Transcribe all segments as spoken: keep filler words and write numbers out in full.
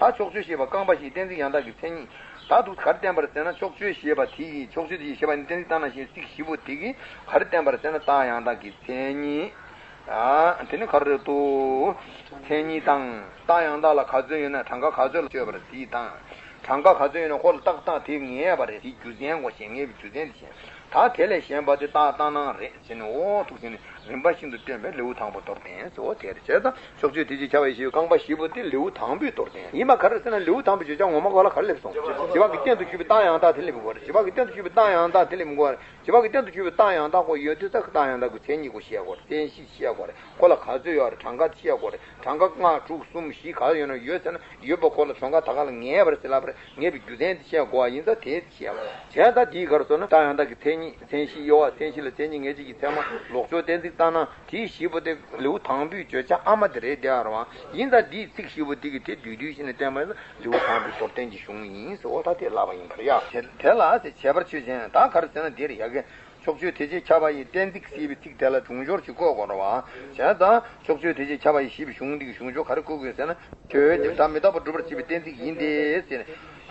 ད་ཕྱོགས་ཆོས་ཞེས་པ་རྐང་པ་བཞིའི་གཏན་ཚིགས་ཡང་དག་གི་མཚན་ཉིད། ད་འདུག་ག་རེ་བསྟན་པ་རེད་ཟེར་ན། ཕྱོགས་ཆོས་ཞེས་པ་དེ་ཡིས། ཕྱོགས་ཆོས་དེ་ཡིས་ཞེས་པ་ནི་གཏན་ཚིགས་བཏང་ནང་བཞིན་ཚིག་བཞི་པོ་དེ་གིས་ག་རེ་བསྟན་པ་རེད་ཟེར་ན། རྟགས་ཡང་དག་གི་མཚན་ཉིད། ཨ། དེ་ནི་ག་རེ་རེད་འདུག་མཚན་ཉིད་དང་། རྟགས་ཡང་དག་ལ་ག་ཚོད་ཡོད་ན་གྲངས་ཀ་ག་ཚོད་ལ་དཔྱོད་པ་རེད་དེ་དང་། གྲངས་ཀ་ག་ཚོད་ཡོད་ན་ཁོ་ལ་རྟགས་བཏགས་དེ་ངེས་པ་རེད། དེའི་རྒྱུ་མཚན་གོ་ཞེས་ངེས་པའི་རྒྱུ་མཚན་དེ་བཤད། ད་དེ་ལས་གཞན་པ་དེ་རྟགས་བཏགས་སྣང་རེད་ཟེར་ནས། འོ་འདུག་ཟེར་ནས་རིམ་པ་བཞིན་དུ་སྟོན་པའི་ལེའུ་དང་པོ་མདོར་བསྟན་ཟེར། འོ་དེ་རེད། བྱས་ཙང་ཕྱོགས་ཆོས་དེ་ཅིག་ཁྱབ་པ་ཡི་ཞེས་པའི་རྐང་པ་བཞི་པོ་དེ་ལེའུ་དང་པོའི་མདོར་བསྟན་ཡིན་པ་ག་རེ་ཟེར་ན། ལེའུ་དང་པོའི་བརྗོད་བྱ་ངོ་མ་གོ་ལ་ག་རེ་སླེབས་སོང་། བྱས་པ་གི་སྟེང་དུ་ཞུགས་པའི་རྟགས་ཡང་དག་དེ་སླེབས་དགོས་རེད། བྱས་པ་གི་སྟེང་དུ་ཞུགས་པའི་རྟགས་ཡང་དག་དེ་སླེབས་དགོས་རེད། བྱས་པ་གི་སྟེང་དུ་ཞུགས་པའི་རྟགས་ཡང་དག་ཁོ་ཡོད་དུས་ཙམ་གྱི་རྟགས་ཡང་དག་གི་མཚན་ཉིད་ཁོ་བཤད་དགོས་རེད། བསྟན་བཤད་བཤད་དགོས་རེད། ཁོ་ལ་ག་ཚོད་ཡོད་རེད། གྲངས་ཀ་བཤད་དགོས་རེད། གྲངས་ཀ་ལྔ་དྲུག་གསུམ་བཞི་ག་ཚོད་ཡོད་ན་ཡོད་ཟེར་ན། ཡོད་པ་ཁོ་ལ་གྲངས་ཀ་ད་ག་ལ་ངེས་པ་རེད་ཟེར་ལབ་པ་རེད། ངེས་པའི་རྒྱུ་མཚན་དེ་བཤད་དགོས་པ་ཡིན་ཙང་དེ་བཤད་པ་རེད། བྱས་ཙང་དེའི་ཁར་སོང་ན་རྟགས་ཡང་དག་གི་མཚན་ཉིད། མཚན་གཞི་གཡོ་བ། མཚན་གཞི་ལ་མཚན་ཉིད་ངེས་བྱེད་ཀྱི་ཚད་མ། ལོག་ཕྱོགས་གཏན་ཚིགས་ལྟར་སྣང་། དེའི་བཞི་པོ་དེ་ལེའུ་དང་པོའི་བརྗོད་བྱ་ཨ་མ་དེ་རེད་བསྡད་ཡོད་རེད་པ། ཡིན་ཙང་དེའི་ཚིག་བཞི་པོ་དེ་གིས་དེ་བསྡུས་བསྡུས་བྱས་ནས་བསྟན་པ་ཡིན་ཙང་ལེའུ་དང་པོའི་མདོར་བསྟན་གྱི་གཞུང་ཡིན་ཟེར། འོ་ད་དེ་ལབ་པ་ཡིན་པ་རེད་ཡ། དེ་དེ་ལ་ཟེར། བྱས་པ་ཆོས་ཅན། ད་ག་རེ་ཟེར་ན་འདིར་ཡ་གི། ཕྱོགས་ཆོས་དེ་ཅིག་ཁྱབ་པ་ཡི་གཏན་ཚིགས་ཟེར་བའི་ཚིག་དེ་ལ་དྲུང་འབྱོར་ཅིག་བཀོད་དགོས་རེད་པ། བྱས་ཙང་ཕྱོགས་ཆོས་དེ་ཅིག་ཁྱབ་པ་ཡི་ཞེས་པའི་གཞུང་འདི་གི་གཞུང་ཕྱོགས་ག་རེ་བཀོད་དགོས་ཟེར་ན། ཆོས་ཅན། སྒྲ་མི་རྟག་པར་སྒྲུབ་པར་བྱེད་པའི་གཏན་ཚིགས་ཡིན་ཏེ་ཟེར།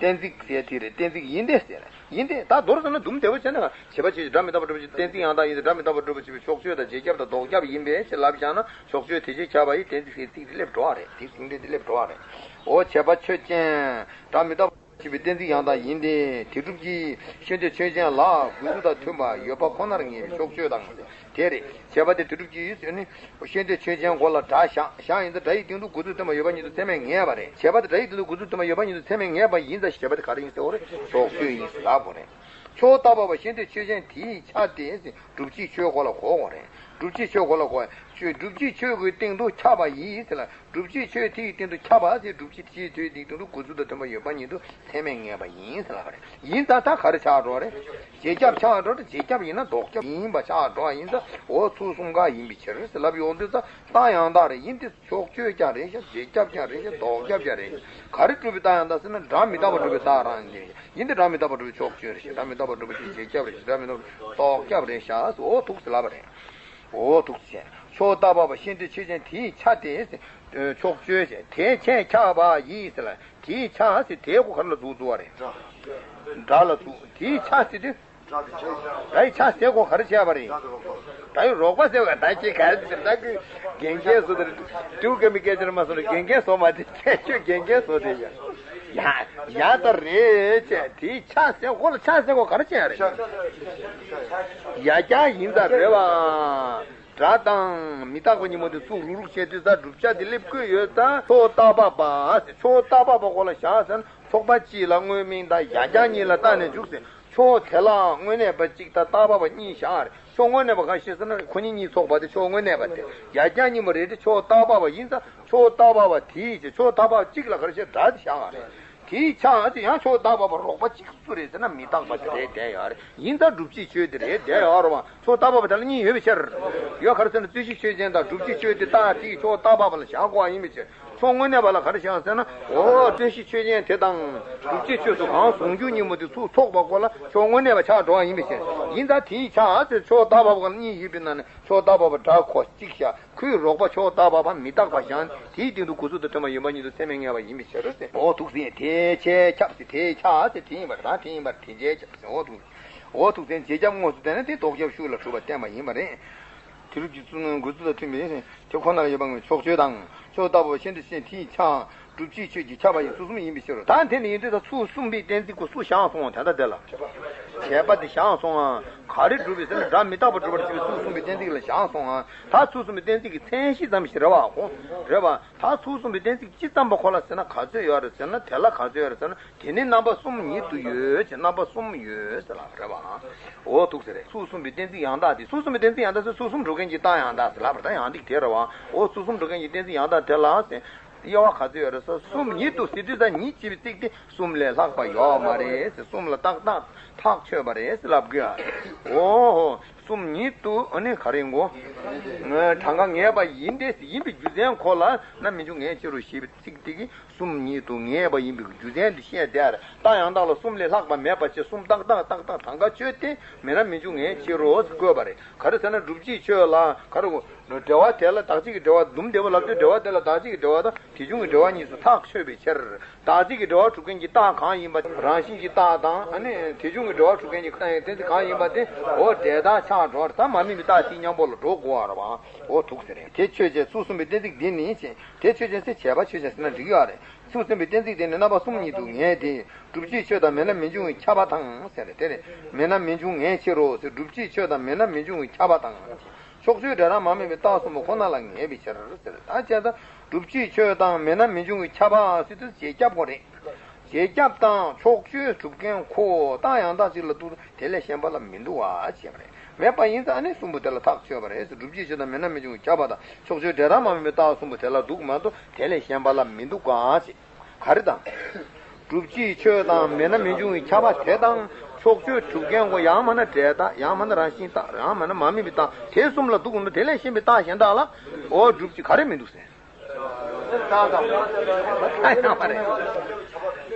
གཏན་ཚིགས་ཟེར་དེ་རེད། གཏན་ཚིགས་ཡིན་ཏེ་ཟེར། ཡིན་ཏེ། ད་མདོར་ཟེར་ན་དུམ་བདེ་པོ་བྱས་ན། བྱས་པ་ཆོས་ཅན། སྒྲ་མི་རྟག་པར་སྒྲུབ་པར་བྱེད་པའི་གཏན་ཚིགས་ཡང་དག་ཡིན་ཏེ། སྒྲ་མི་རྟག་པར་སྒྲུབ་པར་བྱེད་པའི་ཕྱོགས་ཆོས་དང་རྗེས་ཁྱབ་དང་ལྡོག་ཁྱབ་ཡིན་པས་ཞེས་ལབ་བཞག་ན། ཕྱོགས་ཆོས་དེ་ཅིག་ཁྱབ་པ་ཡི་གཏན་ཚིགས་ཟེར་ཚིག་དེ་སླེབས་འགྲོ་བ་རེད། དེ་གཞུང་འགྲེལ་དེ་སླེབས་འགྲོ་བ་རེད། འོ། བྱས་པ་ཆོས་ཅན། སྒྲ་མི་རྟག་པར་སྒྲུབ་པའི་གཏན་ཚིགས་ཡང་དག་ཡིན་ཏེ། དེ་སྒྲུབ་ཀྱི་ཤེས་འདོད་ཆོས་ཅན་ལ་འགོད་ཚུལ་དང་མཐུན་པ་ཡོད་པ་ཁོ་ནར་ངེས་པའི་ཕྱོགས་ཆོས་དང་། དེ་རེད། བྱས་པ་དེ་དེ་སྒྲུབ་ཀྱི་ཟེར་ནས། ཤེས་འདོད་ཆོས་ཅན་གོ་ལ་སྒྲ་བཞག་བཞག་ཡིན་ཙང་སྒྲ་ཡི་སྟེང་དུ་འགོད་ཚུལ་མཐུན་པ་ཡོད་པ་ཉིད་དུ་ཚད་མས་ངེས་པ་རེད། བྱས་པ་དེ་སྒྲ་ཡི་སྟེང་དུ་འགོད་ཚུལ་མཐུན་པ་ཡོད་པ་ཉིད་དུ་ཚད་མས་ངེས་པ་ཡིན་ཙང་བྱས་པ་དེ་ག་རེ་ཡིན་ཟེར་བ་རེད། ཕྱོགས་ཆོས་ཡིན་ཟེར་ལབ་དགོས་རེད། ཕྱོགས་ལྟ་བ་པ་ཤེས་འདོད་ཆོས་ཅན་དེའི་ཆ་དེ་ཟེར་སྒྲུབ་བྱེད་ཆོས་གོ་ལ་གོ་དགོས་རེད། སྒྲུབ་བྱེད་ཆོས་གོ་ལ་གོ། ཆོས་སྒྲུབ་བྱེད་ཆོས་ཀྱི་སྟེང་དུ་ཁྱབ་པ་ཡིས་ཟེར་ལ། སྒྲུབ་བྱེད་ཆོས་དེའི་སྟེང་དུ་ཁྱབ་པ་ཟེར། སྒྲུབ་བྱེད་ཆོས་དེའི་སྟེང་དུ་འགོད་ཚུལ་དང་མཐུན་པ་ཡོད་པ་ཉིད་དུ་ཚད་མས་ངེས་པ་ཡིན་ཟེར་ལབ་པ་རེད། ཡིན་ཙང་ད་ག་རེ་ཆགས་འགྲོ་རེད། རྗེས་ཁྱབ་ཆགས་འགྲོ་རེད། རྗེས་ཁྱབ་ཡིན་ན་ལྡོག་ཁྱབ་ཡིན་པ་ཆགས་འགྲོ་བ་ཡིན་ཙང་། འོ་ཚུལ་གསུམ་ཀ་ཡིན་པའི་ཕྱིར་ཟེར་ལབ་ཡོང་དུས་ཙང་། རྟགས་ཡང་དག་རེད། ཡིན་ཏེ་ཕྱོགས་ཆོས་ཀྱང་རེད་ཤག་རྗེས་ཁྱབ་ཀྱང་རེད་ཤག་ལྡོག་ཁྱབ་ཀྱང་རེད་ཤག་ག་རེ་སྒྲུབ་པའི་རྟགས་ཡང་དག་ཟེར་ན། སྒྲ་མི་རྟག་པར་སྒྲུབ་པའི་རྟགས་རང་ཡིན། ཡིན་ཏེ་སྒྲ་མི་རྟག་པར་སྒྲུབ་པའི་ཕྱོགས་ཆོས་རེད་ཤག་སྒྲ་མི་རྟག་པར་སྒྲུབ་པའི་རྗེས་ཁྱབ་རེད་ཤག་སྒྲ་མི་རྟག་པར་ལྡོག་ཁྱབ་རེད་ཤག་འོ་ཐུག་ཟེར་ལབ་པ་རེད། འོ་ཐུག་ཟེར། ཕྱོགས་ལྟ་བ་པ་ཤེས་འདོད་ཆོས་ཅན་དེའི་ཆ་དེ་ཕྱོགས་ཆོས་ཅན། དེའི་ཆ་ཁྱབ་པ་ཡིས་ཟེར་ལ། དེའི་ཆ་ཟེར་དེའི་གོ་ག་རེ་ལ་འཛུགས་འཛུགས་པ་རེད། སྒྲ་ལ་འཛུགས། དེའི་ཆ་ཟེར་དུས། སྒྲ་ཡི་ཆ་ཟེར་གོ་ག་རེ་བྱས་པ་རེད། སྒྲ་ཡི་རོགས་པ་ཟེར་བ་ད་ཅི་ག་ཟེར། ད་ཀུན་རྒན་རྒན་བཟོ་དེ་རེད། དུ་ཀ་མི་སྐད་ཆ་མ་སོང་རེད། རྒན་རྒན་བཟོ་མ་དེ་ཁྱད་ཆོས་རྒན་རྒན་བཟོ་དེ་ཡ། ཡ་ཡ་ད་རེད་ཅེ། དེའི་ཆ་ཟེར་གོ་ལ་ཆ་ཟེར་གོ་ག་རེ་བྱས་རེད། ཡ་རྒྱ་ཡིན་ད་རེད་བ། སྒྲ་དང་མི་རྟག་པ་གཉིས་པོ་དེ་ཚུགས་རུག་རུག་བྱས་དུས་ཙང་བསྒྲུབ་བྱ་དེ་སླེབས་བསྐོས་ཡོད་ཙང་། ཕྱོགས་ལྟ་བ་པ་ཟེར། ཕྱོགས་ལྟ་བ་པ་གོ་ལ་བཞག་ཟེར་ན། ཚོགས་པ་གཅིག་ལ་དངོས་མིང་དང་ཡ་རྒྱ་གཉིས་ལ་བཏགས་ནས་འཇུག་ཟེར། ཕྱོགས་དེ་ལའང་དངོས་གནས་པ་གཅིག་དང་རྟག་པ་པ་གཉིས་བཞག་རེད། ཕྱོགས་དངོས་གནས་པ་གང་ཞིག་ཟེར་ན། ཁོ་གཉིས་གཉིས་ཚོགས་པ་དེ་ཕྱོགས་དངོས་གནས་པ་དེ། ཡ་རྒྱ་གཉིས་པོ་རེད་དེ། ཕྱོགས་ལྟ་བ་པ་ཡིན་ཙང་ཕྱོགས་ལྟ་བ་པ་དེའི་ཕྱོགས་ལྟ་བ་གཅིག་ལ་ག་རེ་བྱས། སྒྲ་དེ་བཞག་རེད། དེའི་ཆ་དེ་ཡང་ཕྱོགས་ལྟ་བ་པ་རོགས་པ་གཅིག་སུ་རེད་ཟེར་ན། མི་རྟག་པ་དེ་རེད་བསྡད་ཡོད་རེད། ཡིན་ཙང་སྒྲུབ་བྱེད་ཆོས་དེ་རེད་བསྡད་ཡོད་རེད་བ། ཕྱོགས་ལྟ་བ་པ་དེ་ལ་གཉིས་ཡོད་པའི་ཕྱིར། ཡོད་ག་རེ་ཟེར་ན། རྩོད་གཞི་ཆོས་ཅན་དང་སྒྲུབ་བྱེད་ཆོས་དེ་རྟགས་དེའི་ཕྱོགས་ལྟ་བ་པ་ལ་བཞག་དགོས་པ་ཡིན་པའི་ཕྱིར། ཕྱོགས་དངོས་གནས་པ་ལ་ག་རེ་བཞག་ཟེར་ན། འོ་རྩོད་གཞི་ཆོས་ཅན་དེ་དང་སྒྲུབ་བྱེད་ཆོས་སུ་གང་ཟུང་འཇུག་གཉིས་པོ་དེ་ཚུགས་ཚོགས་པ་གོ་ལ་ཕྱོགས་དངོས་གནས་པ་ཆགས་འགྲོ་བ་ཡིན་པའི་ཕྱིར། ཡིན་ཙང་དེའི་ཆ་ཟེར་ཕྱོགས་ལྟ་བ་པ་ལ་གཉིས་ཡོད་པའི་ནང་ནས་ཕྱོགས་ལྟ་བ་པ་སྒྲ་གོ་གཅིག་བཞག་ཁོའི་རོགས་པ་ཕྱོགས་ལྟ་བ་པ་མི་རྟག་པ་བཞག་ནས། དེའི་སྟེང་དུ་འགོད་ཚུལ་དང་མཐུན་པ་ཡོད་པ་ཉིད་དུ་ཚད་མས་ངེས་པ་ཡིན་པའི་ཕྱིར་ཟེར། འོ་ཐུག་ཟིན། དེའི་ཆ་ཁྱབ་ཟེར། དེའི་ཆ་ཟེར་དེ་ཡིན་པར་དང་། དེ་ཡིན་པར་དེ་ཆ་ཁྱབ་ཟེར། འོ་ཐུག་འོ་ཐུག་ཟིན། རྗེས་ཁྱབ་དངོས་སུ་བསྟན་ན་དེ་ལྡོག་ཁྱབ་ཤུགས་ལ་གྲུབ་པ་བསྟན་པ་ཡིན་པ་རེད། དེ་རུ་གྱི་ཚུལ་འགོད་ཚུལ་དང་མཐུན་པའི་དེ་ཁོ་ན་ལ་ཡོད་པ་ངོས་ཕྱོགས་ཆོས་དང་། ཕྱོགས་ལྟ་བུ་ཤེས་འདོད་ཆོས་ཅན་དེའི་ཆ། སྒྲུབ་བྱེད་ཆོས་ཀྱི་ཁྱབ་པ་ཡི་ཚུལ་གསུམ་ཡིན་པའི་ཕྱིར་རོ། ད་དེ་ནི་ཡིན་དུས་ད་ཚུལ་གསུམ་པའི་གཏན་ཚིགས་ཀྱི་སུ་བཞག་སོང་བ་དེ་འདྲ་དེ་ལ། བྱས་པ་དེ་བཞག་སོང་ང་། ག་རེ་སྒྲུབ་པའི་ཟེར་ན། སྒྲ་མི་རྟག་པར་སྒྲུབ་པར་བྱེད་པའི་ཚུལ་གསུམ་པའི་གཏན་ཚིགས་ལ་བཞག་སོང་ང་། ད་ཚུལ་གསུམ་པའི་གཏན་ཚིགས་ཀྱི་མཚན་གཞི་ཙམ་ཞིག་རེད་བ་གོ། རེད་བ། ད་ཚུལ་གསུམ་པའི་གཏན་ཚིགས་སྤྱི་ཙམ་པ་ཁོ་ལ་ཟེར་ན་ག་ཚོད་ཡོད་རེད་ཟེར་ན། དེ་ལ་ག་ཚོད་ཡོད་རེད་ཟེར་ན། དེ་ནི་རྣམ་པ་གསུམ་ཉིད་དུ་ཡོད་ཅེས་རྣམ་པ་གསུམ་ཡོད་ཟེར་ལ་རེད་བ། འོ་ཐུག་ཟེར་རེད། ཚུལ་གསུམ་པའི་གཏན་ཚིགས་ཡང་དག་དེ། ཚུལ་གསུམ་པའི་གཏན་ཚིགས་ཡང་དག་ཟེར། ཚུལ་གསུམ་སྒྲུབ་མཁན་གྱི་རྟགས་ཡང་དག་ཟེར་ལབ་པ་རེད། ད་ཡང་དག་དེ་རེད་བ། འོ་ཚུལ་གསུམ་སྒྲུབ་མཁན་གྱི་གཏན་ཚིགས་ཡང་དག་དེ་ལ་ཟེར། དབྱེ་བ་ག་ཚོད་ཡོད་རེད་ཟེར། གསུམ་ཉིད་དུ་ཟེར་དུས་ད་ཉིད་ཅེས་པའི་ཚིག་དེ་གསུམ་ལས་ལྷག་པ་ཡོད་མ་རེད་ཟེར། གསུམ་ལ་ཏག་ཏག་ཐག་ཆོད་པ་རེད་ཟེར་ལབ་དགོས། འོ་ཧོ། གསུམ་ཉིད་དུ་ཨ་ནི་ག་རེ་ཡིན་གོ། གྲངས་ཀ་ངེས་པ་ཡིན་ཏེ་ཡིན་པའི་རྒྱུ་མཚན་ཁོ་ལ་ན་མི་འཇུག་ངེས་ཕྱིར་རོ་ཞེས་པའི་ཚིག་དེ་གིས་གསུམ་ཉིད་དུ་ངེས་པ་ཡིན་པའི་རྒྱུ་མཚན་དེ་བཤད་བསྡད་རེད། རྟགས་ཡང་དག་ལ་གསུམ་ལས་ལྷག་པ་མེད་པ་ཞེས་གསུམ་ཏག་ཏག་ཏག་ཏག་གྲངས་ཀ་བཅོས་ཏེ་མེད་ན་མི་འཇུག་ངེས་ཕྱིར་རོ་ཟེར་བཀོད་པ་རེད། ག་རེ་ཟེར་ན་སྒྲུབ་བྱེད་ཆོས་ལ་ག་རེ་གོ། འབྲེལ་བ་དེ་ལ་བདག་གཅིག་གི་འབྲེལ་བ་བསྡུམ་བདེ་བ་ལབ་དུས་འབྲེལ་བ་དེ་ལ་བདག་གཅིག་གི་འབྲེལ་བ་དང་དེ་བྱུང་གི་འབྲེལ་བ་གཉིས་སུ་ཐག་ཆོད་པའི་ཕྱིར། བདག་གཅིག་གི་འབྲེལ་བ་གྲུབ་མཁན་གྱི་རྟགས་གང་ཡིན་པ་རང་བཞིན་གྱི་རྟགས་དང་ཨ་ནི་དེ་བྱུང་གི་འབྲེལ་བ་གྲུབ་མཁན་གྱི་རྟགས་ཡང་གཏན་ཚིགས་གང་ཡིན་པ་དེ་འོ་འབྲས་རྟགས་ཆགས་འགྲོ་བ་རེད། ད་མ་དམིགས་པའི་རྟགས་དེའི་མཉམ་པོ་ལ་འགྲོ་དགོས་པ་རེད་བ། འོ་ཐུག་ཟེར་རེད། དེ་ཆོས་ཅན་ཚུལ་གསུམ་པའི་གཏན་ཚིགས་འདི་ནི་ཅེས་དེ་ཆོས་ཅན་ཟེར་བྱས་པ་ཆོས་ཅན་ཟེར་ན་འགྲིག་ཡོད་རེད། ཚུལ་གསུམ་པའི་གཏན་ཚིགས་དེ་ནི་རྣམ་པ་གསུམ་ཉིད་དུ་ངེས་ཏེ་སྒྲུབ་བྱེད་ཆོས་དང་མེད་ན་མི་འབྱུང་བའི་ཁྱབ་པ་དང་ཟེར་རེད། དེ་རེད། མེད་ན་མི་འབྱུང་ངེས་ཕྱིར་རོ་ཟེར་སྒྲུབ་བྱེད་ཆོས་དང་མེད་ན་མི་འབྱུང་བའི་ཁྱབ་པ་དང་། ཕྱོགས་ཆོས་འབྲས་རང་མ་དམིགས་པའི་རྟགས་གསུམ་པོ་ཁོ་ན་ལ་ངེས་པའི་ཕྱིར་ཟེར། ད་བྱས་ཙང་སྒྲུབ་བྱེད་ཆོས་དང་མེད་ན་མི་འབྱུང་བའི་ཁྱབ་པ་ཟེར་དུས་རྗེས་ཁྱབ་ཁོ་རེད། རྗེས་ཁྱབ་དང་ཕྱོགས་ཆོས་གྲུབ་མཁན་ཁོ་རྟགས་ཡང་དག་ཅིག་ལ་ཐུག་དེ་ལས་གཞན་པ་ལ་མི་འདུག་བ་བྱས་པ་རེད། མེད་པ་ཡིན་ཙང་ཨ་ནི་གསུམ་པོ་དེ་ལ་ཐག་ཆོད་པ་རེད་ཟེར། སྒྲུབ་བྱེད་ཆོས་དང་མེད་ན་མི་འབྱུང་བའི་ཁྱབ་པ་དང་ཕྱོགས་ཆོས་འབྲས་རང་མ་དམིགས་པའི་རྟགས་གསུམ་པོ་དེ་ལ་འདུག་མ་གཏོགས་དེ་ལས་གཞན་པ་ལ་མི་འདུག་ག་ཅེས། ག་རེ་དང་། སྒྲུབ་བྱེད་ཆོས་དང་མེད་ན་མི་འབྱུང་བའི་ཁྱབ་པ་དེ་དང་ཕྱོགས་ཆོས་གྲུབ་མཁན་གོ། ཡང་མིན་ན་འབྲས་རྟགས། ཡང་མིན་ན་རང་བཞིན་རྟགས། ཡང་མིན་ན་མ་དམིགས་པའི་རྟགས། དེ་གསུམ་ལ་འདུག་གོ། དེ་ལས་གཞན་པའི་རྟགས་གཞན་དག་ལ་འོ་སྒྲུབ་བྱེད་ག་རེ་མི་འདུག་ཟེར། རྟགས་ཡང་མ་རེད།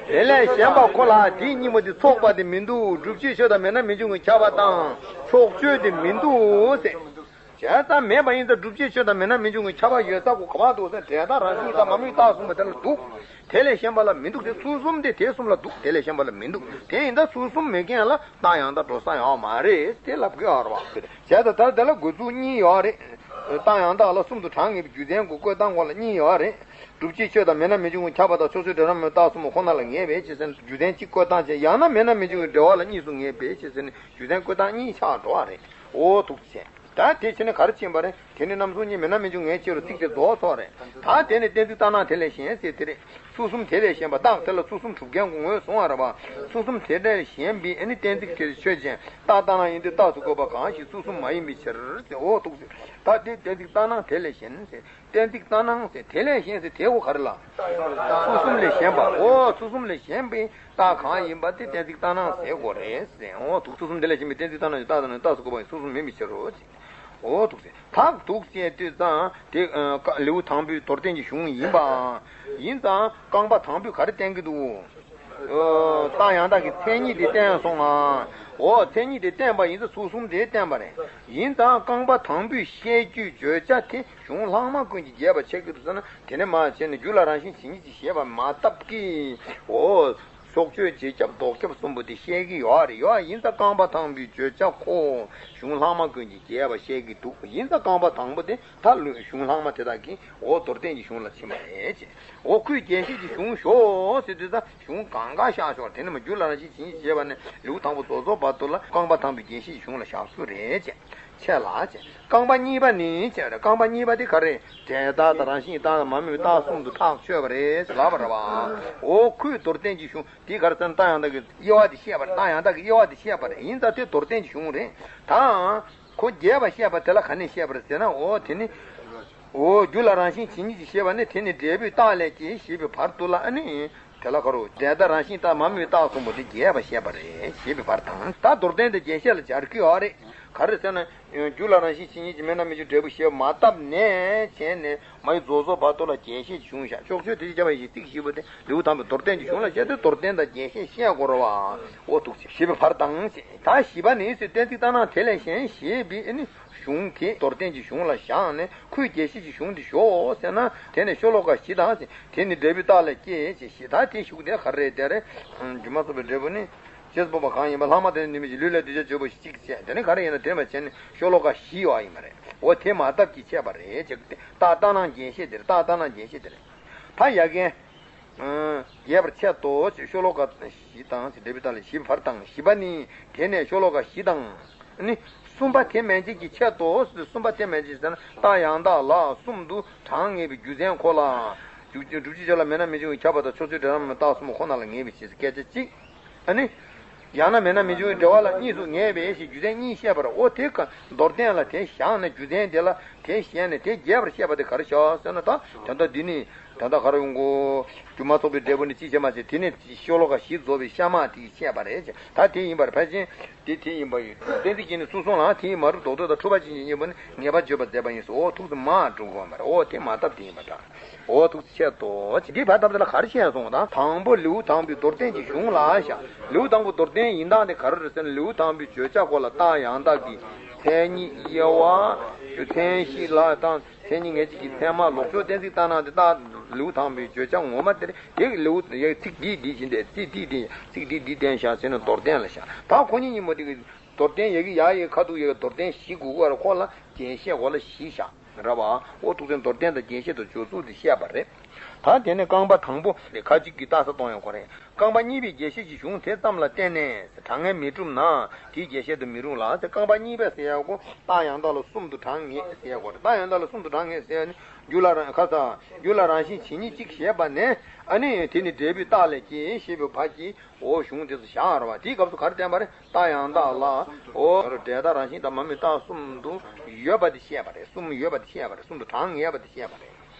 དེ་ལས་གཞན་པ་ཁོ་ལ་དེའི་གཉིས་པོ་དེ་ཚོགས་པ་དེ་མི་འདུག་སྒྲུབ་བྱེད་ཆོས་དང་མེད་ན་མི་འབྱུང་བའི་ཁྱབ་པ་དང་ཕྱོགས་ཆོས་དེ་མི་འདུག་ཟེར། བྱས་ཙང་མེད་པ་ཡིན་ཙང་སྒྲུབ་བྱེད་ཆོས་དང་མེད་ན་མི་འབྱུང་བའི་ཁྱབ་པ་ཡོད་ས་གོ་ག་བ་འདུག་ཟེར། འབྲས་རྟགས་རང་བཞིན་དང་མ་དམིགས་རྟགས་གསུམ་པོ་དེ་ལ་འདུག་དེ་ལས་གཞན་པ་ལ་མི་འདུག་སྟེ་ཚུལ་གསུམ་དེ་དེ་གསུམ་ལ་འདུག་དེ་ལས་གཞན་པ་ལ་མི་འདུག་དེ་ཡིན་ཙང་ཚུལ་གསུམ་མེད་མཁན་ལ་རྟགས་ཡང་དག་འགྲོ་ས་ཡོད་མ་རེད་དེ་ལབ་དགོས་ཡོད་རེད་བ། བྱས་ཙང་ད་དེ་ལ་འགོད་ཚུལ་གཉིས་ཡོད་རེད། རྟགས་ཡང་དག་ལ་གསུམ་དུ་གྲངས་ངེས་པའི་རྒྱུ་མཚན་གོ་བཀོད་སྟངས་གོ་ལ་གཉིས་ཡོད་རེད། སྒྲུབ་བྱེད་ཆོས་དང་མེད་ན་མི་འབྱུང་བའི་ཁྱབ་པ་དང་ཕྱོགས་ཆོས་འབྲས་རང་མ་དམིགས་རྟགས་གསུམ་པོ་ཁོ་ན་ལ་ངེས་པའི་ཕྱིར་ཟེར་ནས་རྒྱུ་མཚན་གཅིག་བཀོད་སྟངས་བྱས། ཡང་ན་མེད་ན་མི་འབྱུང་བའི་འབྲེལ་བ་ལ་གཉིས་སུ་ངེས་པའི་ཕྱིར་ཟེར་ནས་རྒྱུ་མཚན་བཀོད་སྟངས་གཉིས་ཆགས་འགྲོ་བ་རེད། འོ་ཐུག་ཅེས། ད་དེ་བྱས་ནས་ག་རེ་ཕྱིན་པ་རེད། དེ་ནི་རྣམ་གསུམ་གཉིས་མེད་ན་མི་འབྱུང་ངེས་ཕྱིར་རོ་ཚིག་དེ་རྫོགས་སོང་རེད། ད་དེ་ནི་གཏན་ཚིགས་ལྟར་སྣང་དེ་ལས་གཞན་ཟེར་དེ་རེད། ཚུལ་གསུམ་དེ་ལས་གཞན་པ་རྟགས་དེ་ལ་ཚུལ་གསུམ་གྲུབ་མཁན་གོ་ངོས་བཟུང་བ་རེད་བ། ཚུལ་གསུམ་དེ་ལས་གཞན་པའི་ཨ་ནི་གཏན་ཚིགས་དེ་ཆོས་ཅན། རྟགས་ལྟར་སྣང་ཡིན་ཏེ་རྟགས་སུ་བཀོད་པ་གང་ཞིག་ཚུལ་གསུམ་མ་ཡིན་པའི་ཕྱིར་ཟེར། འོ་ཐུག་ཟེར། ད་དེ་གཏན་ཚིགས་ལྟར་སྣང་དེ་ལས་གཞན་ཟེར། གཏན་ཚིགས་ལྟར་སྣང་ཟེར་དེ་ལས་གཞན་ཟེར་དེ་གོ་ག་རེ་ལ། ཚུལ་གསུམ་ལས་གཞན་པ། འོ་ཚུལ་གསུམ་ལས་གཞན་པའི་རྟགས་གང་ཡིན་པ་དེ་གཏན་ཚིགས་ལྟར་སྣང་ཟེར་དགོས་རེད་ཟེར། འོ་ཐུག་ཚུལ་གསུམ་དེ་ལས་གཞན་པའི་གཏན་ཚིགས་ལྟར་སྣང་ཡིན་ད་ལྟ་ནི་རྟགས་སུ་བཀོད་པ་ཡིན་ཚུལ་གསུམ་མིན་པའི་ཕྱིར་རོ་ཟེར། འོ་ཐུག་ཟེར། ཐག་ཐུག་ཅེས་ལྟོས་ཙང་དེ་ལེའུ་དང་པོའི་མདོར་བསྟན་གྱི་གཞུང་ཡིན་པ། ཡིན་ཙང་རྐང་པ་དང་པོས་ག་རེ་བསྟན་གྱི་འདུག་རྟགས་ཡང་དག་གི་མཚན་ཉིད་དེ་བསྟན་སོང་ང་། འོ་མཚན་ཉིད་དེ་བསྟན་པ་ཡིན་ཙང་ཚུལ་གསུམ་དེ་བསྟན་པ་རེད། ཡིན་ཙང་རྐང་པ་དང་པོས་བཤད་རྒྱུའི་བརྗོད་བྱ་དེ་གཞུང་ལྷག་མ་ཀུན་གྱིས་རྒྱས་པར་འཆད་ཀྱི་འདུག་ཟེར་ན་དེ་ནི་མ་བྱས་ནས་རྒྱུ་ལ་རང་བཞིན་ཇི་སྙེད་ཅིག་བཤད་པ་མ་བཏབ་ཀྱི། འོ། ཕྱོགས་ཆོས་རྗེས་ཁྱབ་ལྡོག་ཁྱབ་གསུམ་པོ་དེ་བཤད་ཀྱི་ཡོད་རེད། ཡོད་ཡིན་ཙང་རྐང་པ་དང་པོའི་བརྗོད་བྱ་ཁོ་གཞུང་ལྷག་མ་ཀུན་གྱིས་རྒྱས་པར་བཤད་ཀྱི་འདུག་ཡིན་ཙང་རྐང་པ་དང་པོ་དེ་ད་ལོས་གཞུང་ལྷག་མ་དེ་དག་གིས་འོ་མདོར་བསྟན་གྱི་གཞུང་ལ་ཕྱིན་པ་རེད་ཅེས། འོ་ཁོས་རྒྱས་བཤད་ཀྱི་གཞུང་ཞོག་ཟེར་དུས་ད་གཞུང་གང་ག་བཞག་ཞོག་དེ་ནི་མ་རྒྱུ་ལ་རང་བཞིན་ཇི་སྙེད་ཅིག་བྱས་པ་ནས་ལེའུ་དང་པོ་རྫོགས་རྫོགས་བར་དུ་ལ་རྐང་པ་དང་པོའི་རྒྱས་བཤད་ཀྱི་གཞུང་ལ་བཞག་རྒྱུ་རེད་ཅེས། ཆེ་ལ་ཅེས། རྐང་པ་གཉིས་པ་ནི་ཅེས་རེད། རྐང་པ་གཉིས་པ་དེ་ག་རེ། འབྲས་རྟགས་དང་རང་བཞིན་རྟགས་དང་མ་དམིགས་པའི་རྟགས་གསུམ་དུ་ཐག་ཆོད་པ་རེད་ལབ་པ་རེད་བ། འོ་ཁོས་མདོར་བསྟན་གྱི་གཞུང་དེ་ག་རེ་ཟེར་ན་རྟགས་ཡང་དག་གི་དབྱེ་བ་དེ་བཤད་པ་རེད། རྟགས་ཡང་དག་གི་དབྱེ་བ་དེ་བཤད་པ་རེད། ཡིན་ཙང་དེ་མདོར་བསྟན་གྱི་གཞུང་རེད། ད་ཁོ་རྒྱས་པ་བཤད་པ་དེ་ལ་ག་ནས་བཤད་པ་རེད་ཟེར་ན། འོ་དེ་ནི། འོ་རྒྱུ་ལ་རང་བཞིན་ཇི་སྙེད་ཅིག་བཤད་པ་ནི་དེ་ནི་འབྲས་བུའི་རྟགས་ལས་སྐྱེས་ཞེས་པའི་བར་དུ་ལ་ཨ་ནི། དེ་ལ་ག་རེ། འབྲས་རྟགས་རང་བཞིན་རྟགས་མ་དམིགས་རྟགས་གསུམ་པོ་དེ་རྒྱས་པར་བཤད་པ་རེད་ཞེས་པའི་བར་དང་། ད་མདོར་བསྟན་དེ་རྒྱས་བཤད་ལ་སྦྱར་གྱི་ཡོད་རེད། ག་རེ་ཟེར་ན། རྒྱུ་ལ་རང་བཞིན་ཇི་སྙེད་ཅིག་མེད་ན་མི་འབྱུང་འབྲས་བུ་ཞེས་པ་མ་བཏབ་ནས་བྱས་ནས་མ་ཡི་རྫོགས་རྫོགས་བར་དུ་ལ་རྒྱས་བཤད་ཀྱི་གཞུང་བཞག་ཕྱོགས་ཆོས་དེ་ཅི་བྱ་བ་ཡི་ཚིག་བཞི་པོ་དེ་ལེའུ་དང་པོའི་མདོར་བསྟན་གྱི་གཞུང་ལ་བཤད་དུས་མདོར་བསྟན་དང་རྒྱས་བཤད་བཤད་དགོས་རེད་བ། འོ་ཐུག་ཅེས་ཞེས་པའི་བར་དང་ཞེས། ད་བཞི་པ་ནི་ཟེར་གཏན་ཚིགས་ལྟར་སྣང་དེ་ལས་གཞན་ཞེས་པའི་ཨ་ནི་གཞུང་དེ་མདོར་བསྟན་གྱི་གཞུང་ལ་བཞག་ནས་ཁོས་རྒྱས་བཤད་ཀྱི་གཞུང་དེ་ཞོག་ཟེར་ན་དེ་ནི་ཤོ་ལོ་ཀ་བཞི་དང་ཟེར་དེ་ནི་འབྲས་བུའི་རྟགས་ལས་སྐྱེས་ཞེས་བཤད། ད་དེ་གཞུག་དེ་ག་རེ་རེད་དེ་རེད། སྒྱུ་མ་ཚོགས་པའི་འབྲས་བུ་ནི། རྗེས་སུ་སྤོང་བ་གང་ཡིན་པ་ལྷག་མ་དེ་ནི་ནུས་མེད་ཀྱི་ལུས་ལས་འདུས་བྱས་བརྗོད་པ་ཞིག་བྱས། དེ་ནི་ག་རེ་ཡིན་ན་དེ་མ་བྱས་ནས་ཤོ་ལོ་ཀ་བཞི་ཡོད་ཡིན་པ་རེད། འོ་དེ་མ་བཏབ་ཀྱིས་བཤད་པ་རེད་ཅེས་ཏེ། རྟགས་ལྟར་སྣང་རྒྱས་བཤད་དེ་རེད། རྟགས་ལྟར་སྣང་རྒྱས་བཤད་དེ་རེད། ཕ་ཡ་གན། རྒྱས་པར་འཆད་དོ་ཅེས་ཤོ་ལོ་ཀ་བཞི་དང་ཅེས་འབྲས་བུའི་རྟགས་ལས་བཞི་པའི་བར་དང་བཞི་པ་ནི་དེ་ནས་ཤོ་ལོ་ཀ་བཞི་དང་། ནི། གསུམ་པ་དེ་མན་ཆད་ཀྱིས་འཆད་དོ་ཟེར་དུས་གསུམ་པ་དེ་མན་ཆད་ཟེར་ན་རྟགས་ཡང་དག་ལ་གསུམ་དུ་གྲངས་ངེས་པའི་རྒྱུ་མཚན་ཁོ་ལ། སྒྲུབ་བྱེད་ཆོས་ལ་མེད་ན་མི་འབྱུང་བའི་ཁྱབ་པ་དང་ཕྱོགས་ཆོས་འབྲས་རང་མ་དམིགས་རྟགས་གསུམ་པོ་ཁོ་ན་ལ་ངེས་པའི་ཕྱིར་ཟེར་སྐད་ཆ་གཅིག་ཨ་ནི། ཡང་ན་མེད་ན་མི་འབྱུང་བའི་འབྲེལ་བ་ལ་གཉིས་སུ་ངེས་པའི་ཞེས་རྒྱུ་མཚན་གཉིས་བཤད་པར། འོ་དེ་ཀ་མདོར་བསྟན་ལ་དེ་བཞག་ནས་རྒྱུ་མཚན་དེ་ལ་དེ་བཤད་ནས་དེ་རྒྱས་པར་བཤད་པ་དེ་ག་རེ་བྱ་ཟེར་ན། ད་དོན་དག་འདི་ནི། ད་ལྟ་ག་རེ་ཡོང་གོ། རྒྱུ་མ་ཚོགས་པའི་འབྲས་བུ་ནི་ཅི་བྱེད་མ་བྱེད། དེ་ནི་ཤོ་ལོ་ཀ་བཞི་རྫོགས་པའི་ཤ་མ་དེས་བཤད་པ་རེད། ད་དེ་ཡིན་པར་ཕལ་ཆེར་དེ་དེ་ཡིན་པ་ཡོད། གཏན་ཚིགས་ཀྱིས་ནི་ཚུལ་གསུམ་ལའང་དེ་ཡི་མ་གྲུབ་ལྡོག་ལྡོག་དང་འཁྲུལ་པ་ཅན་གྱི་གཉིས་པོ་ནི་ངེས་པར་བརྗོད་པར་མཛད་པ་ཡིན་སོ། འོ་ཐུགས་སུ་མ་གྲུབ་དགོས་པར། འོ་དེ་མ་བཏབ་དེ་ཡིན་པ་འདྲ། འོ་ཐུགས་སུ་ཆེ་ཏོ། འདི་བར་བཏབ་དེ་ལ་ག་རེ་བཤད་སོང་དང་། དང་པོ་ལེའུ་དང་པོའི་མདོར་བསྟན་གྱི་གཞུང་ལ་བཞག་ལེའུ་དང་པོའི་མདོར་བསྟན་ཡིན་སྟངས་དེ་ག་རེ་རེད་ཟེར་ན། ལེའུ་དང་པོའི་བརྗོད་བྱ་སྐོར་ལ་རྟགས་ཡང་དག་གི་མཚན་ཉིད་དབྱེ་བ། མཚན་གཞི་ལ་དང་མཚན་ཉིད་ངེས་བྱེད་ཀྱི་མཚན་མ། ལོག་ཕྱོགས་གཏན་ཚིགས་ལྟར་སྣང་དེ་རྟགས་ལེའུ་དང་པོའི་བརྗོད་བྱ་ངོ་མ་དེ་རེད། དེ་ལེའུ་ཡ་ཚིག་འདི་འདི་བཞིན་དེ་ཚིག་འདི་འདི་ཚིག་འདི་འདི་བསྟན་བཞག་ཟེར་ན་མདོར་བསྟན་ལ་བཞག་ད་ཁོ་གཉིས་གཉིས་པོ་དེ་གི་མདོར་བསྟན་ཡ་གི་ཡ་ཡི་ཁ་ཐུག་ཡ་གི་མདོར་བསྟན་བཞི་དགུ་དགུ་བར་སྐོར་ལ་རྒྱས་བཤད་སྐོར་ལ་བཞི་བཞག་ར་བ། འོ་ཐུགས་སྲས་མདོར་བསྟན་དང་རྒྱས་བཤད་དང་སྦྱོར་ཚུལ་དེ་བཤད་པ་རེད། ད་དེ་ནས་རྐང་པ་དང་པོ་ལས་ཁ་ཅིག་གིས་རྟགས་གསལ་གཏོང་ཡང་ཁོ་རེད། རྐང་པ་གཉིས་པའི་རྒྱས་བཤད་ཀྱི་གཞུང་དེ་ཙམ་ལ་བརྟེན་ནས་གྲངས་ངེས་མི་གྲུབ་ན་དེའི་རྒྱས་བཤད་དུ་མི་རུང་ལ་ཟེར། རྐང་པ་གཉིས་པ་ཟེར་ཡག་གོ་རྟགས་ཡང་དག་ལ་གསུམ་དུ་གྲངས་ངེས་ཟེར་ཡག་གོ་རེད། རྟགས་ཡང་དག་ལ་གསུམ་དུ་གྲངས་ངེས་ཟེར་ཡག་ནི་རྒྱུ་ལ་རང་ཁ་ས་རྒྱུ་ལ་རང་བཞིན་ཇི་སྙེད་ཅིག་ཞེས་པ་ནས་ཨ་ནི་དེ་ནི་འབྲས་བུའི་རྟགས་ལས་སྐྱེས་ཞེས་པའི་བར་གྱི་འོ་གཞུང་དེ་ཚོ་བཞག་ར་བ། དེའི་སྐབས་སུ་ག་རེ་བསྟན་པ་རེད། རྟགས་ཡང་དག་ལ་འོ་འབྲས་རྟགས་རང་བཞིན་དང་མ་དམིགས་རྟགས་གསུམ་དུ་ཡོད་པ་དེ་བཤད་པ་རེད། གསུམ་ཡོད་པ་དེ་བཤད་པ་རེད། གསུམ་དུ་གྲངས་ངེས་པ་དེ་བཤད་པ་རེད།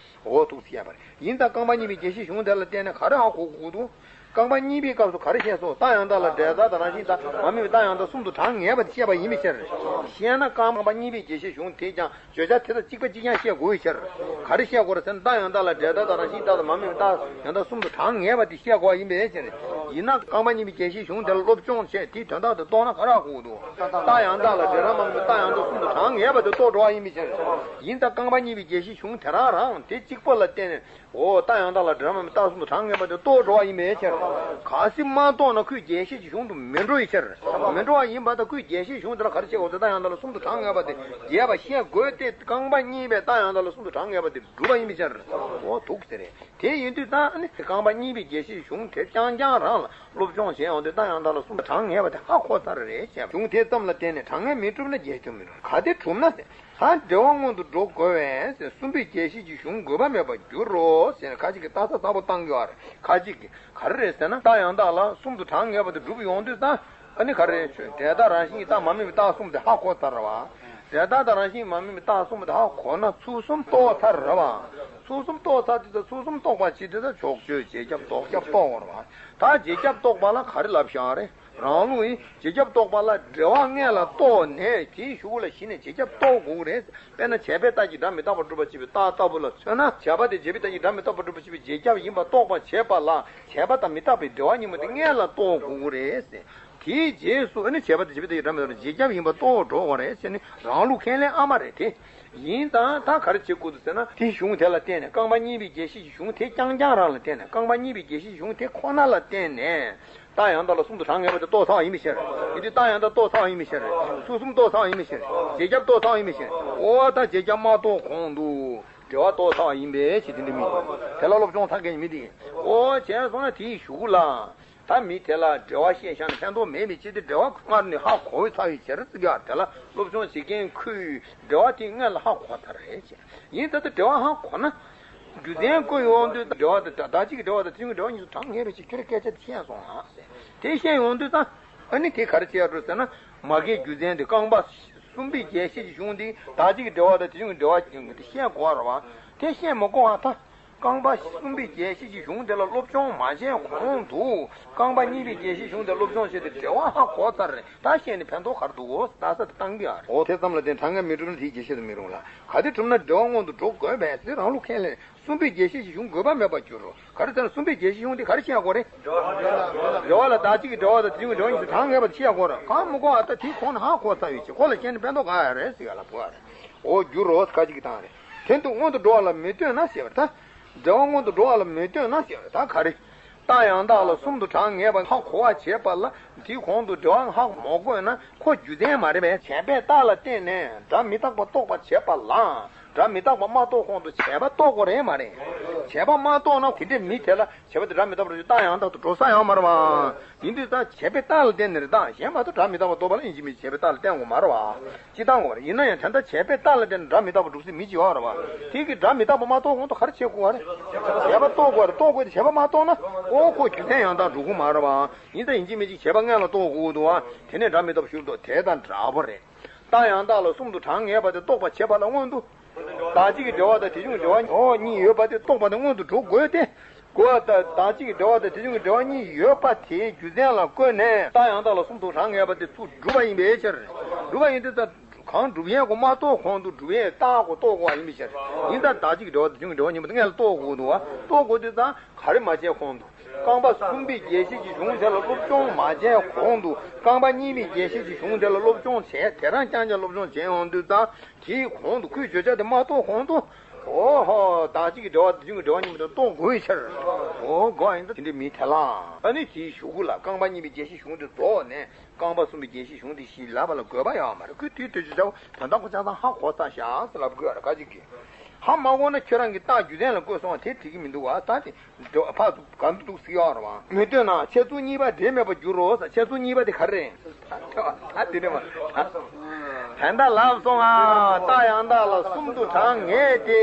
འོ་ཐུགས་སུ་ཆེ་བ་རེད། ཡིན་ཙང་རྐང་པ་གཉིས་པའི་རྒྱས་བཤད་གཞུང་དེ་ལ་བརྟེན་ནས་ག་རེ་ཧ་གོ་དགོས་འདུག་རྐང་པ་གཉིས་པའི་སྐབས་སུ་ག་རེ་བཤད་སོང་། རྟགས་ཡང་དག་ལ་འབྲས་རྟགས་དང་རང་བཞིན་དང་མ་དམིགས་པའི་རྟགས་ཡང་དག་གསུམ་དུ་གྲངས་ངེས་པ་དེ་བཤད་པ་ཡིན་པའི་ཕྱིར། བཤད་ན་རྐང་པ་གཉིས་པའི་རྒྱས་བཤད་གཞུང་དེས་ཀྱང་བརྗོད་བྱ་དེ་དང་གཅིག་པ་གཅིག་རྐྱང་བཤད་དགོས་པའི་ཕྱིར། ག་རེ་བཤད་དགོས་རེད་ཟེར་ན། རྟགས་ཡང་དག་ལ་འབྲས་རྟགས་དང་རང་བཞིན་རྟགས་དང་མ་དམིགས་པའི་རྟགས་ཡང་དག་གསུམ་དུ་གྲངས་ངེས་པ་དེ་བཤད་དགོས་པ་ཡིན་པའི་ཕྱིར། ཡིན་ན་རྐང་པ་གཉིས་པའི་རྒྱས་བཤད་གཞུང་དེ་ལ་སློབ་སྦྱོང་བྱས་དེའི་དོན་དག་དེ་རྟོགས་ན་ག་རེ་ཧ་གོ་གི་འདུག་རྟགས་ཡང་དག་ལ་འབྲས་རང་མ་དམིགས་པའི་རྟགས་ཡང་དག་གསུམ་དུ་གྲངས་ངེས་པ་དེ་རྟོགས་འགྲོ་བ་ཡིན་པའི་ཕྱིར། ཡིན་ཙང་རྐང་པ་གཉིས་པའི་རྒྱས་བཤད་གཞུང་དེ་རང་རང་དེ་གཅིག་པ་ལ་བརྟེན་ནས། འོ་རྟགས་ཡང་དག་ལ་འབྲས་རང་མ་དམིགས་རྟགས་གསུམ་དུ་གྲངས་ངེས་པ་དེ་རྟོགས་འགྲོ་བ་ཡིན་པའི་ཕྱིར། གལ་སྲིད་མ་རྟོགས་ན་ཁོས་རྒྱས་བཤད་ཀྱི་གཞུང་དུ་མི་འགྲོ་བའི་ཕྱིར། མི་འགྲོ་བ་ཡིན་པ་དང་ཁོས་རྒྱས་བཤད་གཞུང་དེ་ལ་ག་རེ་བཤད་དགོས་ཟེར། རྟགས་ཡང་དག་ལ་གསུམ་དུ་གྲངས་ངེས་པ་དེ་རྒྱས་པ་བཤད་དགོས་ཏེ། རྐང་པ་གཉིས་པའི་རྟགས་ཡང་དག་ལ་གསུམ་དུ་གྲངས་ངེས་པ་དེ་སྒྲུབ་པ་ཡིན་པའི་ཕྱིར། འོ་ཐུགས་ཟེར་རེད། དེ་ཡིན་དུས་ད་ནི་རྐང་པ་གཉིས་པའི་རྒྱས་བཤད་གཞུང་དེ་རྐྱང་རྐྱང་རང་ལ་སློབ་སྦྱོང་བྱས་ཡོང་དུས་རྟགས་ཡང་དག་ལ་གསུམ་དུ་གྲངས་ངེས་པ་དེ་ཧ་གོ་ཚར་རེད་བྱས། གཞུང་དེ་ཙམ་ལ་བརྟེན་ནས་གྲངས་ངེས་མི་གྲུབ་ན་རྒྱས་ཀྱང་མི་རུང་། གལ་ཏེ་གྲུབ་ན་ཟེར། ད་འབྲེལ་བ་སྔོན་དུ་འགྲོ་དགོས་པས་ཟེར། གསུམ་པའི་རྒྱས་བཤད་ཀྱི་གཞུང་དགོས་པ་མེད་པར་འགྱུར་རོ་ཟེར་ནས་ཁ་ཅིག་གིས་རྟགས་གསལ་གསལ་པོ་བཏང་གི་ཡོད་རེད། ཁ་ཅིག་གིས་ག་རེ་རེད་ཟེར་ན། རྟགས་ཡང་དག་ལ་གསུམ་དུ་གྲངས་ངེས་པ་དེ་གྲུབ་ཡོང་དུས་ད་ཨ་ནི་ག་རེ། འབྲས་རྟགས་རང་བཞིན་གྱི་རྟགས་མ་དམིགས་པའི་རྟགས་གསུམ་དེ་ཧ་གོ་ཚར་རེད་བ། འབྲས་རྟགས་དང་རང་བཞིན་མ་དམིགས་པའི་རྟགས་གསུམ་དེ་ཧ་གོ་ན་ཚུལ་གསུམ་རྟོགས་ཚར་རེད་བ། ཚུལ་གསུམ་རྟོགས་ཚར་དུས་ད་ཚུལ་གསུམ་རྟོགས་པ་བྱེད་དུས་ད་ཕྱོགས་ཆོས་རྗེས་ཁྱབ་ལྡོག་ཁྱབ་རྟོགས་དགོས་རེད་བ། ད་རྗེས་ཁྱབ་རྟོགས་པ་ལ་ག་རེ་ལབ་བཞག་རེད། རང་ལུགས་ཡིན། རྗེས་ཁྱབ་རྟོགས་པ་ལ་འབྲེལ་བ་སྔོན་ལ་རྟོགས་ནས་དེའི་གཞུག་ལ་གཞི་ནས་རྗེས་ཁྱབ་རྟོགས་དགོས་ཀྱི་རེད། དཔེར་ན་བྱས་པའི་རྟགས་ཀྱིས་སྒྲ་མི་རྟག་པར་སྒྲུབ་པར་བྱེད་པའི་རྟགས་ལྟ་བུ་ལ་མཚོན་ན། བྱས་པ་དེ་བྱས་པའི་རྟགས་ཀྱིས་སྒྲ་མི་རྟག་པར་སྒྲུབ་པར་བྱེད་པའི་རྗེས་ཁྱབ་ཡིན་པ་རྟོགས་པར་བྱེད་པ་ལ། བྱས་པ་དང་མི་རྟག་པའི་འབྲེལ་བ་གཉིས་པོ་དེ་སྔོན་ལ་རྟོགས་དགོས་ཀྱི་རེད་ཟེར། དེའི་རྗེས་སུ་ཨ་ནི་བྱས་པ་དེ་བྱས་པའི་རྟགས་ཀྱིས་སྒྲ་མི་རྟག་པར་རྗེས་ཁྱབ་ཡིན་པ་རྟོགས་འགྲོ་དགོས་རེད་ཟེར་ནི་རང་ལུགས་ཁས་ལེན་ཨ་མ་རེད་དེ། ཡིན་ཙང་ད་ག་རེ་བྱེད་དགོས་འདུག་ཟེར་ན། དེའི་གཞུང་དེ་ལ་བརྟེན་ནས་རྐང་པ་གཉིས་པའི་རྒྱས་བཤད་ཀྱི་གཞུང་དེ་རྐྱང་རྐྱང་རང་ལ་བརྟེན་ནས། རྐང་པ་གཉིས་པའི་རྒྱས་བཤད་ཀྱི་གཞུང་དེ་ཁོ་ན་ལ་བརྟེན་ནས། རྟགས་ཡང་དག་ལ་གསུམ་དུ་གྲངས་ངེས་པ་དེ་རྟོགས་ཚར་བ་ཡིན་པའི་ཕྱིར། ཡིན་དུས་རྟགས་ཡང་དག་རྟོགས་ཚར་བ་ཡིན་པའི་ཕྱིར། ཚུལ་གསུམ་རྟོགས་ཚར་བ་ཡིན་པའི་ཕྱིར། རྗེས་ཁྱབ་རྟོགས་ཚར་བ་ཡིན་པའི་ཕྱིར། འོ་ད་རྗེས་ཁྱབ་མ་རྟོགས་གོང་དུ་འབྲེལ་བ་རྟོགས་ཚར་བ་ཡིན་པའི་ཕྱིར། དེ་འདྲ་མི་འདུག་དེ་ལ་སློབ་སྦྱོང་ཚར་མཁན་མི་དེ། འོ་བྱས་སོང་ན་དེའི་གཞུག་ལ། ད་མི་དེ་ལ་འབྲེལ་བ་བཤད་བཞག་ན་ཕན་ཐོགས་མེད་པའི་ཕྱིར་ཏེ། འབྲེལ་བ་སྔར་ནས་ཧ་གོ་བའི་ཚར་བའི་ཕྱིར་ཟེར་གྱི་ཡོད་རེད། དེ་ལ་སློབ་སྦྱོང་བྱེད་མཁན་ཁོས་འབྲེལ་བ་དེ་སྔོན་ལ་ཧ་གོ་ཚར་རེད་ཅེས། ཡིན་ད་ལྟ་འབྲེལ་བ་ཧ་གོ་ན། རྒྱུ་མཚན་བཀོད་ཡོང་དུས་འབྲེལ་བ་དེ་བདག་གཅིག་གི་འབྲེལ་བ་དང་དེ་བཞིན་གྱི་འབྲེལ་བ་གཉིས་སུ་གྲངས་ངེས་པའི་ཕྱིར་ཁྱོད་རང་སྐད་ཆ་དེ་བཤད་སོང་ཨ་ཟེར། དེ་བཤད་ཡོང་དུས་ད་ཨ་ནི་དེ་ག་རེ་བྱེད་ཡག་འགྲོ་ཟེར་ན། མ་གིའི་རྒྱུ་མཚན་དེ་རྐང་པ་གསུམ་པའི་རྒྱས་བཤད་ཀྱི་གཞུང་འདི་བདག་གཅིག་གི་འབྲེལ་བ་དང་དེ་བཞིན་གྱི་འབྲེལ་བ་དེ་བཤད་དགོས་རེད་བ། དེ་བཤད་མི་དགོས་པ་ད། རྐང་པ་གསུམ་པའི་རྒྱས་བཤད་ཀྱི་གཞུང་དེ་ལ་སློབ་སྦྱོང་མ་བྱས་གོང་དུ། རྐང་པ་གཉིས་པའི་རྒྱས་བཤད་གཞུང་དེ་སློབ་སྦྱོང་བྱས་ཏེ་འབྲེལ་བ་ཧ་གོ་ཚར་རེད། ད་བཤད་ནས་ཕན་ཐོགས་ག་རེ་འདུག་གོ། རྟགས་གསལ་དེ་བཏང་གི་ཡོད་རེད། འོ་དེ་ཙམ་ལ་བརྟེན་གྲངས་ངེས་མི་གྲུབ་ན་དེའི་རྒྱས་བཤད་དུ་མི་རུང་ལ། གལ་ཏེ་གྲུབ་ན་འབྲེལ་བ་སྔོན་དུ་འགྲོ་དགོས་པས་ཟེར་རང་ལུགས་ཁས་ལེན། གསུམ་པའི་རྒྱས་བཤད་ཀྱི་གཞུང་དགོས་པ་མེད་པར་འགྱུར་རོ། ག་རེ་ཟེར་ན་གསུམ་པའི་རྒྱས་བཤད་གཞུང་དེ་ག་རེ་བཤད་དགོས་རེད། འབྲེལ་བ་ལ་བདག་གཅིག་གི་འབྲེལ་བ་དང་དེ་བཞིན་གྱི་འབྲེལ་བ་གཉིས་སུ་གྲངས་ངེས་པ་དེ་བཤད་དགོས་རེད། གང་མི་དགོས་ཨ་ད་དེའི་གོང་ནས་ཧ་གོ་ཚར་ཡོད་ཅེས་ཁོ་ལ་བཤད་ན་ཕན་ཐོགས་ག་ཡ་རེད་ཟེར་ཡ་ལ་གོ་ཡ་རེད། འོ་འགྱུར་རོ་ཁ་ཅིག་གི་སྟངས་རེད། དོན་དུ་སྔོན་དུ་འགྲོ་བ་ལ་མི་ལྟོས་ན་ཟེར་བ་རེད་ད། འབྲེལ་བ་སྔོན་དུ་འགྲོ་བ་ལ་མི་ལྟོས་ན་ཟེར་བ་རེད་ད། ག་རེ། རྟགས་ཡང་དག་ལ་གསུམ་དུ་གྲངས་ངེས་པ་ཧ་གོ་བ་བྱེད་པ་ལ་དེའི་གོང་དུ་འབྲེལ་བ་ཧ་མ་གོ་ན་ཁོ་རྒྱུ་མཚན་མ་རེད་པས། བྱས་པའི་རྟགས་ལ་བརྟེན་ནས་སྒྲ་མི་རྟག་པ་རྟོགས་པར་བྱེད་པ་ལའང་། སྒྲ་མི་རྟག་པ་མ་རྟོགས་གོང་དུ་བྱས་པ་རྟོགས་དགོས་རེད་མ་རེད། བྱས་པ་མ་རྟོགས་ན་དེ་འདྲའི་མི་དེ་ལ་བྱས་པ་དེ་སྒྲ་མི་རྟག་པར་རྟགས་ཡང་དག་ཏུ་འགྲོ་ས་ཡོད་མ་རེད་བ། ཡིན་དུས་ད་བྱས་པའི་རྟགས་ལ་བརྟེན་ནས་རེད་ད། གཞན་མ་གཏོགས་སྒྲ་མི་རྟག་པ་རྟོགས་པ་ལ་ཡིན་གཅིག་མིན་གཅིག་བྱས་པའི་རྟགས་ལ་བརྟེན་དགོས་མ་རེད་བ། སྤྱིར་བཏང་དགོས་པ་རེད། ཡིན་ན་ཡང་ད་ལྟ་བྱས་པའི་རྟགས་ལ་བརྟེན་ནས་སྒྲ་མི་རྟག་པ་སྒྲུབ་སྲིད་མི་གཅིག་ཡོད་རེད་བ། དེ་གི་སྒྲ་མི་རྟག་པ་མ་རྟོགས་གོང་དུ་ག་རེ་བྱེད་དགོས་པ་རེད། བྱས་པ་རྟོགས་དགོས་རེད། རྟོགས་དགོས་ཏེ་བྱས་པ་མ་རྟོགས་ན་ཨོ་ཁོ་རྒྱུ་མཚན་ཡང་དག་འགྲོ་གི་མ་རེད་བ། ཡིན་ད་ཡིན་གཅིག་མིན་གཅིག་བྱས་པ་སྔོན་ལ་རྟོགས་དགོས་འདུག་བ། དེ་ནས་སྒྲ་མི་རྟག་པ་ཞུགས་འདུག་དེ་དང་འདྲ་པོ་རེད། རྟགས་ཡང་དག་ལ་གསུམ་དུ་གྲངས་ངེས་པ་དེ་རྟོགས་པར་བྱེད་པ་ལ་སྔོན་དུ། བདག་གཅིག་གི་འབྲེལ་བ་དང་དེ་བྱུང་གི་འབྲེལ་བ་ཉིད་ཡོད་པ་དེ་རྟོགས་པ་དེ་སྔོན་དུ་འགྲོ་དགོས་ཏེ། དགོས་པ་དང་བདག་གཅིག་གི་འབྲེལ་བ་དང་དེ་བྱུང་གི་འབྲེལ་བ་གཉིས་ཡོད་པ་དེའི་རྒྱུ་མཚན་ལ་བཀོད་ནས། རྟགས་ཡང་དག་ལ་གསུམ་དུ་གྲངས་ངེས་པ་དེ་ཚུར་སྒྲུབ་པ་ཡིན་པའི་ཕྱིར། སྒྲུབ་པ་ཡིན་དུས་ད། གང་སྒྲུབ་ཡས་ཀྱང་མ་རྟོགས་གོང་དུ་སྒྲུབ་ཡས་རྟགས་ཀྱང་རྟོགས་དགོས་པ་ཡིན་པའི་ཕྱིར། ཡིན་ད་བདག་གཅིག་གི་འབྲེལ་བ་དང་དེ་བྱུང་གི་འབྲེལ་བ་གཉིས་པོ་དེ་སྔོན་ལ་རྟོགས་དགོས་འདུག་བ། རྟོགས་དགོས་དུས་ད་ག་རེ་མ་བྱས་གོང་དུ། རྐང་པ་གསུམ་པའི་རྒྱས་བཤད་ཀྱི་གཞུང་དེ་ལ་སློབ་སྦྱོང་མ་བྱས་གོང་དུ། རྐང་པ་གཉིས་པའི་རྒྱས་བཤད་ཀྱི་གཞུང་དེ་ལ་སློབ་སྦྱོང་བྱས། དེ་རང་རྐྱང་རྐྱང་སློབ་སྦྱོང་བྱས་ཡོང་དུས་ད། དེའི་གོང་དུ་ཁོའི་བརྗོད་བྱ་དེ་མ་རྟོགས་གོང་དུ། འོ་ཧོ། བདག་གཅིག་གི་འབྲེལ་བ་དེ་བྱུང་གི་འབྲེལ་བ་གཉིས་པོ་དེ་རྟོགས་དགོས་པའི་ཕྱིར། འོ་དགོས་ཡིན་ད་དེ་འདྲའི་མི་དེ་ལ། ཨ་ནི་དེའི་གཞུག་གུ་ལ་རྐང་པ་གཉིས་པའི་རྒྱས་བཤད་གཞུང་དེ་རྫོགས་ནས། རྐང་པ་གསུམ་པའི་རྒྱས་བཤད་གཞུང་དེ་བཞིན་ལབ་པ་ལ་དགོས་པ་ཡོད་མ་རེད། ཁོས་དེའི་དུས་ཚོད་བྱ་བ་དོན་དག་ཁོ་ཆ་ཚང་ཧ་གོ་ཚར་ཤག་ཟེར་ལབ་དགོས་རེད། ཁ་ཅིག་གིས་ཧ་མ་གོ་ན་ཁྱོད་རང་གི་རྟགས་རྒྱུ་མཚན་ལ་བཀོད་སོང་བ་དེ་འགྲིག་གི་མི་འདུག་བ། ད་དེ་འགྲོ་ཕར་ཚུར་ག་འདུག་འདུག་ཟེར་ཡོད་རེད་བ། མི་འདོད་ན་འཆད་ཚུལ་གཉིས་པ་འབྲེལ་མེད་པར་འགྱུར་རོ་ཟེར། འཆད་ཚུལ་གཉིས་པ་དེ་ག་རེ་རེད། ད་དེ་འདྲ་མ་རེད། ད་ལྟ་ལབ་སོང་ཨ། རྟགས་ཡང་དག་ལ་གསུམ་དུ་གྲངས་ངེས་ཏེ།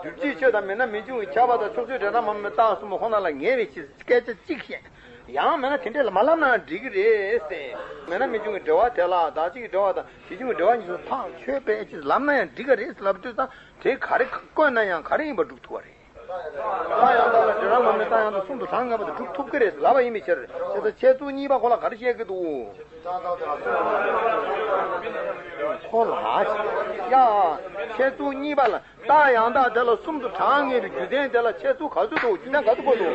སྒྲུབ་བྱའི་ཆོས་དང་མེད་ན་མི་འབྱུང་བའི་ཁྱབ་པ་དང་ཕྱོགས་ཆོས་འབྲས་རྣམ་པར་སྨིན་པའི་རྟགས་གསུམ་པོ་ཁོ་ན་ལ་ངེས་པའི་ཕྱིར། སྐད་ཆ་གཅིག་བཤད། ཡང་མེད་ན་དེ་འདྲས་ལ་མ་ལབ་ན་འགྲིག་གི་རེད་ཟེར། མེད་ན་མི་འབྱུང་གི་འབྲེལ་བ་དེ་ལ་བདག་གཅིག་གི་འབྲེལ་བ་དང་དེ་བྱུང་གི་འབྲེལ་བ་གཉིས་སུ་ཐག་ཆོད་པའི་ཕྱིར་ལབ་ན་ཡང་འགྲིག་གི་རེད་ཟེར་ལབ་དུས་ཙང་དེ་ག་རེ་བཀོད་ན་ཡང་ག་རེ་ཡིན་པ་སྒྲུབ་ཐུབ་པ་རེད། རྟགས་ཡང་དག་ལ་འབྲས་རང་མ་དམིགས་རྟགས་ཡང་དག་གསུམ་དུ་གྲངས་ངེས་པ་དེ་སྒྲུབ་ཐུབ་ཀྱི་རེད་ལབ་པ་ཡིན་པའི་ཕྱིར། དེ་ལྟར་འཆད་ཚུལ་གཉིས་པ་ཁོ་ལ་ག་རེ་བཤད་ཀྱི་འདུག་ཁོ་ལ་ཡ། འཆད་ཚུལ་གཉིས་པ་ལ་རྟགས་ཡང་དག་དེ་ལ་གསུམ་དུ་གྲངས་ངེས་པའི་རྒྱུ་མཚན་དེ་ལ་འཆད་ཚུལ་ག་ཚོད་འདུག་རྒྱུ་མཚན་ག་ཚོད་དགོས་འདུག་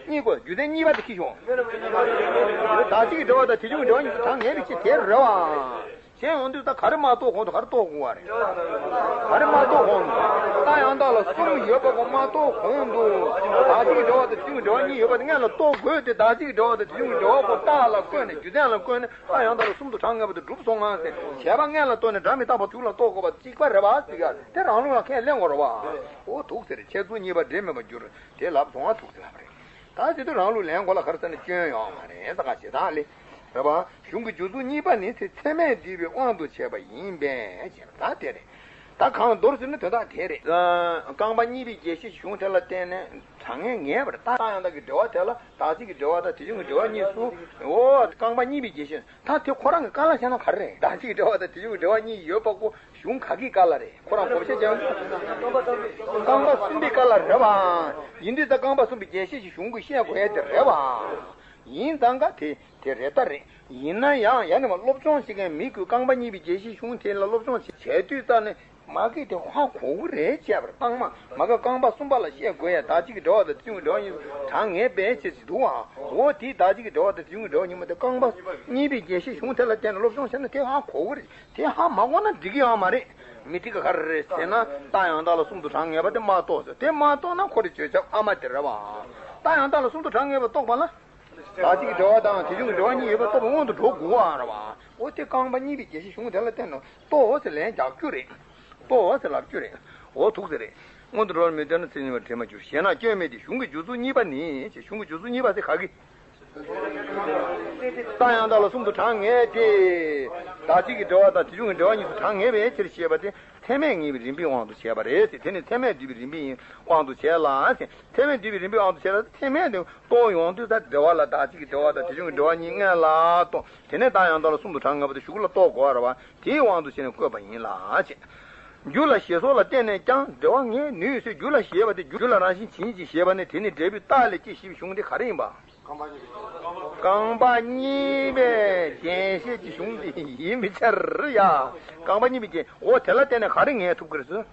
གཉིས་དགོས། རྒྱུ་མཚན་གཉིས་པ་དེ་ཁྱེར་ཤོག་བདག་གཅིག་གི་འབྲེལ་བ་དང་དེ་བྱུང་གི་འབྲེལ་བ་གཉིས་སུ་གྲངས་ངེས་པའི་ཕྱིར་དེ་རེད་བ། གཞན་ཡོང་དུས་ད་ག་རེ་མ་རྟོགས་གོང་དུ་ག་རེ་རྟོགས་དགོས་པ་རེད། ག་རེ་མ་རྟོགས་གོང་དུ། རྟགས་ཡང་དག་ལ་གསུམ་ཡོད་པ་ཀུན་མ་རྟོགས་གོང་དུ། བདག་གཅིག་གི་འབྲེལ་བ་དང་དེ་བྱུང་གི་འབྲེལ་བ་གཉིས་ཡོད་པ་དེ་སྔོན་ལ་རྟོགས་དགོས་ཏེ། བདག་གཅིག་གི་འབྲེལ་བ་དང་དེ་བྱུང་གི་འབྲེལ་བ་ཀུན་རྟགས་ལ་བཀོད་ནས་རྒྱུ་མཚན་ལ་བཀོད་ནས་རྟགས་ཡང་དག་ལ་གསུམ་དུ་གྲངས་ངེས་པ་དེ་གྲུབ་སོང་ང་ཟེར། བྱས་པ་སྔོན་ལ་ལྟོས་ནས་སྒྲ་མི་རྟག་པ་མཇུག་ལ་རྟོགས་དགོས་པ་གཅིག་པ་རེད་བ་ཟེར་ཡ་དེ་རང་ལུགས་ལ་ཁས་ལེན་དགོས་རེད་བ། འོ་འདུག་ཟེར། འཆད་ཚུལ་གཉིས་པ་འབྲེལ་མེད་པར་འགྱུར། དེ་ལབ་སོང་བ་འདུག་ཟེར་ལབ་པ་རེད། ད་དེ་དུས་རང་ལུགས་ལེན་དགོས་ལ་ག་རེ་ཟེར་ན་སྐྱོན་ཡོད་མ་རེད་ཟེར། ག་ཞེ་དྲག་ལས་རེད་བ། གཞུང་གི་འཇུག་ཚུལ་གཉིས་པ་ནི་ཚེ་ཚད་མས་བསྡུས་པའི་དབང་དུ་བྱས་པ་ཡིན་པས་ཞེས་པ་ད་དེ་རེད། ད་གང་མདོར་ཟེར་ན་དོན་དག་དེ་རེད། རྐང་པ་གཉིས་པའི་རྒྱས་བཤད་གཞུང་དེ་ལ་བརྟེན་ནས་གྲངས་ངེས་ངེས་པར་རྟགས་ཡང་དག་གི་འབྲེལ་བ་དེ་ལ་བདག་གཅིག་གི་འབྲེལ་བ་དང་དེ་བྱུང་གི་འབྲེལ་བ་གཉིས་སུ། འོ་རྐང་པ་གཉིས་པའི་རྒྱས་བཤད་ད་དེ་ཁོ་རང་གི་བཀའ་ལ་བཞག་ན་ག་རེ་རེད། བདག་གཅིག་གི་འབྲེལ་བ་དང་དེ་བྱུང་གི་འབྲེལ་བ་གཉིས་ཡོད་པ་ཁོ། གཞུང་ག་གི་བཀའ་ལ་རེད། ཁོ་རང་གོ་བཤད་ཀྱང་རྐང་པ་གསུམ་པའི་བཀའ་ལ་རེད་བ། ཡིན་དུས་ད་རྐང་པ་གསུམ་པའི་རྒྱས་བཤད་ཀྱི་གཞུང་གིས་བཤད་དགོས་ཡ་དེ་རེད་བ། ཡིན་ཙང་ཀ་དེ་དེ་རེད་ད་རེད། ཡིན་ན་ཡང་ཡ་ནི་མ་སློབ་སྦྱོང་བྱེད་མཁན་མི་ཀུན་རྐང་པ་གཉིས་པའི་རྒྱས་བཤད་གཞུང་དེ་ལ་སློབ་སྦྱོང་བྱེད་བྱས་དུས་ཙ་ནས་མ་གི་དེ་ཧ་གོ་གི་རེད་བྱས་པར་བཏང་མ་མ་གི་རྐང་པ་གསུམ་པ་ལ་བཤད་དགོས་ཡ་བདག་གཅིག་གི་འབྲེལ་བ་དང་དེ་བྱུང་གི་འབྲེལ་བ་གཉིས་གྲངས་ངེས་པའི་ཕྱིར་ཞིག་འདུག་ཨ། འོ་དེ་བདག་གཅིག་གི་འབྲེལ་བ་དང་དེ་བྱུང་གི་འབྲེལ་བ་གཉིས་མ་དེ་རྐང་པ་གཉིས་པའི་རྒྱས་བཤད་གཞུང་དེ་ལ་བརྟེན་ནས་སློབ་སྦྱོང་བྱས་ན་དེ་ཧ་གོ་གི་རེད། དེ་ཧ་མ་གོ་ན་འགྲིག་གི་ཡོད་མ་རེད། མི་འགྲིག་ག་ག་རེ་རེད་ཟེར་ན་རྟགས་ཡང་དག་ལ་གསུམ་དུ་གྲངས་ངེས་པ་དེ་མ་རྟོགས་ཟེར། དེ་མ་རྟོགས་ན་ཁོ་རའི་བརྗོད་བྱ་ཨ་མ་དེ་རེད་བ། རྟགས་ཡང་དག་ལ་གསུམ་དུ་གྲངས་ངེས་པ་རྟོགས་པ་ལ། བདག་གཅིག་གི་འབྲེལ་བ་དང་དེ་བྱུང་གི་འབྲེལ་བ་གཉིས་ཡོད་པ་རྟོགས་པ་སྔོན་དུ་འགྲོ་དགོས་པ་རེད་བ། འོ་དེ་རྐང་པ་གཉིས་པའི་རྒྱས་བཤད་གཞུང་དེ་ལ་བརྟེན་ནས་རྟོགས་ཟེར་ལན་རྒྱག་རྒྱུ་རེད། རྟོགས་ཟེར་ལབ་རྒྱུ་རེད། འོ་འདུག་ཟེར་རེད། སྔོན་དུ་འགྲོ་བར་མི་འདོད་ན་ཚེ་གཉིས་པ་འབྲེལ་མ་འགྱུར་ཞེ་ན་སྐྱོན་མེད་དེ། གཞུང་གི་འཇུག་ཚུལ་གཉིས་པ་ནི་ཞེས། གཞུང་གི་འཇུག་ཚུལ་གཉིས་པ་ཟེར་ག་གི་རྟགས་ཡང་དག་ལ་གསུམ་དུ་གྲངས་ངེས་ཏེ། བདག་གཅིག་གི་འབྲེལ་བ་དང་དེ་བྱུང་གི་འབྲེལ་བ་གཉིས་སུ་གྲངས་ངེས་པའི་ཕྱིར་ཞེས་པ་དེ་ཚད་མས་ངེས་པའི་རིམ་པའི་དབང་དུ་བྱས་པ་རེད་ཟེར། དེ་ནི་ཚད་མས་བསྡུས་པའི་རིམ་པའི་དབང་དུ་བྱས་ལ་ཟེར། ཚད་མས་བསྡུས་པའི་རིམ་པའི་དབང་དུ་བྱས་ལ་ཚད་མས་དེ་རྟོགས་ཡོང་དུས་ད་འབྲེལ་བ་ལ་བདག་གཅིག་གི་འབྲེལ་བ་དང་དེ་བྱུང་གི་འབྲེལ་བ་གཉིས་སྔོན་ལ་རྟོགས། དེ་ནས་རྟགས་ཡང་དག་ལ་གསུམ་དུ་གྲངས་ངེས་པ་དེ་གཞུག་ལ་རྟོགས་དགོས་པ་རེད་བ། དེའི་དབང་དུ་བྱས་ནས་བཀོད་པ་ཡིན་ལ་ཟེར། རྒྱུ་ལ་ཞེས་སོགས་ལ་བརྟེན་ནས་ཀྱང་འབྲེལ་བ་ངེས་ནུས་ཟེར། རྒྱུ་ལ་ཞེས་པ་དེ་རྒྱུ་ལ་རང་བཞིན་ཇི་སྙེད་ཅེས་ཞེས་པ་ནི་དེ་ནི་འབྲས་བུའི་རྟགས་ལས་སྐྱེ་ཞེས་པའི་གཞུང་དེ་ག་རེ་ཡིན་པ། རྐང་པ་གཉིས་པའི་རྒྱས་བཤད་ཀྱི་གཞུང་དེ་ཡིན་པའི་ཕྱིར་ཡ། རྐང་པ་གཉིས་པའི་རྒྱན། འོ་དེ་ལ་བརྟེན་ནས་ག་རེ་ངེས་ཐུབ་ཀྱི་རེད་ཟེར།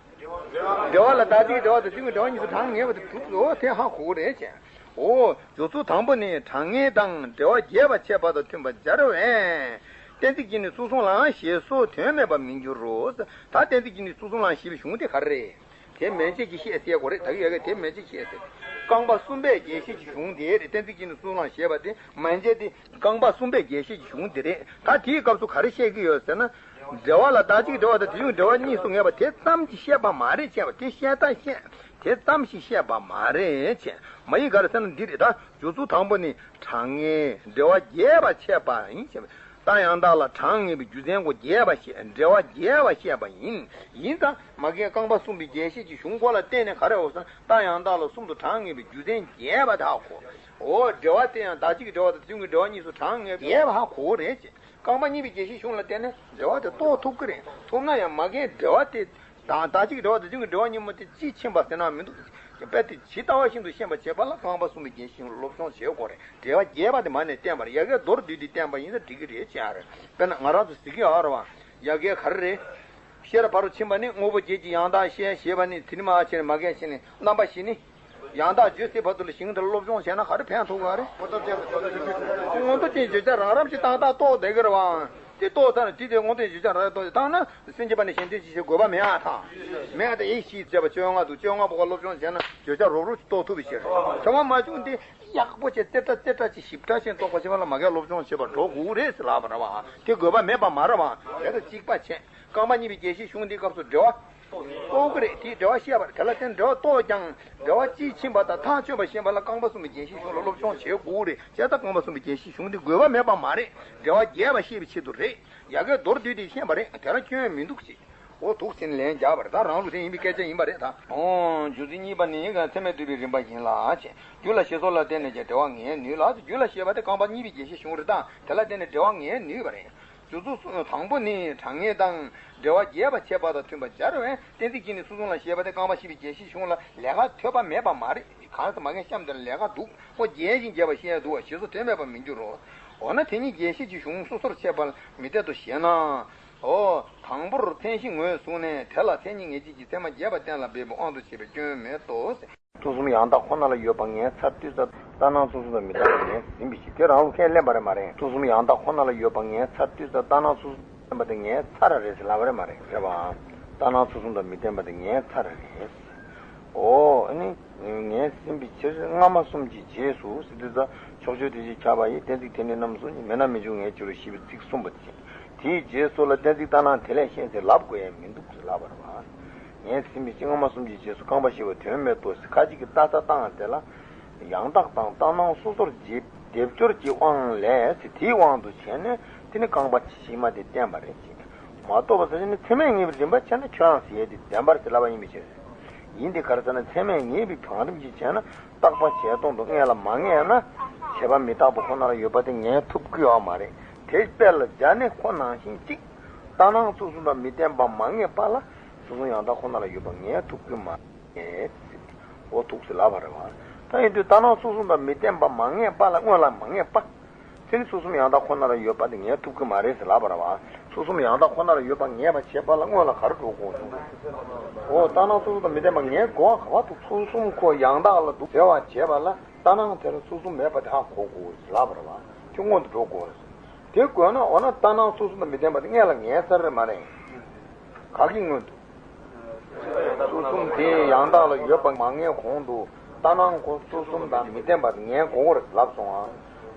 འབྲེལ་བ་ལ་བདག་གཅིག་གི་འབྲེལ་བ་དང་དེ་བྱུང་གི་འབྲེལ་བ་གཉིས་སུ་གྲངས་ངེས་པ་དེ་གྲུབ་སོ། དེ་ཧ་གོ་གི་རེད་ཅེས། འོ། འཇོག་ཚུལ་དང་པོ་ནི་གྲངས་ངེས་དང་འབྲེལ་བ་རྒྱས་པར་འཆད་པ་དང་མཐུན་པར་སྦྱར་བས། གཏན་ཚིགས་ཀྱིས་ནི་ཚུལ་གསུམ་ལའང་ཞེས་སོགས་དོན་མེད་པར་མི་འགྱུར་རོ། ད་གཏན་ཚིགས་ཀྱིས་ནི་ཚུལ་གསུམ་ལའང་ཞེས་པའི་གཞུང་དེ་ག་རེ་རེད། དེ་མན་ཆད་ཀྱི་བཤད་ཟེར་དགོས་རེད། ད་གི་ཡ་གི་དེ་མན་ཆད་བཤད་ཟེར། རྐང་པ་གསུམ་པའི་རྒྱས་བཤད་ཀྱི་གཞུང་དེ་རེད། གཏན་ཚིགས་ཀྱིས་ནི་ཚུལ་གསུམ་ལའང་ཞེས་པ་དེ་མན་ཆད་དེ་རྐང་པ་གསུམ་པའི་རྒྱས་བཤད་ཀྱི་གཞུང་དེ་རེད། ད་དེའི་སྐབས་སུ་ག་རེ་བཤད་ཀྱི་ཡོད་ཟེར་ན། འབྲེལ་བ་ལ་བདག་གཅིག་འབྲེལ་བ་དང་དེ་བྱུང་འབྲེལ་བ་གཉིས་སུ་ངེས་པ་དེ་ཙམ་གྱིས་བཤད་པ་མ་རེད་བྱས་པ་དེ་བཤད་ད་བཤད། དེ་ཙམ་ཞིག་བཤད་པ་མ་རེད་ཅེས། མ་ཡིག་ག་རེ་ཟེར་ན་འདི་རེད་ད། འཇོག་ཚུལ་དང་པོ་ནི་གྲངས་ངེས་འབྲེལ་བ་རྒྱས་པར་འཆད་པ་ཡིན་ཞེས་པ། རྟགས་ཡང་དག་ལ་གྲངས་ངེས་པའི་རྒྱུ་མཚན་གོ་རྒྱས་པ་བཤད། འབྲེལ་བ་རྒྱས་པར་བཤད་པ་ཡིན། ཡིན་ཙང་མ་གིའི་རྐང་པ་གསུམ་པའི་རྒྱས་བཤད་ཀྱི་གཞུང་གོ་ལ་བརྟེན་ནས་ག་རེ་འོ་ཟེར་ན་རྟགས་ཡང་དག་ལ་གསུམ་དུ་གྲངས་ངེས་པའི་རྒྱུ་མཚན་རྒྱས་པ་དག་གོ། འོ་འབྲེལ་བ་དེ་ཡང་བདག་གཅིག་གི་འབྲེལ་བ་དང་དེ་བྱུང་གི་འབྲེལ་བ་གཉིས་སུ་གྲངས་ངེས་པ་རྒྱས་པ་ཧ་གོ་གི་རེད་ཅེས། རྐང་པ་གཉིས་པའི་རྒྱས་བཤད་གཞུང་ལ་བརྟེན་ནས་འབྲེལ་བ་དེ་རྟོགས་ཐུབ་ཀྱི་རེད། ཐུབ་ན་ཡང་མ་གིའི་འབྲེལ་བ་དེ། དང་ད་ཅིག་འབྲེལ་བ་དེ་ཅུང་གི་འབྲེལ་བ་གཉིས་པོ་དེ་ཅིས་ཕྱིན་པ་ཟེར་ན་མི་འདུག་དཔེ་དེ་ཇི་ལྟ་བ་བཞིན་དུ་ཤེས་པར་བྱེད་པ་ལ་རྐང་པ་གསུམ་པའི་རྒྱན་ཤེས་ཤིང་སློབ་སྦྱོང་བྱེད་དགོས་རེད། འབྲེལ་བ་རྒྱས་པ་དེ་མ་ནས་བསྟན་པར་ཡ་གིའི་མདོར་བསྡུས་ཏེ་བསྟན་པ་ཡིན་ན་འགྲིག་གི་རེད་ཅེས་རེད། དཔེར་ན་ང་རང་ཚོ་ཟེར་གི་ཡོད་རེད་བ། ཡ་གིའི་ག་རེ་རེད། ཤེས་རབ་ཕ་རོལ་ཕྱིན་པ་ནི་དངོས་པོ་བརྒྱད་ཀྱི་ཡང་དག་ཤེས་ཞེས་པ་ནི་དེ་ནི་མ་ཕྱིན་ནས་མ་སྐད་ཕྱིན་ནས་རྣམ་པ་བཞི་ནི། ཡང་དག་བརྗོད་སའི་བར་དུ་ལ་ཞིང་དེར་སློབ་སྦྱོང་བྱས་ན་ག་རེ་ཕན་ཐོགས་ག་རེད། མངོན་རྟོགས་ཅན་བརྗོད་བྱ་རང་རང་གི་ཏག་ཏག་རྟོགས་བསྡད་ཀྱི་རེད་བ། དེ་རྟོགས་ཚར་ན་དེ་དེ་མངོན་རྟོགས་ཅན་བརྗོད་བྱ་རང་རྟོགས་བཏང་ན་སེམས་བསྐྱེད་པ་ནི་གཞན་དོན་ཅི་བྱེད་དགོས་པ་མེད་ཨ་ཐང་། མེད་ཨ་ད་ཨེ་ཤི་བྱས་པ་བཅོ་ལྔ་འདུག་བཅོ་ལྔ་པོ་ག་སློབ་སྦྱོང་བྱས་ན་བརྗོད་བྱ་རོབ་རོབ་ཅིག་རྟོགས་ཐུབ་པའི་ཕྱིར། ཚང་མ་མ་བྱུང་སྟེ་ཡག་པོ་བྱས་རྩེ་གྲ་རྩེ་གྲ་ཅིག་ཞིབ་ཕྲ་ཞིག་རྟོགས་པ་བྱེད་པ་ལ་མ་གའི་སློབ་སྦྱོང་བྱེད་པར་འགྲོ་དགོས་རེད་ཟེར་ལབ་པ་རེད་བ། དེ་དགོས་པ་མེད་པ་མ་རེད་བ། དེ་དང་གཅིག་པ་བྱས། རྐང་པ་གཉིས་པའི་རྒྱན་ཤེས་གཞུང་འདིའི་སྐབས་སུ་འབྲེལ་བ་རྟོགས་ཀྱི་རེད། དེའི་འབྲེལ་བ་བཤད་པར་དེ་ལ་བརྟེན་འབྲེལ་བ་རྟོགས་ཀྱང་འབྲེལ་བ་དཔྱིས་ཕྱིན་པ་དང་ཐག་ཆོད་པ་ཤེས་པ་ལ་རྐང་པ་གསུམ་པའི་རྒྱན་ཤེས་གཞུང་ལ་སློབ་སྦྱོང་བྱེད་དགོས་རེད། བྱས་ཙང་རྐང་པ་གསུམ་པའི་རྒྱན་ཤེས་གཞུང་འདི་དགོས་པ་མེད་པ་མ་རེད། འབྲེལ་བ་རྒྱས་པ་ཤེས་པའི་ཆེད་དུ་རེད། ཡ་གིའི་མདོར་བསྡུས་ཏེ་བཤད་པ་རེད། དེ་ལ་སྐྱོན་མི་འདུག་ཅེས། འོ་འདུག་ཟེར་ནས་ལན་རྒྱག་པ་རེད། ད་རང་ལུགས་དེ་ཡིན་པའི་སྐད་ཆ་ཡིན་པ་རེད་ད། འོ་རྒྱུ་མཚན་གཉིས་པ་ནི་ཚད་མས་བསྡུས་པའི་རིམ་པ་ཡིན་ལ་ཅེས། རྒྱུ་ལ་ཞེས་སོགས་ལ་བརྟེན་ནས་ཀྱང་འབྲེལ་བ་ངེས་ནུས་ལ། རྒྱུ་ལ་ཞེས་པ་དེ་རྐང་པ་གཉིས་པའི་རྒྱན་ཤེས་གཞུང་རེད་ད། དེ་ལ་བརྟེན་ནས་འབྲེལ་བ་ངེས་ནུས་པ་རེད། རྒྱུ་ཚོགས་དང་པོ་ནི་དྲང་ངེས་དང་འབྲེལ་བ་རྒྱས་པར་བྱེད་པ་དང་མཐུན་པར་སྦྱར་བས་གཏན་ཚིགས་ཀྱིས་ནི་ཚུལ་གསུམ་ལ་ཞེས་པ་དེ་རྐང་པ་བཞི་པའི་རྒྱན་ཤེས་གཞུང་ལ་ལས་ཀ་ཐོད་པ་མེད་པ་མ་རེད། གང་ཟེར་མ་ངེས་གཤམ་དེར་ལས་ཀ་འདུག་ཁོ་རྒྱན་བཞིན་རྒྱས་པར་བཤད་འདུག་བ། ཞེས་སོགས་དོན་མེད་པར་མི་འགྱུར་རོ། འོ་ན་དེ་ཉིད་རྒྱན་ཤེས་ཀྱི་གཞུང་སོ་སོར་ཕྱེ་བར་མི་བསྟན་ཏོ་ཞེ་ན། འོ། དང་པོར་མཚན་གཞི་ངོས་བཟུང་ནས་དེ་ལ་མཚན་ཉིད་ངེས་བྱེད་ཀྱི་ཚད་མ་རྒྱས་པ་གཏན་ལ་འབེབས་པའི་དབང་དུ་བྱས་པའི་སྐྱོན་མེད་དོ། ཚུལ་གསུམ་ཡང་དག་ཁོ་ན་ལ་ཡོད་པ་ངེས་ཚར་དུས་སུ་ལྟར་སྣང་ཚུལ་གསུམ་དང་མི་ལྡན་པ་ངེས་ཟིན་པའི་ཕྱིར། དེ་རང་ལུགས་ཁས་ལེན་པ་རེད་མ་རེད། ཚུལ་གསུམ་ཡང་དག་ཁོ་ན་ལ་ཡོད་པ་ངེས་ཚར་དུས་སུ་ལྟར་སྣང་ཚུལ་གསུམ་དང་མི་ལྡན་པ་དེ་ངེས་ཚར་རེད་ཟེར་ལབ་པ་རེད་མ་རེད། རེད་པ། ལྟར་སྣང་ཚུལ་གསུམ་དང་མི་ལྡན་པ་དེ་ངེས་ཚར་རེད། འོ། ཨ་ནི། ངེས་ཟིན་པའི་ཕྱིར་སྔ་མ་གསུམ་གྱི་རྗེས་སུ་ཟེར་དུས་ཙམ་ཕྱོགས་ཆོས་དེ་བཞིན་ཁྱབ་པ་ཡི་གཏན་ཚིགས་དེ་ནི་རྣམ་གསུམ་གྱི་མེད་ན་མི་འབྱུང་ངེས་ཀྱི་རུ་ཞེས་པའི་ཚིག་གསུམ་པོ་དེ། དེའི་རྗེས་སུ་ལ་གཏན་ཚིགས་ལྟར་སྣང་དེ་ལས་གཞན་ཟེར་ལབ་དགོས་ཡ་མི་འདུག་ཟེར་ལབ་པ་རེད་བ། ངེས་ཟིན་པའི་ཕྱིར་སྔ་མ་གསུམ་གྱི་རྗེས་སུ་རྐང་པ་བཞི་པོ་དོན་མེད་དོ་ཟེར་ཁ་ཅིག་གིས་ལྟ་ས་བཏང་དེ་ལ། ཡང་དག་དང་ལྟར་སྣང་སོ་སོར་རྗེས་སྡེབ་སྦྱོར་གྱི་དབང་ལས་ཟེར་དེའི་དབང་དུ་བྱས་ནས་དེ་ནི་རྐང་པ་ཕྱི་མ་དེ་བསྟན་པ་རེད་ཅེས། མ་རྟོགས་པ་ཟེར་ནི་ཚད་མས་ངེས་པའི་རིམ་པ་བྱས་ན་ཁྱོད་རང་ཟེར་ཡས་དེ་བདེན་པར་ཟེར་ལབ་པ་ཡིན་པའི་ཕྱིར། ཡིན་དེ་ག་རེ་ཟེར་ན་ཚད་མས་ངེས་པའི་བང་རིམ་གྱིས་བྱས་ན་རྟག་པ་བྱས་སྟོང་དུ་ངེས་ལ་མ་ངེས་ན་བྱས་པ་མི་རྟག་པ་ཁོ་ན་ལ་ཡོད་པ་དེ་ངེས་ཐུབ་ཀྱི་ཡོད་མ་རེད། དེ་དཔེ་ལ་སྦྱར་ནས་ཁོ་ནང་བཞིན་གཅིག་ལྟར་སྣང་ཚུལ་གསུམ་དང་མི་ལྡན་པ་མ་ངེས་པ་ལ་ཚུལ་གསུམ་ཡང་དག་ཁོ་ན་ལ་ཡོད་པ་ངེས་ཐུབ་ཀྱི་མ་རེད། འོ་འདུག་ཟེར་ལབ་པ་རེད་བ། ད་ཡིན་དུས་ལྟར་སྣང་ཚུལ་གསུམ་དང་མི་ལྡན་པ་མ་ངེས་པ་ལ་སྔོན་ལ་མ་ངེས་པ། དེ་ནི་ཚུལ་གསུམ་ཡང་དག་ཁོ་ན་ལ་ཡོད་པ་དེ་ངེས་ཐུབ་ཀྱི་མ་རེད་ཟེར་ལབ་པ་རེད་བ། ཚུལ་གསུམ་ཡང་དག་ཁོ་ན་ལ་ཡོད་པ་ངེས་པ་བྱེད་པ་ལ་སྔོན་ལ་ག་རེ་འགྲོ་དགོས་འདུག་འོ་ལྟར་སྣང་ཚུལ་གསུམ་དང་མི་ལྡན་པ་ངེས་དགོས་པ་ག་བ་འདུག་ཚུལ་གསུམ་ཁོ་ཡང་དག་ལ་འདུག་ཟེར་བ་བྱེད་པ་ལ་ལྟར་སྣང་དེ་ལ་ཚུལ་གསུམ་མེད་པ་དེ་ཧ་གོ་དགོས་ཟེར་ལབ་པ་རེད་བ། དེ་སྔོན་དུ་འགྲོ་དགོས་རེད། དེ་དགོས་ན་འོ་ན་ལྟར་སྣང་ཚུལ་གསུམ་དང་མི་ལྡན་པ་དེ་སྔོན་ལ་ངེས་ཚར་རེད་མ་རེད། ག་གི་སྔོན་དུ། ཚུལ་གསུམ་དེ་ཡང་དག་ལ་ཡོད་པ་མ་ངེས་གོང་དུ་ལྟར་སྣང་ཁོ་ཚུལ་གསུམ་དང་མི་ལྡན་པ་ངེས་དགོས་རེད་ལབ་སོང་ང་།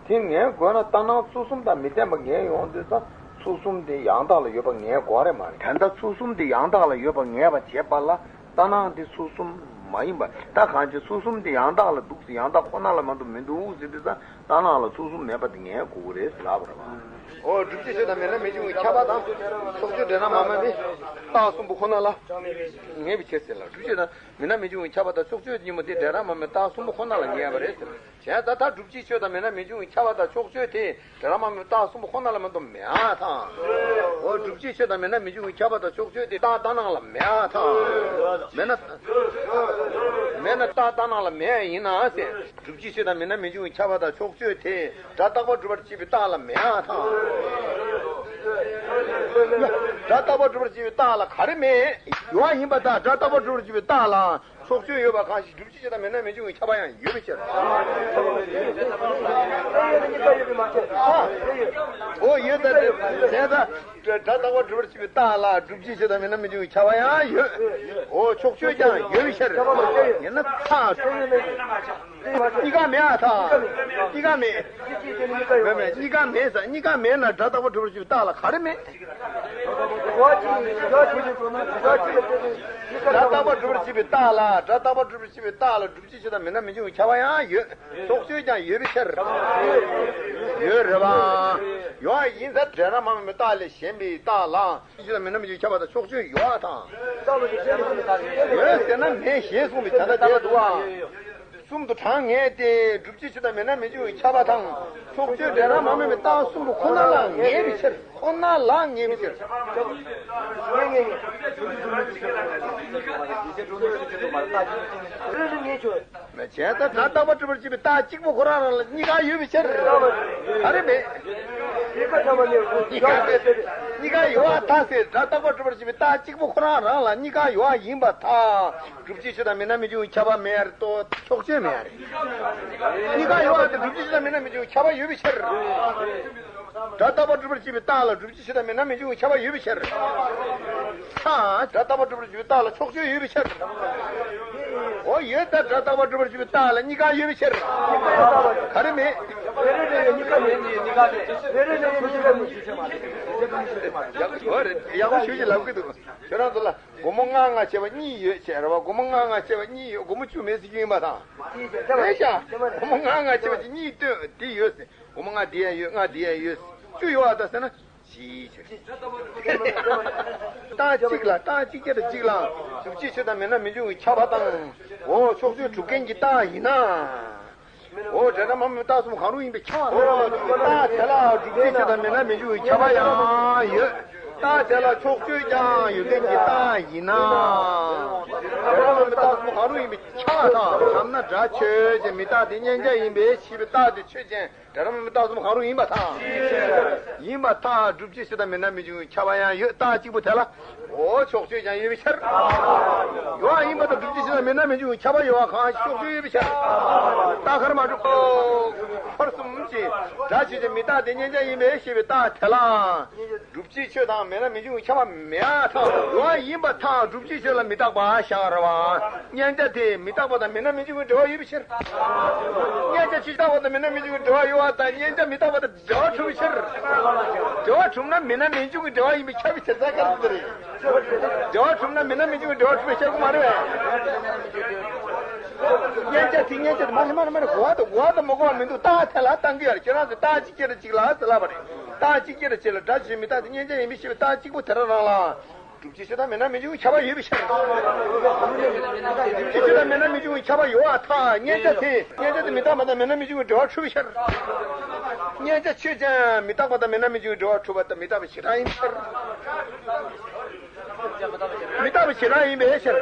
དེ་ངེས་དགོས་ན་ལྟར་སྣང་ཚུལ་གསུམ་དང་མི་ལྡན་པ་ངེས་ཡོང་དུས་ཙམ་ཚུལ་གསུམ་དེ་ཡང་དག་ལ་ཡོད་པ་ངེས་དགོས་རེད་མ་རེད། ད་ལྟ་ཚུལ་གསུམ་དེ་ཡང་དག་ལ་ཡོད་པ་ངེས་པ་བྱེད་པ་ལ་ལྟར་སྣང་དེ་ཚུལ་གསུམ་མ་ཡིན་པ་ད་གང་ཅི་ཚུལ་གསུམ་དེ་ཡང་དག་ལ་འདུག་ཟེར་ཡང་དག་ཁོ་ན་ལ་མ་གཏོགས་མི་འདུག་ཟེར་དུས་ཙམ། ལྟར་སྣང་ལ་ཚུལ་གསུམ་མེད་པ་དེ་ངེས་དགོས་ཀྱི་རེད་ཟེར་ལབ་པ་རེད་བ། འོ་སྒྲུབ་བྱེད་ཆོས་དང་མེད་ན་མི་འབྱུང་བའི་ཁྱབ་པ་དང་། ཕྱོགས་ཆོས་འདྲེས་སྣང་མ་དམན་པའི་རྟགས་གསུམ་པོ་ཁོ་ན་ལ་ངེས་པའི་ཕྱིར་ཟེར་ལ། སྒྲུབ་བྱེད་དང་མེད་ན་མི་འབྱུང་བའི་ཁྱབ་པ་དང་ཕྱོགས་ཆོས་གཉིས་པོ་དེ་འདྲེས་སྣང་མ་དམན་པའི་རྟགས་གསུམ་པོ་ཁོ་ན་ལ་ངེས་པ་རེད་ཟེར། བྱས་ཙང་ད་སྒྲུབ་བྱེད་ཆོས་དང་མེད་ན་མི་འབྱུང་བའི་ཁྱབ་པ་དང་ཕྱོགས་ཆོས་དེ་འདྲེས་སྣང་མ་དམན་པའི་རྟགས་གསུམ་པོ་ཁོ་ན་ལ་མ་གཏོགས་མེད་ཨ་ཐང་། འོ་སྒྲུབ་བྱེད་ཆོས་དང་མེད་ན་མི་འབྱུང་བའི་ཁྱབ་པ་དང་ཕྱོགས་ཆོས་དེ་རྟགས་ལྟར་སྣང་ལ་མེད་ཨ་ཐང་། མེད་ན། མེད་ན་རྟགས་ལྟར་སྣང་ལ་མེད་ཡིན་ན་ཟེར། སྒྲུབ་བྱེད་ཆོས་དང་མེད་ན་མི་འབྱུང་བའི་ཁྱབ་པ་དང་ཕྱོགས་ཆོས་དེ་སྒྲ་རྟག་པར་སྒྲུབ་པར་བྱེད་པའི་རྟགས་ལ་མེད་ཨ་ཐང་། སྒྲ་རྟག་པར་སྒྲུབ་པར་བྱེད་པའི་རྟགས་ལ་ག་རེ་མེད། ཡོད་ཡིན་པ་དང་སྒྲ་རྟག་པར་སྒྲུབ་པར་བྱེད་པའི་རྟགས་ལ་ཕྱོགས་ཆོས་ཡོད་པ་གང་ཞིག་སྒྲུབ་བྱེད་ཆོས་དང་མེད་ན་མི་འབྱུང་བའི་ཁྱབ་པ་ཡང་ཡོད་པའི་ཕྱིར། འོ་ཡོད་ད་དེ་ད། སྒྲ་རྟག་པར་སྒྲུབ་པར་བྱེད་པའི་རྟགས་ལ་སྒྲུབ་བྱེད་ཆོས་དང་མེད་ན་མི་འབྱུང་བའི་ཁྱབ་པ་ཡང་ཡོད། འོ་ཕྱོགས་ཆོས་ཀྱང་ཡོད་པའི་ཕྱིར། ཡིན་ན་ཚ། གཉིས་ཀ་མེད་ཨ་ཐང་། གཉིས་ཀ་མེད། མེད་མེད་གཉིས་ཀ་མེད་ས་གཉིས་ཀ་མེད་ན་སྒྲ་རྟག་པར་སྒྲུབ་པར་བྱེད་པའི་རྟགས་ལ་ག་རེ་མེད། སྒྲ་རྟག་པར་སྒྲུབ་པར་བྱེད་པའི་རྟགས་ལ་སྒྲ་རྟག་པར་སྒྲུབ་པར་བྱེད་པའི་རྟགས་ལ་སྒྲུབ་བྱེད་ཆོས་དང་མེད་ན་མི་འབྱུང་བའི་ཁྱབ་པ་ཡང་ཡོད། ཕྱོགས་ཆོས་ཀྱང་ཡོད་པའི་ཕྱིར། ཡོད་རེད་བ། ཡོད་ཡིན་ཙང་འདྲེས་སྣང་མ་དམན་པའི་རྟགས་ལས་གཞན་པའི་རྟགས་ལ། ཕྱོགས་ཆོས་དང་མེད་ན་མི་འབྱུང་ཁྱབ་པ་དང་ཕྱོགས་ཆོས་ཡོད་ཨ་ཐང་། ཡོད་ཟེར་ན་མེད་ཞེས་གསུངས་པའི་བྱ་ད་དེ་འདུག་ཨ། གསུམ་དུ་གྲངས་ངེས་ཏེ། བསྒྲུབ་བྱའི་ཆོས་དང་མེད་ན་མི་འབྱུང་བའི་ཁྱབ་པ་དང་། ཕྱོགས་ཆོས་འབྲེལ་རབ་མ་སྨོས་པའི་རྟགས་གསུམ་པོ་ཁོ་ན་ལ་ངེས་པའི་ཕྱིར། ཁོ་ན་ལ་ངེས་པའི་ཕྱིར། བྱས་ཙང་སྒྲ་རྟག་པར་སྒྲུབ་པར་བྱེད་པའི་རྟགས་གཅིག་པོ་ཁོ་རང་རང་ལ་གཉིས་ཀ་ཡོད་པའི་ཕྱིར། ག་རེ་མེད། གཉིས་ཀ་ཡོད་པ་ཐལ་ཟེར། སྒྲ་རྟག་པར་སྒྲུབ་པར་བྱེད་པའི་རྟགས་གཅིག་པོ་ཁོ་རང་རང་ལ་གཉིས་ཀ་ཡོད་པ་ཡིན་པར་ཐལ། བསྒྲུབ་བྱའི་ཆོས་དང་མེད་ན་མི་འབྱུང་བའི་ཁྱབ་པ་མེད་ཡ་རེད་དོ། ཕྱོགས་ཆོས་མེད་ཡ་རེད། གཉིས་ཀ་ཡོད་པ་དེ་བསྒྲུབ་བྱའི་ཆོས་དང་མེད་ན་མི་འབྱུང་བའི་ཁྱབ་པ་ཡོད་པའི་ཕྱིར། སྒྲ་རྟག་པར་སྒྲུབ་པར་བྱེད་པའི་རྟགས་ལ་བསྒྲུབ་བྱའི་ཆོས་དང་མེད་ན་མི་འབྱུང་བའི་ཁྱབ་པ་ཡོད་པའི་ཕྱིར། ཐལ། སྒྲ་རྟག་པར་སྒྲུབ་པར་བྱེད་པའི་རྟགས་ལ་ཕྱོགས་ཆོས་ཡོད་པའི་ཕྱིར། འོ་ཡོད་ད། སྒྲ་རྟག་པར་སྒྲུབ་པར་བྱེད་པའི་རྟགས་ལ་གཉིས་ཀ་ཡོད་པའི་ཕྱིར། ག་རེ་མེད། ཡག་པོ་ཞུ་ཞིག་ལབ་གི་འདུག་ཁྱོད་རང་ཚོ་ལ་སྒོར་མོ་ལྔ་ལྔ་བྱས་པ་གཉིས་ཡོད་བྱས་རེད་བ། སྒོར་མོ་ལྔ་ལྔ་བྱས་པ་གཉིས་ཡོད། སྒོར་མོ་བཅུ་མེད་ཟེར་རྒྱུ་ཡིན་པ་དང་། རེད་ཤག་སྒོར་མོ་ལྔ་ལྔ་བྱས་པ་གཉིས་བཏོན་དེ་ཡོད་ཟེར། སྒོར་མོ་ལྔ་འདི་ཡང་ཡོད། ལྔ་འདི་ཡང་ཡོད། བཅུ་ཡོད་པ་ད་ཟེར་ན། གཅིག་བྱས། རྟགས་གཅིག་ལ། རྟགས་གཅིག་ཅར་གཅིག་ལ། བསྒྲུབ་བྱའི་ཆོས་དང་མེད་ན་མི་འབྱུང་བའི་ཁྱབ་པ་དང་། འོ་ཕྱོགས་ཆོས་གྲུབ་མཁན་གྱི་རྟགས་ཡིན་ན། འོ་འབྲས་རབ་མ་སྨོས་རྟགས་གསུམ་གང་རུང་ཡིན་པས་ཁྱབ་པ་རེད། རྟགས་དེ་ལ་བསྒྲུབ་བྱའི་ཆོས་དང་མེད་ན་མི་འབྱུང་བའི་ཁྱབ་པ་ཡང་ཡོད། རྟགས་དེ་ལ་ཕྱོགས་ཆོས་ཀྱང་ཡོད་མཁན་གྱི་རྟགས་ཡིན་ན། འབྲས་རབ་མ་སྨོས་རྟགས་གསུམ་གང་རུང་ཡིན་པས་ཁྱབ་པ་དང་། ཁྱབ་ན་སྒྲ་ཆོས་ཅན། མི་རྟག་སྟེ་མཉན་བྱ་ཡིན་པས་ཞེས་པའི་རྟགས་དེ་ཆོས་ཅན། འབྲས་རབ་མ་སྨོས་རྟགས་གསུམ་གང་རུང་ཡིན་པར་ཐལ། ཡིན་པར་ཐལ། བསྒྲུབ་བྱའི་ཆོས་དང་མེད་ན་མི་འབྱུང་བའི་ཁྱབ་པ་ཡང་ཡོད། རྟགས་གཅིག་པོ་དེ་ལ། འོ་ཕྱོགས་ཆོས་ཀྱང་ཡོད་པའི་ཕྱིར། ཡོད་པ་ཡིན་པར་ཐལ། བསྒྲུབ་བྱའི་ཆོས་དང་མེད་ན་མི་འབྱུང་བའི་ཁྱབ་པ་ཡོད་པ་གང་ཞིག་ཕྱོགས་ཆོས་ཡོད་པའི་ཕྱིར། རྟགས་ཁ་རེ་མ་གྲུབ། ཁོ་ར་གསུམ་གྱི་སྒྲ་ཆོས་ཅན། མི་རྟག་སྟེ་མཉན་བྱ་ཡིན་པས་ཞེས་པའི་རྟགས་དེ་ལ། བསྒྲུབ་བྱའི་ཆོས་དང་མེད་ན་མི་འབྱུང་བའི་ཁྱབ་པ་མེད་པར་ཐལ། ཡོད་པ་ཡིན་པར་ཐལ། བསྒྲུབ་བྱའི་ཆོས་ལ་མི་རྟག་པ་བཞག་རེད་བ། མཉན་བྱ་དེ་མི་རྟག་པ་དང་མེད་ན་མི་འབྱུང་བའི་འབྲེལ་བ་ཡོད་པའི་ཕྱིར། མཉན་བྱ་ཆོས་རྟག་པ་དང་མེད་ན་མི་འབྱུང་བའི་འབྲེལ་བ་ཡོད་པ་དང་། མཉན་བྱ་མི་རྟག་པ་དང་འབྲེལ་བ་གྲུབ་པའི་ཕྱིར། འབྲེལ་བ་གྲུབ་ན་མེད་ན་མི་འབྱུང་གི་འབྲེལ་བ་ཡིན་པས་ཁྱབ་པའི་ཕྱིར། ས་དཀར་དེ་རེད། འབྲེལ་བ་གྲུབ་ན་མེད་ན་མི་འབྱུང་གི་འབྲེལ་བ་གྲུབ་པས་ཁྱབ་ཀྱི་མ་རེད་པས། མཉན་བྱ་དེ་མཉན་བྱ་དེ་མ་རེད་མ་རེད་མ་རེད། གོ་བ་དང་གོ་བ་དང་མ་གོ་བ་མི་འདུག་རྟགས་དེ་ལ་བཏང་གི་ཡོད་རེད། ཁྱོད་རང་ཚོས་རྟགས་གཅིག་ཅར་གཅིག་ལ་ཟེར་ལབ་པ་རེད། རྟགས་གཅིག་ཅར་གཅིག་ལ་སྒྲ་ཆོས་མི་རྟག་སྟེ་མཉན་བྱ་ཡིན་པས་ཞེས་པའི་རྟགས་གཅིག་པོ་དེ་རང་རང་ལ། བསྒྲུབ་བྱའི་ཆོས་དང་མེད་ན་མི་འབྱུང་བའི་ཁྱབ་པ་ཡོད་པའི་ཕྱིར། བསྒྲུབ་བྱའི་ཆོས་དང་མེད་ན་མི་འབྱུང་བའི་ཁྱབ་པ་ཡོད་པར་ཐལ། མཉན་བྱ་དེ། མཉན་བྱ་དེ་མི་རྟག་པ་དང་མེད་ན་མི་འབྱུང་བའི་འབྲེལ་བ་གྲུབ་པའི་ཕྱིར། མཉན་བྱ་ཆོས་ཅན། མི་རྟག་པ་དང་མེད་ན་མི་འབྱུང་བའི་འབྲེལ་བ་གྲུབ་པ་དང་། མི་རྟག་པའི་བྱེ་བྲག་ཡིན་པའི་ཕྱིར། མི་རྟག་པའི་བྱེ་བྲག་ཡིན་པའི་ཕྱིར།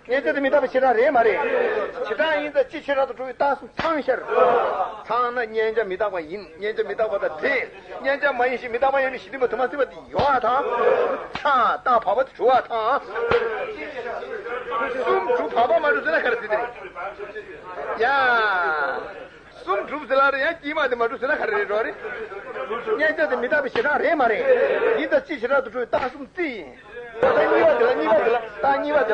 མཉན་བྱ་དེ་མི་རྟག་པའི་བྱེ་བྲག་རེད་མ་རེད། བྱེ་བྲག་ཡིན་ཙང་སྤྱི་བྱེ་བྲག་ཏུ་གྲུབ་པའི་རྟགས་གསུམ་ཚང་ཕྱིར། ཚང་ན་མཉན་བྱ་མི་རྟག་པ་ཡིན། མཉན་བྱ་མི་རྟག་པ་དང་འབྲེལ། མཉན་བྱ་མ་ཡིན་ཞེས་མི་རྟག་པ་ཡིན་པའི་གཞི་བདེན་པ་དུ་མ་ཟད་པ་དེ་ཡོད་པར་ཐལ། ཚང་། རྟགས་བབ་པ་དེ་གྲུབ་པར་ཐལ། གསུམ་གྲུབ་བབ་པ་མ་གྲུབ་ཟེར་ན་ག་རེ་ཟེར་དེ་རེད། ཡ། གསུམ་གྲུབ་ཟེར་ལ་རེད། ཡང་དཀྱིལ་མ་དེ་མ་གྲུབ་ཟེར་ན་ག་རེ་རེད་འགྲོ་རེད། མཉན་བྱ་དེ་མི་རྟག་པའི་བྱེ་བྲག་རེད་མ་རེད། ཡིན་ཙང་སྤྱི་བྱེ་བྲག་ཏུ་གྲུབ་པའི་རྟགས་གསུམ་རྩིས་ཡིན། ད་གཉིས་པ་དེ་ལ། གཉིས་པ་དེ་ལ། རྟགས་གཉིས་པ་དེ་ལ།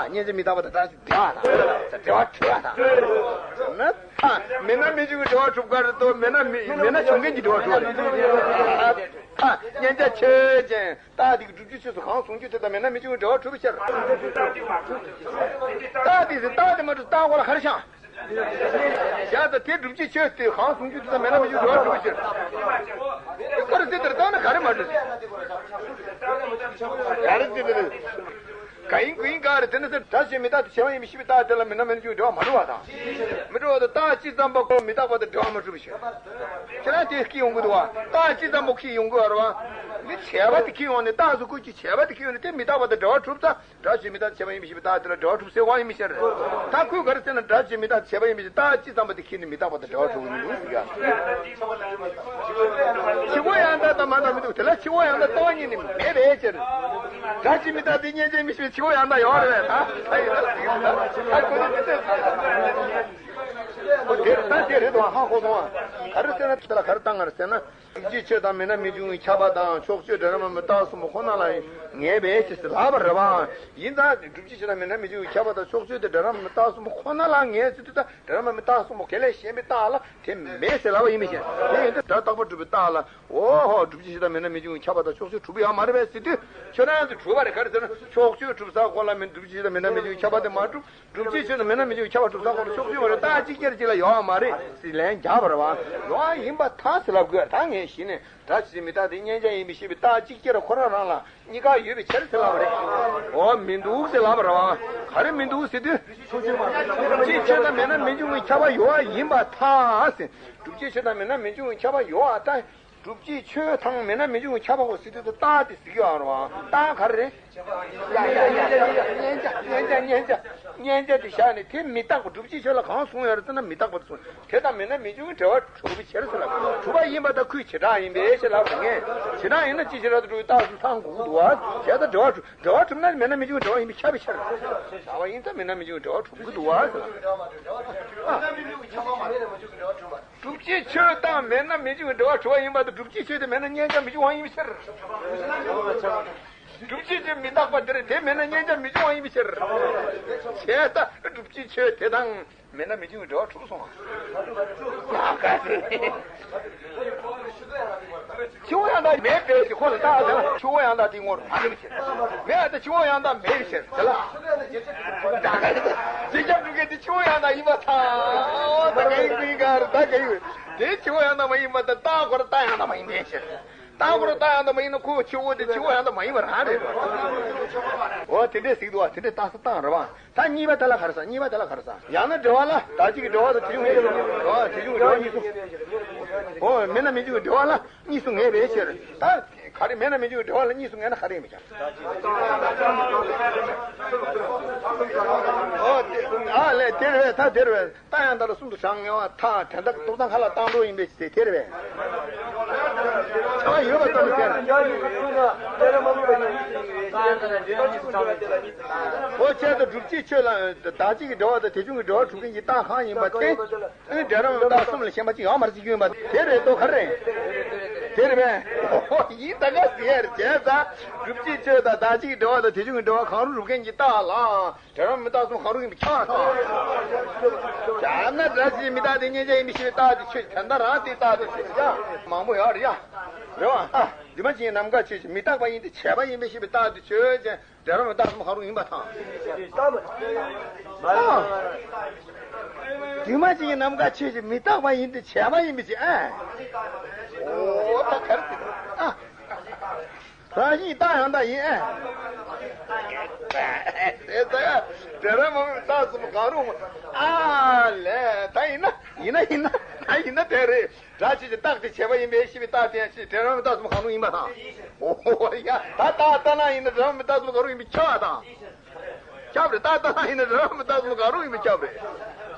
མཉན་བྱ་མི་རྟག་པ་དང་འབྲེལ་བ་གྲུབ་པར་ཐལ། ད་འབྲེལ་བ་གྲུབ་པར་ཐལ། ན། མེད་ན་མི་འབྱུང་བའི་འབྲེལ་བ་གྲུབ་པར་ཐལ། མེད་ན་མི། མེད་ན་བྱུང་མཁན་གྱི་འབྲེལ་བ་གྲུབ་པར་ཐལ། མཉན་བྱ་ཆོས་ཅན། རྟགས་དེ་གི་སྒྲུབ་བྱའི་ཆོས་སུ་གང་གསུང་རྒྱུ་དེ་དང་མེད་ན་མི་འབྱུང་བའི་འབྲེལ་བ་གྲུབ་པའི་ཕྱིར། རྟགས་དེ་ཟེར། རྟགས་དེ་མ་གྲུབ། རྟགས་འོག་ལ་ག་རེ་བཞག་བཞག་ད་དེ་སྒྲུབ་བྱའི་ཆོས་དེ་གང་གསུང་རྒྱུ་དེ་དང་མེད་ན་མི་འབྱུང་བའི་འབྲེལ་བ་གྲུབ་པའི་ཕྱིར། དེ་ཀ་རེ་དེ་ལྟར་བཏང་ན་ག་རེ་མ་གྲུབ། ག་རེ་དེ་ལྟར། ག་ཡིན་གུ་ཡིན་ག་རེ་དེ་ནི་ཟེར། སྒྲ་ཆོས་མི་རྟག་སྟེ་བྱས་པ་ཡིན་པས་ཞེས་པའི་རྟགས་དེ་ལ་མེད་ན་མི་འབྱུང་བའི་འབྲེལ་བ་མ་གྲུབ་པར་ཐལ། མི་འགྲོ་བ་དང་། རྟགས་གཅིག་ཙམ་པ་ཁོ་མི་རྟག་པ་དང་འབྲེལ་བ་མ་གྲུབ་པའི་ཕྱིར། ཁྱེད་རང་དེ་ཁྱེར་ཡོང་གི་འདུག་བ། རྟགས་གཅིག་ཙམ་པ་ཁྱེར་ཡོང་གི་ཡོད་རེད་བ། འདི་བྱས་པ་དེ་ཁྱེར་ཡོང་ནས་རྟགས་སུ་བཀོད་ཀྱི་བྱས་པ་དེ་ཁྱེར་ཡོང་ནས་དེ་མི་རྟག་པ་དང་འབྲེལ་བ་གྲུབ་ཙང་། སྒྲ་ཆོས་མི་རྟག་སྟེ་བྱས་པ་ཡིན་པས་ཞེས་པའི་རྟགས་དེ་ལ་འབྲེལ་བ་གྲུབ་ཟེར་དབང་ཡོད་མི་ཤེས་རེད། ད་ཁོས་ག་རེ་ཟེར་ན། སྒྲ་ཆོས་མི་རྟག་སྟེ་བྱས་པ་ཡིན་པས་ཞེས་རྟགས་གཅིག་ཙམ་པ་དེ་ཁྱེར་ནས་མི་རྟག་པ་དང་འབྲེལ་བ་གྲུབ་ཀྱི་མི་འདུག་ཟེར་གྱི་ཡོད། ཕྱི་ཁོག་ཡང་དག་དང་མ་དག་མི་འདུག་དེ་ལ་ཕྱི་ཁོག་ཡང་དག་ལྟ་བ་ཉིད་ནི་མེད་པའི་ཕྱིར། སྒྲ་ཆོས་མི་རྟག་སྟེ་མཉན་བྱ་ཡིན་པས་ཞེས་པའི་ཕྱི་ཁོག་ཡང་དག་ཡོད་རེད་པས། ད་ད་ཡིན་ད་ད་ཁོ་ནི་དེ་ལྟར། འོ་དེ་ད་དེ་རེད་དོ། ཧ་གོ་སོང་ཨ། ག་རེ་ཟེར་ན། དེ་ལ་ག་རེ་བཏང་ང་རེད་ཟེར་ན། བསྒྲུབ་བྱའི་ཆོས་དང་མེད་ན་མི་འབྱུང་བའི་ཁྱབ་པ་དང་། ཕྱོགས་ཆོས་འབྲས་རབ་མ་སྨོས་རྟགས་གསུམ་པོ་ཁོ་ན་ལ་ངེས་པས་ཞེས་ལབ་པ་རེད་བ། ཡིན་ཙང་བསྒྲུབ་བྱའི་ཆོས་དང་མེད་ན་མི་འབྱུང་བའི་ཁྱབ་པ་དང་། ཕྱོགས་ཆོས་དེ་འབྲས་རབ་མ་སྨོས་རྟགས་གསུམ་པོ་ཁོ་ན་ལ་ངེས་ཟེར་དུས། ད་འབྲས་རབ་མ་སྨོས་རྟགས་གསུམ་པོ་ག་ལས་གཞན་པའི་རྟགས་ལ་དེ་མེད་ཟེར་ལབ་པ་ཡིན་པས་ཤེས། དེ་ཡིན་དུས་སྒྲ་རྟག་པར་སྒྲུབ་པའི་རྟགས་ལ། འོ་ཧོ། བསྒྲུབ་བྱའི་ཆོས་དང་མེད་ན་མི་འབྱུང་བའི་ཁྱབ་པ་དང་ཕྱོགས་ཆོས་གྲུབ་ཡོད་མ་རེད་པས་ཟེར་དུས། ཁྱོད་རང་ཚོས་གྲུབ་པ་རེད། ག་རེ་ཟེར་ན། ཕྱོགས་ཆོས་གྲུབ་ས་ཁོ་ལ་མི། བསྒྲུབ་བྱའི་ཆོས་དང་མེད་ན་མི་འབྱུང་བའི་ཁྱབ་པ་དེ་མ་གྲུབ། བསྒྲུབ་བྱའི་ཆོས་དང་མེད་ན་མི་འབྱུང་བའི་ཁྱབ་པ་གྲུབ་ས་ཁོ་ལ་ཕྱོགས་ཆོས་མ་རེད། རྟགས་གཅིག་ཅར་གཅིག་ལ་ཡོད་མ་རེད། ལན་རྒྱག་པ་རེད་བ། ཡོད་ཡིན་པར་ཐལ་ཟེར་ལབ་དགོས། ད་ངས་གཞི་ནས་སྒྲ་ཇི་སྲིད་མི་རྟག་སྟེ་མཉན་བྱ་ཡིན་པའི་ཤེས་པའི་རྟགས་གཅིག་ཅར་ཁོ་རང་རང་ལ་གཉིས་ཀ་ཡོད་པའི་ཕྱིར་ཟེར་ལབ་པ་རེད། འོ་མི་འདུག་ཟེར་ལབ་པ་རེད་བ། ག་རེ་མི་འདུག་ཟེར་དུས། སྒྲུབ་བྱེད་ཆོས་དང་མེད་ན་མི་འབྱུང་བའི་ཁྱབ་པ་ཡོད་ཡིན་པར་ཐལ་ཟེར། སྒྲུབ་བྱེད་ཆོས་དང་མེད་ན་མི་འབྱུང་བའི་ཁྱབ་པ་ཡོད་པར་ཐལ། སྒྲུབ་བྱེད་ཆོས་དང་མེད་ན་མི་འབྱུང་བའི་ཁྱབ་པ་ཟེར་དུས་རྟགས་དེ་ཟེར་གྱི་ཡོད་རེད་བ། རྟགས་ག་རེ་རེད། མཉན་བྱ། མཉན་བྱ། མཉན་བྱ། མཉན་བྱ་དེ་བཞག་ནས་དེ་མི་རྟག་པ། སྒྲུབ་བྱེད་ཆོས་ལ་གང་གསུངས་ཡོད་རེད་ཟེར་ན་མི་རྟག་པ་དེ་གསུངས། དེ་དང་མེད་ན་མི་འབྱུང་བའི་འབྲེལ་བ་གྲུབ་པའི་ཕྱིར་ཟེར་ལ། གྲུབ་པ་ཡིན་པར་ཐལ། ཁོའི་བྱེ་བྲག་ཡིན་པའི་ཕྱིར་ལབ་པ་ངས། བྱེ་བྲག་ཡིན་ན་ཅིའི་ཕྱིར་རྟག་ཏུ་གྲུབ་པའི་རྟགས་གསུམ་ཚང་དགོས་ཀྱི་འདུག་བ། བྱས་ཙང་འབྲེལ་བ་གྲུབ། འབྲེལ་བ་གྲུབ་ན་མེད་ན་མི་འབྱུང་བའི་འབྲེལ་བ་ཡིན་པའི་ཁྱབ་པའི་ཕྱིར། བྱ་བ་ཡིན་ཙང་མེད་ན་མི་འབྱུང་བའི་འབྲེལ་བ་གྲུབ་ཀྱི་འདུག་བ་ཟེར་ལ། སྒྲུབ་བྱེད་ཆོས་དང་མེད་ན་མི་འབྱུང་བའི་འབྲེལ་བ་གྲུབ་པ་ཡིན་པར་ཐལ། སྒྲུབ་བྱེད་ཆོས་དེ་མེད་ན་མཉན་བྱ་མི་འབྱུང་བ་ཡིན་པའི་ཕྱིར། སྒྲུབ་བྱེད་ཆོས་མི་རྟག་པ་དེ་རེད། དེ་མེད་ན་མཉན་བྱ་མི་འབྱུང་བ་ཡིན་པའི་ཕྱིར། བྱས་ཙང་སྒྲུབ་བྱེད་ཆོས་དེ་དང་མེད་ན་མི་འབྱུང་བའི་འབྲེལ་བ་གྲུབ་སོང་བ། ཡག་ག་ཟེར། ཆུ་བོ་ཡང་དག་མེད་པའི་ཕྱིར། ཁོ་ལ་རྟགས་དེ་ལ་ཆུ་བོ་ཡང་དག་དེའི་ངོར་མ་ཡིན་པའི་ཕྱིར། མེད་པ་དེ་ཆུ་བོ་ཡང་དག་མེད་པའི་ཕྱིར་དེ་ལ། རྗེས་ཁྱབ་སྒྲུབ་མཁན་དེ་ཆུ་བོ་ཡང་དག་ཡིན་པར་ཐལ། ད་ག་ཡིན་ཀུན་ག་རེད། ད་ག་ཡིན། དེ་ཆུ་བོ་ཡང་དག་མ་ཡིན་པར་ཐལ། རྟགས་ཁོ་རང་རྟགས་ཡང་དག་མ་ཡིན་པའི་ཕྱིར། རྟགས་ཁོ་རང་རྟགས་ཡང་དག་མ་ཡིན་ན་ཁོ་ཆུ་བོ་དེ་ཆུ་བོ་ཡང་དག་མ་ཡིན་པ་རང་རེད། འོ་དེ་འདྲས་ཟེར་གྱི་འདུག་བ། དེ་འདྲས་རྟགས་གསལ་བཏང་རེད་བ། ད་གཉིས་པ་དེ་ལ་ག་རེ་ཟེར། གཉིས་པ་དེ་ལ་ག་རེ་ཟེར། ཡང་ན་འབྲེལ་བ་ལ་བདག་གཅིག་གི་འབྲེལ་བ་དང་དེ་བྱུང་ངེས་པའི། འོ་དེ་བྱུང་གི་འབྲེལ་བ་གཉིས་སུ། འོ་མེད་ན་མི་འབྱུང་གི་འབྲེལ་བ་ལ་གཉིས་སུ་ངེས་པའི་ཕྱིར། ད་ག་རེ་མེད་ན་མི་འབྱུང་གི་འབྲེལ་བ་ལ་གཉིས་སུ་ངེས་ན་ག་རེ་ཡིན་པ་ཁྱབ། འོ་དེ་ཨ་ལས་དེ་རེད་པས། ད་དེ་རེད་པས། རྟགས་ཡང་དག་ལ་གསུམ་དུ་གྲངས་ངེས་པར་ཐལ། དོན་དག་རྟོགས་སྟངས་ཁ་ལ་བཏང་འགྲོ་ཡིན་པའི་ཚེ་དེ་རེད་པས། བྱ་བ་ཡོད་པ་ལྟ་བུ་དེར། འོ་བྱས་ཙང་སྒྲུབ་བྱེད་ཆོས་ལ་བདག་གཅིག་གི་འབྲེལ་བ་དང་དེ་བྱུང་གི་འབྲེལ་བ་གྲུབ་མཁན་གྱི་རྟགས་གང་ཡིན་པ་སྟེ། འབྲེལ་རམ་རྟགས་གསུམ་ལས་གཞན་པ་གཅིག་ཡོད་མ་རེད། གཅིག་ཡོད་པ་དེ་རེད་དོ། ག་རེ་རེད། དེ་རེད་པས། འོ་ཡིན། ད་ག་ཟེར་ཡ་རེད། བྱས་ཙང་སྒྲུབ་བྱེད་ཆོས་དང་བདག་གཅིག་གི་འབྲེལ་བ་དང་དེ་བྱུང་གི་འབྲེལ་བ་གང་རུང་གྲུབ་མཁན་གྱི་རྟགས་ལ། འབྲེལ་རམ་མི་རྟག་གསུམ་གང་རུང་ཡིན་པའི་ཁྱབ་པར་ཐལ། བྱས་ན་སྒྲ་ཇི་སྲིད་མི་རྟག་སྟེ་མཉན་བྱ་ཡིན་པའི་ཤེས་པའི་རྟགས་དེ་ཆོས་ཅན། ད་རང་དེའི་རྟགས་དེ་ཆོས་ཅན། ཡ་མང་པོ་ཡོད་རེད་ཡ། རེད་བ། ཨ་འདུས་མ་བྱས་ནམ་མཁའ་ཆོས་ཅན། མི་རྟག་པ་ཡིན་ཏེ་བྱས་པ་ཡིན་པའི་ཤེས་པའི་རྟགས་དེ་ཆོས་ཅན། འབྲེལ་རམ་མི་རྟག་གསུམ་གང་རུང་ཡིན་པར་ཐལ། ཨ་འདུས་མ་བྱས་ནམ་མཁའ་ཆོས་ཅན། མི་རྟག་པ་ཡིན་ཏེ་བྱས་པ་ཡིན་པའི་ཕྱིར། ཨ་འོ་ད་ག་རེ་ཟེར། ཨ། རང་བཞིན་རྟགས་ཡང་དག་ཡིན། ཨེ། དེ་ལྟ་ཡ། འབྲེལ་རམ་མི་རྟག་གསུམ་གང་རུང་། ཨ་ལས། ད་ཡིན་ན་ཡིན་ན་ཡིན་ན་ད་ཡིན་ན་དེ་རེད། སྒྲ་ཆོས་ཅན། རྟགས་དེ་བྱས་པ་ཡིན་པའི་ཤེས་པའི་རྟགས་དེ་ཡང་ཅིག་འབྲེལ་རམ་མི་རྟག་གསུམ་གང་རུང་ཡིན་པར་ཐལ། འོ་ཡ། ད་རྟགས་ལྟར་སྣང་ཡིན་ན་འབྲེལ་རམ་མི་རྟག་གསུམ་གང་རུང་ཡིན་པའི་ཁྱབ་པར་ཐལ། ཁྱབ་རེད། རྟགས་ལྟར་སྣང་ཡིན་ན་འབྲེལ་རམ་མི་རྟག་གསུམ་གང་རུང་ཡིན་པའི་ཁྱབ་རེད།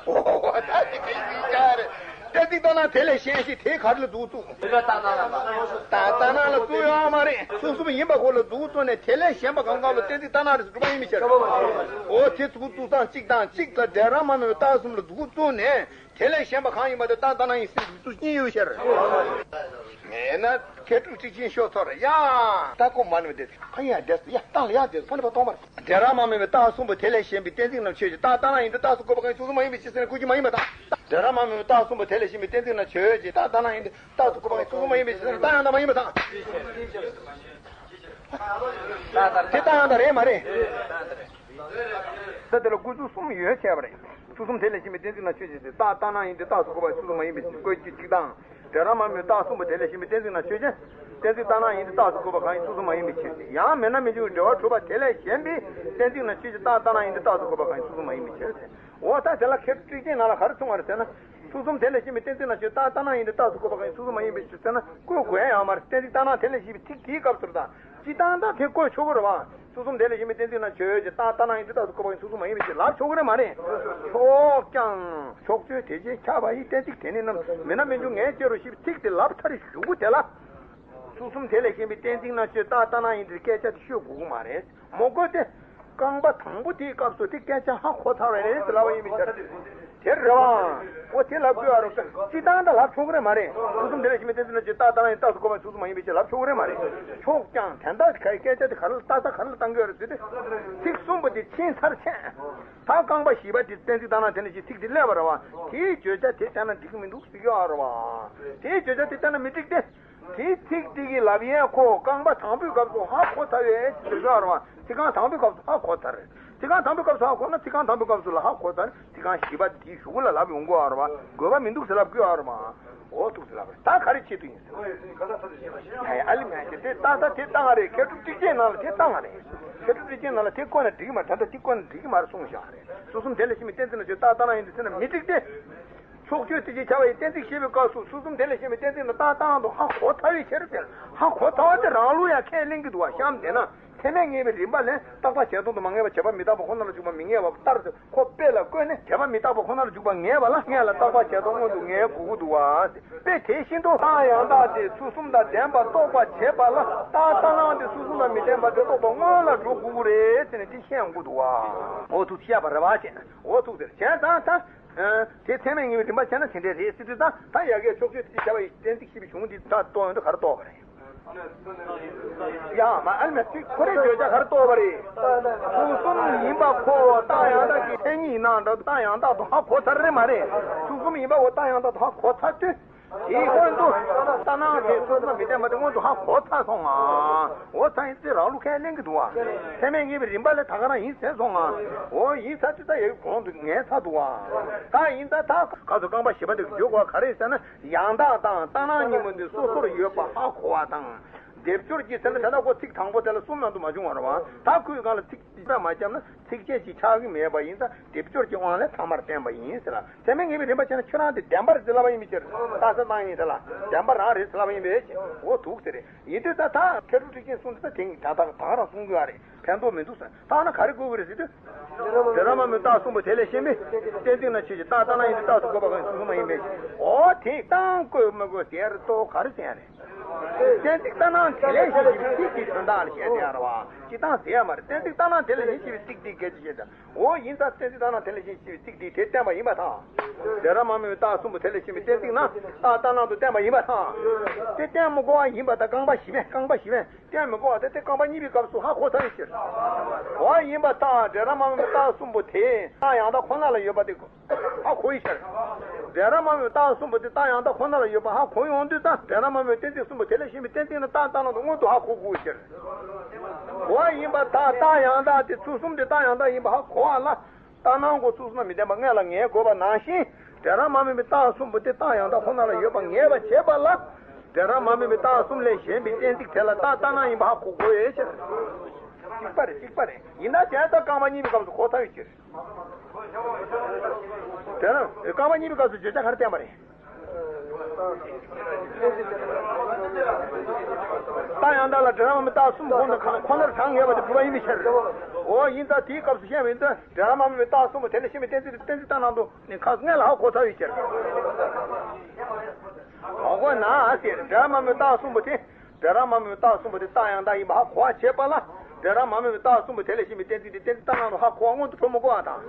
འོ་ད་དེ་ག་ཡིན་པའི་ཁྱབ་རེད། གཏན་ཚིགས་ལྟར་སྣང་དེ་ལས་གཞན་ཞིག་དེ་ག་རེ་ལ་འདུག་བཙུགས། རྟགས་ལྟར་སྣང་ལ་འདུག་བཙུགས་ནས་དེ་ལས་གཞན་པ་གང་ག་ལ་གཏན་ཚིགས་ལྟར་སྣང་རེད་ཟེར་གྲུབ་པ་ཡིན་པའི་ཕྱིར། འོ་དེ་འདུག་བཙུགས་སྟངས་གཅིག་དང་གཅིག་ལ་འབྲེལ་རམ་མ་དམིགས་པའི་རྟགས་གསུམ་ལ་འདུག་བཙུགས་ནས་དེ་ལས་གཞན་པ་གང་ཡིན་པ་དེ་རྟགས་ལྟར་སྣང་ཡིན་ཟེར་འདུག་བཙུགས་གཉིས་ཡོད་ཕྱིར། མེད་ན་མཁས་གྲུབ་ཊཱིཀ་ཆེན་ཤོ་ཐོར་ཡ། ད་ཁོ་མ་ནུས་དེ་ཕ་ཡ་བསྡད་སོ། ཡ་རྟགས་ལ་ཡ་བསྡད་སོ། ཕ་ནི་པ་སྟོང་པར། འབྲེལ་རམ་མ་དམིགས་པའི་རྟགས་གསུམ་པོ་དེ་ལས་གཞན་པའི་གཏན་ཚིགས་རྣམས་ཆོས་ཅན། རྟགས་ལྟར་སྣང་ཡིན་ཏེ་རྟགས་སུ་བཀོད་པ་གང་ཡིན་ཚུལ་གསུམ་མ་ཡིན་པའི་ཕྱིར་ཟེར་ན་བཀོད་རྒྱུ་མ་ཡིན་པར་ཐལ། འབྲེལ་རམ་མ་དམིགས་པའི་རྟགས་གསུམ་པོ་དེ་ལས་གཞན་པའི་གཏན་ཚིགས་རྣམས་ཆོས་ཅན། རྟགས་ལྟར་སྣང་ཡིན་ཏེ་རྟགས་སུ་བཀོད་པ་གང་ཡིན་ཚུལ་གསུམ་མ་ཡིན་པའི་ཕྱིར་ཟེར་ན་རྟགས་ཡང་དག་མ་ཡིན་པར་ཐལ། དེ་རྟགས་ཡང་དག་རེད་མ་རེད། ད་དེ་ལ་བཀོད་ཚུལ་གསུམ་ཡོད་བྱས་པ་རེད། ཚུལ་གསུམ་དེ་ལས་གཞན་པའི་གཏན་ཚིགས་རྣམས་ཆོས་ཅན་ཟེར། རྟགས་ལྟར་སྣང་ཡིན་ཏེ་རྟགས་སུ་བཀོད་པ་ཚུལ་གསུམ་མ་ཡིན་པའི་ཕྱིར་བཀོད་རྒྱུ་གཅིག་དང་། འབྲེལ་རམ་མ་དམིགས་པའི་རྟགས་གསུམ་པོ་དེ་ལས་གཞན་པའི་གཏན་ཚིགས་རྣམས་ཆོས་ཅན། གཏན་ཚིགས་ལྟར་སྣང་ཡིན་ཏེ་རྟགས་སུ་བཀོད་པ་གང་ཡིན་ཚུལ་གསུམ་མ་ཡིན་པའི་ཕྱིར་ཟེར། ཡང་མེད་ན་མི་འབྱུང་བའི་འབྲེལ་བ་གྲུབ་པ་དེ་ལས་གཞན་པའི་གཏན་ཚིགས་རྣམས་ཆོས་ཅན། རྟགས་ལྟར་སྣང་ཡིན་ཏེ་རྟགས་སུ་བཀོད་པ་གང་ཡིན་ཚུལ་གསུམ་མ་ཡིན་པའི་ཕྱིར་ཟེར། འོ་ད་དེ་ལ་མཁས་གྲུབ་ཊཱིཀ་ཆེན་ནང་ལ་ག་རེ་གསུངས་པ་རེད་ཟེར་ན། ཚུལ་གསུམ་དེ་ལས་གཞན་པའི་གཏན་ཚིགས་རྣམས་ཆོས། རྟགས་ལྟར་སྣང་ཡིན་ཏེ་རྟགས་སུ་བཀོད་པ་གང་ཡིན་ཚུལ་གསུམ་མ་ཡིན་པའི་ཕྱིར་ཟེར་ན་བཀོད་དགོས་ཡ་ཡོད་མ་རེད། གཏན་ཚིགས་ལྟར་སྣང་དེ་ལས་གཞན་པའི་ཚིག་དེའི་སྐབས་སུ་དང་། སྤྱིར་བཏང་ད་དེ་བཀོད་ཆོག་གི་རེད་བ། ཚུལ་གསུམ་དེ་ལས་གཞན་པའི་གཏན་ཚིགས་རྣམས་ཆོས་ཅན། རྟགས་ལྟར་སྣང་ཡིན་ཏེ་རྟགས་སུ་བཀོད་པ་ཡིན་ཚུལ་གསུམ་མ་ཡིན་པའི་ཕྱིར་ལབ་ཆོག་གི་རེད་མ་རེད། ཆོག་ཀྱང་ཕྱོགས་ཆོས་དེ་བཞིན་ཁྱབ་པ་ཡི་གཏན་ཚིགས་དེ་ནི་རྣམས་མེད་ན་མི་འབྱུང་ངེས་ཅན་རོ་ཞེས་པའི་ཚིག་དེ་ལབ་ཚར་གཞུག་གུ་དེ་ལ། ཚུལ་གསུམ་དེ་ལས་གཞན་པའི་གཏན་ཚིགས་རྣམས་ཆོས་ཅན། རྟགས་ལྟར་སྣང་ཡིན་ཏེ་སྐད་ཆ་དེ་ཤོད་དགོས་ཀྱི་མ་རེད། མོ་བཀོད་དེ། རྐང་པ་དང་པོ་དེའི་སྐབས་སུ་དེ་སྐད་ཆ་ཧ་གོ་ཚར་བ་རེད་ཟེར་ལབ་པ་ཡིན་པའི་ཕྱིར། དེ་རེད་བ། འོ་དེ་ལབ་དགོས་ཨ་རོ། སྤྱིར་བཏང་ད་ལབ་ཆོག་གི་རེད་མ་རེད། ཚུལ་གསུམ་དེ་ལས་གཞན་པའི་གཏན་ཚིགས་རྣམས་ཆོས་ཅན། རྟགས་ལྟར་སྣང་ཡིན་ཏེ་རྟགས་སུ་བཀོད་པ་ཡིན་ཚུལ་གསུམ་མ་ཡིན་པའི་ཕྱིར་ལབ་ཆོག་གི་རེད་མ་རེད། ཆོག་ཀྱང་དོན་དག་གི་སྐད་ཆ་དེ་ག་རེ་ལ་ལྟ་ས་ག་རེ་ལ་བཏང་གི་ཡོད་རེད་ཟེར་དུས། ཚིག་གསུམ་པོ་དེ་ཕྱིན་ཚར་ཕྱིན། ད་རྐང་པ་བཞི་པ་དེ་གཏན་ཚིགས་ལྟར་སྣང་དེ་ནས་ཞེས་ཚིག་དེ་སླེབས་པ་རེད་བ། དེའི་བརྗོད་བྱ་དེ་བསྟན་ན་འགྲིག་གི་མི་འདུག་ཟེར་གྱི་ཡོད་རེད་བ། དེའི་བརྗོད་བྱ་དེ་བསྟན་ན་མི་འགྲིག་སྟེ། དེའི་ཚིག་དེ་གི་ལབ་ཡས་ཁོ་རྐང་པ་དང་པོའི་སྐབས་སུ་ཧ་གོ་ཚར་བས་ཟེར་གྱི་ཡོད་རེད་བ། ཚིག་རྐང་དང་པོའི་སྐབས་སུ་ཧ་གོ་ཚར། ཚིག་རྐང་དང་པོའི་སྐབས་སུ་ཧ་གོ་ན་ཚིག་རྐང་དང་པོའི་སྐབས་སུ་ལ་ཧ་གོ་ཚར་ཚིག་རྐང་བཞི་པ་དེའི་གཞུག་གུ་ལ་ལབ་ཡོང་གི་ཡོད་རེད་བ། དགོས་པ་མི་འདུག་ཟེར་ལབ་དགོས་ཡོད་རེད་བ། འོ་འདུག་ཟེར་ལབ་རེད། ད་ག་རེ་བྱེད་དུ་ཡིན་ཟེར་བ། ཨ་ལི་མེ་དེ་དེ་ལྟ་ས་དེ་བཏང་བ་རེད། མཁས་གྲུབ་ཊཱིཀ་ཆེན་ནང་ལ་དེ་བཏང་བ་རེད། མཁས་གྲུབ་ཊཱིཀ་ཆེན་ནང་ལ་དེ་བཀོད་ན་འགྲིག་གི་མ་རེད། ད་ལྟ་དེ་བཀོད་ན་འགྲིག་གི་མ་རེད་གསུངས་བཞག་རེད། སོ་གསུམ་དེ་ལས་གཞན་པའི་གཏན་ཚིགས་ན་ཆོས་རྟགས་ལྟར་སྣང་ཡིན་དུ་ཟེར་ན་མི་འགྲིག་སྟེ། ཕྱོགས་ཆོས་དེ་ཅིག་བྱ་བ་ཡི་གཏན་ཚིགས་ཤེས་པའི་སྐབས་སུ་སོ་གསུམ་དེ་ལས་གཞན་པའི་གཏན་ཚིགས་ན་རྟགས་ལྟར་སྣང་དུ་ཧ་གོ་ཚར་བའི་ཕྱིར་ཟེར། ཧ་གོ་ཚར་བ་དེ་རང་ལུགས་ཡང་ཁས་ལེན་གྱི་འདུག་བ། གཤམ་དེ་ན། ཚད་མས་ངེས་པའི་རིམ་པ་ལས་རྟག་པ་བྱས་སྟོང་དུ་མ་ངེས་པ་བྱས་པ་མི་རྟག་པ་ཁོ་ན་ལ་འཇུག་པ་མི་ངེས་པ་ལྟར་དུ་ཁོ་དཔེ་ལ་བཀོད་ནས་བྱས་པ་མི་རྟག་པ་ཁོ་ན་ལ་འཇུག་པ་ངེས་པ་ལ་སྔོན་ལ་རྟག་པ་བྱས་སྟོང་མངོན་དུ་ངེས་དགོས་ཀྱི་འདུག་བ། དཔེ་དེ་བཞིན་དུ་རྟགས་ཡང་དག་དེ་ཚུལ་གསུམ་དང་ལྡན་པ་རྟོགས་པར་བྱེད་པ་ལ་རྟགས་ལྟར་སྣང་དེ་ཚུལ་གསུམ་དང་མི་ལྡན་པ་དེ་རྟོགས་པ་སྔོན་ལ་འགྲོ་དགོས་ཀྱི་རེད་ཟེར་ནས་དེ་བཤད་ཡོང་གི་འདུག་བ། འོ་ཐུགས་བཤད་པ་རེད་བ་ཞེ་ན། འོ་ཐུགས་ཟེར་བྱས་ཙང་ད། དེ་ཚད་མས་ངེས་པའི་རིམ་པ་བྱས་ན་དེ་འདྲས་རེད་ཟེར་དུས་ཙང་ད་ཡ་གིའི་ཕྱོགས་ཆོས་དེ་བྱ་བ་ཡི་གཏན་ཚིགས་ཤེས་པའི་གཞུང་འདི་ད་རྟོགས་ཡོང་དུས་ག་རེ་རྟོགས་པ་རེད། ཡ་མ་ཨ་ལ་མ་ཚིག་ཁོ་རའི་བརྗོད་བྱ་ག་རེ་རྟོགས་པ་རེད། ཚུལ་གསུམ་ཡིན་པ་ཁོ་རྟགས་ཡང་དག་གི་མཚན་ཉིད་ཡིན་ནའང་འདྲ་རྟགས་ཡང་དག་ཏུ་ཧ་གོ་ཚར་རེད་མ་རེད། ཚུལ་གསུམ་ཡིན་པ་ཁོ་རྟགས་ཡང་དག་ཏུ་ཧ་གོ་ཚར་དུས། དེའི་སྔོན་དུ་ལྟར་སྣང་དེ་ཚུལ་གསུམ་མི་ལྡན་པ་དེ་སྔོན་དུ་ཧ་གོ་ཚར་སོང་ང་། འོ་ཚ་ཡིན་ཚེ་རང་ལུགས་ཁས་ལེན་གྱི་འདུག་བ། ཚད་མས་ངེས་པའི་རིམ་པ་ལས་ད་ག་རང་ཡིན་ཟེར་སོང་ང་། འོ་ཡིན་ཚ་དུས་ད་ཡ་གོང་དུ་ངེས་ཚར་འདུག་བ། ད་ཡིན་ད་ད་ག་ཚོད་རྐང་པ་བཞི་པ་དེ་བརྗོད་དགོས་ག་རེ་ཟེར་ན་ཡང་དག་དང་ལྟར་སྣང་གཉིས་པོ་འདི་སོ་སོར་ཡོད་པ་ཧ་གོ་བ་དང་། སྡེབ་སྦྱོར་གྱི་ཚེ་ན་ད་ལྟ་ཁོ་ཚིག་དང་པོ་དེ་ལ་གསུམ་ནང་དུ་མ་བྱུང་བ་རེད་བ། ད་ཁོའི་སྒང་ལ་ཚིག་གཅིག་པ་མ་བརྒྱབ་ན་ཚིགས་བཅད་ཅིག་ཆགས་ཀྱི་མེད་པ་ཡིན་ཙང་སྡེབ་སྦྱོར་གྱི་དབང་ལས་ཐ་མར་བསྟན་པ་ཡིན་ཟེར་ལ། ཚད་མས་ངེས་པའི་རིམ་པ་བྱས་ན་ཁྱོད་རང་དེ་བདེན་པར་ཟེར་ལབ་པ་ཡིན་པའི་ཕྱིར། རྟགས་གསལ་བཏང་ཡིན་ཟེར་ལ་བདེན་པ་རང་རེད་ཟེར་ལབ་པ་ཡིན་པའི་ཕྱིར། འོ་འདུག་ཟེར་རེད། ཡིན་དུས་ད་ད་མཁས་གྲུབ་ཁྲིད་ཆེན་གསུངས་དུས་ད་དེང་ད་ད་ད་ག་རང་གསུང་གི་ཡོད་རེད། ཕན་ཐོགས་མི་འདུག་ཟེར། ད་ན་ག་རེ་དགོས་ཀྱི་རེད་ཟེར་དུས། འབྲས་རང་མ་དམིགས་རྟགས་གསུམ་པོ་དེ་ལས་གཞན་པའི་གཏན་ཚིགས་ན་ཆོས་ཀྱི་རྟགས་ལྟར་སྣང་ཡིན་དུས་རྟགས་སུ་དགོས་པ་གང་ཡིན་གསུངས་མ་ཡིན་པའི་ཕྱིར། འོ་དེ་རྟགས་དགོས་མི་དགོས་ཟེར་རེད་དོ་ག་རེ་ཟེར་ཡ་རེད། གཏན་ཚིགས་ལྟར་སྣང་དེ་ལས་གཞན་ཞིག་ཚིག་གི་དོན་དག་ལ་བཤད་དེ་ཡ་རེད་བ། ཅི་ལྟར་ཟེར་ཡ་མ་རེད། གཏན་ཚིགས་ལྟར་སྣང་དེ་ལས་གཞན་ཞིག་ཚིག་དེའི་སྐད་ཆ་བཤད་དེ། འོ་ཡིན་ཙང་གཏན་ཚིགས་ལྟར་སྣང་དེ་ལས་གཞན་ཞིག་ཚིག་དེ་དེ་བསྟན་པ་ཡིན་པ་དང་། འབྲས་རང་མ་དམིགས་པའི་རྟགས་གསུམ་པོ་དེ་ལས་གཞན་པའི་གཏན་ཚིགས་ན་རྟགས་ལྟར་སྣང་དུ་བསྟན་པ་ཡིན་པ་དང་། དེ་བསྟན་མི་དགོས་པ་ཡིན་པ་དང་རྐང་པ་བཞི་པས་རྐང་པ་བཞི་པས་བསྟན་མི་དགོས་པ་དེ་དེ་རྐང་པ་གཉིས་པའི་སྐབས་སུ་ཧ་གོ་ཚར་བའི་ཕྱིར། འོ་ཡིན་པ་དང་འབྲས་རང་མ་དམིགས་པའི་རྟགས་གསུམ་པོ་དེ་རྟགས་ཡང་དག་ཁོ་ན་ལ་ཡོད་པ་དེ། ཧ་གོ་ཡི་ཕྱིར། འབྲས་རང་མ་དམིགས་པའི་རྟགས་གསུམ་པོ་དེ་རྟགས་ཡང་དག་ཁོ་ན་ལ་ཡོད་པ་ཧ་གོ་ཡོང་དུས་ད་འབྲས་རང་མ་དམིགས་པའི་གཏན་ཚིགས་གསུམ་པོ་དེ་ལས་གཞན་པའི་གཏན་ཚིགས་ནི་རྟགས་ལྟར་སྣང་དུ་མངོན་དུ་ཧ་གོ་དགོས་ཕྱིར། འོ་ཡིན་པ་ད་རྟགས་ཡང་དག་དེ་ཚུལ་གསུམ་དེ་རྟགས་ཡང་དག་ཡིན་པ་ཧ་གོ་བ་ལ། ལྟར་སྣང་གོ་ཚུལ་གསུམ་མི་ལྡན་པ་སྔོན་ལ་ངེས་དགོས་པ་ནང་བཞིན། འབྲས་རང་མ་དམིགས་པའི་རྟགས་གསུམ་པོ་དེ་རྟགས་ཡང་དག་ཁོ་ན་ལ་ཡོད་པ་ངེས་པར་བྱེད་པ་ལ། འབྲས་རང་མ་དམིགས་པའི་རྟགས་གསུམ་ལས་གཞན་པའི་གཏན་ཚིགས་དེ་ལ་རྟགས་ལྟར་སྣང་ཡིན་པ་ཧ་གོ་དགོས་ཡོད་ཕྱིར། གཅིག་པ་རེད་གཅིག་པ་རེད། ཡིན་ན་དེ་ལྟར་རྐང་པ་གཉིས་པའི་སྐབས་སུ་གོ་ཚར་བའི་ཕྱིར། དེ་ན་རྐང་པ་གཉིས་པའི་སྐབས་སུ་བརྗོད་བྱ་ག་རེ་བསྟན་པ་རེད། རྟགས་ཡང་དག་ལ་འབྲས་རང་མ་དམིགས་རྟགས་གསུམ་གོང་དུ་ཁོ་ནར་གྲངས་ངེས་པ་དེ་གྲུབ་པ་ཡིན་པའི་ཕྱིར། འོ་ཡིན་ཙང་དེའི་སྐབས་སུ་བཤད་པ་ཡིན་ཙང་འབྲས་རང་མ་དམིགས་པའི་རྟགས་གསུམ་པོ་དེ་ལས་གཞན་པའི་གཏན་ཚིགས་གཏན་ཚིགས་ལྟར་སྣང་དུ་ནི་ཁ་སྔོན་ལ་ཧ་གོ་ཚར་བའི་ཕྱིར། མ་གོ་ན་ཟེར་འབྲས་རང་མ་དམིགས་རྟགས་གསུམ་པོ་དེ། འབྲས་རང་མ་དམིགས་པའི་རྟགས་གསུམ་པོ་དེ་རྟགས་ཡང་དག་ཡིན་པ་ཧ་གོ་བ་བྱེད་པ་ལ། འབྲས་རང་མ་དམིགས་པའི་རྟགས་གསུམ་པོ་དེ་ལས་གཞན་པའི་གཏན་ཚིགས་དེ་གཏན་ཚིགས་ལྟར་སྣང་དུ་ཧ་གོ་བ་སྔོན་དུ་འགྲོ་མི་དགོས་པ་དང་།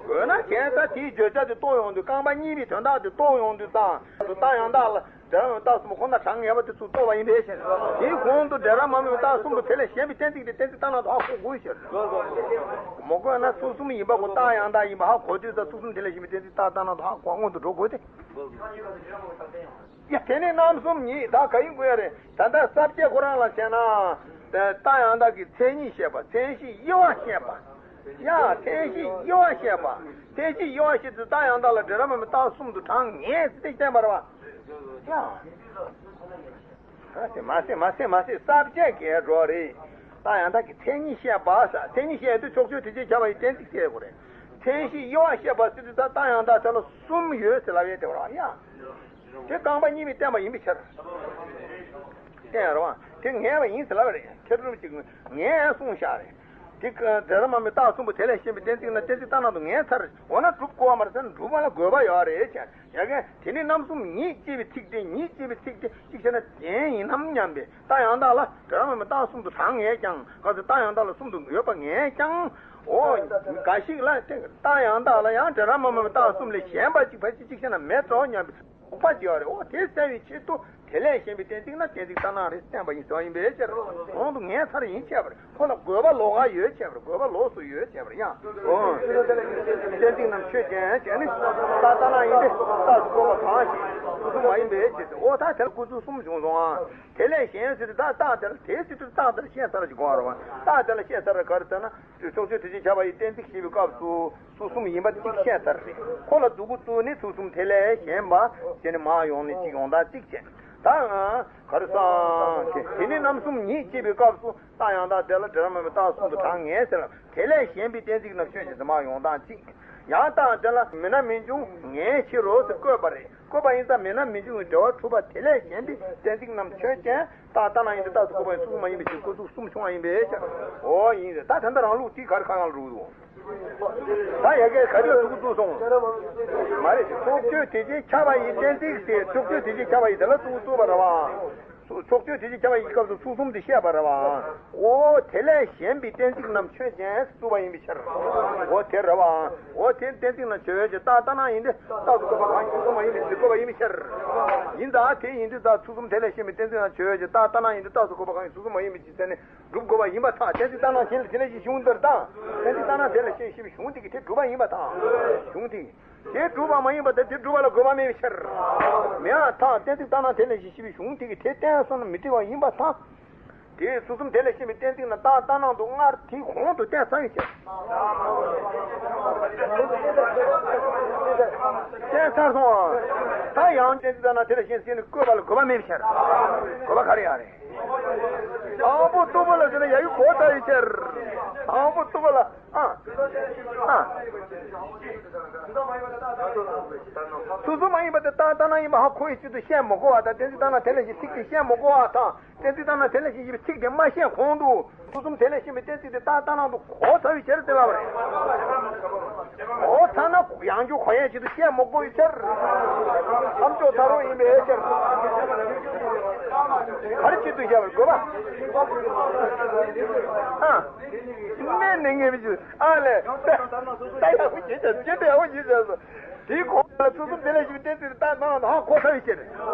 དགོས་ན་གཞན་ད་དེའི་བརྗོད་བྱ་དེ་རྟོགས་ཡོང་དུས་རྐང་པ་གཉིས་པའི་དོན་དག་དེ་རྟོགས་ཡོང་དུས་ཙང་། རྟགས་ཡང་དག་ལ་འབྲས་རང་མ་དམིགས་རྟགས་གསུམ་པོ་ཁོ་ན་གྲངས་ངེས་པ་དེ་ཚུར་རྟོགས་པ་ཡིན་པའི་ཕྱིར། དེའི་གོང་དུ་འབྲས་རང་མ་དམིགས་པའི་རྟགས་གསུམ་པོ་དེ་ལས་གཞན་པའི་གཏན་ཚིགས་དེ་གཏན་ཚིགས་ལྟར་སྣང་དུ་ཧ་གོ་དགོས་ཕྱིར། མ་གོ་ན་ཚུལ་གསུམ་ཡིན་པ་གོ་རྟགས་ཡང་དག་ཡིན་པ་ཧ་གོ་དུས་ཙང་ཚུལ་གསུམ་དེ་ལས་གཞན་པའི་གཏན་ཚིགས་རྟགས་ལྟར་སྣང་དུ་ཧ་གོ་བ་སྔོན་དུ་འགྲོ་དགོས་ཏེ། ཡ་དེ་ནི་རྣམ་གསུམ་ཉིད་ད་ག་ཡིན་དགོས་ཡ་རེད། ད་ལྟ་ས་བཅད་ཁོ་རང་ལ་བྱས་ན། རྟགས་ཡང་དག་གི་མཚན་ཉིད་བཤད་པ་མཚན་གཞི་དབྱེ་བ་བཤད་པ། ཡ་མཚན་གཞི་དབྱེ་བ་བཤད་པ། མཚན་གཞི་དབྱེ་བ་བཤད་དུས་རྟགས་ཡང་དག་ལ་འབྲས་རང་མ་དམིགས་རྟགས་གསུམ་དུ་གྲངས་ངེས་ཟེར་ཏེ་བསྟན་པ་རེད་བ། ཡ། མ་ཟེར་མ་ཟེར་མ་ཟེར་མ་ཟེར་ས་བཅད་གས་འགྲོ་རེད། རྟགས་ཡང་དག་གི་མཚན་ཉིད་བཤད་པ་ས་མཚན་ཉིད་བཤད་དུས་ཕྱོགས་ཆོས་དེ་ཅིག་བྱ་བ་ཡི་གཏན་ཚིགས་བཤད་དགོས་རེད། མཚན་གཞི་དབྱེ་བ་བཤད་པ་ཟེར་དུས་ད་རྟགས་ཡང་དག་དེ་ལ་གསུམ་ཡོད་ཟེར་ལབ་ཡས་དེ་བ་ར་ཡ། དེ་རྐང་པ་གཉིས་པའི་བསྟན་པ་ཡིན་པའི་ཕྱིར། བསྟན་རེད་བ། དེ་ངེས་པ་ཡིན་ཟེར་ལབ་པ་རེད། མཁས་གྲུབ་ཅིག་ངས་གསུངས་བཞག་རེད། དེ་ཀ་འབྲས་རང་མ་དམིགས་རྟགས་གསུམ་པོ་དེ་ལས་གཞན་པའི་གཏན་ཚིགས་ན་གཏན་ཚིགས་ལྟར་སྣང་དུ་ངེས་ཚར། འོ་ན་སྒྲུབ་དགོས་པ་མ་རེད་ཟེར་ན་སྒྲུབ་པ་ལ་དགོས་པ་ཡོད་རེད་ཅེས། ཡ་གན་དེ་ནི་རྣམ་གསུམ་ཉིད་ཅེས་པའི་ཚིག་དེ་ཉིད་ཅེས་པའི་ཚིག་དེ་གཅིག་བྱས་ན་གཞན་ཡིན་ནམ་སྙམ་པའི་རྟགས་ཡང་དག་ལ་འབྲས་རང་མ་དམིགས་རྟགས་གསུམ་དུ་གྲངས་ངེས་ཀྱང་ག་ཚོད་རྟགས་ཡང་དག་ལ་གསུམ་དུ་ཡོད་པ་ངེས་ཀྱང་། འོ། འགའ་ཞིག་ལ་རྟགས་ཡང་དག་ལ་ཡང་འབྲས་རང་མ་དམིགས་རྟགས་གསུམ་ལས་གཞན་པ་ཅིག་ཕལ་ཆེར་གཅིག་བྱས་ན་མེད་དོ་སྙམ་པའི། དོགས་པ་ཅིག་ཡོད་རེད། འོ་དེ་བསལ་བའི་ཆེད་དུ་དེ་ལས་གཞན་པའི་གཏན་ཚིགས་ན་གཏན་ཚིགས་ལྟར་སྣང་རེད་བསྟན་པ་ཡིན་ཟེར་བ་ཡིན་པའི་ཕྱིར། གོང་དུ་ངེས་ཚར་ཡིན་བྱས་པ་རེད། ཁོ་ལ་དགོས་པ་ལོགས་ཀ་ཡོད་བྱས་པ་རེད། དགོས་པ་ལོགས་སུ་ཡོད་བྱས་པ་རེད་ཡང་། འོ། གཏན་ཚིགས་རྣམས་ཆོས་ཅན་བྱས་ནས་རྟགས་ལྟར་སྣང་ཡིན་ཏེ་རྟགས་སུ་བཀོད་པ་གང་ཞིག་ཚུལ་གསུམ་མ་ཡིན་པའི་ཕྱིར། འོ་ད་དེ་ལ་སྐུལ་ཚུལ་གསུམ་བྱུང་སོང་ཨ། དེ་ལས་གཞན་ཟེར་དུས་ད་རྟགས་དེ་ལ་དེ་ཟེར་དུས་རྟགས་དེ་ལ་བཤད་ཚར་ཞིག་གོ་བ་རེད་བ། རྟགས་དེ་ལ་བཤད་ཚར་ག་རེ་ཟེར་ན། ཕྱོགས་ཆོས་དེ་བཞིན་ཁྱབ་པ་ཡི་གཏན་ཚིགས་ཞེས་པའི་སྐབས་སུ་ཚུལ་གསུམ་ཡིན་པ་གཅིག་བཤད་ཚར་རེད། ཁོ་ལ་འདུ་ཁུག་བཙུགས་ནས་ཚུལ་གསུམ་དེ་ལས་གཞན་པ་ཟེར་ནས་མར་ཡོང་ནས་གཅིག་ཡོང་སྟངས་གཅིག་བྱས། ད་ག་རེ་ཟེར་དེ་ནི་རྣམ་གསུམ་ཉིད་ཅེས་པའི་སྐབས་སུ་རྟགས་ཡང་དག་དེ་ལ་འབྲེལ་བ་མེད་པའི་རྟགས་གསུམ་དུ་གྲངས་ངེས་ཟེར་ལ། དེ་ལས་གཞན་པའི་གཏན་ཚིགས་རྣམས་ཆོས་ཅན་ཟེར་མར་ཡོང་སྟངས་གཅིག། ཡང་རྟགས་དེ་ལ་མེད་ན་མི་འབྱུང་ངེས་ཕྱིར་རོ་ཟེར་བཀོད་པ་རེད། བཀོད་པ་ཡིན་ཙང་མེད་ན་མི་འབྱུང་བའི་འབྲེལ་བ་གྲུབ་པ་དེ་ལས་གཞན་པའི་གཏན་ཚིགས་རྣམས་ཆོས་ཅན། རྟགས་ལྟར་སྣང་ཡིན་ཏེ་རྟགས་སུ་བཀོད་པ་ཡིན། ཚུལ་གསུམ་མ་ཡིན་པའི་ཕྱིར། སྐུལ་ཚུལ་གསུམ་བྱུང་བ་ཡིན་པའི་ཕྱིར། འོ་ཡིན་ཟེར། ད་ད་ལྟ་རང་ལུགས་དེ་ག་རེ་ཁ་ཁ་ལ་རུ་འདུག། ད་ཡ་གིར་ག་རེ་ལ་འདུག་བཙུགས་སོང་། མ་རེད། ཕྱོགས་ཆོས་དེ་བཞིན་ཁྱབ་པ་ཡི་གཏན་ཚིགས་ཏེ། ཕྱོགས་ཆོས་དེ་བཞིན་ཁྱབ་པ་ཡི་དེ་ལ་འདུག་བཙུགས་པ་རེད་བ། ཕྱོགས་ཆོས་དེ་བཞིན་ཁྱབ་པ་ཡི་སྐབས་སུ་ཚུལ་གསུམ་དེ་བཤད་པ་རེད་བ། འོ་དེ་ལས་གཞན་པའི་གཏན་ཚིགས་རྣམས་ཆོས་ཅན་བཙུགས་པ་ཡིན་པའི་ཕྱིར། འོ་དེ་རེད་བ། འོ་དེ་གཏན་ཚིགས་རྣམས་ཆོས་ཅན། རྟགས་ལྟར་སྣང་ཡིན་ཏེ་རྟགས་སུ་བཀོད་པ་གང་ཞིག་ཚུལ་གསུམ་མ་ཡིན་པའི་ཕྱིར། བཀོད་པ་ཡིན་པའི་ཕྱིར། ཡིན་ད་དེ་ཡིན་དུས་ད་ཚུལ་གསུམ་དེ་ལས་གཞན་པའི་གཏན་ཚིགས་རྣམས་ཆོས་ཅན། རྟགས་ལྟར་སྣང་ཡིན་ཏེ་རྟགས་སུ་བཀོད་པ་གང་ཞིག་ཚུལ་གསུམ་མ་ཡིན་པའི་ཕྱིར་ཟེར་ནས། སྒྲུབ་དགོས་པ་ཡིན་པར་ཐལ། གཏན་ཚིགས་ལྟར་སྣང་གཞན་ལ་དེ་ལས་གཞན་གཞུང་འདིར་དང་། གཏན་ཚིགས་ལྟར་སྣང་དེ་ལས་གཞན་ཞེས་པའི་གཞུང་དེ་གིས་དེ་སྒྲུབ་པ་ཡིན་པར་ཐལ། གཞུང་དེ་དེ་སྒྲུབ་པ་མ་ཡིན་པར་ཐལ། དེ་སྒྲུབ་པ་ལ་དགོས་པ་མེད་པའི་ཕྱིར། མེད་པར་ཐལ། གཏན་ཚིགས་ལྟར་སྣང་དེ་ལས་གཞན་ཞེས་པའི་གཞུང་དེ་གིས་དེ་བསྟན་སོང་ན་མི་འགྲིག་པ་ཡིན་པར་ཐལ། དེས་ཚུལ་གསུམ་དེ་ལས་གཞན་པའི་གཏན་ཚིགས་རྣམས་རྟགས་ལྟར་སྣང་དུ་སྔར་དེའི་གོང་དུ་བསྟན་ཚར་བའི་ཕྱིར། བསྟན་ཚར་སོང་ང་། ད་ཡང་གཏན་ཚིགས་ལྟར་སྣང་དེ་ལས་གཞན་ཟེར་ནས་བཀོད་པ་ལ་དགོས་པ་མེད་པའི་ཕྱིར། དགོས་པ་ག་རེ་ཡང་རེད། དང་པོ་རྟུལ་པོ་ལ་ཟེར་ན་ཡ་གི་གོ་ཚར་བའི་ཕྱིར། དང་པོ་རྟུལ་པོ་ལ། ཨ། ཨ། ཚུལ་གསུམ་མ་ཡིན་པ་དེ་རྟགས་ལྟར་སྣང་ཡིན་པ་ཧ་གོ་བའི་ཆེད་དུ་བཤད་མི་དགོས་པ་དང་། གཏན་ཚིགས་ལྟར་སྣང་དེ་ལས་གཞན་ཚིག་དེ་བཤད་མི་དགོས་པ་དང་། གཏན་ཚིགས་ལྟར་སྣང་དེ་ལས་གཞན་ཞེས་པའི་ཚིག་དེ་མ་བཤད་གོང་དུ། ཚུལ་གསུམ་དེ་ལས་གཞན་པའི་གཏན་ཚིགས་དེ་རྟགས་ལྟར་སྣང་དུ་གོ་ཚར་བའི་ཕྱིར་ཟེར་ལབ་པ་རེད། གོ་ཚར་ན་ཡང་བསྐྱར་གོ་ཡའི་ཆེད་དུ་བཤད་མི་དགོས་པའི་ཕྱིར། མཚམས་འཇོག་ཚར་བ་ཡིན་པའི་ཕྱིར། ག་རེ་ཆེད་དུ་བཤད་པར་དགོས་པ། ཨ། གནས་ནས་ངེས་པའི་ཕྱིར། ཨ་ལས། ད་ཡག་པོ་བྱེད་བྱ། ཇི་འདྲ་ཡག་པོ་བྱེད་བྱ་སོ། དེའི་གོང་ལ་ཚུལ་གསུམ་དེ་ལས་གཞན་གཏན་ཚིགས་རྟགས་ལྟར་སྣང་དུ་ཧ་གོ་ཚར་བའི་ཕྱིར།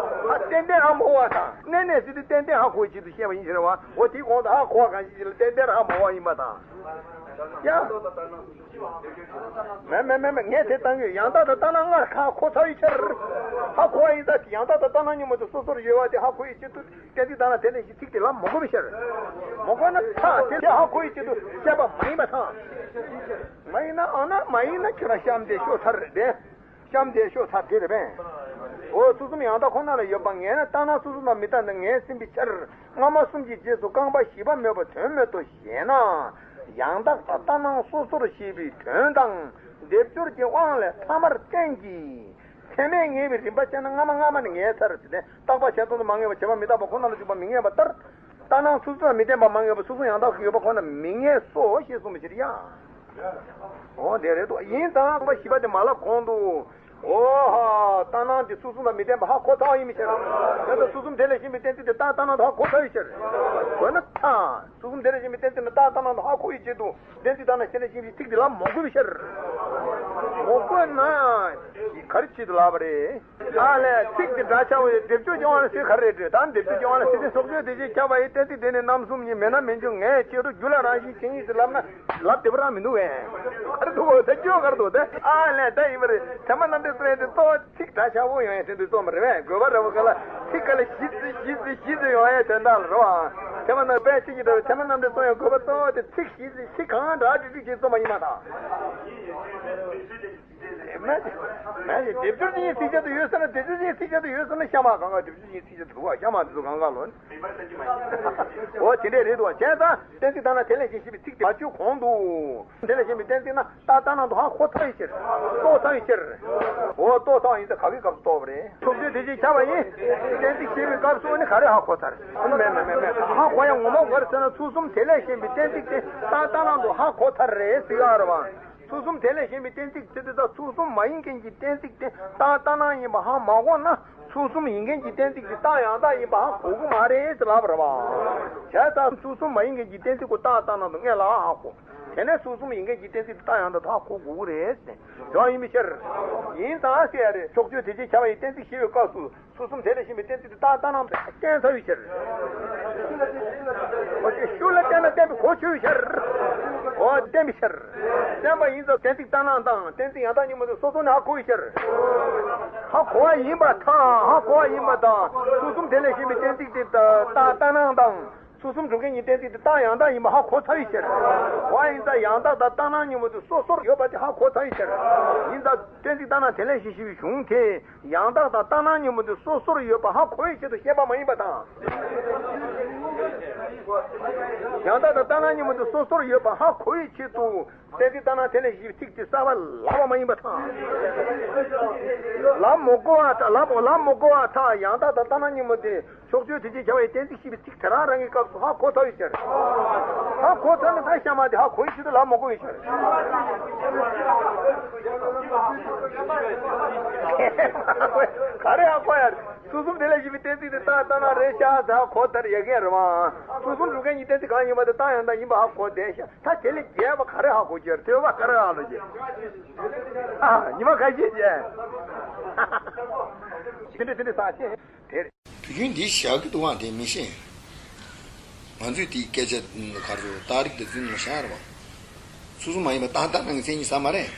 ཨ། ཏན་ཏན་ཧ་མ་གོ་བ་དང་། གནས་ནས་ཟེར་དུས་ཏན་ཏན་ཧ་གོ་བའི་ཆེད་དུ་བཤད་པ་ཡིན་ཟེར་བ། འོ་དེའི་གོང་དུ་ཧ་གོ་བ་གང་ཞིག་ཅིག་ལ་ཏན་ཏན་ཧ་མ་གོ་བ་ཡིན་པ་དང་། ཡ། མེད་མེད་མེད་མེད། ངས་དེ་བཏང་གི་ཡང་དག་དང་ལྟར་སྣང་སྔར་ཧ་གོ་ཚར་བའི་ཕྱིར། ཧ་གོ་བ་ཡིན་ཙང་ཡང་དག་དང་ལྟར་སྣང་གཉིས་མ་གཏོགས་སོ་སོར་ཡོད་པ་དེ་ཧ་གོ་བའི་ཆེད་དུ། གཏན་ཚིགས་ལྟར་སྣང་དེ་ལས་གཞན་ཚིག་དེ་ལ་མི་དགོས་པའི་ཕྱིར། མི་དགོས་ན་ཐལ། དེ་ཧ་གོ་བའི་ཆེད་དུ་བཤད་པ་མ་ཡིན་པར་ཐལ། མ་ཡིན་ན། འོ་ན་མ་ཡིན་ན་ཁྱོད་རང་གཤམ་དེ་ཤོག་ཚར་རེད་པས། གཤམ་དེ་ཤོག་ཚར་དེ་རེད་པས། འོ་ཚུལ་གསུམ་ཡང་དག་ཁོ་ན་ལ་ཡོད་པ་ངེས་ན་ལྟར་སྣང་སོ་སོ་དང་མི་ལྟར་ན་ངེས་ཟིན་པའི་ཕྱིར། སྔ་མ་གསུམ་གྱི་རྗེས་སུ་རྐང་པ་བཞི་པ་མེད་པ་དོན་མེད་དོ་ཞེ་ན། ཡང་དག་དང་ལྟར་སྣང་སོ་སོར་ཞེས་པའི་དོན་དང་སྡེབ་སྦྱོར་གྱི་དབང་ལས་ཐ་མར་བསྟན་གྱི། ཚད་མས་ངེས་པའི་རིམ་པ་བྱས་ན་སྔ་མ་སྔ་མ་ནས་ངེས་ཚར་ཟེར་ཏེ། རྟག་པ་ཞེ་སྡང་དུ་མ་ངེས་པ། བྱས་པ་མི་རྟག་པ་ཁོ་ན་ལ་འཇུག་པ་མི་ངེས་པ་ལྟར། ལྟར་སྣང་ཚུལ་གསུམ་ལ་མི་བརྟེན་པ་མ་ངེས་པ། ཚུལ་གསུམ་ཡང་དག་གི་ཡོད་པ་ཁོ་ན་མི་ངེས་སོ་ཞེས་གསུངས་པའི་ཕྱིར་ཡང་། འོ་དེ་རེད་དོ། ཡིན་ཙང་རྐང་པ་བཞི་པ་དེ་མ་ལབ་གོང་དུ། འོ་ཧ། ལྟར་སྣང་དེ་ཚུལ་གསུམ་ལ་མི་བརྟེན་པ་ཧ་གོ་ཚར་བ་ཡིན་པའི་ཕྱིར། དེ་ལྟར་ཚུལ་གསུམ་དེ་ལས་གཞན་པའི་གཏན་ཚིགས་དེ་རྟགས་ལྟར་སྣང་དུ་ཧ་གོ་ཚར་བའི་ཕྱིར། དགོས་ན་ཐལ། ཚུལ་གསུམ་དེ་ལས་གཞན་པའི་གཏན་ཚིགས་ནི་རྟགས་ལྟར་སྣང་དུ་ཧ་གོ་བའི་ཆེད་དུ། གཏན་ཚིགས་ལྟར་སྣང་གཞན་ལས་གཞན་ཞེས་པའི་ཚིག་དེ་ལ་མི་དགོས་པའི་ཕྱིར། མི་དགོས་ན། ག་རེ་ཆེད་དུ་ལབ་པ་རེད། ཨ་ལས། ཚིག་དེ་འདྲ་ཆགས་པའི་སྡེབ་སྦྱོར་གྱི་དབང་ལ་ཟེར་ག་རེ་རེད། ད་སྡེབ་སྦྱོར་གྱི་དབང་ལ་ཟེར་ཏེ། ཕྱོགས་ཆོས་དེ་བཞིན་ཁྱབ་པ་ཡི་གཏན་ཚིགས་དེ་ནི་རྣམ་གསུམ་ཉིད་མེད་ན་མི་འབྱུང་ངེས་ཕྱིར་རོ། རྒྱུད་ལ་རང་བཞིན་ཇི་སྙེད་ཅེས་ལབ་ན་ལབ་བདེ་པོ་རང་མི་འདུག་བས། ག་རེ་འདུག་ད་སྐྱོན་ག་རེ་འདུག་ད། ཨ་ལས། ད་ཡིན་པ་རེད། ཐ་མ་རྣམ་འགྲེལ་གསུང་ཡས་དེ་གཙོ་བོ་ཚིག་འདྲ་ཆགས་པོ་ཡོང་ཡས་དེ་འདུག་རྩོམ་པ་རེད་བས། དགོས་པ་རེད་པ་ག་ལ། ཚིག་ག་ལ་བཞི་ཚིག་བཞི་ཚིག་བཞི་ཚིག་ཡོང་ཡས་དོན་དག་ལ་རེད་བ། ཐ་མ་རྣམ་དཔེ་ཚིག་གི་འདྲ་བའི་ཐ་མ་རྣམ་འགྲེལ་གསུང་ཡས་དགོས་པ་གཙོ་བོ་དེ་ཚིག་བཞི་ཚིག་ཚིག་གང་འདྲ་བསྒྲིགས་བསྒྲིགས་བྱས་རྩོམ་པ་ཡིན་པ་དང་། མེད། མེད་ཅིང་སྡེབ་སྦྱོར་ཅན་གྱི་ཚིག་གཅིག་ཏུ་ཡོད་ཟེར་ན། སྡེབ་སྦྱོར་ཅན་གྱི་ཚིག་གཅིག་ཏུ་ཡོད་ཟེར་ན་གཤའ་མ་གང་ག་སྡེབ་སྦྱོར་ཅན་གྱི་ཚིག་གཅིག་ཏུ་འདུག་བ། གཤའ་མ་དེ་ཚོ་གང་ག་ལོ། འོ་དེ་འདྲས་རེད་འདུག་བ། བྱས་ཙང་གཏན་ཚིགས་ལྟར་སྣང་དེ་ལས་གཞན་ཞེས་པའི་ཚིག་དེ་མ་བརྗོད་གོང་དུ། དེ་ལས་གཞན་པའི་གཏན་ཚིགས་ན་རྟགས་ལྟར་སྣང་དུ་ཧ་གོ་ཚར་བའི་ཕྱིར། རྟོགས་ཚར་བའི་ཕྱིར། འོ་རྟོགས་ཚར་བ་ཡིན་ཙང་ག་གི་སྐབས་སུ་རྟོགས་པ་རེད། ཕྱོགས་ཆོས་དེ་བཞིན་ཁྱབ་པ་ཡི་གཏན་ཚིགས་ཞེས་པའི་སྐབས་སུ་ནི་ག་རེ་ཧ་གོ་ཚར། མེད་མེད་མེད་མེད། ཧ་གོ་ཡ་ངོ་མ་ག་རེ་ཟེར་ན། ཚུལ་གསུམ་དེ་ལས་གཞན་པའི་གཏན་ཚིགས་དེ་རྟགས་ལྟར་སྣང་དུ་ཧ་གོ་ཚར་རེད་ཟེར་ཡ་རེད་བ། ཚུལ་གསུམ་དེ་ལས་གཞན་པའི་གཏན་ཚིགས་དེ་དེ་དག་ཚུལ་གསུམ་མ་ཡིན་མཁན་གྱི་གཏན་ཚིགས་དེ་རྟགས་ལྟར་སྣང་ཡིན་པ་ཧ་མ་གོ་ན། ཚུལ་གསུམ་ཡིན་མཁན་གྱི་གཏན་ཚིགས་དེ་རྟགས་ཡང་དག་ཡིན་པ་ཧ་གོ་གི་མ་རེད་ཟེར་ལབ་པ་རེད་བ། བྱས་ཙང་ཚུལ་གསུམ་མ་ཡིན་མཁན་གྱི་གཏན་ཚིགས་ཀྱི་རྟགས་ལྟར་སྣང་དུ་སྔོན་ལ་ཧ་གོ། དེ་ནས་ཚུལ་གསུམ་ཡིན་མཁན་གྱི་གཏན་ཚིགས་དེ་རྟགས་ཡང་དག་ཧ་གོ་དགོས་ཀྱི་རེད་ཟེར་ནས་ཡོང་ཡིན་པའི་ཕྱིར། ཡིན་ཙང་ཟེར་ཡ་རེད། ཕྱོགས་ཆོས་དེ་བཞིན་ཁྱབ་པ་ཡི་གཏན་ཚིགས་ཞེས་པའི་སྐབས་སུ། ཚུལ་གསུམ་དེ་ལས་གཞན་པའི་གཏན་ཚིགས་དེ་རྟགས་ལྟར་སྣང་དུ་བསྟན་ཚར་བའི་ཕྱིར། འོ་དེ་ཤུགས་ལ་བསྟན་ན་བསྟན་པའི་གོ་ཆོད་པའི་ཕྱིར། གོ་བ་བསྟན་པའི་ཕྱིར། བསྟན་པ་ཡིན་ཙང་གཏན་ཚིགས་ལྟར་སྣང་དང་གཏན་ཚིགས་ཡང་དག་གཉིས་པོ་དེ་སོ་སོ་ནས་ཧ་གོ་བའི་ཕྱིར། ཧ་གོ་བ་ཡིན་པ་དང་ཧ་གོ་བ་ཡིན་པ་དང་ཚུལ་གསུམ་དེ་ལས་གཞན་པའི་གཏན་ཚིགས་དེ་རྟགས་ལྟར་སྣང་དང་། ཚུལ་གསུམ་སྒྲུབ་མཁན་གཉིས་གཏན་ཚིགས་དེ་རྟགས་ཡང་དག་ཡིན་པ་ཧ་གོ་ཚར་བའི་ཕྱིར། གོ་བ་ཡིན་ཙང་ཡང་དག་དང་ལྟར་སྣང་གཉིས་པོ་དེ་སོ་སོར་ཡོད་པ་དེ་ཧ་གོ་ཚར་བའི་ཕྱིར། ཡིན་ཙང་གཏན་ཚིགས་ལྟར་སྣང་དེ་ལས་གཞན་ཞེས་པའི་གཞུང་དེ། ཡང་དག་དང་ལྟར་སྣང་གཉིས་པོ་དེ་སོ་སོར་ཡོད་པ་ཧ་གོ་བའི་ཆེད་དུ་བཤད་པ་མ་ཡིན་པ་དང་། ཡང་དག་དང་ལྟར་སྣང་གཉིས་པོ་དེ་སོ་སོར་ཡོད་པ་ཧ་གོ་བའི་ཆེད་དུ་གཏན་ཚིགས་ལྟར་སྣང་དེ་ལས་གཞན་ཚིག་དེ་གསལ་བ་ལབ་པ་མ་ཡིན་པ་དང་། ལབ་མི་དགོས་པ་དང་ལབ་ལབ་མི་དགོས་པ་དང་ཡང་དག་དང་ལྟར་སྣང་གཉིས་པོ་དེ་ཕྱོགས་ཆོས་དེ་ཅེས་བྱ་བའི་གཏན་ཚིགས་ཤེས་པའི་ཚིག་དེ་རང་རང་གི་སྐབས་སུ་ཧ་གོ་ཚར་བའི་ཕྱིར། ཧ་གོ་ཚར་ན་ད་གཤའ་མ་དེ་ཧ་གོ་བའི་ཆེད་དུ་ལབ་མི་དགོས་པའི་ཕྱིར། ག་རེ་ཧ་གོ་ཡ་རེད། ཚུལ་གསུམ་དེ་ལས་གཞན་པའི་གཏན་ཚིགས་དེ་རྟགས་ལྟར་སྣང་རེད་ཤག་ཟེར་ཧ་གོ་ཚར་ཡ་གི་རེད་བ། ཚུལ་གསུམ་སྒྲུབ་མཁན་གཉིས་གཏན་ཚིགས་གང་ཡིན་པ་དེ་རྟགས་ཡང་དག་ཡིན་པ་ཧ་གོ་བསྡད་ཤག་ད་དེ་ལས་རྒྱས་པ་ག་རེ་ཧ་གོ་རྒྱུ་རེད། ཐོས་པ་ག་རེ་ཧ་གོ་རྒྱུ། ཨ། ཉི་མ་ཁ་ཤས་རྒྱས། དེ་འདྲ་དེ་འདྲ་ས་ཆེ། དེ་རེད། དུས་རྒྱུན་འདི་བཞག་གི་འདུག་བ་དེ་མི་ཤེས། ང་ཚོས་དེའི་སྐད་ཆ་ག་རེ་རྟགས་རིགས་དེ་ཚོའི་ནང་བཞག་རེད་བ། ཚུལ་གསུམ་མ་ཡིན་པ་རྟགས་ལྟར་སྣང་གི་མཚན་ཉིད་ཟེར་མ་རེད།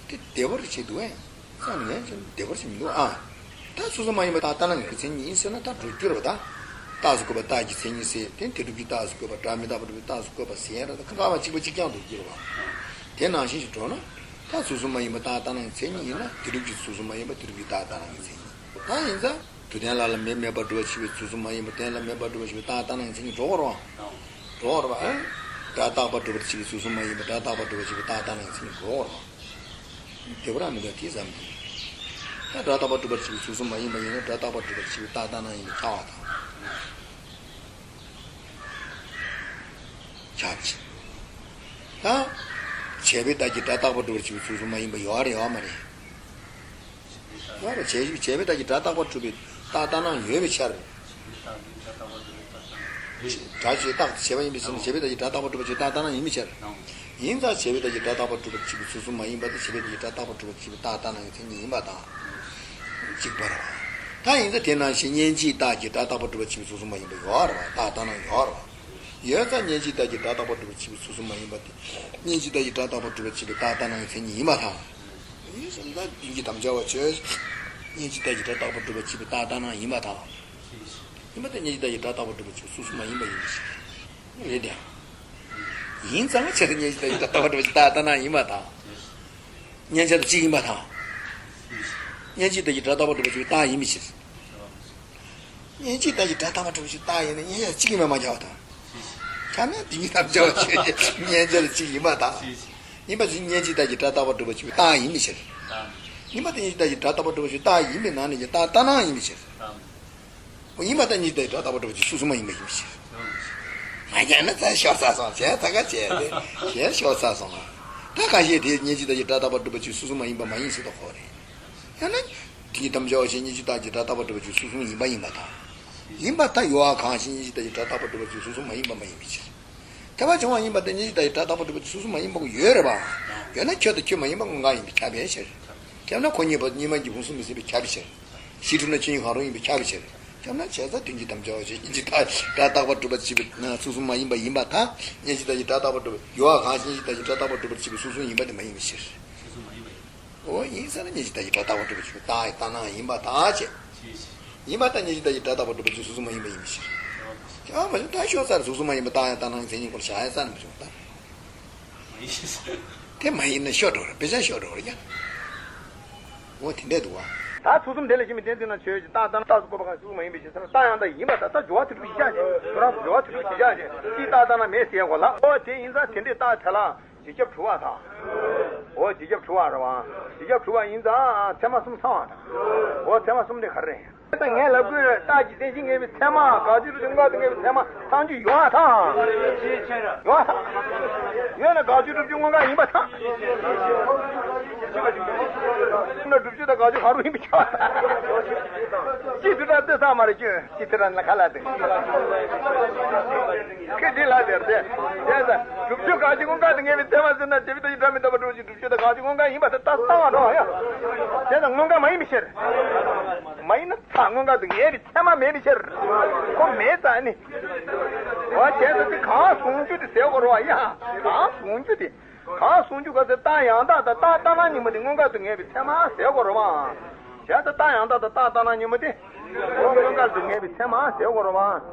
དེ་བདེ་བ་རེད་བྱེད་འདུག་ཨེ། ས་ནས་ངས་བདེ་བ་རེད་བྱེད་མི་འདུག་ཨ། ད་ཚུལ་གསུམ་མ་ཡིན་པ་རྟགས་ལྟར་སྣང་གི་མཚན་ཉིད་ཡིན་ཟེར་ན་ད་འགྲོ་རྒྱུ་རེད་བ་ད། རྟགས་སུ་བཀོད་པ་རྟགས་ཀྱི་མཚན་ཉིད་ཟེར་དེ་དེ་སྒྲུབ་ཀྱི་རྟགས་སུ་བཀོད་པ་སྒྲ་མི་རྟག་པར་སྒྲུབ་པའི་རྟགས་སུ་བཀོད་པ་ཟེར་ཡ་རེད་ད་ཁ་བ་གཅིག་པ་གཅིག་རྐྱང་འགྲོ་རྒྱུ་རེད་བ། དེ་ནང་བཞིན་ཞིག་འགྲོ་ན། ད་ཚུལ་གསུམ་མ་ཡིན་པ་རྟགས་ལྟར་སྣང་གི་མཚན་ཉིད་ཡིན་ན་དེ་སྒྲུབ་ཀྱི་ཚུལ་གསུམ་མ་ཡིན་པ་དེ་སྒྲུབ་ཀྱི་རྟགས་ལྟར་སྣང་གི་མཚན་ཉིད། ད་ཡིན་ཙང་། དུ་ལྡན་ལ་ལ་མེ་མེད་པར་སྒྲུབ་པ་ཕྱི་བའི་ཚུལ་གསུམ་མ་ཡིན་པ་ལྡན་ལ་མེད་པར་སྒྲུབ་པ་ཕྱི་བའི་རྟགས་ལྟར་སྣང་གི་མཚན་ཉིད་འགྲོ་བར་བ། འགྲོ་བར་བ། སྒྲ་རྟག་པར་སྒྲུབ་པ་ཕྱི་བའི་ཚུལ་གསུམ་མ་ཡིན་པ་སྒྲ་རྟག་པར་སྒྲུབ་པ་ཕྱི་བའི་རྟགས་ལྟར་སྣང་གི་མཚན་ཉིད་འགྲོ་བར་བ། དེ་བར་མི་འགལ་དེ་ཙམ་གྱིས། ད་སྒྲ་རྟག་པར་སྒྲུབ་པ་ཕྱི་བའི་ཚུལ་གསུམ་མ་ཡིན་པ་ཡིན་ན་སྒྲ་རྟག་པར་སྒྲུབ་པ་ཕྱི་བའི་རྟགས་ལྟར་སྣང་ཡིན་པས་ཁྱབ་པ་དང་། ཁྱབ་ཅིང་། ད། བྱས་པའི་རྟགས་ཀྱིས་སྒྲ་རྟག་པར་སྒྲུབ་པར་བྱེད་པའི་ཚུལ་གསུམ་མ་ཡིན་པ་ཡོད་རེད་ཡོད་མ་རེད། ཡོད་རེད། བྱས་བྱས་པའི་རྟགས་ཀྱིས་སྒྲ་རྟག་པར་སྒྲུབ་པའི་རྟགས་ལྟར་སྣང་ཡོད་པའི་ཕྱིར། སྒྲ་ཞེས་རྟག་ཏུ་བྱས་པ་ཡིན་པའི་ཕྱིར་ན་བྱས་པའི་རྟགས་ཀྱིས་སྒྲ་རྟག་པར་སྒྲུབ་པར་བྱེད་པའི་རྟགས་ལྟར་སྣང་ཡིན་པའི་ཕྱིར། ཡིན་ཙང་བྱས་པའི་རྟགས་ཀྱིས་སྒྲ་རྟག་པར་སྒྲུབ་པར་བྱེད་པའི་ཚུལ་གསུམ་མ་ཡིན་པ་དེ་བྱས་པའི་རྟགས་ཀྱིས་སྒྲ་རྟག་པར་སྒྲུབ་པར་བྱེད་པའི་རྟགས་ལྟར་སྣང་གི་མཚན་ཉིད་ཡིན་པ་དང་། གཅིག་པ་རེད་བ། ད་ཡིན་ཙང་དེ་ནང་བཞིན་མཉན་བྱའི་རྟགས་ཀྱིས་སྒྲ་རྟག་པར་སྒྲུབ་པར་བྱེད་པའི་ཚུལ་གསུམ་མ་ཡིན་པ་ཡོད་རེད་བ། རྟགས་ལྟར་སྣང་ཡོད་རེད་བ། ཡོད་ཙང་མཉན་བྱའི་རྟགས་ཀྱིས་སྒྲ་རྟག་པར་སྒྲུབ་པར་བྱེད་པའི་ཚུལ་གསུམ་མ་ཡིན་པ་དེ། མཉན་བྱའི་རྟགས་ཀྱིས་སྒྲ་རྟག་པར་སྒྲུབ་པར་བྱེད་པའི་རྟགས་ལྟར་སྣང་གི་མཚན་ཉིད་ཡིན་པ་དང་། ཡིན་ཙང་ད་དེ་གཉིས་དམ་བཅའ་བ་ཆོས། མཉན་བྱའི་རྟགས་ཀྱིས་སྒྲ་རྟག་པར་སྒྲུབ་པར་བྱེད་པའི་རྟགས་ལྟར་སྣང་ཡིན་པ་དང་། ཡིན་པ་དེ་མཉན་བྱའི་རྟགས་ཀྱིས་སྒྲ་རྟག་པར་སྒྲུབ་པར་བྱེད་པའི་ཚུལ་གསུམ་མ་ཡིན་པ་ཡིན་པ་ཞིག་རེད་དེ། ཡིན་ཙང་བྱས་ཙང་མཉན་བྱའི་རྟགས་ཀྱིས་སྒྲ་རྟག་པར་སྒྲུབ་པར་བྱེད་པའི་རྟགས་ལྟར་སྣང་ཡིན་པ་དང་། མཉན་བྱ་དང་གཅིག་ཡིན་པ་དང་། མཉན་བྱའི་རྟགས་ཀྱིས་སྒྲ་རྟག་པར་སྒྲུབ་པར་བྱེད་པའི་རྟགས་ཡིན་པའི་ཕྱིར། མཉན་བྱའི་རྟགས་ཀྱིས་སྒྲ་རྟག་པར་སྒྲུབ་པར་བྱེད་པའི་རྟགས་ཡིན་ན་མཉན་བྱ་གཅིག་ཡིན་པས་མ་ཁྱབ་པ་དང་། ཁྱབ་ན་དེ་གཉིས་དམ་བཅའ་བ་ཆོས་ཅན། མཉན་བྱ་དང་གཅིག་ཡིན་པ་དང་། ཡིན་པ་ཅིག་མཉན་བྱའི་རྟགས་ཀྱིས་སྒྲ་རྟག་པར་སྒྲུབ་པར་བྱེད་པའི་རྟགས་ཡིན་པའི་ཕྱིར། ཡིན་པ་དེ་མཉན་བྱའི་རྟགས་ཀྱིས་སྒྲ་རྟག་པར་སྒྲུབ་པར་བྱེད་པའི་རྟགས་ཡིན་པའི་ནང་ནས་ཀྱང་རྟགས་ལྟར་སྣང་ཡིན་པའི་ཕྱིར། ཡིན་པ་དང་མཉན་བྱའི་རྟགས་ཀྱིས་སྒྲ་རྟག་པར་སྒྲུབ་པར་བྱེད་པའི་ཚུལ་གསུམ་མ་ཡིན་པ་ཡིན་པའི་ཕྱིར། མ་ཉན་ན་ཚ་ཤོར་ཚར་སོང་། བྱས་ཚ་ག་བྱས་ཏེ་གཞན་ཤོར་ཚར་སོང་། ད་ཁ་ཤས་དེ་མཉན་བྱའི་རྟགས་ཀྱིས་སྒྲ་རྟག་པར་སྒྲུབ་པར་བྱེད་པའི་ཚུལ་གསུམ་མ་ཡིན་པ་མ་ཡིན་ཟེར་དུ་གོ་རེད། ཡང་ན། དེ་གཉིས་དམ་བཅའ་བ་ཞིག་མཉན་བྱའི་རྟགས་ཀྱིས་སྒྲ་རྟག་པར་སྒྲུབ་པར་བྱེད་པའི་ཚུལ་གསུམ་ཡིན་པ་ཡིན་པ་དང་། ཡིན་པར་ཐལ་ཡོད་པ་གང་ཞིག་མཉན་བྱའི་རྟགས་ཀྱིས་སྒྲ་རྟག་པར་སྒྲུབ་པར་བྱེད་པའི་ཚུལ་གསུམ་མ་ཡིན་པ་མ་ཡིན་པའི་ཕྱིར། ཐལ་བ་བྱུང་བ་ཡིན་པར་ཐལ་མཉན་བྱའི་རྟགས་ཀྱིས་སྒྲ་རྟག་པར་སྒྲུབ་པར་བྱེད་པའི་ཚུལ་གསུམ་མ་ཡིན་པ་ཡོད་རེད་པ། ཡོད་ན་ཁྱོད་དང་ཁྱོད་མ་ཡིན་པ་དངོས་འགལ་ཡིན་པས་ཁྱབ་པའི་ཕྱིར། ཁྱབ་ན་ཁོ་གཉིས་པོ་གཉིས་མ་གཉིས་ཕུང་གསུམ་མི་སྲིད་པས་ཁྱབ་པའི་ཕྱིར། གཞི་གྲུབ་ན་ཆོས་ཉིད་གང་རུང་ཡིན་པས་ཁྱབ་པའི་ཕྱིར། ཁྱབ་ན་བྱས་ཙང་དོན་གྱིས་དམ་བཅའ་བ་ཞིག་མཉན་བྱའི་རྟགས་ཀྱིས་སྒྲ་རྟག་པར་སྒྲུབ་པར་བྱེད་པའི་ཚུལ་གསུམ་མ་ཡིན་པ་ཡིན་པར་ཐལ། མཉན་བྱའི་རྟགས་ཀྱིས་སྒྲ་རྟག་པར་སྒྲུབ་པར་ཡོད་པ་གང་ཞིག་མཉན་བྱའི་རྟགས་ཀྱིས་སྒྲ་རྟག་པར་སྒྲུབ་པར་བྱེད་པའི་ཚུལ་གསུམ་ཡིན་པ་དེ་མ་ཡིན་པའི་ཕྱིར། འོ་ཡིན་ཟེར་ན་མཉན་བྱའི་རྟགས་ཀྱིས་སྒྲ་རྟག་པར་སྒྲུབ་པར་བྱེད་པའི་རྟགས་ཡང་ལྟར་སྣང་ཡིན་པར་ཐལ་ཅེས། ཡིན་པར་ཐལ་མཉན་བྱའི་རྟགས་ཀྱིས་སྒྲ་རྟག་པར་སྒྲུབ་པར་བྱེད་པའི་ཚུལ་གསུམ་མ་ཡིན་པ་ཡིན་པའི་ཕྱིར། ཡང་མ་བྱུང་ད་ཤོར་ཚར་ཚུལ་གསུམ་མ་ཡིན་པ་རྟགས་ཡང་ལྟར་སྣང་གི་མཚན་ཉིད་སྐོར་བཞག་ཡ་རྩ་ནས་མ་བྱུང་ད། དེ་མ་ཡིན་ན་ཤོར་འགྲོ་རེད། དཔེ་ཆ་ཤོར་འགྲོ་རེད་ཡ། འོ་དེ་འདྲས་འདུག་བ། ད་ཚུལ་གསུམ་དེ་ལས་གཞན་མིན་གཏན་ཚིགས་ན་ཆོས་ཀྱི་རྟགས་ལྟར་རྟགས་སུ་བཀོད་པ་གང་ཚུལ་གསུམ་མ་ཡིན་པའི་ཕྱིར་ཟེར་ན་རྟགས་ཡང་དག་ཡིན་པ་དང་ད་སྦྱོར་བ་དེ་སྒྲུབ་བྱེད་བྱ་ཞིང་ཁྱོད་རང་སྦྱོར་བ་དེ་སྒྲུབ་བྱེད་བྱ་ཞིང་ཅི་རྟགས་ལྟར་སྣང་མེད་ཟེར་ཡ་གོ་ལ། འོ་དེ་ཡིན་ཙང་དེ་འདྲའི་རྟགས་དེ་ལ། རྗེས་ཁྱབ་གྲུབ་པ་དང་། འོ་རྗེས་ཁྱབ་གྲུབ་པ་རེད་བ། རྗེས་ཁྱབ་གྲུབ་པ་ཡིན་ཙང་ཚད་མ་གསུམ་ཚང་བ་དང་། འོ་ཚད་མ་གསུམ་དེ་ག་རེ་རེད། ད་ངས་ལབ་དགོས། རྟགས་ཀྱི་རྟེན་གཞི་ངེས་པའི་ཚད་མ་དགག་བྱའི་སྒྲུབ་བྱེད་དངོས་འགལ་དུ་ངེས་པའི་ཚད་མ་ཚང་རྒྱུ་ཡོད་པར་ཐལ། ཡོད་པར་ཐལ། ཡོད་ན་དགག་བྱའི་སྒྲུབ་བྱེད་དངོས་འགལ་ཡིན་པར་ཐལ། སྒྲུབ་བྱེད་དང་དགག་བྱ་གང་རུང་ཡིན་པས་ཁྱབ་པར་ཐལ། སྤྱི་དུ་ར་ལྟོས་ས་མ་རེད་ཁྱོད། ཅི་ཐེ་ར་ན་ཁ་ལ་དེ། ཁེ་དེ་ལ་དེར་དེ། དེ་ལ་སྒྲུབ་བྱེད་དགག་བྱའི་དངོས་འགལ་དུ་ངེས་པའི་ཚད་མ་ཟེར་ན་བྱས་པའི་རྟགས་ཀྱིས་སྒྲ་མི་རྟག་པར་སྒྲུབ་ཅིང་སྒྲུབ་བྱེད་དང་དགག་བྱའི་དངོས་འགལ་ཡིན་པར་ཐལ། ད་ལྟ་བ་འགྲོ་བ་ཡ། དེ་ལ་དངོས་འགལ་མ་ཡིན་པའི་ཕྱིར། མ་ཡིན་ན་ཚ་དངོས་འགལ་དུ་ངེས་པའི་ཚད་མ་མེད་པའི་ཕྱིར། ཁོ་མེད་ཙང་ནི། བ་བྱས་ཙང་དེ་གང་ཟུང་འཇུག་དེ་ཟེར་དགོས་རེད་བ། ཡ། གང་ཟུང་འཇུག་དེ། གང་ཟུང་འཇུག་ག་ཟེར། རྟགས་ཡང་དག་དང་རྟགས་ལྟར་སྣང་གཉིས་པོ་དེ་དངོས་འགལ་དུ་ངེས་པའི་ཚད་མ་ཟེར་དགོས་རེད་བ། བྱས་ཙང་རྟགས་ཡང་དག་དང་རྟགས་ལྟར་སྣང་གཉིས་པོ་དེ། འོ་དངོས་འགལ་དུ་ངེས་པའི་ཚད་མ་ཟེར་དགོས་རེད་བ།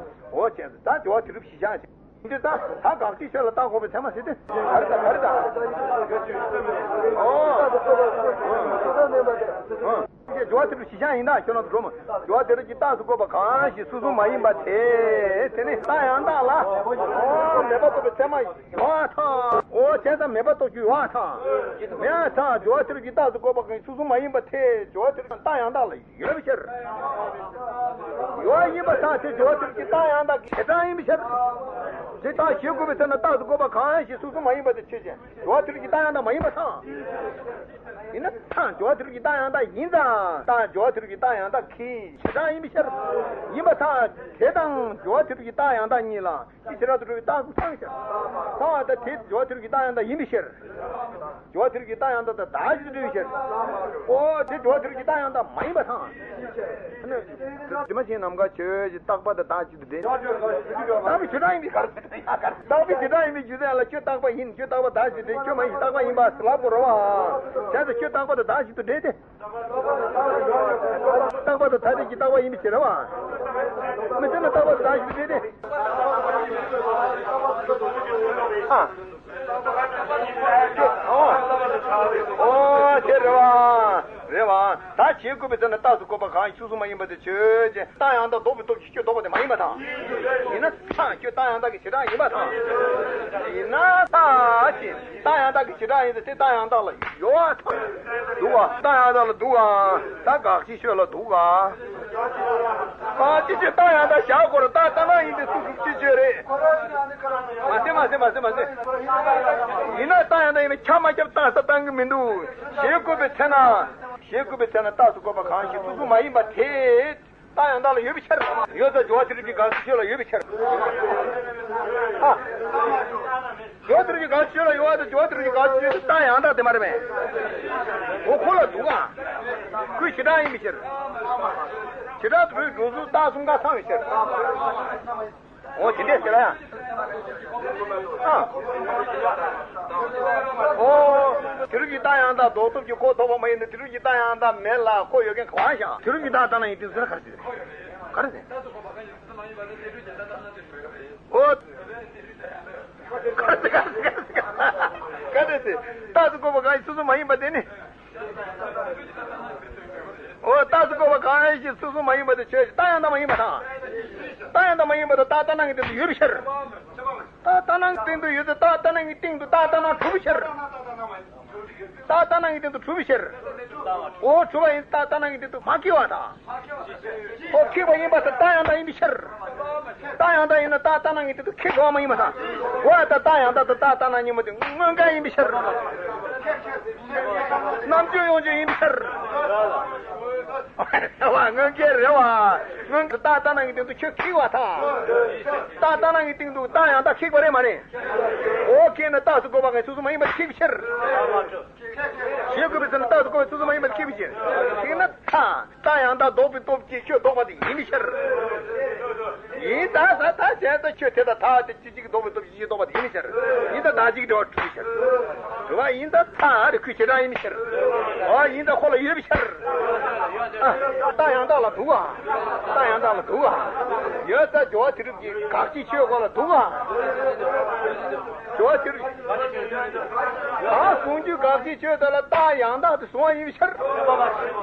འོ་བྱས་ཙང་ད་སྦྱོར་བ་དེ་རུ་གཞི་བཞག་ཅིང་། འདི་ལྟར་ད་དགག་བྱའི་ཆོས་ལ་བརྟག་དགོས་པའི་ཚད་མ་ཟེར་དུས་ག་རེ་ད་ག་རེ་ད། ཨོ། ཨོ། སྦྱོར་བ་དེ་རུ་གཞི་བཞག་ཡིན་ད་ཁྱོད་རང་ཚོ་སྒྲོལ་མ། སྦྱོར་བ་དེ་རུ་གྱི་རྟགས་སུ་བཀོད་པ་གང་ཞིག་སོ་སོ་མ་ཡིན་པ་དེ། དེ་ནི་རྟགས་ཡང་དག་ལ། ཨོ་མེད་པ་རྟོགས་པའི་ཚད་མ་ཡོད་པར་ཐལ། ཨོ་བྱས་ཙང་མེད་པ་རྟོགས་རྒྱུ་ཡོད་པར་ཐལ། མེད་པར་ཐལ། སྦྱོར་བ་དེ་རུ་གྱི་རྟགས་སུ་བཀོད་པ་གང་ཞིག་སོ་སོ་མ་ཡིན་པ་དེ། སྦྱོར་བ་དེ་རུ་རྟགས་ཡང་དག་ལ་ཡོད་པའི་ཕྱིར། ཡོད་ཡིན་པར་ཐལ། དེ་སྦྱོར་བ་དེ་རུ་གྱི་རྟགས་ཡང་དག་གི་བྱེ་བྲག་ཡིན་པའི་ཕྱིར། དེ་རྟགས་ཞེས་བཀོད་པའི་ཚེ་ན་རྟགས་སུ་བཀོད་པ་གང་ཞིག་སོ་སོ་མ་ཡིན་པ་དེ་ཆོས་ཅན། སྦྱོར་བ་དེ་རུ་གྱི་རྟགས་ཡང་དག་མ་ཡིན་པར་ཐལ། ཡིན་ན་ཐལ། སྦྱོར་བ་དེ་རུ་གྱི་རྟགས་ཡང་དག་ཡིན་ཙང་། རྟགས་སྦྱོར་བ་དེ་རུ་གྱི་རྟགས་ཡང་དག་གི་བྱེ་བྲག་ཡིན་པའི་ཕྱིར། ཡིན་པར་ཐལ། དེ་དང་སྦྱོར་བ་དེ་རུ་གྱི་རྟགས་ཡང་དག་གཉིས་ལ་དེ་བྱེ་བྲག་ཏུ་གྲུབ་པའི་རྟགས་ཀུན་ཚང་བའི་ཕྱིར། ཚང་བ་དང་དེ་སྦྱོར་བ་དེ་རུ་གྱི་རྟགས་ཡང་དག་ཡིན་པའི་ཕྱིར། སྦྱོར་བ་དེ་རུ་གྱི་རྟགས་ཡང་དག་དང་གདགས་གཞི་དུ་གྲུབ་པའི་ཕྱིར། ཨོ་དེ་སྦྱོར་བ་དེ་རུ་གྱི་རྟགས་ཡང་དག་མ་ཡིན་པར་ཐལ། དེ་མ་ཕྱིན་ནམ་མཁའ་ཆོས་ཅན། རྟག་པ་དང་གདགས་གཞི་དུ་འབྲེལ། རྟག་པའི་བྱེ་བྲག་ཡིན་པའི་གར། རྟག་པའི་བྱེ་བྲག་ཡིན་པའི་རྒྱུ་མཚན་ལ་ཁྱོད་རྟག་པ་ཡིན། ཁྱོད་རྟག་པ་གདགས་གཞི་འབྲེལ། ཁྱོད་མ་ཡིན། རྟག་པ་ཡིན་པ་ལབ་དགོས་རེད་བ། བྱས་ཙང་ཁྱོད་རྟག་པ་དང་གདགས་གཞི་དུ་འབྲེལ་ཏེ། རྟག་པ་དང་ཐ་དད་ཀྱི་རྟག་པ་ཡིན་པའི་ཕྱིར་རེད་བ། མི་ཚེ་ན་རྟག་པ་དང་གདགས་གཞི་དུ་འབྲེལ་ཏེ། ཨ། ཨོ། ཨོ། དེ་རེད་བ། རེད་བ། ད་བྱེད་དགོས་པའི་ཚེ་ན་རྟགས་སུ་བཀོད་པ་གང་ཞིག་སོ་སོ་མ་ཡིན་པ་དེ་ཆོས་ཅན། རྟགས་ཡང་དག་ལྡོག་པའི་སྟོབས་ཀྱིས་ཁྱོད་ལྡོག་པ་དེ་མ་ཡིན་པར་ཐལ། ཡིན་ན་ཐལ། ཁྱོད་རྟགས་ཡང་དག་གི་བྱེ་བྲག་ཡིན་པར་ཐལ། ཡིན་ན་ཐལ་ཞེས། རྟགས་ཡང་དག་གི་བྱེ་བྲག་ཡིན་ཏེ། དེ་རྟགས་ཡང་དག་ལ་ཡོད་པར་ཐལ། འདུག་ག་རྟགས་ཡང་དག་ལ་འདུག་ག་ད་དགག་བྱའི་ཆོས་ལ་འདུག་ག་ཨ་ཅི་ཅི་རྟགས་ཡང་དག་བཞག་དགོས་རེད། རྟགས་ལྟར་སྣང་ཡིན་ཏེ་སུ་སུ་ཅི་ཆོས་རེད། མ་ཟེར་མ་ཟེར་མ་ཟེར་མ་ཟེར། ཡིན་ན་རྟགས་ཡང་དག་ཡིན་ན་ཁྱབ་མ་ཁྱབ་བརྟག་ས་བཏང་གི་མི་འདུག་ཞེས་བཀོད་པའི་ཚེ་ན། ཞེས་བཀོད་པའི་ཚེ་ན་རྟགས་སུ་བཀོད་པ་གང་ཞིག་སོ་སོ་མ་ཡིན་པ་དེ། རྟགས་ཡང་དག་ལ་ཡོད་པའི་ཕྱིར། ཡོད་ཙང་སྦྱོར་བ་དེ་རུ་གྱི་དགག་བྱའི་ཆོས་ལ་ཡོད་པའི་ཕྱིར། ཨ། སྦྱོར་བ་དེ་རུ་གྱི་དགག་བྱའི་ཆོས་ལ་ཡོད་པ་དང་། སྦྱོར་བ་དེ་རུ་གྱི་དགག་བྱའི་ཆོས་དེ་རྟགས་ཡང་དག་དེ་མ་རེད་པས། འོ་ཁོ་ལ་འདུག་ག་ཁོའི་བྱེ་བྲག་ཡིན་པའི་ཕྱིར། བྱེ་བྲག་ཏུ་གྲུབ་པའི་འགྲོ་ཚུལ་རྟགས་གསུམ་ཀ་ཚང་བའི་ཕྱིར། འོ་དེ་འདྲས་ཟེར་ལ་ཡང་། ཨ། ཨོ། དེ་རུ་གྱི་རྟགས་ཡང་དག་ལྡོག་སྟོབས་ཀྱིས་ཁོ་ལྡོག་པ་མ་ཡིན་ཏེ། དེ་རུ་གྱི་རྟགས་ཡང་དག་མེད་ལ་ཁོ་ཡོད་མཁན་ག་བ་ཞིག་དེ་རུ་གྱི་རྟགས་ལྟར་སྣང་གི་སྟེང་དུ་ཟེར་ན་ག་རེ་ཟེར། ག་རེ་ཟེར། ཨོ། ག་རེ་ཟེར། ག་རེ་ཟེར། ག་རེ་ཟེར། རྟགས་སུ་བཀོད་པ་གང་ཞིག་སོ་སོ་མ་ཡིན་པ་དེ་ནི། འོ་རྟགས་སུ་བཀོད་པ་གང་ཞིག་སོ་སོ་མ་ཡིན་པ་དེ་ཆོས་ཅན། རྟགས་ཡང་དག་མ་ཡིན་པར་ཐལ། རྟགས་ཡང་དག་མ་ཡིན་པ་དེ་རྟགས་ལྟར་སྣང་གི་སྟེང་དུ་ཡོད་པའི་ཕྱིར། རྟགས་ལྟར་སྣང་གི་སྟེང་དུ་ཡོད་ཚེ་རྟགས་ལྟར་སྣང་གི་སྟེང་དུ་རྟགས་ལྟར་སྣང་གྲུབ་པའི་ཕྱིར། རྟགས་ལྟར་སྣང་གི་སྟེང་དུ་གྲུབ་པའི་ཕྱིར། འོ་གྲུབ་པ་ཡིན་ཚེ་རྟགས་ལྟར་སྣང་གི་སྟེང་དུ་མ་སྐྱེ་བར་ཐལ། འོ་ཁེགས་པ་ཡིན་པ་དེ་རྟགས་ཡང་དག་ཡིན་པའི་ཕྱིར། རྟགས་ཡང་དག་ཡིན་ན་རྟགས་ལྟར་སྣང་གི་སྟེང་དུ་ཁེགས་དགོས་པ་མ་ཡིན་པར་ཐལ། འོ་ད་རྟགས་ཡང་དག་དང་རྟགས་ལྟར་སྣང་གཉིས་པོ་དེ་དངོས་འགལ་ཡིན་པའི་ཕྱིར། རྣམ་གཅོད་ཡོང་རྒྱུ་ཡིན་པའི་ཕྱིར། བ། དངོས་འགལ་རེད་བ། སྔོན་གྱི་རྟགས་ལྟར་སྣང་གི་སྟེང་དུ་ཁྱོད་ཁེགས་པར་ཐལ། རྟགས་ལྟར་སྣང་གི་སྟེང་དུ་རྟགས་ཡང་དག་ཁེགས་པ་རེད་མ་རེད། འོ་ཁེགས་ན་རྟགས་སུ་བཀོད་པ་གང་ཞིག་སོ་སོ་མ་ཡིན་པ་ཁེགས་པའི་ཕྱིར། ཞེས་བཀོད་པའི་ཚེ་ན་རྟགས་སུ་བཀོད་པ་སོ་སོ་མ་ཡིན་པ་ཁེགས་པའི་ཕྱིར། ཁེགས་ན་ཐལ། རྟགས་ཡང་དག་ལྡོག་པའི་སྟོབས་ཀྱིས་ཁྱོད་ལྡོག་པ་དེ་ཡིན་པའི་ཕྱིར། ཡིན་ད་ས་ད་བྱས་ད་ཁྱོད་དེ་དང་ཐ་དེ་གཅིག་གཅིག་ལྡོག་པའི་སྟོབས་ཀྱིས་ཁྱོད་ལྡོག་པ་དེ་ཡིན་པའི་ཕྱིར། ཡིན་ད་ད་གཅིག་འབྲེལ་བ་གྲུབ་པའི་ཕྱིར། གྲུབ་པ་ཡིན་ད་ཐ་རེ་ཁོའི་བྱེ་བྲག་ཡིན་པའི་ཕྱིར། འོ་ཡིན་ད་ཁོ་ལ་ཡོད་པའི་ཕྱིར། ཨ། རྟགས་ཡང་དག་ལ་འདུག་ག་རྟགས་ཡང་དག་ལ་འདུག་ག་ཡོད་ད་སྦྱོར་བ་དེ་རུ་གྱི་དགག་བྱའི་ཆོས་ཁོ་ལ་འདུག་ག་སྦྱོར་བ་དེ་རུ། གང་ཟུང་འཇུག་དགག་བྱའི་ཆོས་དེ་ལ་རྟགས་ཡང་དག་དེ་གཟུང་བ་ཡིན་པའི་ཕྱིར།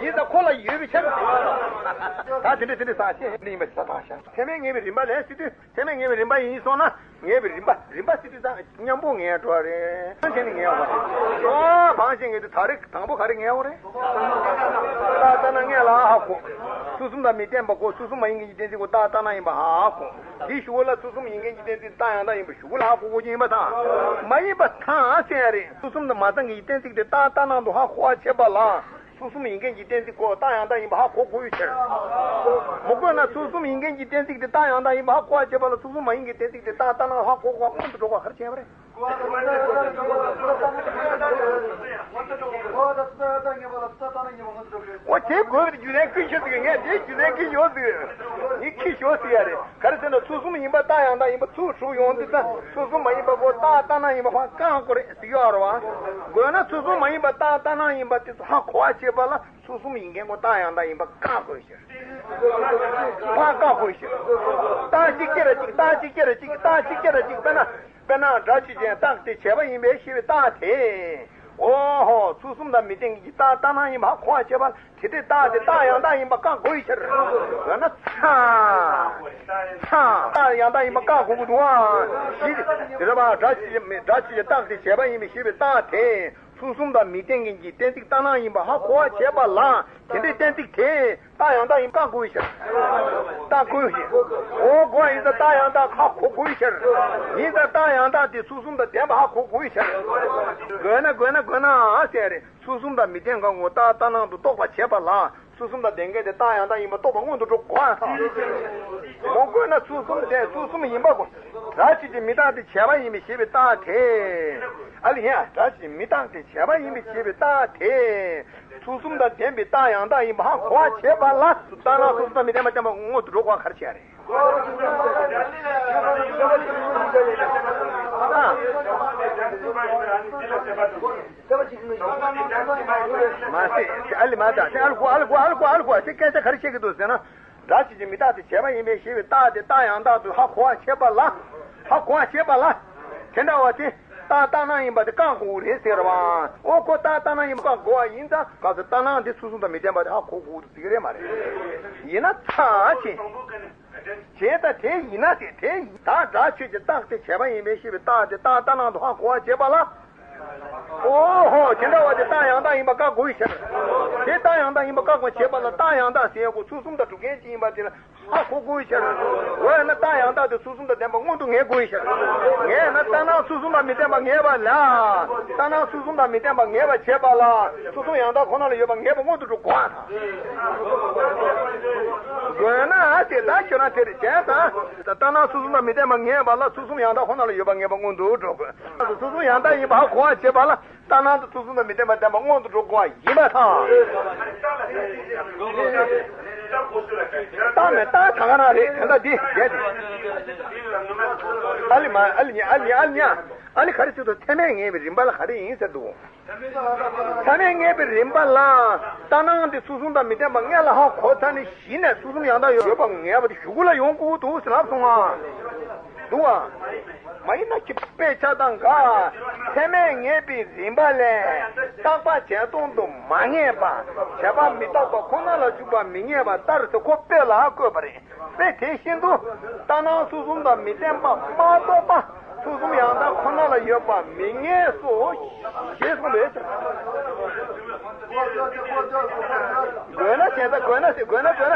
ཡིན་ད་ཁོ་ལ་ཡོད་པའི་ཕྱིར། ད་དེ་འདྲ་དེ་འདྲ་ས་ཤེས་ནི་ཡིན་པ་ཞིག་ད་ཐང་ཤ། ཚད་མས་ངེས་པའི་རིམ་པ་ལས་སྲིད་དུས། ཚད་མས་ངེས་པའི་རིམ་པ་ཡིན་སོང་ན། ངེས་པའི་རིམ་པ། རིམ་པ་སྲིད་དུས་ཙང་མཉམ་པོ་ངེས་འགྲོ་བ་རེད། ཕངས་ཤིང་ནི་ངེས་པ་རེད། ཨོ་ཕངས་ཤིང་ངེས་དུས་ད་རེས་དང་པོ་ག་རེ་ངེས་པ་རེད། རྟགས་ལྟར་སྣང་ངེས་ལ་ཧ་གོ། ཚུལ་གསུམ་དང་མི་ལྡན་པ་གོ། ཚུལ་གསུམ་མ་ཡིན་མཁན་གྱི་གཏན་ཚིགས་གོ། རྟགས་ལྟར་སྣང་ཡིན་པ་ཧ་གོ། དེའི་གཞུག་ལ་ཚུལ་གསུམ་ཡིན་མཁན་གྱི་གཏན་ཚིགས་རྟགས་ཡང་དག་ཡིན་པ་གཞུག་ལ་ཧ་གོ་དགོས་ཀྱི་ཡིན་པ་དང་། མ་ཡིན་པ་དང་ཟེར་ཡ་རེད། ཚུལ་གསུམ་དང་མ་ཚང་གི་གཏན་ཚིགས་དེ་རྟགས་ལྟར་སྣང་དུ་ཧ་གོ་བ་བྱེད་པ་ལ། ཚུལ་གསུམ་ཡིན་མཁན་གྱི་གཏན་ཚིགས་ཁོ་རྟགས་ཡང་དག་ཡིན་པ་ཧ་གོ་དགོས་པའི་ཕྱིར། མི་དགོས་ན་ཚུལ་གསུམ་ཡིན་མཁན་གྱི་གཏན་ཚིགས་དེ་རྟགས་ཡང་དག་ཡིན་པ་ཧ་གོ་བ་བྱེད་པ་ལ་ཚུལ་གསུམ་མ་ཡིན་གྱི་གཏན་ཚིགས་དེ་རྟགས་ལྟར་སྣང་ཧ་གོ་དགོས་པ་སྔོན་དུ་འགྲོ་དགོས་པ་ག་རེ་བྱས་པ་རེད། འོ་དེ་དགོས་པའི་རྒྱུ་མཚན་ཀུན་ཤེས་ཟིག་ངས་དེའི་རྒྱུ་མཚན་ཀུན་ཡོད་ཟིག་ངས་ཁྱི་ཤོར་ཟིག་ཡ་རེད། ག་རེ་ཟེར་ན་ཚུལ་གསུམ་ཡིན་པ་རྟགས་ཡང་དག་ཡིན་པ་ཚུལ་དྲུག་ཡོང་དུས་ཙང་ཚུལ་གསུམ་མ་ཡིན་པ་གོ་རྟགས་ལྟར་སྣང་ཡིན་པ་ཕར་བཀག་དགོས་རེད་ཟེར་ཡོད་རེད་བ། དགོས་ན་ཚུལ་གསུམ་མ་ཡིན་པ་རྟགས་ལྟར་སྣང་ཡིན་པ་དེ་ཚོ་ཧ་གོ་བ་བྱེད་པ་ལ། ཚུལ་གསུམ་ཡིན་མཁན་ཀུན་རྟགས་ཡང་དག་ཡིན་པ་བཀག་དགོས་ཤིང་། ཕར་བཀག་དགོས་ཤིང་། རྟགས་གཅིག་ཅེར་གཅིག་རྟགས་གཅིག་ཅེར་གཅིག་རྟགས་གཅིག་ཅེར་གཅིག་དཔེར་ན། དཔེར་ན་སྒྲ་ཆོས་ཅན་རྟག་སྟེ་བྱས་པ་ཡིན་པའི་ཤེས་པའི་རྟགས་དེ། འོ་ཧོ་ཚུལ་གསུམ་དང་མི་ལྡན་གྱི་རྟགས་ལྟར་སྣང་ཡིན་པ་ཧ་གོ་བ་བྱེད་པ་དེ་དེ་རྟགས་དེ་རྟགས་ཡང་དག་ཡིན་པ་བཀག་དགོས་ཤིང་། འོ་ན་ཚ། ཚ། རྟགས་ཡང་དག་ཡིན་པ་བཀག་དགོས་ཀྱི་འདུག་ཨ། ཞེས་དེ་ལ་བ་སྒྲ་ཆོས་ཅན་སྒྲ་ཆོས་ཅན་རྟག་སྟེ་བྱས་པ་ཡིན་པའི་ཤེས་པའི་རྟགས་དེ། ཚུལ་གསུམ་དང་མི་ལྡན་མཁན་གྱི་གཏན་ཚིགས་ལྟར་སྣང་ཡིན་པ་ཧ་གོ་བ་བྱེད་པ་ལ་དེ་འདྲའི་གཏན་ཚིགས་དེ་རྟགས་ཡང་དག་ཡིན་བཀག་དགོས་ཤིང་། བཀག་དགོས་ཤིང་། འོ་གོ་བ་ཡིན་ཙང་རྟགས་ཡང་དག་ཧ་གོ་དགོས་ཤིང་། ཡིན་ཙང་རྟགས་ཡང་དག་དེ་ཚུལ་གསུམ་དང་ལྡན་པ་ཧ་གོ་དགོས་ཤིང་། དགོས་ན་དགོས་ན་དགོས་ན་ཟེར་རེད། ཚུལ་གསུམ་དང་མི་ལྡན་གང་གོ་རྟགས་ལྟར་སྣང་དུ་རྟོགས་པར་བྱེད་པ་ལ། ཚུལ་གསུམ་དང་ལྡན་མཁན་དེ་རྟགས་ཡང་དག་ཡིན་པ་རྟོགས་པ་སྔོན་དུ་འགྲོ་དགོས་པ་དང་། མོ་དགོས་ན་ཚུལ་གསུམ་དེ་ཚུལ་གསུམ་ཡིན་པ་གོ། སྒྲ་ཆོས་ཅན་མི་རྟག་སྟེ་བྱས་པ་ཡིན་པའི་ཤེས་པའི་རྟགས་དེ། ཨ་ལ་ཡ། སྒྲ་ཆོས་ཅན་མི་རྟག་སྟེ་བྱས་པ་ཡིན་པའི་ཤེས་པའི་རྟགས་དེ། ཚུལ་གསུམ་དང་ལྡན་པའི་རྟགས་ཡང་དག་ཡིན་པ་ཧ་གོ་བ་བྱེད་པ་ལ། ལྟར་སྣང་ཚུལ་གསུམ་དང་མི་ལྡན་པ་བསྟན་པ་སྔོན་དུ་འགྲོ་དགོས་པ་ག་རེ་བྱས་རེད། ཨ། མ་ཟད། ཨ་ལི་མ་ད། ཨ་ལ་གོ། ཨ་ལ་གོ། ཨ་ལ་གོ། ཨ་ལ་གོ། དེ་སྐད་ཆ་ག་རེ་བཤད་ཀྱི་འདུག་ཟེར་ན། སྒྲ་ཆོས་ཅན་མི་རྟག་སྟེ་བྱས་པ་ཡིན་པའི་ཤེས་པའི་རྟགས་དེ་རྟགས་ཡང་དག་ཏུ་ཧ་གོ་བ་བྱེད་པ་ལ། ཧ་གོ་བ་བྱེད་པ་ལ། དེ་འདྲ་བ་དེ་རྟགས་ལྟར་སྣང་ཡིན་པ་དེ་བཀག་དགོས་རེད་ཟེར་བ། ཨོ་ཁོ་རྟགས་ལྟར་སྣང་ཡིན་པ་བཀག་དགོས་པ་ཡིན་ཙང་སྐབས་སུ་ལྟར་སྣང་དེ་ཚུལ་གསུམ་དང་མི་ལྡན་པ་དེ་ཧ་གོ་དགོས་ཀྱི་འདུག་ཟེར་གྱི་རེད་མ་རེད། ཡིན་ན་ཚ་ཅེ། བྱས་ཙང་དེ་ཡིན་ན་དེ་དེ་ཡིན་ད་སྒྲ་ཆོས་ཅན་རྟག་སྟེ་བྱས་པ་ཡིན་པའི་ཤེས་པའི་རྟགས་དེ་རྟགས་ལྟར་སྣང་དུ་ཧ་གོ་བ་བྱེད་པ་ལ། ཨོ་ཧོ། དེ་འདྲ་བ་དེ་རྟགས་ཡང་དག་ཡིན་པ་བཀག་དགོས་ཤིང་། དེ་རྟགས་ཡང་དག་ཡིན་པ་བཀག་པར་བྱེད་པ་ལ་རྟགས་ཡང་དག་ཟེར་དགོས་ཚུལ་གསུམ་དང་གྲུབ་མཁན་གཅིག་ཡིན་པ་དེ་ལ་ཧ་གོ་དགོས་ཤིང་། འོ་ཡང་ན་རྟགས་ཡང་དག་དེ་ཚུལ་གསུམ་དང་ལྡན་པ་མངོན་དུ་ངེས་དགོས་ཤིང་། ངེས་ན་ལྟར་སྣང་ཚུལ་གསུམ་དང་མི་ལྡན་པ་ངེས་པ་ལ། ལྟར་སྣང་ཚུལ་གསུམ་དང་མི་ལྡན་པ་ངེས་པར་བྱེད་པ་ལ་ཚུལ་གསུམ་ཡང་དག་ཁོ་ན་ལ་ཡོད་པ་ངེས་པ་མངོན་དུ་འགྲོ་དགོས་པ་དང་། དགོས་ན་དེ་ལྟར་ཁྱོད་རང་དེ་རེད་བྱས་ཙང་། ལྟར་སྣང་ཚུལ་གསུམ་དང་མི་ལྡན་པ་ངེས་པ་ལ་ཚུལ་གསུམ་ཡང་དག་ཁོ་ན་ལ་ཡོད་པ་ངེས་པ་མངོན་དུ་འགྲོ་དགོས། ཚུལ་གསུམ་ཡང་དག་ཡིན་པ་ཧ་གོ་བ་བྱེད་པ་ལ་ལྟར་སྣང་དུ་ཚུལ་གསུམ་དང་མི་ལྡན་པ་ལྡན་པ་མངོན་དུ་འགྲོ་དགོས་པ་ཡིན་པ་དང་། རྟགས་མེད་རྟགས་ད་ག་ན་རེད་དེ་འདྲ་འདི་རེད་དེ། ཨ་ལི་མ་ཨ་ལི་ཉ་ཨ་ལི་ཉ་ཨ་ལི་ཉ་ཨ་ལི་ག་རེ་ཟེར་དུས་ཚད་མས་ངེས་པའི་རིམ་པ་ལ་ག་རེ་ཡིན་ཟེར་འདུག་ཚད་མས་ངེས་པའི་རིམ་པ་ལ་ལྟར་སྣང་དེ་ཚུལ་གསུམ་དང་མི་ལྡན་པ་ངེས་ལ་ཧ་གོ་ཚར་ནས་གཞི་ནས་ཚུལ་གསུམ་ཡང་དག་ཡོད་པ་ངེས་པ་དེ་གཞུག་གུ་ལ་ཡོང་དགོས་འདུག་ཟེར་ལབ་སོང་ང་། འདུག་བ། མ་ཡིན་ན་ཁྱི་དཔེ་ཆ་དང་འགའ། ཚད་མས་ངེས་པའི་རིམ་པ་ལས། རྟག་པ་བྱས་སྟོང་དུ་མ་ངེས་པ། བྱས་པ་མི་རྟག་པ་ཁོ་ན་ལ་འཇུག་པ་མི་ངེས་པ་ལྟར་དུ་ཁོ་དཔེ་ལ་བཀོད་པ་རེད། དཔེ་དེ་བཞིན་དུ། ལྟར་སྣང་ཚུལ་གསུམ་དང་མི་ལྡན་པ་མ་གཏོགས་པ། ཚུལ་གསུམ་ཡང་དག་ཁོ་ན་ལ་ཡོད་པ་མི་ངེས་སོ། ཞེས་གསུངས་པས། དགོས་ན་བྱས་ཙང་དགོས་ན་ཟེར་དགོས་ན་དགོས་ན། ལྟར་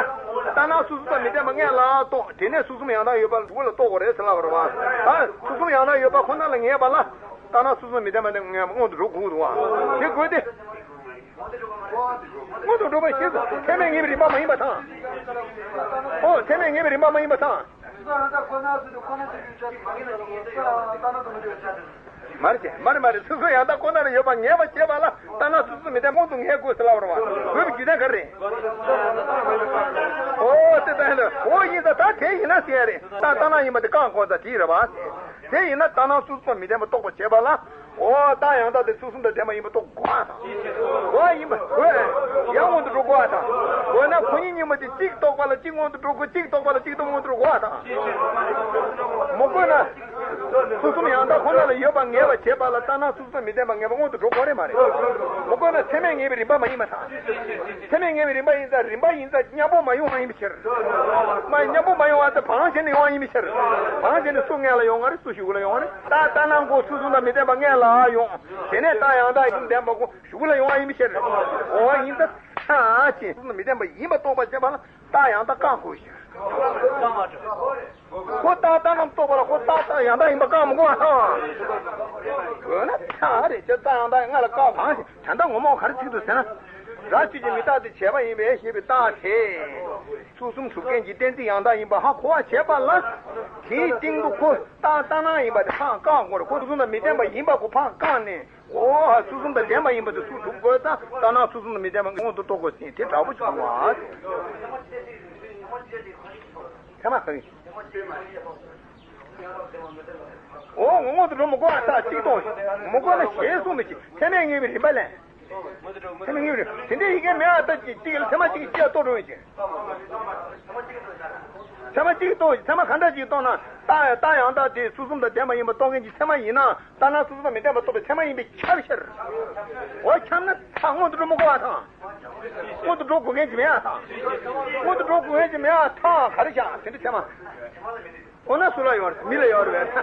སྣང་ཚུལ་གསུམ་དང་མི་ལྡན་པ་ངེས་ལ་རྟོགས། དེ་ནས་ཚུལ་གསུམ་ཡང་དག་ཡོད་པ་གཞུག་གུ་ལ་རྟོགས་དགོས་རེད་ཟེར་ལབ་པ་རེད་བ། ད་ཚུལ་གསུམ་ཡང་དག་ཡོད་པ་ཁོ་ན་ལ་ངེས་པ་ལ། ལྟར་སྣང་ཚུལ་གསུམ་མི་ལྡན་པ་ནི་ངེས་པ་མངོན་དུ་འགྲོ་དགོས་འདུག་བ། དེ་དགོས་ཏེ། མངོན་དུ་འགྲོ་བའི་ཕྱིར་དུ་ཚད་མས་ངེས་པའི་རིམ་པ་མ་ཡིན་པ་དང་། ཨོ་ཚད་མས་ངེས་པའི་རིམ་པ་མ་ཡིན་པ་དང་། མ་རེད་མ་རེད་མ་རེད། ཚུལ་གསུམ་ཡང་དག་ཁོ་ན་ལ་ཡོད་པ་ངེས་པ་བྱེད་པ་ལ་ལྟར་སྣང་ཚུལ་གསུམ་མི་ལྡན་མངོན་དུ་ངེས་དགོས་ཟེར་ལབ་རེད་བ། དགོས་པའི་རྒྱུ་མཚན་ག་རེ་རེད། ཨོ་དེ་ལྟ་ཡིན་ན་ཨོ་ཡིན་ད་ད་དེ་ཡིན་ན་ཟེར་ཡ་རེད། ད་ལྟར་སྣང་ཡིན་པ་དེ་བཀག་དགོས་ད་དེ་རེད་བ། དེ་ཡིན་ན་ལྟར་སྣང་ཚུལ་གསུམ་མི་ལྡན་པ་རྟོགས་པར་བྱེད་པ་ལ། འོ་རྟགས་ཡང་དག་དེ་ཚུལ་གསུམ་དང་ལྡན་པ་ཡིན་པ་རྟོགས་དགོས་པ་དང་། འོ་ཡིན་པ་འོ་ཡང་མངོན་དུ་འགྲོ་དགོས་པ་དང་། འོ་ན་ཁོ་གཉིས་གཉིས་པོ་དེ་གཅིག་རྟོགས་པ་ལ་གཅིག་མངོན་དུ་འགྲོ་དགོས། གཅིག་རྟོགས་པ་ལ་གཅིག་ཏུ་མངོན་དུ་འགྲོ་དགོས་པ་དང་། མི་དགོས་ན། ཚུལ་གསུམ་ཡང་དག་ཁོ་ན་ལ་ཡོད་པ་ངེས་པར་བྱེད་པ་ལ་ལྟར་སྣང་ཚུལ་གསུམ་མི་ལྡན་པ་ངེས་པ་མངོན་དུ་འགྲོ་དགོས་རེད་མ་རེད། མི་དགོས་ན་ཚད་མས་ངེས་པའི་རིམ་པ་མ་ཡིན་པ་དང་། ཚད་མས་ངེས་པའི་རིམ་པ་ཡིན་ཙང་རིམ་པ་ཡིན་ཙང་མཉམ་པོ་མ་ཡོང་བ་ཡིན་པའི་ཕྱིར། མ་མཉམ་པོ་མ་ཡོང་བ་ཙང་བག་ལང་བྱས་ནས་ཡོང་བ་ཡིན་པའི་ཕྱིར། བག་ལང་བྱས་ནས་སུ་སྔོན་ལ་ཡོང་བ་རེད། སུ་གཞུག་ལ་ཡོང་བ་རེད། ད་ལྟར་སྣང་གོ་ཚུལ་གསུམ་དང་མི་ལྡན་པ་སྔོན་ལ་ཡོང་། དེ་ནས་རྟགས་ཡང་དག་ཡིན་ལྡན་པ་གོ་གཞུག་ལ་ཡོང་བ་ཡིན་པའི་ཕྱིར། འོ་ཡིན་ད་ཆ་ཅེས་ཚུལ་གསུམ་མི་ལྡན་པ་ཡིན་པ་རྟོགས་པར་བྱེད་པ་ལ་རྟགས་ཡང་དག་བཀག་དགོས་ཤིང་། ཁོ་རྟགས་ལྟར་སྣང་རྟོགས་པ་ལ་ཁོ་རྟགས་ཡང་དག་ཡིན་པ་བཀག་མི་དགོས་པ་དང་། དགོས་ན་ཆ་རེ་ཅེས་རྟགས་ཡང་དག་སྔ་ལ་བཀག་གང་ཞིག་ད་ལྟ་ངོ་མ་ག་རེ་ཚིག་འདུག་ཟེར་ན། སྒྲ་ཆོས་ཀྱི་མི་རྟག་སྟེ་བྱས་པ་ཡིན་པས་ཞེས་པའི་རྟགས་དེ། ཚུལ་གསུམ་གྲུབ་མཁན་གྱི་གཏན་ཚིགས་ཡང་དག་ཡིན་པ་ཧ་གོ་བ་བྱས་པ་ལ། དེའི་སྟེང་དུ་ཁོ་རྟགས་ལྟར་སྣང་ཡིན་པ་དེ་འཕངས་བཀག་དགོས་རེད། ཁོ་ཚུལ་གསུམ་དང་མི་ལྡན་པ་ཡིན་པ་ཁོ་འཕངས་བཀག་ནས། འོ་ཚུལ་གསུམ་དང་ལྡན་པ་ཡིན་པ་དེ་ཚུར་གྲུབ་དགོས་ཙང་ལྟར་སྣང་ཚུལ་གསུམ་དང་མི་ལྡན་པ་མངོན་དུ་རྟོགས་དགོས་ཟིན་དེ་འདྲ་པོ་བྱུང་བ། ཚད་མ་གང་ཡིན། འོ་ངོ་བོ་དུ་འགྲོ་མི་དགོས་པ་རྟགས་གཅིག་གཏོང་། མི་དགོས་ན་ཞེས་གསུངས་མི་ཤེས། ཚད་མས་ངེས་པའི་རིམ་པ་ལས། ཚད་མས་ངེས་པའི་རིམ་དེ་འདྲའི་ཡི་གེ་མེད་པ་ལྟ་ཅི་གཅིག་ལ་ཚད་མ་གཅིག་གིས་ཅི་ཡང་རྟོགས་འགྲོ་ཡོད་ཅིང་། ཚད་མ་གཅིག་གཏོང་། ཚད་མ་ག་འདྲ་གཅིག་གཏོང་ན་རྟགས་རྟགས་ཡང་དག་དེ་ཚུལ་གསུམ་དང་ལྡན་པ་ཡིན་པ་རྟོགས་མཁན་གྱི་ཚད་མ་ཡིན་ན་ལྟར་སྣང་ཚུལ་གསུམ་དང་མི་ལྡན་པ་རྟོགས་པའི་ཚད་མ་ཡིན་པས་ཁྱབ་ཕྱིར། འོ་ཁྱབ་ན་ད་མངོན་དུ་འགྲོ་མི་དགོས་པ་དང་། མངོན་དུ་འགྲོ་དགོས་མཁན་གྱི་མེད་པ་དང་། མངོན་དུ་འགྲོ་དགོས་མཁན་གྱི་མེད་པ་དང་ག་རེ་བཞག་དེ་འདྲ་ཚད་མ། འོ་ན་སུ་ལ་ཡོད་རེད། མི་ལ་ཡོད་རེད་པས།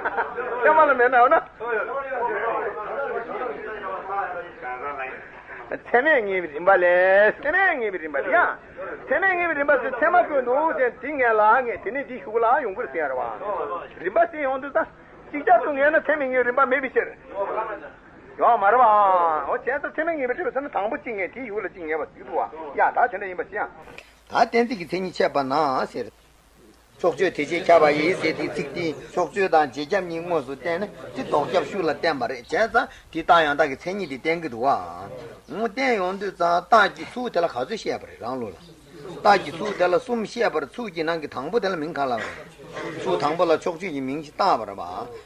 ཚད་མ་ལ་མེད་ན་འོ་ན། ཚད་མས་ངེས་པའི་རིམ་པ་ལས། ཚད་མས་ངེས་པའི་རིམ་པ་ལས་ཡ། ཚད་མས་ངེས་པའི་རིམ་པ་ཟེར་ཚད་མ་བཀོད་འདུག་ཟེར་དེ་ངེས་ལ་ངེས་དེ་ནས་འདི་གཞུག་ལ་ཡོང་གི་རེད་ཟེར་ཡ་རེད་པ། རིམ་པ་ཟེར་ཡོང་དུས་ད། ཅིག་ཅར་དུ་ངེས་ན་ཚད་མས་ངེས་པའི་རིམ་པ་མེད་པའི་ཕྱིར། ཡོད་མ་རེད་པ། འོ་བྱས་ཙང་ཚད་མས་ངེས་པའི་རིམ་པ་ཟེར་ན་དང་པོ་གཅིག་ངེས་དེའི་གཞུག་ལ་གཅིག་ངེས་པ་ཟེར་གྱི་འདུག་པ། ཡ་ད་དེ་འདྲ་ཡིན་པ་ཞིག་ཡ། ད་གཏན་ཚིགས་ཀྱི་མཚན་ཉིད་འཆད་པ་ན་ཟེར། ཕྱོགས་ཆོས་དེ་རྗེས་ཁྱབ་པ་ཡིན་ཟེར་དེའི་ཚིག་དེ་ཕྱོགས་ཆོས་དང་རྗེས་ཁྱབ་གཉིས་དངོས་སུ་བསྟན་ནས་དེ་ལྡོག་ཁྱབ་ཤུགས་ལ་བསྟན་པ་རེད། བྱས་ཙང་དེ་རྟགས་ཡང་དག་གི་མཚན་ཉིད་དེ་བསྟན་གྱི་འདུག་པ། འོ་བསྟན་ཡོང་དུས་ཙང་རྟགས་ཀྱི་ཚུལ་དེ་ལ་ག་ཚོད་བཤད་པ་རེད་རང་ལུགས་ལ། རྟགས་ཀྱི་ཚུལ་དེ་ལ་གསུམ་བཤད་པར་ཚུལ་གྱི་ནང་གི་དང་པོ་དེ་ལ་མིང་གང་ལབ་རེད། ཚུལ་དང་པོ་ལ་ཕྱོགས་ཆོས་ཀྱི་མིང་ཞིག་བཏགས་པ་རེད་པ།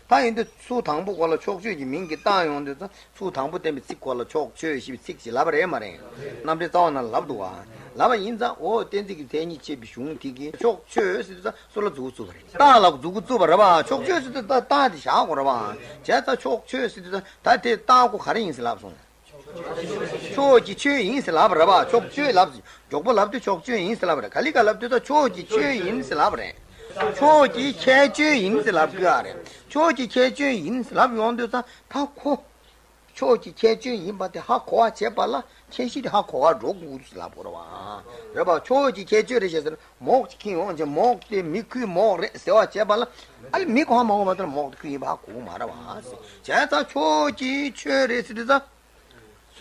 ད་ཡིན་དུས་ཚུལ་དང་པོ་སྐོར་ལ་ཕྱོགས་ཆོས་ཀྱི་མིང་གི་བཏགས་ཡོང་དུས་ཙང་ཚུལ་དང་པོ་བསྟན་པའི་ཚིག་སྐོར་ལ་ཕྱོགས་ཆོས་ཞེས་པའི་ཚིག་ཅིག་ལབ་པ་རེད་མ་རེད། རྣམ་འགྲེལ་རྩ་བ་ནང་ལ་ལབ་འདུག་པ། ལབ་པ་ཡིན་ཙང་འོ་གཏན་ཚིགས་ཀྱི་མཚན་ཉིད་འཆད་པའི་གཞུང་དེ་གིས་ཕྱོགས་ཆོས་ཟེར་དུས་ཙང་སུ་ལ་མཛུབ་གུ་བཙུགས་པ་རེད། རྟགས་ལ་མཛུབ་གུ་བཙུགས་པ་རེད་པ། ཕྱོགས་ཆོས་ཟེར་དུས་ཙང་རྟགས་དེ་བཞག་དགོས་རེད་པ། བྱས་ཙང་ཕྱོགས་ཆོས་ཟེར་དུས་ཙང་ད་དེ་རྟགས་ཁོ་ག་རེ་ཡིན་ཟེར་ལབ་སོང་། ཕྱོགས་ཀྱི་ཆོས་ཡིན་ཟེར་ལབ་པ་རེད་པ། ཕྱོགས་ཆོས་ལབ་མགྱོགས་པོ་ལབ་དུས་ཕྱོགས་ཆོས་ཡིན་ཟེར་ལབ་པ་རེད། ག་ལེ་ག་ལབ་དུས་ད་ཕྱོགས་ཀྱི་ཆོས་ཡིན་ཟེར་ལབ་པ་རེད། ཕྱོགས་ཀྱི་ཁྱད་ཆོས་ཡིན་ཟེར་ལབ་དགོས་ཨ་རེད། ཕྱོགས་ཀྱི་ཁྱད་ཆོས་ཡིན་ཟེར་ལབ་ཡོང་དུས་ཙང་ད་ཁོ། ཕྱོགས་ཀྱི་ཁྱད་ཆོས་ཡིན་པ་དེ་ཧ་གོ་བ་བྱེད་པ་ལ་ཁྱད་གཞི་དེ་ཧ་གོ་བ་འགྲོ་དགོས་ཟེར་ལབ་དགོས་རེད་པ། རེད་པ། ཕྱོགས་ཀྱི་ཁྱད་ཆོས་རེད་ཞེས་ཟེར་མོག་ཅིག་ཁྱེར་ཡོང་བྱས་མོག་དེ་མི་ཁུའི་མོག་རེད་ཟེར་བ་བྱེད་པ་ལ་ཨ་ལེ་མི་གོ་བ་མ་གོ་བ་དེ་ལ་མོག་དེ་ཁུ་ཡིན་པ་ཧ་གོ་གི་མ་རེད་པ་ཟེར། བྱས་ཙང་ཕྱོགས་ཀྱི་ཆོས་རེད་ཟེར་དུས་ཙང་།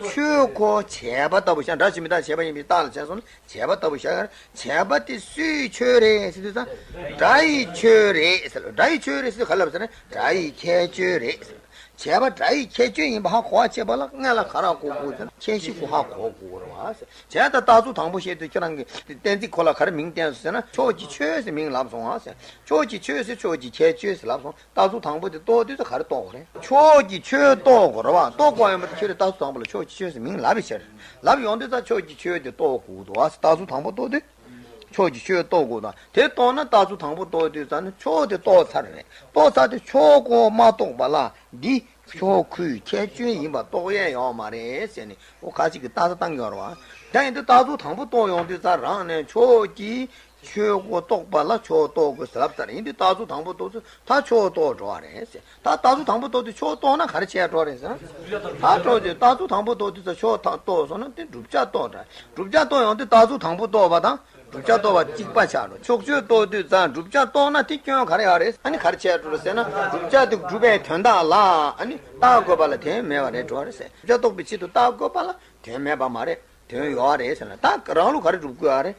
ཆོས་ཁོ་བྱས་པ་ལྟ་བུ་བཞག་སྒྲ་ཆོས་མི་རྟག་བྱས་པ་ཡིན་པའི་རྟགས་ལ་བྱས་སོང་ན་བྱས་པ་ལྟ་བུ་བཞག་བྱས་པ་དེ་སུའི་ཆོས་རེད་ཟེར་དུས་ཙང་། སྒྲ་ཡི་ཆོས་རེད་ཟེར། སྒྲ་ཡི་ཆོས་རེད་ཟེར་ག་ལབ་ཟེར་ན་སྒྲ་ཡི་ཁྱད་ཆོས་རེད་ཟེར། བྱས་པ་སྒྲ་ཡི་ཁྱད་ཆོས་ཡིན་པ་ཧ་གོ་བ་བྱེད་པ་ལ་སྔོན་ལ་ག་རེ་གོ་དགོས་ཟེར་ན་ཁྱད་གཞི་ཁོ་ཧ་གོ་དགོས་རེད་པ་ཟེར། བྱས་ཙང་རྟགས་ཚུལ་དང་པོ་བཤད་དུས་ཁྱེད་རང་གིས་གཏན་ཚིགས་ཁོ་ལ་ག་རེ་མིང་བསྟན་སོང་ཟེར་ན་ཕྱོགས་ཀྱི་ཆོས་ཟེར་མིང་ལབ་སོང་ཨ་ཟེར། ཕྱོགས་ཀྱི་ཆོས་ཟེར་ཕྱོགས་ཀྱི་ཁྱད་ཆོས་ཟེར་ལབ་སོང་། རྟགས་ཚུལ་དང་པོ་དེ་རྟོགས་དུས་ཙང་ག་རེ་རྟོགས་དགོས་རེད། ཕྱོགས་ཀྱི་ཆོས་རྟོགས་དགོས་རེད་པ། རྟོགས་དགོས་ཡོང་བ་དེ་ཁྱོད་རེ་རྟགས་ཚུལ་དང་པོ་ལ་ཕྱོགས་ཀྱི་ཆོས་ཟེར་མིང་ལབ་པའི་ཕྱིར། ལབ་ཡོང་དུས་ཙང་ཕྱོགས་ཀྱི་ཆོས་དེ་རྟོགས་དགོས་འདུག་ཨ་ཟེར། རྟགས་ཚུལ་དང་པོ་རྟོགས་དུས། ཕྱོགས་ཀྱི་ཆོས་རྟོགས་དགོས་དང་དེ་རྟོགས་ན་རྟགས་ཚུལ་དང་པོ་རྟོགས་དུས་ཙང་ནི་ཕྱོགས་དེ་རྟོགས་ཚར་རེད། རྟོགས་ཚར་དུས་ཕྱོགས་ཁོ་མ་རྟོགས་པ་ལ་འདི་ཕྱོགས་ཁོའི་ཁྱད་ཆོས་ཡིན་པ་རྟོགས་ཡས་ཡོད་མ་རེད་ཟེར་ནས་འོ་ཁ་ཅིག་གིས་རྟགས་གསལ་བཏང་གི་ཡོད་རེད་པ། དེ་ཡིན་དུས་རྟགས་ཚུལ་དང་པོ་རྟོགས་ཡོང་དུས་ཙང་རང་ནས་ཕྱོགས་ཀྱི་ཆོས་ཁོ་རྟོགས་པ་ལ་ཕྱོགས་རྟོགས་དགོས་ཟེར་ལབ་ཚར། ཡིན་དུས་རྟགས་ཚུལ་དང་པོ་རྟོགས་ཚུལ་ད་ཕྱོགས་རྟོགས་འགྲོ་བ་རེད་ཟེར། ད་རྟགས་ཚུལ་དང་པོ་རྟོགས་དུས་ཕྱོགས་རྟོགས་ན་ག་རེ་བྱས་འགྲོ་རེད་ཟེར་ན། ད་ཕྱོགས་དེ་རྟགས་ཚུལ་དང་པོ་རྟོགས་དུས་ཙང་ཕྱོགས་ཐ་རྟོགས་སོང་ན་དེ་བསྒྲུབ་བྱ་རྟོགས་འདྲ། བསྒྲུབ་བྱ་རྟོགས་ཡོང་དུས་རྟགས་ཚུལ་དང་པོ་རྟོགས་པ་དང་བསྒྲུབ་བྱ་རྟོགས་པ་གཅིག་པ་ཆགས་འགྲོ། ཕྱོགས་ཆོས་རྟོགས་དུས་ཙང་བསྒྲུབ་བྱ་རྟོགས་ན་དེ་སྐྱོན་ག་རེ་ཡོད་རེད། ཨ་ནི་ག་རེ་བྱས་འགྲོ་རེད་ཟེར་ན་བསྒྲུབ་བྱ་དེ་སྒྲུབ་པའི་དོན་དག་ལ་ཨ་ནི་རྟགས་བཀོད་པ་ལ་དོན་མེད་པ་རེད་འགྲོ་རེད་ཟེར། བསྒྲུབ་བྱ་རྟོགས་པའི་ཆེད་དུ་རྟགས་བཀོད་པ་ལ་དོན་མེད་པ་མ་རེད། དོན་ཡོད་རེད་ཟེར་ན་ད་རང་ལུགས་ག་རེ་སྒྲུབ་དགོས་ཡ་རེད།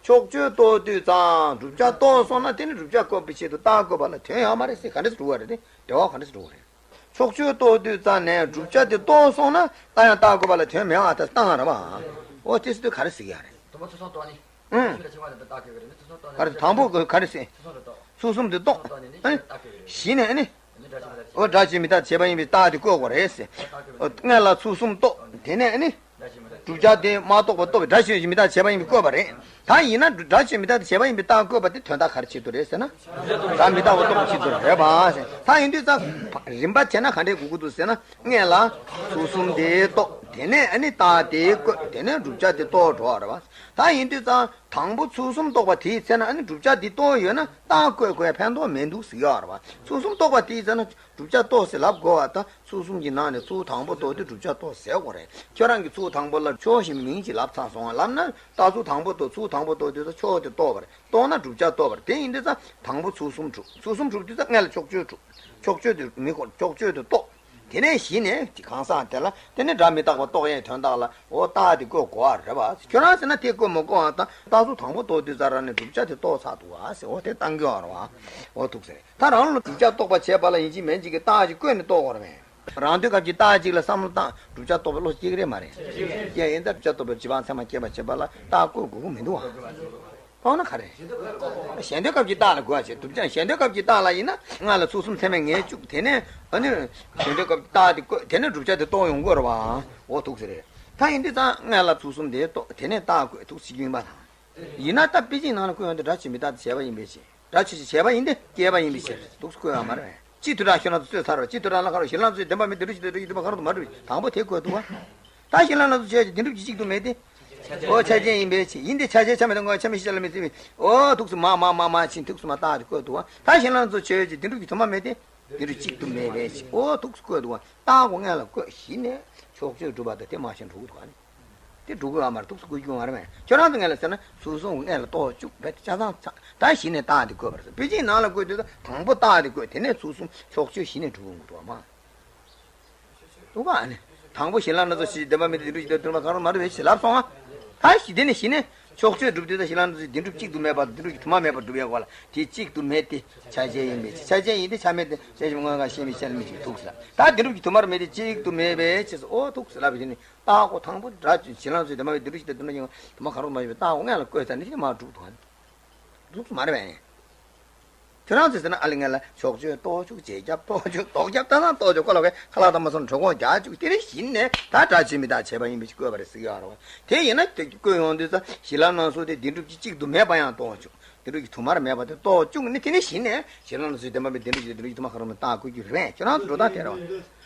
ཕྱོགས་ཆོས་རྟོགས་དུས་ཙང་བསྒྲུབ་བྱ་རྟོགས་སོང་ན་དེ་ནི་བསྒྲུབ་བྱ་བཀོད་པའི་ཆེད་དུ་རྟགས་བཀོད་པ་ལ་དོན་ཡོད་མ་རེད་ཟེར་ག་འདྲ་སེ་སྒྲུབ་པ་རེད་དེ། འགྲེལ་བ་ག་འདྲ་སེ་སྒྲུབ་པ་རེད། ཕྱོགས་ཆོས་རྟོགས་དུས་ཙང་ནས་བསྒྲུབ་བྱ་དེ་རྟོགས་སོང་ན་ད་ཡང་རྟགས་བཀོད་པ་ལ་དོན་མེད་པ་དེ་བཏང་རེད་པ། འོ་དེ་སྲིད་དུས་ག་རེ་ཟེར་གྱི་ཡ་རེད། དང་པོ་ཚུལ་གསུམ་རྟོགས་ནི། ཨང་། ཆོས་ལ་ཆགས་པ་དང་རྟགས་བཀོད་པ་རེད་ནི་ཚུལ་གསུམ་རྟོགས་ནི། ག་རེ་དང་པོ་ག་རེ་ཟེར། ཚུལ་གསུམ་དུ་རྟོགས། ཚུལ་གསུམ་དུ་རྟོགས། ཨ་ནི། ཨ་ནི། གཞི་ནས་ཨ་ནི། འོ་སྒྲ་ཆོས་མི་རྟག་བྱས་པ་ཡིན་པའི་རྟགས་དེ་བཀོད་དགོས་རེད་ཟེར། སྔོན་ལ་ཚུལ་གསུམ་རྟོགས། དེ་ནས་ཨ་ནི། བསྒྲུབ་བྱ་དེ་མ་རྟོགས་པ་རྟོགས་པའི་སྒྲ་ཆོས་མི་རྟག་བྱས་པ་ཡིན་པའི་བཀོད་པ་རེད། ད་ཡིན་ན་སྒྲ་ཆོས་མི་རྟག་བྱས་པ་ཡིན་པའི་རྟགས་བཀོད་པ་དེ་དོན་དག་ག་རེ་ཆེད་དུ་རེད་ཟེར་ན། སྒྲ་མི་རྟག་པ་རྟོགས་པའི་ཆེད་དུ་རེད་པ་ཟེར། ད་ཡིན་དུས་ཙང་རིམ་པ་བྱས་ན་ག་འདྲའི་དགོས་ཀྱི་འདུག་ཟེར་ན། སྔོན་ལ་ཚུལ་གསུམ་དེ་རྟོགས། དེ་ནས་ཨ་ནི་རྟགས་དེ་བཀོད། དེ་ནས་བསྒྲུབ་བྱ་དེ་རྟོགས་འགྲོ་བ་རེད་པ། ད་ཡིན་དུས་ཙང་དང་པོ་ཚུལ་གསུམ་རྟོགས་པ་དེའི་ཚེ་ན་ཨ་ནི་བསྒྲུབ་བྱ་དེ་རྟོགས་ཡོད་ན་རྟགས་བཀོད་དགོས་ཕན་ཐོགས་མི་འདུག་ཟེར་གྱི་ཡོད་རེད་པ། ཚུལ་གསུམ་རྟོགས་པ་དེའི་ཚེ་ན། བསྒྲུབ་བྱ་རྟོགས་ཟེར་ལབ་དགོས་པ་དང་ཚུལ་གསུམ་གྱི་ནང་ནས་ཚུལ་དང་པོ་རྟོགས་དུས་བསྒྲུབ་བྱ་རྟོགས་ཟེར་དགོས་རེད། ཁྱོད་རང་གིས་ཚུལ་དང་པོ་ལ་ཕྱོགས་ཞེས་མིང་ཞིག་ལབ་ཚར་སོང་བ་ལབ་ན་རྟགས་ཚུལ་དང་པོ་རྟོགས། ཚུལ་དང་པོ་རྟོགས་དུས་ཚོ་ཕྱོགས་དེ་རྟོགས་པ་རེད། རྟོགས་ན་བསྒྲུབ་བྱ་རྟོགས་པ་རེད། དེ་ཡིན་དུས་ཙང་དང་པོ་ཚུལ་གསུམ་གྲུབ། ཚུལ་གསུམ་གྲུབ་དུས་ཙང་སྔོན་ལ་ཕྱོགས་ཆོས་གྲུབ། ཕྱོགས་ཆོས་དེ་མི་གོ། ཕྱོགས་ཆོས་དེ་རྟོགས། དེ་ནས་གཞི་ནས་གང་ཟག་དེ་ལ་དེ་ནས་སྒྲ་མི་རྟག་པ་རྟོགས་ཡས་དོན་དག་ལ་འོ་རྟགས་དེ་བཀོད་དགོས་པ་རེད་པ། ཁྱོད་རང་ཟེར་ན་དེ་བཀོད་མི་དགོས་པ་དང་རྟགས་གཟུགས་དང་པོ་རྟོགས་དུས་ཙམ་ར་ནས་བསྒྲུབ་བྱ་དེ་རྟོགས་ཚར་འདུག་པ་ཟེར། འོ་དེ་བཏང་གི་ཡོད་རེད་པ། འོ་ཐུག་ཟེར། ད་རང་ལ་བསྒྲུབ་བྱ་རྟོགས་པར་བྱེད་པ་ལ་ཡིན་གཅིག་མིན་གཅིག་གི་རྟགས་ཅིག་བཀོད་ནས་རྟོགས་དགོས་རེད་པས། རང་དོན་སྐབས་ཀྱི་རྟགས་གཅིག་ལ་བསམ་བློ་བཏང་བསྒྲུབ་བྱ་རྟོགས་པའི་བློ་སྐྱེ་གི་རེད་མ་རེད། སྐྱེ་ཡིན་ད་བསྒྲུབ་བྱ་རྟོགས་པའི་བྱེད་པ་ཚད་མ་སྐྱེད་པར་བྱེད་པ་ལ་རྟགས་བཀོད་དགོས་ཀྱི་མི་འདུག་པ། དཔེར་ན་ག་རེ། གཞན་དོན་སྐབས་ཀྱི་རྟགས་ལ་དགོས་པ་བྱེད་བསྒྲུབ་བྱ་གཞན་དོན་སྐབས་ཀྱི་རྟགས་ལ་ཡིན་ན་སྔ་ལ་ཚུལ་གསུམ་ཚད་མས་ངེས་བཅུག་དེ་ནས་ཨ་ནི་གཞན་དོན་སྐབས་ཀྱི་རྟགས་དེ་བཀོད་དེ་ནས་བསྒྲུབ་བྱ་དེ་རྟོགས་ཡོང་དགོས་རེད་པ། འོ་ཐུག་ཟེར་རེད། ད་ཡིན་དུས་ཙང་སྔ་ལ་ཚུལ་གསུམ་དེ་རྟོགས་དེ་ནས་རྟགས་བཀོད་ཐུག་ཟེར་རྒྱུ་ཡིན་པ་དང་། ཡིན་ན་ད་དཔེ་ཅན་ནང་ལ་བཀོད་ཡོང་དུས་སྒྲ་ཆོས་མི་རྟག་སྟེ་བྱས་པ་ཡིན་པའི་ཕྱིར། སྒྲ་ཆོས་ཅན་བྱས་པ་ཡིན་ཏེ་སྐྱེས་པ་ཡིན་པའི་ཕྱིར་འདུག་སེ་བཀོད་ཡོད་མ་རེད། སྤྱི་མཐུན་གྲངས་ཤེས་རབ་ཏུ་རྩོད་ཚར་བ། སྤྱི་མཐུན་གྲངས་ལ་ཁར་གཞི་ལམ་ཚོའི་བདེན་པ་མེད་དེ་འགྲུབ་ཀྱི་དེ་འགྲུབ་ཀྱི་དུ་མ་ཁར་དུ་མ་འགྲུབ་ཀྱི་དང་པོ་དེ་བཀོད་འདུག་པ། ད་གཞི་ལམ་སྣ་ཚོགས་ཆོས་ཅན་བདེན་གྲུབ་ཀྱི་གཅིག་ཏུ་མེད་དེ། འོ་ཆ་ཅན་ཡིན་པའི་ཕྱིར། ཡིན་ཏེ་ཆ་ཅན་ཆ་མེད་དང་ངོ་ཆ་མེད་ཤེས་བྱ་ལ་མི་སྲིད་པས། འོ་ཐུག་སེ་མ་མ་མ་མ་ཕྱིན་ཐུག་སེ་མ་རྟགས་དེ་བཀོད་འདུག་པ། ད་གཞི་ལམ་སྣ་ཚོགས་ཆོས་ཅན་བདེན་གྲུབ་ཀྱི་དུ་མ་མེད་དེ། བདེན་གྲུབ་གཅིག་ཏུ་མེད་པའི་ཕྱིར། འོ་ཐུག་སེ་བཀོད་འདུག་པ། རྟགས་ཀོ་སྔོན་ལ་བཀོད་གཞི་ནས་ཕྱོགས་ཆོས་སྒྲུབ་པ་དང་དེ་མ་ཤེས་འགྲོ་གི་འདུག་པ། དེ་འགྲོ་གི་ཡོད་མ་རེད། ཐུག་སེ་བཀོད་རྒྱུ་མ་རེད་པས། ཁྱོད་རང་ཚོ་སྔོན་ལ་ཟེར་ན་ཚུལ་གསུམ་སྔོན་ལ་རྟོགས་བཅུག་བས་ཆ་ཚང་ཚང་ད་གཞི་ནས་རྟགས་དེ་བཀོད་པ་རེད། དཔེ་ཅན་ནང་ལ་བཀོད་དུས་ད་དང་པོ་རྟགས་དེ་བཀོད་དེ་ནས་ཚུལ་གསུམ་ཕྱོགས་ཆོས་གཞི་ནས་གྲུབ་འོང་གི་འདུག་པ་མ། འདུག་པ་ཨ་ནི། དང་པོ་གཞི་ལམ་སྣ་ཚོགས་ཆོས་ཅན་བདེན་པ་མེད་དེ་བདེན་གྲུབ་ཀྱི་དུ་མ་ཁར་དུ་མ་འགྲུབ་པའི་ཕྱིར་ལབ་སོང་ང་། ད་གཞི་དེ་ནས་གཞི་ནས་ཕྱོགས་ཆོས་སྒྲུབ་དུས་ད་གཞི་ལམ་སྣ་ཚོགས་ཆོས་ཅན་བདེན་གྲུབ་གཅིག་ཏུ་མེད་པ་བདེན་གྲུབ་ཀྱི་དུ་མ་མེད་པར་སྒྲུབ་ཡས་གོ་ལ་དེ་གཅིག་ཏུ་མེད་དེ་ཆ་ཅན་ཡིན་པའི་ཕྱིར། ཆ་ཅན་ཡིན་ཏེ་ཆ་མེད་དེ་ཆ་ཅན་མངོན་དགག་ཤེས་མི་ཤེས་ལ་མི་ཤེས་ཐུག་ཟེར། ད་བདེན་གྲུབ་ཀྱི་དུ་མར་མེད་དེ་གཅིག་ཏུ་མེད་པའི་ཕྱིར་སོ། འོ་ཐུག་ཟེར་ལབ་པའི་ཕྱིར་ནི། རྟགས་ཀོ་དང་པོ་སྒྲ་གཞི་ལམ་སྣ་ཚོགས་ཆོས་ཅན་བདེན་པ་མེད་བདེན་གྲུབ་གཅིག་ཏུ་མེད་པ་དུ་མ་ཁར་དུ་མ་འགྲུབ་པའི་རྟགས་ཀོ་སྔོན་ལ་བཀོད་ཚར་ནས་དེ་ནས་མར་གྲུབ་འདུག་ཨ་ནི། འདུག་སེ་མ་རེད་པས། ཁྱོད་རང་ཚོས་ཟེར་ན་ཨ་ལི་ངན་ལ་ཕྱོགས་ཆོས་རྟོགས་བཅུག་རྗེས་ཁྱབ་རྟོགས་བཅུག་ལྡོག་ཁྱབ་ལྟ་སྟངས་རྟོགས་བཅུག་ཁོ་ལ་བས་ཁ་ལག་དང་མ་སོང་གྲོད་ཁོག་རྒྱག་བཅུག་དེ་ནས་གཞི་ནས་ད་སྒྲ་ཆོས་མི་རྟག་བྱས་པ་ཡིན་པའི་ཕྱིར་བཀོད་པ་རེད་ཟེར་གྱི་ཡོད་རེད་པ། དེ་ཡིན་ན་དེ་བཀོད་ཡོང་དུས་ཙང་གཞི་ལམ་སྣ་ཚོགས་དེ་བདེན་གྲུབ་ཀྱི་གཅིག་ཏུ་མེད་པ་ཡང་རྟོགས་བཅུག་བདེན་གྲུབ་ཀྱི་དུ་མར་མེད་པ་དེ་རྟོགས་བཅུག་ནས་དེ་ནས་གཞི་ནས་གཞི་ལམ་སྣ་ཚོགས་བདེན་པ་མེད་བདེན་གྲུབ་ཀྱི་བདེན་གྲུབ་ཀྱི་དུ་མ་ཁར་མི་རྟགས་བཀོད་རྒྱུ་རེད་པས། ཁྱོད་རང་ཚོ་འགྲོ་སྟངས་དེ་རེད་པ།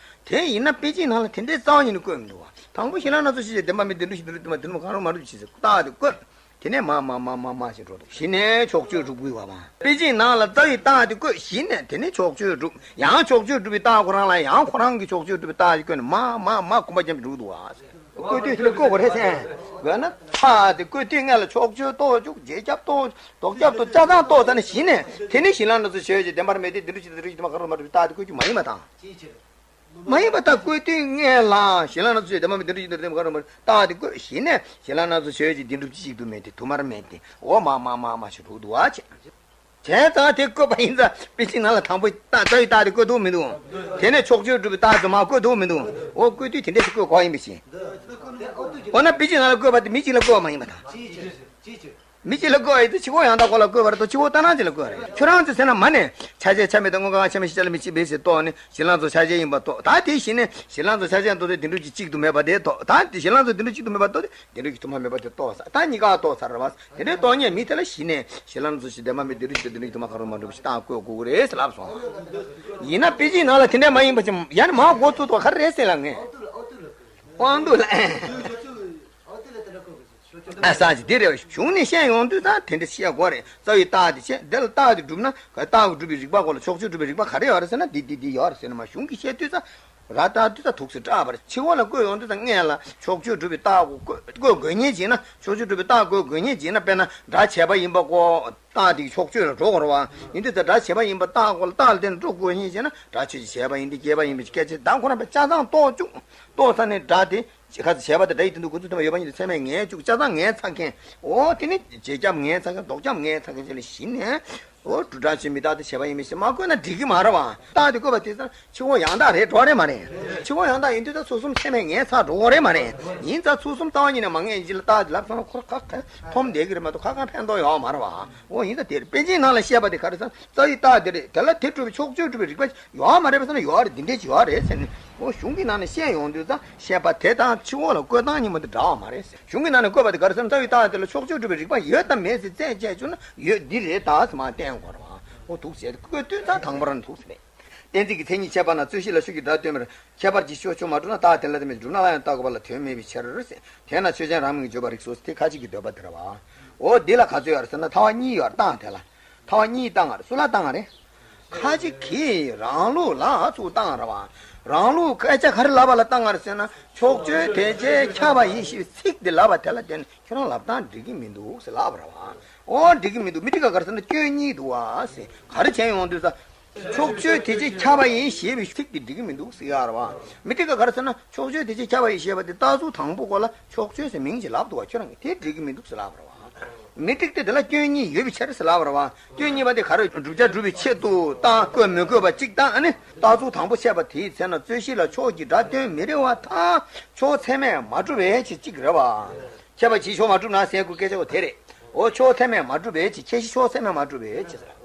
དེ་ཡིན་ན་དཔེ་ཅན་ནང་ལ་དེ་འདྲའི་རྩ་བ་ཉིད་ནས་བཀོད་མི་འདུག་པ། དང་པོ་གཞི་ལམ་སྣ་ཚོགས་ཆོས་ཅན་བདེན་པ་མེད་བདེན་གྲུབ་ཀྱི་བདེན་གྲུབ་དུ་མ་དུ་མ་ཁར་མི་རྟགས་བཀོད་རྒྱུ་རེད་ཟེར་ལྟ་དེ་བཀོད། དེ་ནས་མ་མ་མ་མ་མ་ཞེས་འགྲོ་འདུག་གཞི་ནས་ཕྱོགས་ཆོས་སྒྲུབ་དགོས་པ་མ། དཔེ་ཅན་ནང་ལ་རྩ་བའི་རྟགས་དེ་བཀོད་གཞི་ནས་དེ་ནས་ཕྱོགས་ཆོས་སྒྲུབ། ཡང་ཕྱོགས་ཆོས་སྒྲུབ་པའི་རྟགས་ཁོ་རང་ལ་ཡང་ཁོ་རང་གི་ཕྱོགས་ཆོས་སྒྲུབ་པའི་རྟགས་ཅིག་བཀོད་ནས་མ་མ་མ་གོམ་པ་རྒྱབ་འགྲོ་འདུག་པ། བཀོད་དུས་དེ་ལ་བཀོད་དགོས་རེད་ཟེར། འོ་ན་རྟགས་དེ་བཀོད་དུས་སྔོན་ལ་ཕྱོགས་ཆོས་རྟོགས་བཅུག་རྗེས་ཁྱབ་རྟོགས་ལྡོག་ཁྱབ་ཏུ་ཆ་ཚང་རྟོགས་ཚར་ནས་གཞི་ནས་དེ་ནས་གཞི་ལམ་སྣ་ཚོགས་ཆོས་ཅན་བདེན་པར་མེད་དེ་བདེན་གྲུབ་ཀྱི་བདེན་གྲུབ་ཀྱི་དུ་མ་ཁར་མི་རྟགས་བཀོད་རྒྱུ་མ་ཡིན་པ་དང་། མ་ཡིན་པ་ད་བཀོད་དུས་སྔོན་ལ་གཞི་ལམ་སྣ་ཚོགས་ཆོས་ཅན་བདེན་པ་མེད་བདེན་གྲུབ་ཀྱི་དུ་མ་ཁར་མི་རྟགས་དེ་བཀོད་གཞི་ནས་གཞི་ལམ་སྣ་ཚོགས་ཆོས་ཅན་བདེན་གྲུབ་ཀྱི་གཅིག་ཏུ་མེད་དེ་དུ་མར་མེད་དེ་འོ་མ་མ་མ་མ་ཞེས་འགྲོ་འདུག་པ་བྱས། བྱས་ཙང་དེ་བཀོད་པ་ཡིན་ཙང་དཔེ་ཅན་ནང་ལ་དང་པོ་རྟགས་རྩ་བའི་རྟགས་དེ་བཀོད་འདུག་མི་འདུག་དེ་ནས་ཕྱོགས་ཆོས་སྒྲུབ་པའི་རྟགས་དེ་མ་བཀོད་འདུག་མི་འདུག་འོ་བཀོད་དུས་དེ་འདྲ་ཞིག་བཀོད་དགོས་ཡིན་པ་བྱས། འོ་ན་དཔེ་ཅན་ནང་ལ་བཀོད་པ་དེ་མི་གཅིག་ལ་བཀོད་པ་མ་ཡིན་པ་དང་། མི་གཅིག་ལ་བཀོད་པ་ཡིན་ཙང་ཕྱི་ཁོག་ཡང་དག་ཁོ་ལ་བཀོད་པ་རེད་དོ། ཕྱི་ཁོག་ལྟར་སྣང་གཅིག་ལ་བཀོད་པ་རེད། ཁྱོད་རང་ཚོས་ཟེར་ན་མ་ནས་ཆ་ཅན་ཆ་མེད་དང་དངོས་འགལ་ཆ་མེད་ཤེས་བྱ་ལ་མི་བྱེད་པས་ཟེར་རྟོགས་ནས་གཞི་ལམ་སྣ་ཚོགས་ཆ་ཅན་ཡིན་པ་རྟོགས། ད་དེ་གཞི་ནས་གཞི་ལམ་སྣ་ཚོགས་ཆ་ཅན་རྟོགས་ཏེ་བདེན་གྲུབ་ཀྱི་གཅིག་ཏུ་མེད་པ་དེ་རྟོགས། ད་དེ་གཞི་ལམ་སྣ་ཚོགས་བདེན་གྲུབ་གཅིག་ཏུ་མེད་པ་རྟོགས་ཏེ་བདེན་གྲུབ་ཀྱི་དུ་མ་མེད་པ་དེ་རྟོགས་ས། ད་གཉིས་ཀ་རྟོགས་ཚར་བ། དེ་འདྲའི་རྟོགས་ཉན་མི་དེ་ལ་གཞི་ནས་གཞི་ལམ་སྣ་ཚོགས་ཆོས་ཅན་བདེན་པ་མེད་བདེན་གྲུབ་ཀྱི་བདེན་གྲུབ་ཀྱི་དུ་མ་ཁར་མི་རྟགས་བཀོད་དགོས་ཀྱི་རེད་ཟེར་ལབ་སོང་། ཡིན་ན་དཔེ་ཅན་ནང་ལ་དེ་འདྲ་མ་ཡིན་པ་ཅིག་ཡང་ན་མ་འགོ་བཙུགས་དོ་ག་རེ་རེད་ཟེར་ལ་ངས། དབང་དུ་ལ། ཨ་ས་ཅིག་འདི་རེད་བ། གཞུང་ནས་བཤད་ཡོང་དུས་ཙང་དེ་འདྲ་བཤད་དགོས་རེད། རྩ་བའི་རྟགས་དེ་བྱས་དེ་ལ་རྟགས་དེ་གྲུབ་ན་ག་རྟགས་ཀྱིས་གྲུབ་པའི་རིགས་པ་སྐོར་ལ་ཕྱོགས་ཆོས་གྲུབ་པའི་རིགས་པ་ག་རེ་ཡོད་རེད་ཟེར་ན་འདི་འདི་འདི་ཡོད་རེད་ཟེར་ན་མ་གཞུང་གིས་བཤད་དུས་ཙང་ར་ལྟ་དུས་ཙང་ཐུགས་སུ་སྐྲག་པར་ཕྱི་བོ་ལ་བཀོད་ཡོང་དུས་ཙང་སྔོན་ལ་ཕྱོགས་ཆོས་གྲུབ་པའི་རྟགས་བཀོད་བཀོད་དགོས་ངེས་བྱས་ན་ཕྱོགས་ཆོས་གྲུབ་པའི་རྟགས་བཀོད་དགོས་ངེས་བྱས་ན་དཔེར་ན་སྒྲ་བྱས་པ་ཡིན་པ་ཀོ་རྟགས་དེ་ཕྱོགས་ཆོས་ལ་འགྲོ་དགོས་རེད་བ། ཡིན་དུས་ཙང་སྒྲ་བྱས་པ་ཡིན་པ་རྟགས་ཀོ་ལ་རྟགས་ལ་བརྟེན་ནས་འགྲོ་དགོས་ངེས་བྱས་ན་སྒྲ་ཆོས་ཅན་བྱས་པ་ཡིན་ཏེ་སྐྱེས་པ་ཡིན་པའི་སྐད་ཆ་དང་ཁོ་རང་པའི་ཆ་ཚང་རྟོགས་བཅུག་རྟོགས་ཚར་ནས་སྒྲ་དེ་ཅི་ཁ་ཅིག་བྱས་པ་དེ་སྒྲ་ཡི་དོན་དུ་འགོ་ཚུལ་མཐུན་པ་ཡོད་པ་ཉིད་དུ་ཚད་མས་ངེས་བཅུག་ཆ་ཚང་ངེས་ཚར་མཁན། འོ་དེ་ནི་རྗེས་ཁྱབ་ངེས་ཚར་མཁན་ལྡོག་ཁྱབ་ངེས་ཚར་མཁན་ཅིག་ལ་གཞི་ནས་འོ་སྒྲ་ཆོས་མི་རྟག་སྟེ་བྱས་པ་ཡིན་མིན་ཞེས་མ་བཀོད་ན་འགྲིག་གི་མ་རེད་བ། རྟགས་དེ་བཀོད་པ་དེ་ཚོ་ཕྱི་བོ་ཡང་དག་རེད་འགྲོ་རེད་མ་རེད། ཕྱི་བོ་ཡང་དག་ཡིན་དུས་ད་ཚུལ་གསུམ་ཚད་མས་ངེས་ཚར་འགྲོ་གི་རེད་མ་རེད། ཡིན་ཙང་ཚུལ་གསུམ་རྩ་བ་ཉིད་ནས་མ་ངེས་ཡིན་ཅི་ལ་རྟགས་དེ་ལབ་སོང་ན་ཁོ་ར་ཁ་ཁ་འཐོམ་བསྡད་ཀྱི་རེད་མ་གཏོགས་ཁ་ཁ་ཕན་ཐོགས་ཡོད་མ་རེད་བ། འོ་ཡིན་ཙང་དེར་དཔེ་ཅན་ནང་ལ་བཤད་པ་དེ་ག་རེ་ཟེར་ན་རྩ་བའི་རྟགས་དེ་རེད། དེ་ལ་དེ་གྲུབ་པའི་ཕྱོགས་ཆོས་གྲུབ་པའི་རིགས་པ་ཡོད་མ་རེད་པས་ཟེར་ན་ཡོད་རེད། འདི་འདྲས་ཡོད་རེད་ཟེར་ནས་འོ་གཞུང་གི་ནང་ནས་བཤད་ཡོང་དུས་ཙང་བཤད་པ་དེ་དང་ཕྱི་བོ་ལ་བཀོད་སྟངས་གཉིས་པོ་དེ་འདྲ་བ་མ་རེད་ཟེར། གཞུང་གི་ནང་ནས་བཀོད་པ་དེ་ག་རེ་ཟེར་ན་རྩ་བའི་རྟགས་དེ་ལ་ཕྱོགས་ཆོས་གྲུབ་པའི་རིགས་པ་ཡོད་དམ་མེད་ཟེར་རྩད་བཅད་བཅུག་ན་ཡོད་འདི་རེད་ད་ཟེར་མ་བསྟན་དགོས་རེད་བ། འོ་འདུག་ཟེར་བཀོད་དུས་ཙང་དང་པོ་རང་འདུག་ཟེར་རེད། གཏན་ཚིགས་ཀྱི་མཚན་ཉིད་ཁྱད་པར་ན་རྩོད་གཞི་ལ་ཤུགས་ཀྱིས་སྒྲ་སྟོན་པར་ཁྱད་པར་གྱི་ཕྱོགས་ཆོས་མ་གྲུབ་ན་རྟགས་དེ་ལ་དེ་མེད་གྲུབ་ན་ལ་ཡང་རྟགས་དགོས་པ་ལ་དོན་མེད་པའི་ཕྱིར་ཟེར། དེས་ན་ཆོས་ཅན་རང་མིང་གི་བརྗོད་པ་རིགས་སོ་ཟེར་དེ་ཁ་ཅིག་གི་འདོད་པ་དེ་རེད་བ། འོ་འདི་ལ་ག་ཚོད་ཡོད་རེད་ཟེར་ན་ཐ་བ་གཉིས་ཡོད་རེད། རྟགས་དེ་ལ། ཐ་བ་གཉིས་བཏང་བ་རེད། སུ་ལ་བཏང་བ་རེད། ཁ་ཅིག་གིས་རང་ལུགས་ལ་ཚུར་བཏང་བ་རེད་བ། རང་ལུགས་སྐད་ཆ་ག་རེ་ལབ་པ་ལ་བཏང་བ་རེད་ཟེར་ན་ཕྱོགས་ཆོས་དེ་ཅན་ཁྱབ་པ་ཡིན་ཞེས་པའི་ཚིག་འདི་ལབ་པ་དེ་ལ་བརྟེན་ནས་ཁྱོད་རང་ལབ་སྟངས་འགྲིག་གི་མི་འདུག་ཟེར་ལབ་པ་རེད་བ། འོ་འགྲིག་གི་མི་འདུག་མི་འགྲིག་ག་ག་རེ་ཟེར་ན་སྐྱོན་གཉིས་འདུག་བ་ཟེར་ག་རེ་བྱས་ཡོང་དུས་ས། ཕྱོགས་ཆོས་དེ་ཅིག་ཁྱབ་པ་ཡིན་ཞེས་པའི་ཚིག་དེ་འགྲིག་གི་མི་འདུག་ཟེར་ཡ་རེད་བ། མི་འགྲིག་ག་ག་རེ་ཟེར་ན། ཕྱོགས་ཆོས་དེ་ཅིག་ཁྱབ་པ་ཡིན་ཞེས་པ་དེ་རྟགས་ཚུལ་དང་པོ་སྐོར་ལ་ཕྱོགས་ཆོས་ཟེར་མིང་ཅིག་ལབ་འདུག་བ། ཁྱོད་རང་གིས་དེ་འགྲིག་གི་མི་འདུག་ཟེར་ལབ་པ་རེད་བ། མི་འགྲིག་སྟེ་དེ་ལ་སྐྱོན་གཉིས་ཡོད་པའི་ཕྱིར་ཟེར་ལབ་པ་རེད་བ། སྐྱོན་གཉིས་པ་དེ་ག་རེ། བསྒྲུབ་བྱ་སྒྲུབ་པའི་ཆེད་དུ་རྟགས་བཀོད་མི་དགོས་པ་གཅིག་དང་། ཨ་ནི་རྟགས་ཚུལ་དང་པོ་འཆད་པ་དེའི་ཚེ་ན་རྩོད་གཞི་ལ་ཕྱོགས་ཀྱི་སྒྲ་སྟོན་མི་རིགས་པ་དང་། ཕྱོགས་ཚད་མས་མ་གྲུབ་པའི་ཕྱིར་གཅིག་རེད་བ། ཁྱད་པར་གྱིས་ཕྱོགས་མ་གྲུབ་ན་ཟེར་དགོས་སྐད་ཆ་བོ་དེ་རེད། འོ་ཕྱོགས་ཚད་མས་མ་གྲུབ་པའི་ཕྱིར། ཁྱད་གཞི་ཕྱོགས་ཚད་མས་མ་གྲུབ་པའི་ཕྱིར་ཟེར།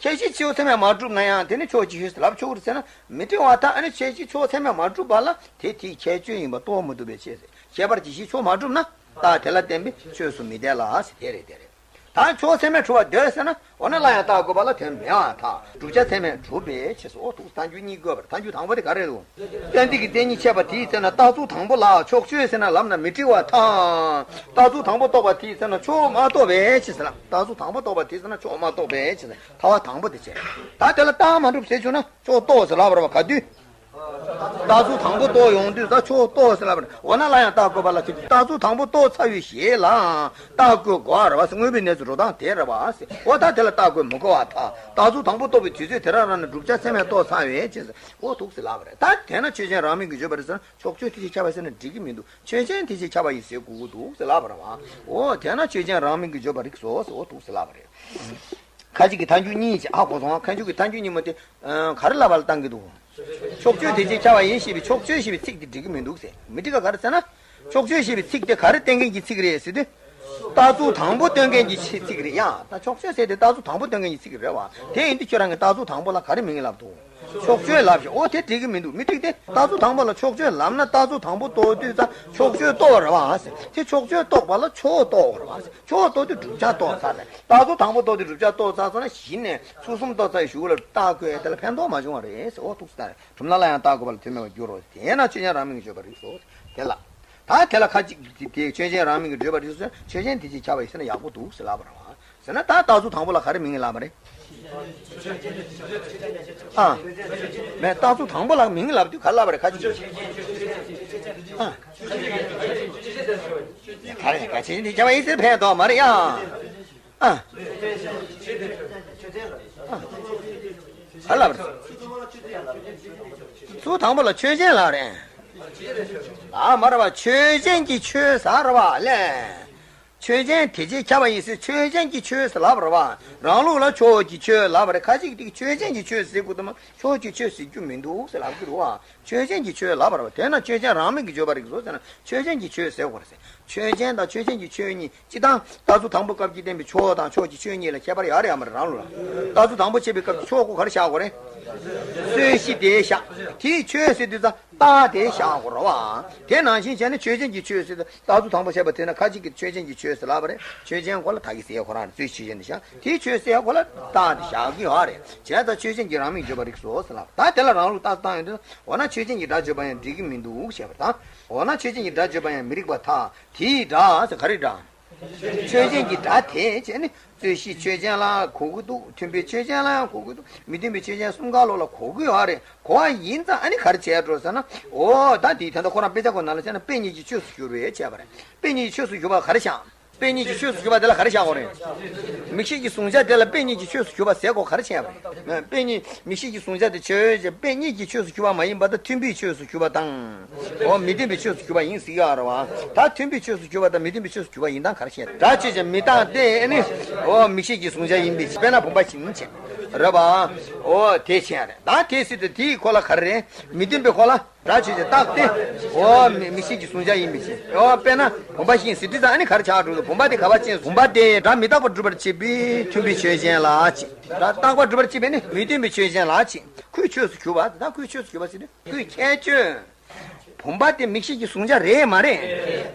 ཁྱད་གཞི་ཕྱོགས་ཚད་མས་མ་གྲུབ་ན་ཡང་དེ་ནི་ཕྱོགས་ཀྱི་ཆོས་སུ་ལབ་ཆོག་གི་རེད་ཟེར་ན། མི་འགྲིག་པ་དང་། ཨ་ནི་ཁྱད་གཞི་ཕྱོགས་ཚད་མས་མ་གྲུབ་པ་ལ་དེ་དེའི་ཁྱད་ཆོས་ཡིན་པ་རྟོགས་མི་ཐུབ་པའི་ཕྱིར་ཟེར། ཁྱད་པར་གྱིས་ཕྱོགས་མ་གྲུབ་ན་རྟགས་དེ་ལ་བརྟེན་པའི་ཆོས་སུ་མི་འཐད་ལ་ཟེར། དེ་རེད། དེ་རེད། ད་ཕྱོགས་ཚད་མས་གྲུབ་པར་འདོད་ཟེར་ན། འོ་ན་སླར་ཡང་རྟགས་བཀོད་པ་ལ་དོན་མེད་པར་ཐལ། བསྒྲུབ་བྱ་ཚད་མས་གྲུབ་པའི་ཕྱིར་སོ། འོ་འདུག། ཐལ་འགྱུར་གཉིས་བཀོད་པར། ཐལ་འགྱུར་དང་པོ་དེ་ག་རེ་རེད། གཏན་ཚིགས་ཀྱི་མཚན་ཉིད་འཆད་པ་དེའི་ཚེ་ན་རྟགས་ཚུལ་དང་པོ་ལ་ཕྱོགས་ཆོས་ཟེར་ན་ལབ་ན་མི་འགྲིག་པར་ཐལ། རྟགས་ཚུལ་དང་པོ་རྟོགས་པ་དེའི་ཚེ་ན་ཕྱོགས་མ་རྟོགས་པའི་ཕྱིར་ཟེར་ན། རྟགས་ཚུལ་དང་པོ་རྟོགས་པ་དེའི་ཚེ་ན་ཕྱོགས་མ་རྟོགས་པའི་ཕྱིར་ཟེར། ཐལ་བ་དང་པོ་དེ་བྱས། ད་དེ་ལ་རྟགས་མ་གྲུབ་ཟེར་བྱུང་ན་ཕྱོགས་རྟོགས་ཟེར་ལབ་པ་རེད་བ། ག་དུས། རྟགས་ཚུལ་དང་པོ་རྟོགས་ཡོང་དུས་ད་ཕྱོགས་རྟོགས་ཟེར་ལབ་པ་རེད། འོ་ན་སླར་ཡང་རྟགས་བཀོད་པ་ལ་དེ་རྟགས་ཚུལ་དང་པོ་རྟོགས་ཚར་བའི་རྗེས་ལའང་རྟགས་བཀོད་དགོས་པ་རེད་བ་ཟེར། དངོས་པོའི་གནས་ཚུལ་འགྲོ་སྟངས་དེ་རེད་བ་ཟེར། འོ་ད་དེ་ལ་རྟགས་བཀོད་མི་དགོས་པར་ཐལ། རྟགས་ཚུལ་དང་པོ་རྟོགས་པའི་དུས་ཚོད་དེ་རང་རང་ནས་བསྒྲུབ་བྱ་ཚད་མས་རྟོགས་ཚར་བའི་ཕྱིར་ཟེར། འོ་འདུག་ཟེར་ལབ་པ་རེད། ད་དེས་ན་ཆོས་ཅན་རང་མིང་གིས་བརྗོད་པ་རེད་ཟེར་ན། ཕྱོགས་ཆོས་དེ་ཅིག་ཁྱབ་པ་ཟེར་ན་འགྲིག་གི་མི་འདུག། ཆོས་ཅན་དེ་ཅིག་ཁྱབ་པ་ཡིན་ཟེར་དགོས་ཀྱི་འདུག་ཟེར་ལབ་པ་རེད་བ། འོ་དེས་ན་ཆོས་ཅན་རང་མིང་གིས་བརྗོད་པ་རིགས་སོ་ཟེར། འོ་འདུག་ཟེར་ལབ་པ་རེད། ཁ་ཅིག་གིས་ཐལ་འགྱུར་གཉིས་ཀྱི་ཨ་གོ་སོང་། ཁ་ཅིག་གིས་ཐལ་འགྱུར་གཉིས་མ་དེ་ག་རེ་ལབ་པ་ལ་བཏང་གི་འདུག། ཕྱོགས་ཆོས་དེ་ཅིག་ཁྱབ་པ་ཡིན་ཞེས་པའི་ཕྱོགས་ཆོས་ཞེས་པའི་ཚིག་དེ་འགྲིག་གི་མི་འདུག་ཟེར། མི་འགྲིག་ག་ག་རེ་ཟེར་ན། ཕྱོགས་ཆོས་ཞེས་པའི་ཚིག་དེ་ག་རེ་སྟོན་མཁན་གྱི་ཚིག་རེད་ཟེར་དུས། རྟགས་ཚུལ་དང་པོ་སྟོན་མཁན་གྱི་ཚིག་རེད་ཡ། ད་ཕྱོགས་ཆོས་ཟེར་དེ་རྟགས་ཚུལ་དང་པོ་སྟོན་མཁན་གྱི་ཚིག་རེད་བ། དེ་ཡིན་དུས་ཁྱོད་རང་གིས་རྟགས་ཚུལ་དང་པོ་ལ་ག་རེ་མིང་ལབ་འདུག། ཕྱོགས་ཆོས་ལབ་ཤག། འོ་དེ་འགྲིག་གི་མི་འདུག། མི་འགྲིག་སྟེ། རྟགས་ཚུལ་དང་པོ་ལ་ཕྱོགས་ཆོས་ལབ་ན་རྟགས་ཚུལ་དང་པོ་རྟོགས་དུས་ཙང་ཕྱོགས་ཆོས་རྟོགས་པ་རེད་བ་ཟེར། དེ་ཕྱོགས་ཆོས་རྟོགས་པ་ལ་ཕྱོགས་རྟོགས་པ་རེད་བ་ཟེར། ཕྱོགས་རྟོགས་དུས་བསྒྲུབ་བྱ་རྟོགས་ཚར་ཟེར། རྟགས་ཚུལ་དང་པོ་རྟོགས་དུས་བསྒྲུབ་བྱ་རྟོགས་ཚར་སོང་ན་གཞི་ནས་ཚུལ་གསུམ་རྟོགས་ཚར་བའི་གཞུག་ལ་རྟགས་བཀོད་དེ་ལ་ཕན་ཐོགས་མ་བྱུང་བ་རེད་ཟེར། འོ་འདུག་ཟེར། གྲུབ་ན་སླར་ཡང་རྟགས་བཀོད་པ་ལ་དོན་མེད་པར་འགྱུར་རོ། དེས་ན་ཆོས་ཅན་རང་མིང་གིས་བརྗོད་པ་རིགས་སོ། དེ་ལ། ད་དེ་ལ་ཁ་ཅིག་གིས་དེ་ཆོས་ཅན་རང་མིང་གིས་བརྗོད་པ་རིགས་སོ་ཟེར། ཆོས་ཅན་དེ་ཅིག་ཁྱབ་པ་ཡིན་ཟེར་ན་ཡག་པོ་འདུག་ཟེར་ལབ་པ་རེད་བ། ཟེར་ན་ད་རྟགས་ཚུལ་དང་པོ་ལ་ག་རེ་མིང་ལབ་པ་རེད། ཨ། མེད། རྟགས་ཚུལ་དང་པོ་ལ་མིང་ལབ་དུས་ག་རེ་ལབ་པ་རེད། ཁ་ཅིག་གིས། ཨ། ག་རེ་ག་ཆོས་ཅན་དེ་ཅིག་ཁྱབ་པ་ཡིན་ཟེར་ཕན་ཐོགས་མ་རེད་ཡ། ཨ། ཨ། ག་རེ་ལབ་པ་རེད། ཚུལ་དང་པོ་ལ་ཆོས་ཅན་ལབ་རེད། ཨ་མ་རེད་བ། ཆོས་ཅན་གྱི་ཆོས་ཟེར་བ་ལས། ཆོས་ཅན་དེ་ཅིག་ཁྱབ་པ་ཡིན་ཟེར། ཆོས་ཅན་གྱི་ཆོས་ཟེར་ལབ་པ་རེད་བ། རང་ལུགས་ལ་ཕྱོགས་ཀྱི་ཆོས་ལབ་པ་རེད། ཁ་ཅིག་དེ་ཆོས་ཅན་གྱི་ཆོས་ཟེར་དགོས་དུས་མ་ཕྱོགས་ཀྱི་ཆོས་ཟེར་རྒྱུ་མི་འདུག་ཟེར་ལབ་ཀྱི་རེད་བ། ཆོས་ཅན་གྱི་ཆོས་ལབ་པ་རེད་བ། དེས་ན་ཆོས་ཅན་རང་མིང་གིས་བརྗོད་པ་རིགས་སོ་ཟེར་ན། ཆོས་ཅན་གྱི་ཆོས་ཟེར་དགོས་རེད་ཟེར། ཆོས་ཅན་དང་ཆོས་ཅན་གྱི་ཆོས་གཉིས། སྤྱིར་བཏང་རྟགས་ཚུལ་དང་པོའི་སྐབས་ཀྱི་བསྟན་པའི་ཕྱོགས་དང་ཕྱོགས་ཀྱི་ཆོས་གཉིས་ལ་ཁྱད་པར་ཡོད་རེད་ཡ། མ་རེད། རང་ལུགས་ལ། རྟགས་ཚུལ་དང་པོ་འཆད་པའི་སྐབས་ཀྱི་ཕྱོགས་ཁོ་ག་རེ་བཞག་དགོས་རེད། རྩོད་གཞི་དེ་བཞག། དེའི་ཆོས་ཟེར་དུས་ཙང་རྟགས་དེ་བཞག་དགོས་རེད་བ། དེ་ནང་བཞིན་བྱས་ན་ཆོས་ཅན་གྱི་ཆོས་ཟེར་དུས་རྟགས་ཚུལ་དང་པོ་བཤད་པ་དེ་ན་ཁ་ཅིག་གིས་ཆོས་ཅན་གྱི་ཆོས་ཟེར་ལབ་པ་རེད། ཆོས་ཅན་ཁོ་ལ་ད་གིན་ཟེར་ཡ་ཁོ་རང་རེད། རྩོད་གཞི་ཆོས་ཅན་དེ་བཞག། དེའི་ཆོས་ཟེར་ཡ་ཁོ་ལ་རྟགས་དེ་བཞག་གི་ཡོད་རེད། བྱས་ཙང་ཆོས་ཅན་གྱི་རང་མིང་བརྗོད་པ་རིགས་སོ་ཟེར་ལབ། ད་དེ་ལ་རང་ལུགས་རྟགས་བཏང་ཡོང་དུས། འོ་ན་ཆོས་ཅན་གྱི་སྒྲ་བརྗོད་པ་ཡང་འགྲིག་གི་མི་འདུག་ཞེས་པ་དང་། འོ་ན་ཆོས་ཅན་གྱི་སྒྲ་བརྗོད་པ་ཡང་མི་རིགས་པར་ཐལ། དེའི་སྒྲ་ཟེར་ག་རེ་སྒྲ། ཆོས་ཅན་གྱི་སྒྲ་དེ་བྱས་ནས་རྩོད་གཞི་ཆོས་ཅན་ལ་གོ་གི་འདུག། མཐུན་དཔེ་ཆོས་ཅན་ལ་ཡང་གོ་གི་འདུག། མི་མཐུན་དཔེ་ཆོས་ཅན་གསུམ་ཀ་ལོགས་ལ་གོ་གི་ཡོད་རེད། གོ་བ་ཡིན་ཙང་ཨ་ནི་ག་རེ་བྱས་འགྲོ་ཟེར་ན། འོ་ད་དེའི་དོན་དག་ཁོ་རང་དཔེ་ཆ་ཁོ་ནང་ལ་བྱས་ན་དཔེ་གཉིས་ཀྱི་ཆོས་སུ་གྱུར་པས་བྱས་པ་རེད། དཔེ་གཉིས་ཀྱི་ཆོས་སུ་གྱུར་པ་ག་རེ་བྱ། དཔེ་གཉིས་ཀྱི་ཆོས་སུ་གྱུར་པ་དེ་ལ་ག་རེ་བྱ་དགོས་རེད། མིག་ཤེས་ཀྱི་གཟུང་བྱ་དེ་ལ་དཔེ་གཉིས་ཀྱི་ཆོས་སུ་གྱུར་པ་ཟེར་དགོས། ག་རེ་བྱས་པ་རེད། དཔེ་གཉིས། མིག་ཤེས་ཀྱི་གཟུང་བྱ་དེ་ཆོས་ཅན། དཔེ་གཉིས་ཀྱི་ཆོས་སུ་གྱུར་པ་མ་ཡིན་པ་དང་མཐུན་དཔེའི་ཆོས་སུ་གྱུར་པ་དང་། འོ་མི་མཐུན་པའི་ཆོས་སུ་གྱུར་པ་ཡིན་ཟེར་གྱི་ཡོད་རེད་བ། ད་མཐུན་དཔེའི་ཆོས་སུ་གྱུར་པ་དང་མི་མཐུན་པའི་ཆོས་སུ་གྱུར་པ་ཡིན་སྟངས་ག་རེ་བྱས། སྒྲ་ཆོས་ཅན་མི་རྟག་སྟེ་ནི། འོ་མིག་ཤེས་ཀྱི་གཟུང་བྱ་ཡིན་པའི་ཕྱིར། དཔེར་ན་བུམ་པ་བཞིན་བྱས། རེད་བ། འོ་དེ་བྱས་རེད། ད་དེ་སྲིད་དུ་དེའི་ཁོ་ལ་ག་རེ་རེད། མི་མཐུན་པའི་ཁོ་ལ། སྒྲ་ཆོས་ཅན་རྟག་སྟེ། འོ་མི་མིག་ཤེས་ཀྱི་གཟུང་བྱ་ཡིན་པའི་ཕྱིར། འོ་དཔེར་ན་བུམ་པ་བཞིན་ཟེར་དུས་ཙང་ཨ་ནི་ག་རེ་ཆགས་འགྲོ་འདུག། བུམ་པ་དེ་ག་བ་ཅན། བུམ་པ་དེ་སྒྲ་མི་རྟག་པར་སྒྲུབ་པར་བྱེད་པའི་མཐུན་དཔེའི་ཆོས་ཅན་ལ་བྱེད། སྒྲ་རྟག་པར་སྒྲུབ་པར་བྱེད་པས་ནི་མི་མཐུན་པའི་ཆོས་ཅན་ལ་བྱེད། ཁོའི་ཆོས་སུ་གྱུར་པ། ད་ཁོའི་ཆོས་སུ་གྱུར་པ་ཟེར་དུས་ཁོའི་ཁྱད་ཆོས། བུམ་པ་དེ་མིག་ཤེས་ཀྱི་གཟུང་བྱ་རེད་མ་རེད།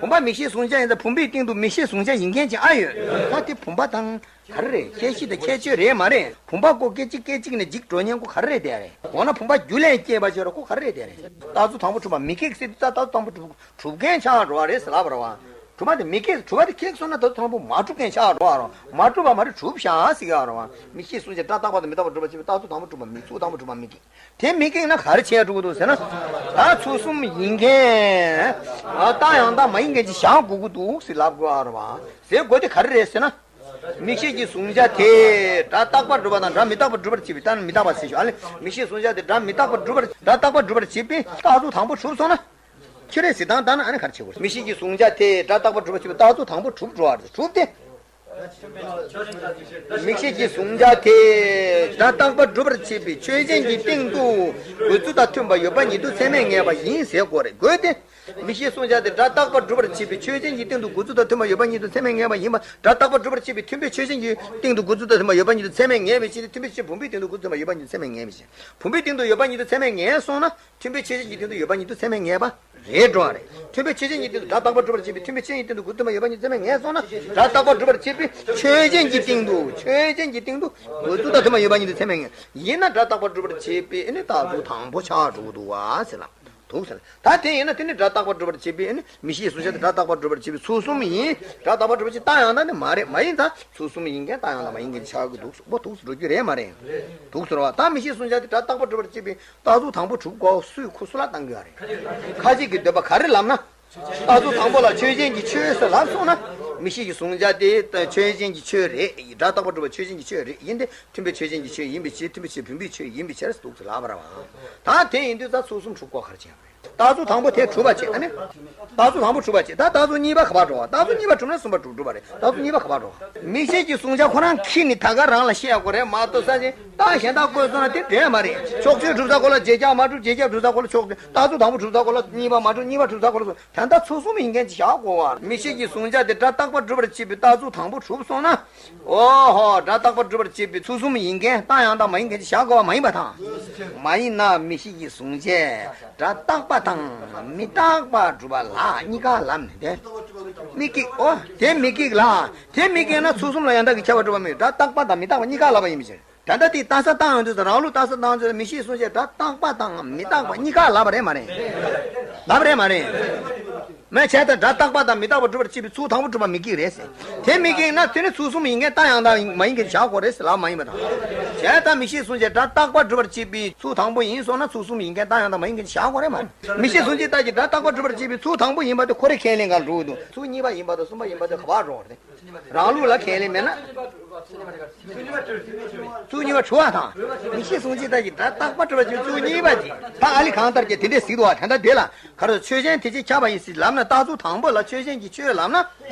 བུམ་པ་མིག་ཤེས་གཟུང་བྱ་ཡིན་ཙང་བུམ་པའི་སྟེང་དུ་མིག་ཤེས་གཟུང་བྱ་ཡིན་མཁན་ཅིག་ཨ་ཡོད། ད་དེ་བུམ་པ་དང་། ག་རེ་རེད། ཁྱད་གཞི་དང་ཁྱད་ཆོས་རེད་མ་རེད། བུམ་པ་ཀོ་སྐད་ཅིག་སྐད་ཅིག་ནས་འཇིག་འགྲོ་མཁན་ཀོ་ག་རེ་རེད་དེ་རེད། འོ་ན་བུམ་པ་རྒྱུ་ལས་སྐྱེས་པ་ཅིག་རེད། ཀོ་ག་རེ་རེད་དེ་རེད། རྟགས་ཚུལ་དང་པོ་གྲུབ་པ་མི་ཁེགས་ཟེར་དུས་ད་རྟགས་ཚུལ་དང་པོ་གྲུབ་གྲུབ་མཁན་ཆགས་འགྲོ་བ་རེད་ཟེར་ལབ་པ་རེད་བ། གྲུབ་པ་དེ་མི་ཁེགས། གྲུབ་པ་དེ་ཁེགས་སོང་ན་རྟགས་ཚུལ་དང་པོ་མ་གྲུབ་མཁན་ཆགས་འགྲོ་བ་རེད། མ་གྲུབ་པ་མ་རེད། གྲུབ་བཞག་ཟེར་གྱི་ཡོད་རེད་བ། མིག་ཤེས་གཟུང་བྱ་སྒྲ་རྟག་པ་དང་མི་རྟག་པར་སྒྲུབ་པར་བྱེད་པའི་རྟགས་ཚུལ་དང་པོ་གྲུབ་པ་མི། ཚུལ་དང་པོ་གྲུབ་པ་མི་ཁེགས། དེ་མི་ཁེགས་ན་ག་རེ་བྱས་འགྲོ་གི་འདུག་ཟེར་ན། ད་ཚུལ་གསུམ་ཡིན་མཁན། རྟགས་ཡང་དག་མ་ཡིན་མཁན་ཅིག་བཞག་དགོས་ཀྱི་འདུག་ཟེར་ལབ་དགོས་པ་རེད་བ། ཟེར་དགོས་དེ་ག་རེ་རེད་ཟེར་ན། མིག་ཤེས་ཀྱི་གཟུང་བྱ་དེ་སྒྲ་རྟག་པར་སྒྲུབ་པ་དང་སྒྲ་མི་རྟག་པར་སྒྲུབ་པར་བྱེད་པའི་ལྟར་མི་རྟག་པ་ཟེར་ཞུ། ཨ་ལེ། མིག་ཤེས་གཟུང་བྱ་དེ་སྒྲ་མི་རྟག་པར་སྒྲུབ་པར་སྒྲ་རྟག་པར་སྒྲུབ་པར་བྱེད་པའི་རྟགས་གཟུགས་དང་པོ་གྲུབ་སོང་ན། ཁྱོད་རེ་ཟེར་སྟངས་ལྟར་ན་ཨ་ནི་ག་རེ་བྱེད་དགོས། མིག་ཤེས་ཀྱི་གཟུང་བྱ་དེ་སྒྲ་རྟག་པར་སྒྲུབ་པར་བྱེད་པའི་རྟགས་གཟུགས་དང་པོ་གྲུབ་འགྲོ་བ་རེད། གྲུབ་སྟེ། མིག་ཤེས་ཀྱི་གཟུང་བྱ་དེ་སྒྲ་རྟག་པར་སྒྲུབ་པར་བྱེད་པའི་ཆོས་ཅན་གྱི་སྟེང་དུ་འགོད་ཚུལ་དང་མཐུན་པ་ཡོད་པ་ཉིད་དུ་ཚད་མས་ངེས་པ་ཡིན་ཟེར་དགོས་རེད། དགོས་ཏེ། མིག་ཤེས་གཟུང་བྱ་དེ་སྒྲ་རྟག་པར་སྒྲུབ་པར་བྱེད་པའི་ཆོས་ཅན་གྱི་སྟེང་དུ་འགོད་ཚུལ་དང་མཐུན་པ་ཡོད་པ་ཉིད་དུ་ཚད་མས་ངེས་པ་ཡིན་པ། སྒྲ་རྟག་པར་སྒྲུབ་པར་བྱེད་པའི་མཐུན་དཔེ་ཆོས་ཅན་གྱི་སྟེང་དུ་འགོད་ཚུལ་དང་མཐུན་པ་ཡོད་པ་ཉིད་དུ་ཚད་མས་ངེས་པའི་ཕྱིར་ཏེ། མཐུན་དཔེ་ཆོས་བུམ་པའི་སྟེང་དུ་འགོད་ཚུལ་མཐུན་པ་ཡོད་པ་ཉིད་དུ་ཚད་མས་ངེས་པའི་ཕྱིར། བུམ་པའི་སྟེང་དུ་ཡོད་པ་ཉིད་དུ་ཚད་མས་ངེས་སོང་ན། མཐུན་དཔེ་ཆོས་ཅན་གྱི་སྟེང་དུ་ཡོད་པ་ཉིད་དུ་ཚད་མས་ངེས་པ་རེད་འགྲོ་བ་རེད། མཐུན་དཔེ་ཆོས་ཅན་གྱི་སྟེང་དུ་སྒྲ་རྟག་པར་སྒྲུབ་པར་བྱེད་པའི་མཐུན་དཔེ་ཆོས་ཅན་གྱི་སྟེང་དུ་འགོད་ཚུལ་མཐུན་པ་ཡོད་པ་ཉིད་དུ་ཚད་མས་ངེས་སོང་ན། སྒྲ་རྟག་པར་སྒྲུབ་པར་བྱེད་པའི་ཆོས་ཅན་གྱི་སྟེང་དུ། ཆོས་ཅན་གྱི་སྟེང་དུ་འགོད་ཚུལ་དང་མཐུན་པ་ཡོད་པ་ཉིད་དུ་ཚད་མས་ངེས། ཡིན་ན་སྒྲ་རྟག་པར་སྒྲུབ་པར་བྱེད་པའི་ཨེ་ནི་རྟགས་གཟུགས་དང་པོ་ཆགས་འགྲོ་གི་འདུག་བ་ཟེར་ལ། འདུག་ཟེར། ད་དེ་ཡིན་ན་དེ་ནི་སྒྲ་རྟག་པར་སྒྲུབ་པར་བྱེད་པའི་ཨེ་ནི་མིག་ཤེས་གཟུང་བྱ་དེ་སྒྲ་རྟག་པར་སྒྲུབ་པར་བྱེད་པའི་ཚུལ་གསུམ་ཡིན། སྒྲ་རྟག་པར་སྒྲུབ་པར་བྱེད་པའི་རྟགས་ཡང་དག་ནི་མ་རེད། མ་ཡིན་ཙང་ཚུལ་གསུམ་ཡིན་མཁན་རྟགས་ཡང་དག་མ་ཡིན་མཁན་ཆགས་ཀྱི་འདུག་ཟེར། འོ་འདུག་ཟེར་འགྲོ་རྒྱུ་རེད་མ་རེད། འདུག་ཟེར་བ། ད་མིག་ཤེས་གཟུང་བྱ་དེ་སྒྲ་རྟག་པར་སྒྲུབ་པར་བྱེད་པའི་རྟགས་གཟུགས་དང་པོ་གྲུབ་དགོས་སུས་ཁོ་སུ་ལ་བཏང་གི་ཡོད་རེད། ཁ་ཅིག་གིས་འདོད་པ་ག་རེ་ལབ་ན། རྟགས་གཟུགས་དང་པོ་ལ་ཆོས་ཅན་གྱི་ཆོས་ཟེར་ལབ་སོང་ན། མིག་ཤེས་ཀྱི་གཟུང་བྱ་དེ་ཆོས་ཅན་གྱི་ཆོས་རེད། སྒྲ་རྟག་པར་སྒྲུབ་པ་ཆོས་ཅན་གྱི་ཆོས་རེད། ཡིན་ཏེ་མཐུན་དཔེ་ཆོས་ཅན་གྱི་ཆོས་ཡིན་པའི་ཕྱིར། མཐུན་དཔེ་ཆོས་བུམ་པའི་ཆོས་ཡིན་པའི་ཕྱིར་འདུག་ཟེར་ལབ་པ་རེད་བ། ད་དེ་ཡིན་དུས་ད་ཚུལ་གསུམ་གྲུབ་དགོས་ག་རེ་བྱས་པ་རེད། རྟགས་གཟུགས་དང་པོ་དེ་གྲུབ་པ་བྱས། ཨ་ནི། རྟགས་གཟུགས་དང་པོ་གྲུབ་པ་བྱས། ད་རྟགས་གཟུགས་གཉིས་པ་ག་པར་འགྲོ་བ། རྟགས་གཟུགས་གཉིས་པ་གྲུབ་ན་གསུམ་པ་གྲུབ་གྲུབ་པ་རེད། རྟགས་གཟུགས་གཉིས་པ་ག་པར་འགྲོ་བ། མིག་ཤེས་ཀྱི་གཟུང་བྱ་ཁོ་རང་ཁྱེར་ནས་ད་ག་རང་ལ་བཤད་དགོས་རེད་མ་གཏོགས་ས་ཞིག་རྟགས་གཞན་དག་བཀོད་སོང་ན་དེ་འགྲིག་མ་རེད། ཕྱོགས་ཆོས་གྲུབ་ས་ཁོ་ལ་རྗེས་ཁྱབ་མ་གྲུབ། རྗེས་ཁྱབ་གྲུབ་ས་ཁོ་ལ་ཕྱོགས་ཆོས། རྟགས་གཟུགས་དང་པོ་གྲུབ་ས་ཁོ་ལ་གཉིས་པ་མ་གྲུབ། གཉིས་པ་གྲུབ་ས་ཁོ་ལ་གསུམ། ད་ལྟ་ཚུལ་གསུམ་ཡིན་མཁན་ཅིག་བཞག་དགོས་བ། མིག་ཤེས་ཀྱི་གཟུང་བྱ་དེ་སྒྲ་རྟག་པར་སྒྲུབ་པར་བྱེད་པའི་རྟགས་གཟུགས་དང་པོ་གྲུབ་སོང་ན། འོ་ཧོ། སྒྲ་རྟག་པར་སྒྲུབ་པར་བྱེད་པའི་ཚུལ་གསུམ་ཡིན་མཁན་རྟགས་ཡང་དག་མ་ཡིན་མཁན་ཅིག་བཞག་དགོས་བ་མ་ཡིན་པ་དང་། མ་ཡིན་ན་མིག་ཤེས་ཀྱི་གཟུང་བྱས་སྒྲ་རྟག་པ་དང་མི་རྟག་པ་སྒྲུབ་པ་ལ་གཉིས་ཀ་ལབ་ནས་དེ། མི་སྐྱིད། འོ་དེ་མི་སྐྱིད་ལ། དེ་མི་སྐྱིད་ན་ཚུལ་གསུམ་ལ་ཡང་དག་གི་ཁྱབ་པ་སྒྲུབ་པ་མིན། སྒྲ་རྟག་པ་དང་མི་རྟག་པ་གཉིས་ཀ་ལབ་པ་ཡིན་པའི་ཕྱིར། ད་ལྟ་དེ་རྟགས་གསལ་བཏང་ཡོང་དུས་སུ་རང་ལུགས་རྟགས་གསལ་བཏང་ཡོང་དུས་སུ་མིག་ཤེས་གཟུང་བྱས་སྒྲ་རྟག་པ་དང་མི་རྟག་པ་གཉིས་ཀ་ལབ་པ་རེད་མ་རེད། ལབ་རེད་མ་རེད། མེད་བྱས་ད་སྒྲ་རྟག་པ་དང་མི་རྟག་པ་སྒྲུབ་པར་བྱེད་པའི་ཚུལ་དང་པོ་གྲུབ་པ་མི་སྐྱིད་རེད་ཟེར། དེ་མི་སྐྱིད་ན་དེ་ནི་ཚུལ་གསུམ་ཡིན་མཁན་རྟགས་ཡང་དག་མ་ཡིན་མཁན་བཞག་དགོས་རེད་ཟེར་ལབ་མ་ཡིན་པ་དང་། བྱས་ད་མིག་ཤེས་གཟུང་བྱས་སྒྲ་རྟག་པ་སྒྲུབ་པར་བྱེད་པའི་ཚུལ་དང་པོ་ཡིན་སོང་ན་ཚུལ་གསུམ་ཡིན་མཁན་རྟགས་ཡང་དག་མ་ཡིན་མཁན་བཞག་དགོས་རེད་མ་རེད། མིག་ཤེས་གཟུང་བྱས་རྟགས་ཀྱི་སྒྲ་རྟག་པ་སྒྲུབ་པར་བྱེད་པའི་ཚུལ་དང་པོ་ཡིན་པ་དེ་ཁོ་རེ་ཁས་ལེན་གང་འགྲོ་གི་འདུག་ཚུལ་གཉིས་པ་ཡིན་པ་དང་གསུམ་པ་ཡིན་པ་དེ་ག་པར་འགྲོ་བ་རེད། རང་ལུགས་ལ་ཁས་ལེན་མེད་ན། ཚུལ་གཉིས་པ་གྲུབ་པ་དང་། མིག་ཤེས་གཟུང་བྱས་རྟགས་ཀྱི་སྒྲ་རྟག་པ་སྒྲུབ་པར་བྱེད་པའི་ཚུལ་གཉིས་པ་དེ། ད་ཨ་ལི་གང་ལྟར་ཀྱང་དེ་འདྲས་ཟེར་འདུག་བ། ད་ལྟ་དེ་ལ་ག་རེ་ཆོས་ཅན་དེ་ཕྱིར་ཁྱབ་པ་ཡིན་ཟེར་ལབ་ན། རྟགས་གཟུགས་དང་པོ་ལ་ཆོས་ཅན་གྱི་ཆོས་ལབ་ན།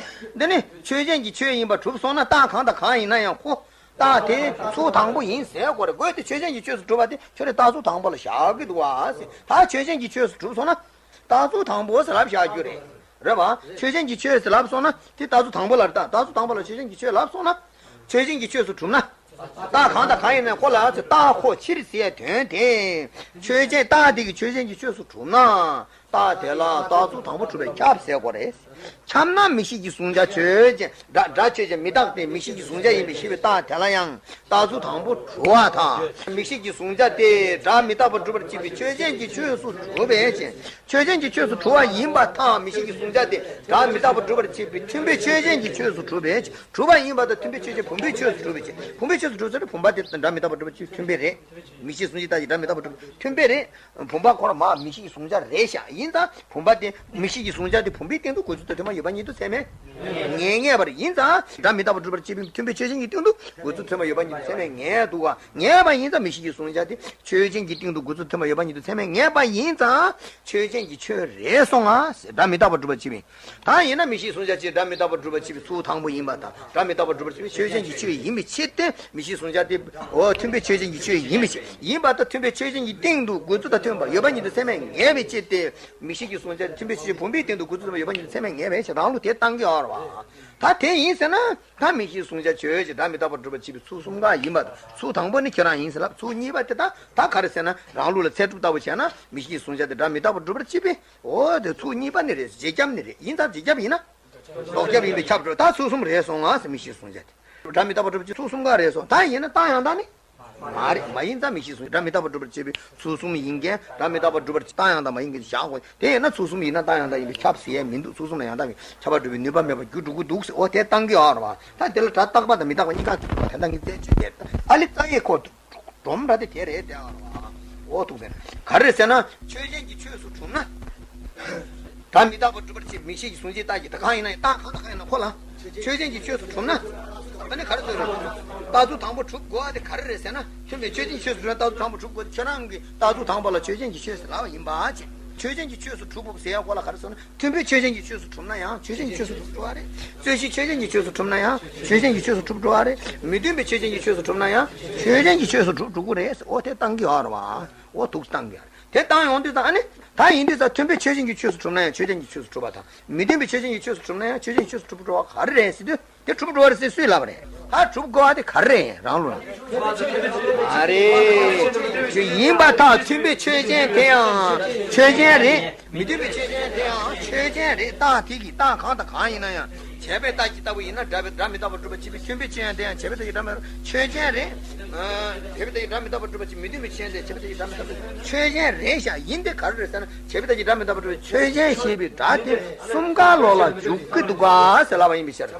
འདི་ནི་ཆོས་ཅན་གྱི་ཆོས་ཡིན་པ་གྲུབ་སོང་ན་རྟགས་གང་དང་གང་ཡིན་ན་ཡང་ཁོ། རྟགས་དེ་ཚུལ་དང་པོ་ཡིན་ཟེར་དགོས་རེད། དགོས་དེ་ཆོས་ཅན་གྱི་ཆོས་སུ་གྲུབ་པ་དེ་ཁྱོད་རེ་རྟགས་གཟུགས་དང་པོ་ལ་བཞག་གི་འདུག་བ་ཟེར། ད་ཆོས་ཅན་གྱི་ཆོས་སུ་གྲུབ་སོང་ན། རྟགས་གཟུགས་དང་པོ་ཟེར་ལབ་བཞག་རྒྱུ་རེད། རེད་བ། ཆོས་ཅན་གྱི་ཆོས་ཟེར་ལབ་སོང་ན་དེ་རྟགས་གཟུགས་དང་པོ་ལ་རེད། ད་རྟགས་གཟུགས་དང་པོ་ལ་ཆོས་ཅན་གྱི་ཆོས་ལབ་སོང་ན། ཆོས་ཅན་གྱི་ཆོས་སུ་གྲུབ་ན། རྟགས་གང་དང་གང་ཡིན་ན་ཁོ་ལ་ཚེ་རྟགས་ཁོ་ཕྱིར་ཟེར་དོན་དེ། ཆོས་ཅན་རྟགས་དེ་གི་ཆོས་ཅན་གྱི་ཆོས་སུ་གྲུབ་ན། རྟགས་དེ་ལ་རྟགས་གཟུགས་དང་པོ་གྲུབ་པས་ཁྱབ་ཟེར་དགོས་རེད། ཁྱབ་ན་མིག་ཤེས་ཀྱི་གཟུང་བྱ་ཆོས་ཅན། སྒྲ་སྒྲ་ཆོས་ཅན་མི་རྟག་སྟེ་མིག་ཤེས་ཀྱི་གཟུང་བྱ་ཡིན་པའི་ཤེས་པའི་རྟགས་དེ་ལ་ཡང་རྟགས་གཟུགས་དང་པོ་གྲུབ་པ་དང་། མིག་ཤེས་ཀྱི་གཟུང་བྱ་དེ་སྒྲ་མི་རྟག་པར་སྒྲུབ་པར་བྱེད་པའི་ཆོས་ཅན་གྱི་ཆོས་སུ་གྲུབ་པའི་ཕྱིར། ཆོས་ཅན་གྱི་ཆོས་སུ་གྲུབ་པ་ཡིན་པ་དང་། མིག་ཤེས་ཀྱི་གཟུང་བྱ་དེ་སྒྲ་མི་རྟག་པར་སྒྲུབ་པར་བྱེད་པའི་མཐུན་དཔེ་ཆོས་ཅན་གྱི་ཆོས་སུ་གྲུབ་པའི་ཕྱིར། གྲུབ་པ་ཡིན་པ་དང་མཐུན་དཔེ་ཆོས་ཅན་བུམ་པའི་ཆོས་སུ་གྲུབ་པའི་ཕྱིར། བུམ་པའི་ཆོས་སུ་གྲུབ་ཚེ་བུམ་པ་དེ་སྒྲ་མི་རྟག་པར་སྒྲུབ་པར་བྱེད་པའི་མཐུན་དཔེ་རེད། མིག་ཤེས་གཟུང་བྱ་རྟགས་ཀྱི་སྒྲ་མི་རྟག་པར་སྒྲུབ་པའི་མཐུན་དཔེ་རེད། བུམ་པ་ཁོ་རང་མ་མིག་ཤེས་ཀྱི་གཟུང་བྱ་རེད་ཤག་ཡིན་ཙང་བུམ་པ་དེ་མིག་ཤེས་ཀྱི་གཟུང་བྱ་དེ་བུམ་པའི་སྟེང་དུ་འགོད་ཚུལ་དང་མཐུན་པ་ཡོད་པ་ཉིད་དུ་ཚད་མས་ངེས་ངེས་པ་རེད། ཡིན་ཙང་སྒྲ་མི་རྟག་པར་སྒྲུབ་པར་བྱེད་པའི་མཐུན་དཔེ་ཆོས་ཅན་གྱི་སྟེང་དུ་འགོད་ཚུལ་མཐུན་པ་ཡོད་པ་ཉིད་དུ་ཚད་མས་ངེས་འདུག་ག་ངེས་པ་ཡིན་ཙང་མིག་ཤེས་ཀྱི་གཟུང་བྱ་དེ་ཆོས་ཅན་གྱི་སྟེང་དུ་འགོད་ཚུལ་མཐུན་པ་ཡོད་པ་ཉིད་དུ་ཚད་མས་ངེས་པ་ཡིན་ཙང་ཆོས་ཅན་གྱི་ཆོས་རེད་སོང་ང་ཟེར། སྒྲ་མི་རྟག་པར་སྒྲུབ་པར་བྱེད་པའི། ད་ཡིན་ན་མིག་ཤེས་གཟུང་བྱ་ཅིག་སྒྲ་མི་རྟག་པར་སྒྲུབ་པར་བྱེད་པའི་ཚུལ་དང་པོ་ཡིན་པ་དང་། སྒྲ་མི་རྟག་པར་སྒྲུབ་པར་བྱེད་པའི་ཆོས་ཅན་གྱི་ཆོས་ཡིན་པའི་ཕྱིར་ཏེ། མིག་ཤེས་གཟུང་བྱ་དེ་འོ་མཐུན་དཔེ་ཆོས་ཅན་གྱི་ཆོས་ཡིན་པའི་ཕྱིར། ཡིན་པ་དང་མཐུན་དཔེ་ཆོས་ཅན་གྱི་སྟེང་དུ་འགོད་ཚུལ་དང་མཐུན་པ་ཡོད་པ་ཉིད་དུ་ཚད་མས་ངེས་པའི་ཕྱིར་ཏེ། མིག་ཤེས་ཀྱི་གཟུང་བྱ་དེ་མཐུན་དཔེ་ཆོས་ཅན་བུམ་པའི་སྟེང་དུ་འགོད་ཚུལ་དང་མཐུན་པ་ཡོད་པ་ཉིད་དུ་ཚད་མས་ངེས་པའི་ཕྱིར། རང་ལུགས་དེ་བཏང་གི་ཡོད་རེད་བ། ད་དེ་ཡིན་ཟེར་ན། ད་མིག་ཤེས་གཟུང་བྱ་ཆོས་ཅན་སྒྲ་མི་རྟག་པར་སྒྲུབ་པར་བྱེད་པའི་ཚུལ་གསུམ་ཀ་ཡིན་པ་དང་། ཚུལ་དང་པོ་ནི་ཁྱེད་རང་ཡིན་ཟེར་ལབ། ཚུལ་གཉིས་པ་དེ་ད་ད་ག་རེ་ཟེར་ན། རང་ལུགས་ལ་ཚད་གྲུབ་ལྟ་བུ་བྱས་ན་མིག་ཤེས་གཟུང་བྱ་དེ་སྒྲ་མི་རྟག་པར་སྒྲུབ་པར་བྱེད་པའི། འོ་དེ་ཚུལ་གཉིས་པ་ནི་རེད། རྗེས་ཁྱབ་ནི་རེད། ཡིན་ཙང་རྗེས་ཁྱབ་ཡིན་ན། ལྡོག་ཁྱབ་ཡིན་པས་ཁྱབ་འགྲོ། ད་ཚུལ་གསུམ་རེད་སོང་ང་ཟེར། མིག་ཤེས་གཟུང་བྱ་དེ་སྒྲ་མི་རྟག་པར་སྒྲུབ་པར་བྱེད་པའི་ཚུལ་གསུམ་ཀ་རེད་སོང་། ད་ཡིན་ན་རྟགས་ཡང་དག་ནི་མ་རེད། མ་ཡིན་ཙང་མིག་ཤེས་གཟུང་སྒྲ་མི་རྟག་པར་སྒྲུབ་པར་བྱེད་པའི་ཚུལ་གསུམ་ཡིན་མཁན། སྒྲ་མི་རྟག་པར་སྒྲུབ་པར་རྟགས་ཡང་དག་མ་ཡིན་མཁན་བཞག་དགོས། དེ་ཡིན་ན་ཚུལ་གསུམ་ཡིན་ན་རྟགས་ཡང་དག་ཡིན་པས་ཁྱབ་ཟེར་ཡས་མི་འདུག་ཚུལ་གསུམ་ལ་ཡང་དག་པའི་ཁྱབ་པ་སྒྲུབ་པའི་ནུས་པ་མེད་པར་འགྱུར་འགྲོ་གི་འདུག་ཟེར། འོ་དེ་བཏང་གི་ཡོད་རེད་བ། ད་དེ་ལ་སྒྲ་རྟག་པ་དང་མི་རྟག་པ་གཉིས་ཀ་གཅིག་པ་དེ་འདྲ་གཉིས་བཙལ་བཅོས་བྱས། ཨ་ལི་རྩ་ཡས་ཁོ་སྒྲོམ་འདྲ་དེ་དེ་རེད་དེ་ཨ་ར། འོ་ཐུག་ཟེར་ན་ག་རེ་ཟེར་ན། ཆོས་ཅན་གྱི་ཆོས་སུ་གྲུབ་ན། སྒྲ་མི་རྟག་པར་སྒྲུབ་པར་བྱེད་མིག་ཤེས་ཀྱི་གཟུང་བྱའི་རྟགས་ཀྱིས་ད་གང་ཡིན་ན་ཡང་རྟགས་གང་དང་གང་ཡིན་ན་ཁོ་ལ། ཆོས་ཅན་གྱི་ཆོས་སུ་གྲུབ་ན། ཨ་ནི་ག་རེ་ཟེར་རེད། རྟགས་ཚུལ་དང་པོ་གྲུབ་དགོས་པ་དེ་ག་རེ་རེད་ཟེར་ན། མཐུན་དཔེ་ཆོས་ཅན་གྱི་ཆོས་སུ་གྲུབ་ན་རྟགས་ཚུལ་དང་པོ་གྲུབ་དགོས་ཏེ། ཁྱོད་རང་གིས་རྟགས་ཚུལ་དང་པོ་ལ་ཆོས་ཅན་གྱི་ཆོས་ཟེར་ལབ་པ་ཡིན་པ་བྱས། ཆོས་ཅན་གྱི་ཆོས་སུ་གྲུབ་དགོས་ཟེར་ཡ་སྐོར་ལ་ག་རེ་ཟེར་ན། མཐུན་དཔེ་ཆོས་ཅན་གྱི་ཆོས་སུ་གྲུབ་ན་ཡང་ཆོས་ཅན་གྱི་ཆོས་སུ་གྲུབ་འགྲོ་བ་རེད། རྩོད་གཞི་ཆོས་ཅན་གྱི་ཆོས་སུ་གྲུབ་ན་ཡང་ཆོས་ཅན་གྱི་ཆོས་སུ་གྲུབ་འགྲོ་བ་རེད། མི་མཐུན་དཔེ་ཆོས་ཅན་གྱི་ཆོས་སུ་གྲུབ་ན་ཡང་ཆོས་ཅན་གྱི་ཆོས་སུ་གྲུབ་འགྲོ་གི་རེད། འོ་དེ་བཏང་གི་ཡོད་རེད་བ། འོ་ཐུགས་བཏང་གི་ཡོད་རེད། དེ་བཏང་ཡོང་དུས་ཙང་ཨ་ནི། ད་ཡིན་དུས་ཙང་མཐུན་དཔེ་ཆོས་ཅན་གྱི་ཆོས་སུ་གྲུབ་ན་ཡང་ཆོས་ཅན་གྱི་ཆོས་སུ་གྲུབ་པ་དང་། མི་མཐུན་དཔེ་ཆོས་ཅན་གྱི་ཆོས་སུ་གྲུབ་ན་ཡང་ཆོས་ཅན་གྱི་ཆོས་སུ་གྲུབ་འགྲོ་བ་ག་རེ་རེད་ཟེར་དུས། དེ་གྲུབ་འགྲོ་བ་རེད་ཟེར་སུས་ལབ་པ་རེད། ད་གྲུབ་དགོས་པ་དེ་ག་རེ་རེད་རང་ལུགས་ལ། ཨ་རེད། ཡིན་པར་ཐལ། མཐུན་དཔེ་ཆོས་ཅན་དེ་ཡང་ཆོས་ཅན་རེད། མི་མཐུན་དཔེ་ཆོས་ཅན་དེ་ཡང་ཆོས་ཅན་རེད། རྟགས་དེ་གི་རྟགས་གང་དང་གང་ཡིན་ན་ཡང་། བྱས་པའི་རྟགས་ཀྱིས་རྟག་པ་ཡིན་ན་སྒྲ་སྒྲ་མི་རྟག་པར་སྒྲུབ་པར་བྱེད་པའི་མཐུན་དཔེ་ཆོས་ཅན་དེ་ཡང་བྱས་པའི་རྟགས་ཀྱིས་སྒྲ་མི་ཆོས་ཅན་རེད། བྱས་པའི་རྟགས་ཀྱིས་སྒྲ་མི་རྟག་པར་སྒྲུབ་པར་བྱེད་མི་མཐུན་དཔེ་ཆོས་ཅན་དེ་བྱས་པའི་རྟགས་ཀྱིས་སྒྲ་མི་རྟག་པར་སྒྲུབ་པར་བྱེད་མི་མཐུན་དཔེ་ཆོས་ཅན་རེད་ཤག་ཡིན་ཏེ་ག་རེ་རེད་ཟེར་ན། བྱས་པའི་རྟགས་ཀྱིས་སྒྲ་མི་རྟག་པར་སྒྲུབ་པར་ཆོས་ཅན་ཞེས་པའི་སྒྲ་དེ་གསུམ་ཀ་ལོགས་ལ་འཇུག་གི་འདུག་ག་ཟེར་ལབ་པ་ཡིན་པའི་ཕྱིར།